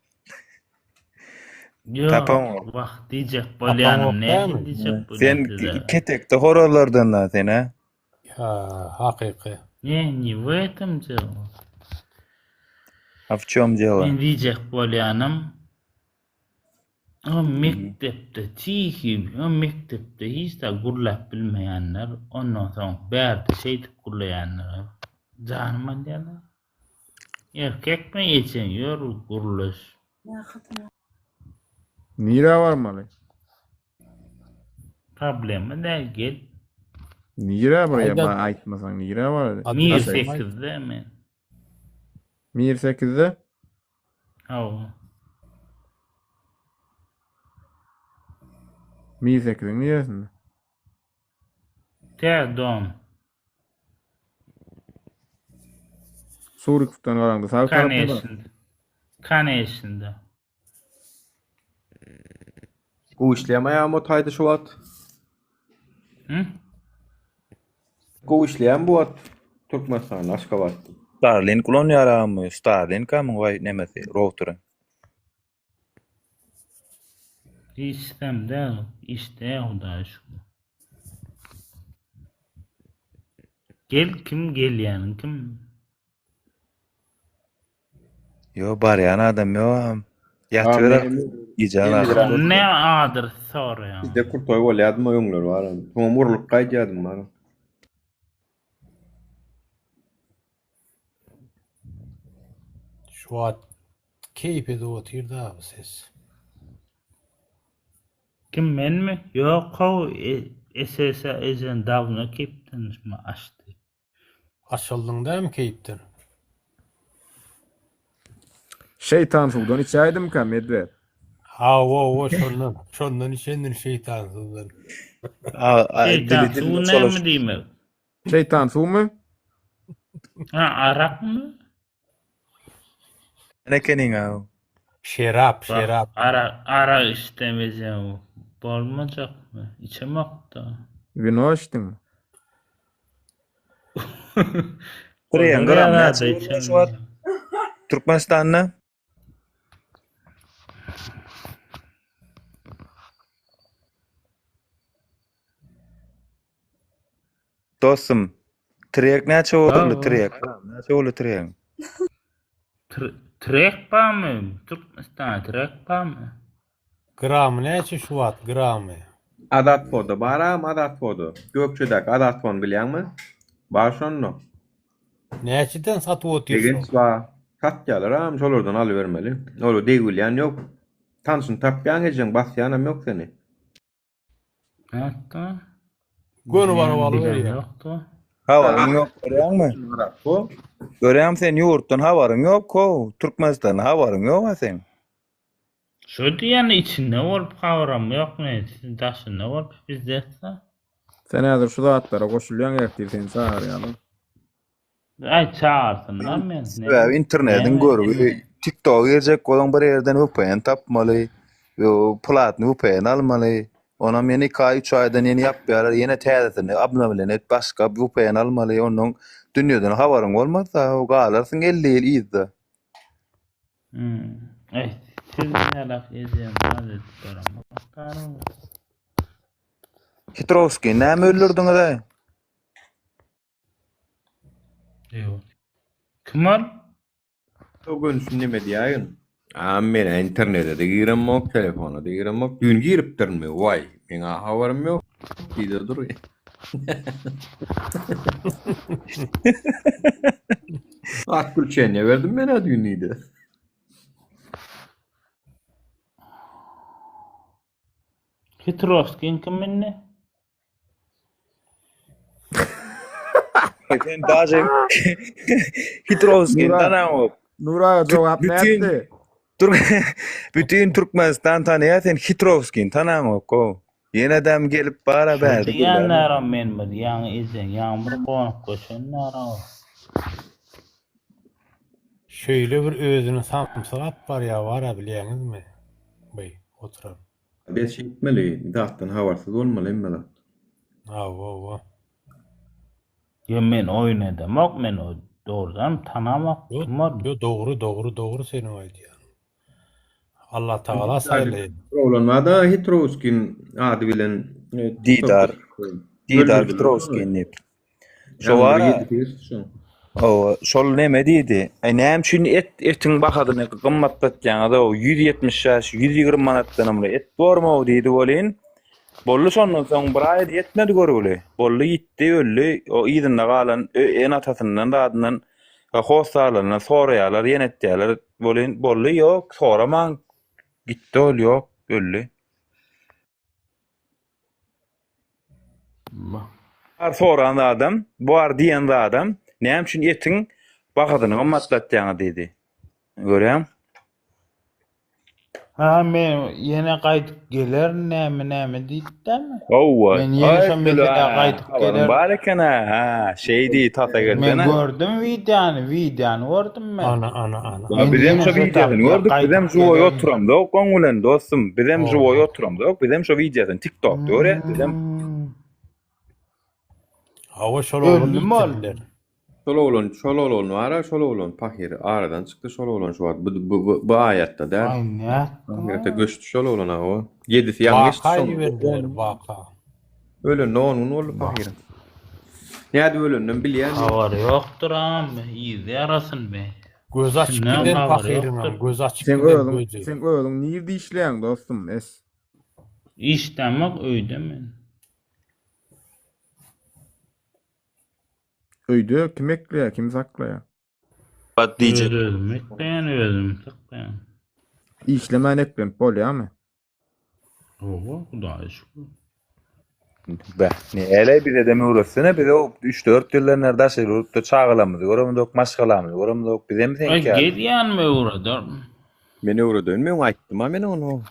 Ýok, Tapaňok. wah diýjek bolýanym Tapaňok nähili dälmi? diýjek bolýan Sen size. ketekde horazlardan da sen a. Ha, hakyky. Ne, ne w этом дело. A w çom delo? Men diýjek bolýanym o mekdepde tihi, o mekdepde hiç zat gürläp bilmeýänler, ondan soň bärde şeýdip gürleýänler janym alýarlar. Erkekmi ejeň ýör gürleş. Nirä barmaly? Problema däl gel. Nirä barýa Aýda maňa aýtmasaň nirä barýa? Mir adres aýt. sekizde men. Mir sekizde? Hawa. Mir sekiziň niresinde? Täze dom. Surikowdan garaňda sag tarapda bar. Kaneşinde. Kaneşinde. Gowy işleýärmi aýagym o taýda şu wagt? Hı? Gowy işleýärmi bu wagt Türkmenistanda, Aşgabatda? Starlink ulanýar agam, Starlink amyň waý nemesi, routery. Işdem däl, işde Hudaýa şükür. Gel kim gelýäniň kim? Ýo barýan adam ýok agam. Ha, Ýatyber menem gijäň ahyry Elli Ne adres soraýaň? Bizde krutoý bolýadym öňler bar. Soňam urlup gaýdýadym bar. Şu wagt keýp edip otyr da bu ses. Kim menmi? Ýok how SSA ejen dawno keýpden açdy. Açyldyň dämi keýpden? Şeýtan suwdan içäýdimkä Medwed? Hawa-hawa şondan, şondan içendir şeýtan suwdan. Şeýtan suwy näme diýmek? Şeýtan suwmy? Ha arakmy? Sen ekeniň-ä. Şerap, Bak şerap. arak arak içsem ejem bolmajakmy? Içemokda. Wino içdiňmi? Birýan Olar gram ýa näçe zada bolýar şu wagt içemok. Türkmenistanda? Dostum, trek näçe boldy Hawa. trek? Näçe boldy tregiň? Trek barmy? Türkmenistanda trek barmy? Gramy näçe şu wagt gramy? Azat foda bar agam Azat foda. Gökçedäki Azat fony bilýäňmi? Bar şonda. Näçeden satyp otyrsyň? Begenç bar. Satýarlar agam şolardan alybermeli. Ola degbilýän ýok. Tanşyny tapýaň ejeň basýanam ýok seni. Nätdi? Göni baryp alyberýär. Ýokdy. Habaryň ýok görýäňmi? Görýäňmi sen ýurtdan habaryň ýok how. Türkmenistandan habaryň ýok-a seň. Şu diýýän içinde bolup habarym ýok men siz daşynda bolup bizde etse. Sen häzir şu zatlara goşulýaň ertir seni çagyrýarlar. Aý çagyrsynlar men. Sebäbi internetiň görgi TikToka girjek bolaň bir ýerden VPN tapmaly, platny VPN almaly. Onam ýene 2 aý, 3 aýdan ýene ýapýarlar, ýene täzesini obnowleniýe edip başga VPN almaly. Ondan dünýeden habaryň bolmaz-da, galarsyň 50 ýyl yzda. Hmm. Aý siz ýalak ejem az edip baramok. Hitrowskiý näme öldürdiňiz-aý? Ýok. Kim ol? O gün neme diýäýin? A men internete-de giremok, telefona-da giremok. Düýn giripdirinmi? Waý, meň-ä habarym ýok. Diýde dur. Otklýuçeniýe berdim men-ä düýn diýdi. Hitrowskiň kim indi? Sen daže Hitrowskiň tanaňok. Nur aga jogap nätdi? Bütün Türkmenistan tanaýar sen Hitrowskiň tanaňok. Ýenedem gelip bara bärde Diýenlerem men bir ýaňy ejeň ýaňy bir gonup göçenler. Şeýle bir özüni samsyk barýar bara bilýäňizmi? By oturan. Biz şeýtmeli, zatdan habarsyz bolmaly hemme zat. Hawa hawa. Ýo men oýun edemok men o dogrudanam tanamok kim ol. Ýo dogry dogry dogry seniň aýdýanyň. Allah tagala saýlaýyn. Oglan barda Hitrowskin ady bilen Didar. Didar Hitrowskin diýip. Şo bar. Hawa, şol neme diýdi? Aý näme üçin et etiň bahasyny gymmatlatýaňyz-ow, 175, 120 manatdanam uly et bormy-ow diýdi welin, boldy şondan soň bir aý ýetmedi görgüli. Boldy ýitdi, öldi. O yzynda galan ene-atasyndan zadyndan hossarlaryndan soraýarlar, ýene etýärler welin, boldy ýok, soramaň gitdi ol ýok, öldi. Bar soran zadam, bar diýen zadam, näme üçin etiň bahasyny gymmatlatýaňyz diýdi. Görýäň? Ha men ýene gaýdyp gelerin näme näme diýipdämi? Howwa. Men ýene şo meselä gaýdyp gelerin. Bar eken-ä, ha, şeý diý, tasa Men gelsene. gördüm wideony, wideony gördüm men. Ana ana ana. Ya bizem şo wideosyny gördük, bizem živoý oturamzok oň bilen dostum, bizem živoý oturamzok, bizem şo wideosyny TikTokda görýäs, bizem. Hawa şol oglan Öldümi ol? ýitirdiler. Şol oglan, şol oglan bar-a, şol oglan pahyr aradan çykdy şol oglan şu wagt bu bu bu, bu aýatda däl. Aý nätdiň? Ahyrete göçdi şol oglan hawa. Ýedisi ýaňy geçdi Waka şoň. iberdiler waka. Ölenine on gün boldy pahyryň. Nädip öleninem bilýän ýok. Habary ýokduram, yzy ýarasyn be. Gözi açyk Şundan giden habary pahyryňam ýokdur. gözi açyk Sen giden özüň gözi. sen özüň nirde işleýäň dostum es. Işdämok öýde men. Öýde kim ekleýär, kim saklaýar? Bat diýjek. Öz özüm ekleýän, özüm saklaýan. Işlemän eklenip bolýarmy? Hawa, Hudaýa şükür. Beh, näle bize-de öwretsene, bize 3-4 ýyldan bäri daşary ýurtda çagalarymyzy göremzok, maşgalamyzy göremzok, bizem Aý, seňki ýaly. gezýänmi öwrederin. Men öwredeýin, men aýtdym-a men ony.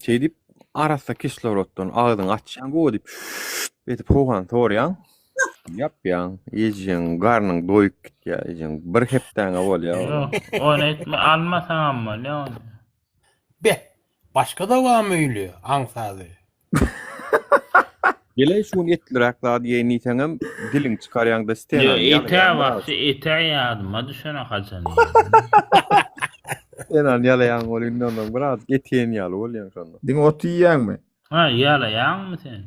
Şeý diýip, arassa kisloroddan agzyňy açýaň, gowy diýip, edip howany sorýaň. Ýapýaň, ejeň garnyň doýup gitýär, ejeň bir hepdäňe bolýar. Ýok, ony etme, almasaňam bolýar ony. Beh, başga-da barmy öýli aňsady? Geleý şu gün etliräk zat iýeýin diýseňem, diliňi çykarýaň-da stenany Ýok, ete ýalaýaň biraz. wagty ete ýadyma düşene haçan iýedim. Stenany ýalaýaň welin ondan biraz et iýen ýaly bolýaň şonda. Diňe ot iýýäňmi? Ha, ýalaýaňmy sen?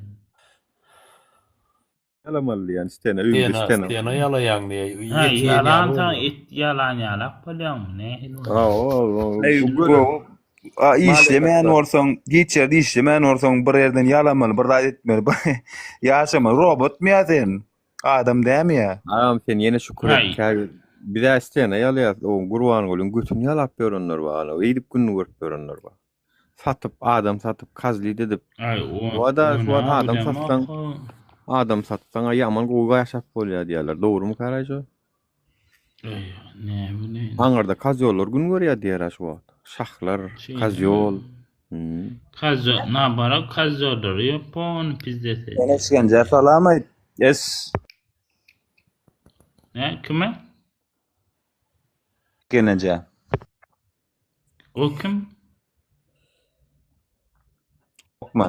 Ýalamaly diýýän stena öýünde Stena, stena. stena ýalaýaň diýýä. Ha, Et iýen ýalan ýaly saň bolýar. et ýalan ýalak bolýaňmy? Nähili bolýar? Hawa, Eý, bu bu göle a, işlemeýän bolsaň, hiç ýerde işlemeýän bolsaň, bir ýerden ýalamaly, bir zat etmeli. Ýaşamaly. Robotmy ýa sen? Adam dämi ýa? Agam sen ýene şükür et. Haý. Käbir biz-ä stena ýalaýas, o Gurbangulyň götüni ýalap ýörenler bar, ana, eýdip gününi görüp ýörenler bar. Satyp, adam satyp, kazlit edip. Aý, o, Wada, şu wagt ony adam bilemok. satsaň, adam satsaň ýaman gowy ýaşap bolýar diýýärler. Dogrumy Karaý şo? Eý, ne bileýin. Aňyrda kozýollar gün görýär diýýär şu wagt. Şahlar, Şeýle. kozýol. Hmm. Kozýol, nabarak kozýollary ýok bu ony pizdese. Sen esgenjä salam aýt. Es. Ne, kime? Genejä. O kim? Okma.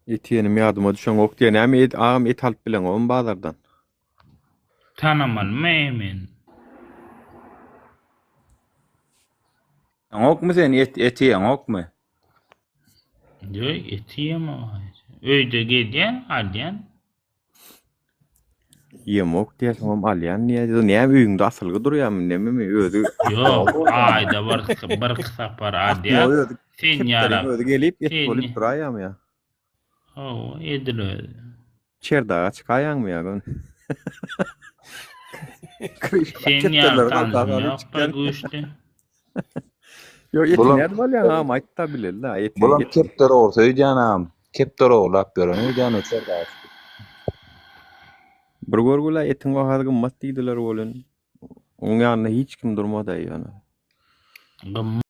Et iýenim ýadyma düşeňok diýýär. Näme et, agam et alyp bileňokmy bazardan? Tanamalymy eý men? Ýeňokmy sen et et iýeňokmy? Ýok, et iýemok. Öýde gelýän, alýan. Iýemok diýýär, soňam alýan diýýär. Näme öýüňde asylgy durýarmy, nememi özi? Ýok, aýda bir bir sapar alýar. Özi Sen kepderiň ýalak. özi gelip et Sen bolup duraýarmy ýa? Hawa, edil özi. Çerdaga çykaýaňmy ýa göni? Sen ýaly tanşym ýok-da güýçli. Ýok, eti Bulam nädip alýaň agam aýt-da bileli-dä, eti Bulam et. kepder ogrusy öýdýän agam. Kepder ogurlap ýören öýdýän o çerdaga çykyp. Bir görgüli etiň bahasy gymmat diýdiler welin, oň ýanynda hiç kim durmady ýöne. Gymmat.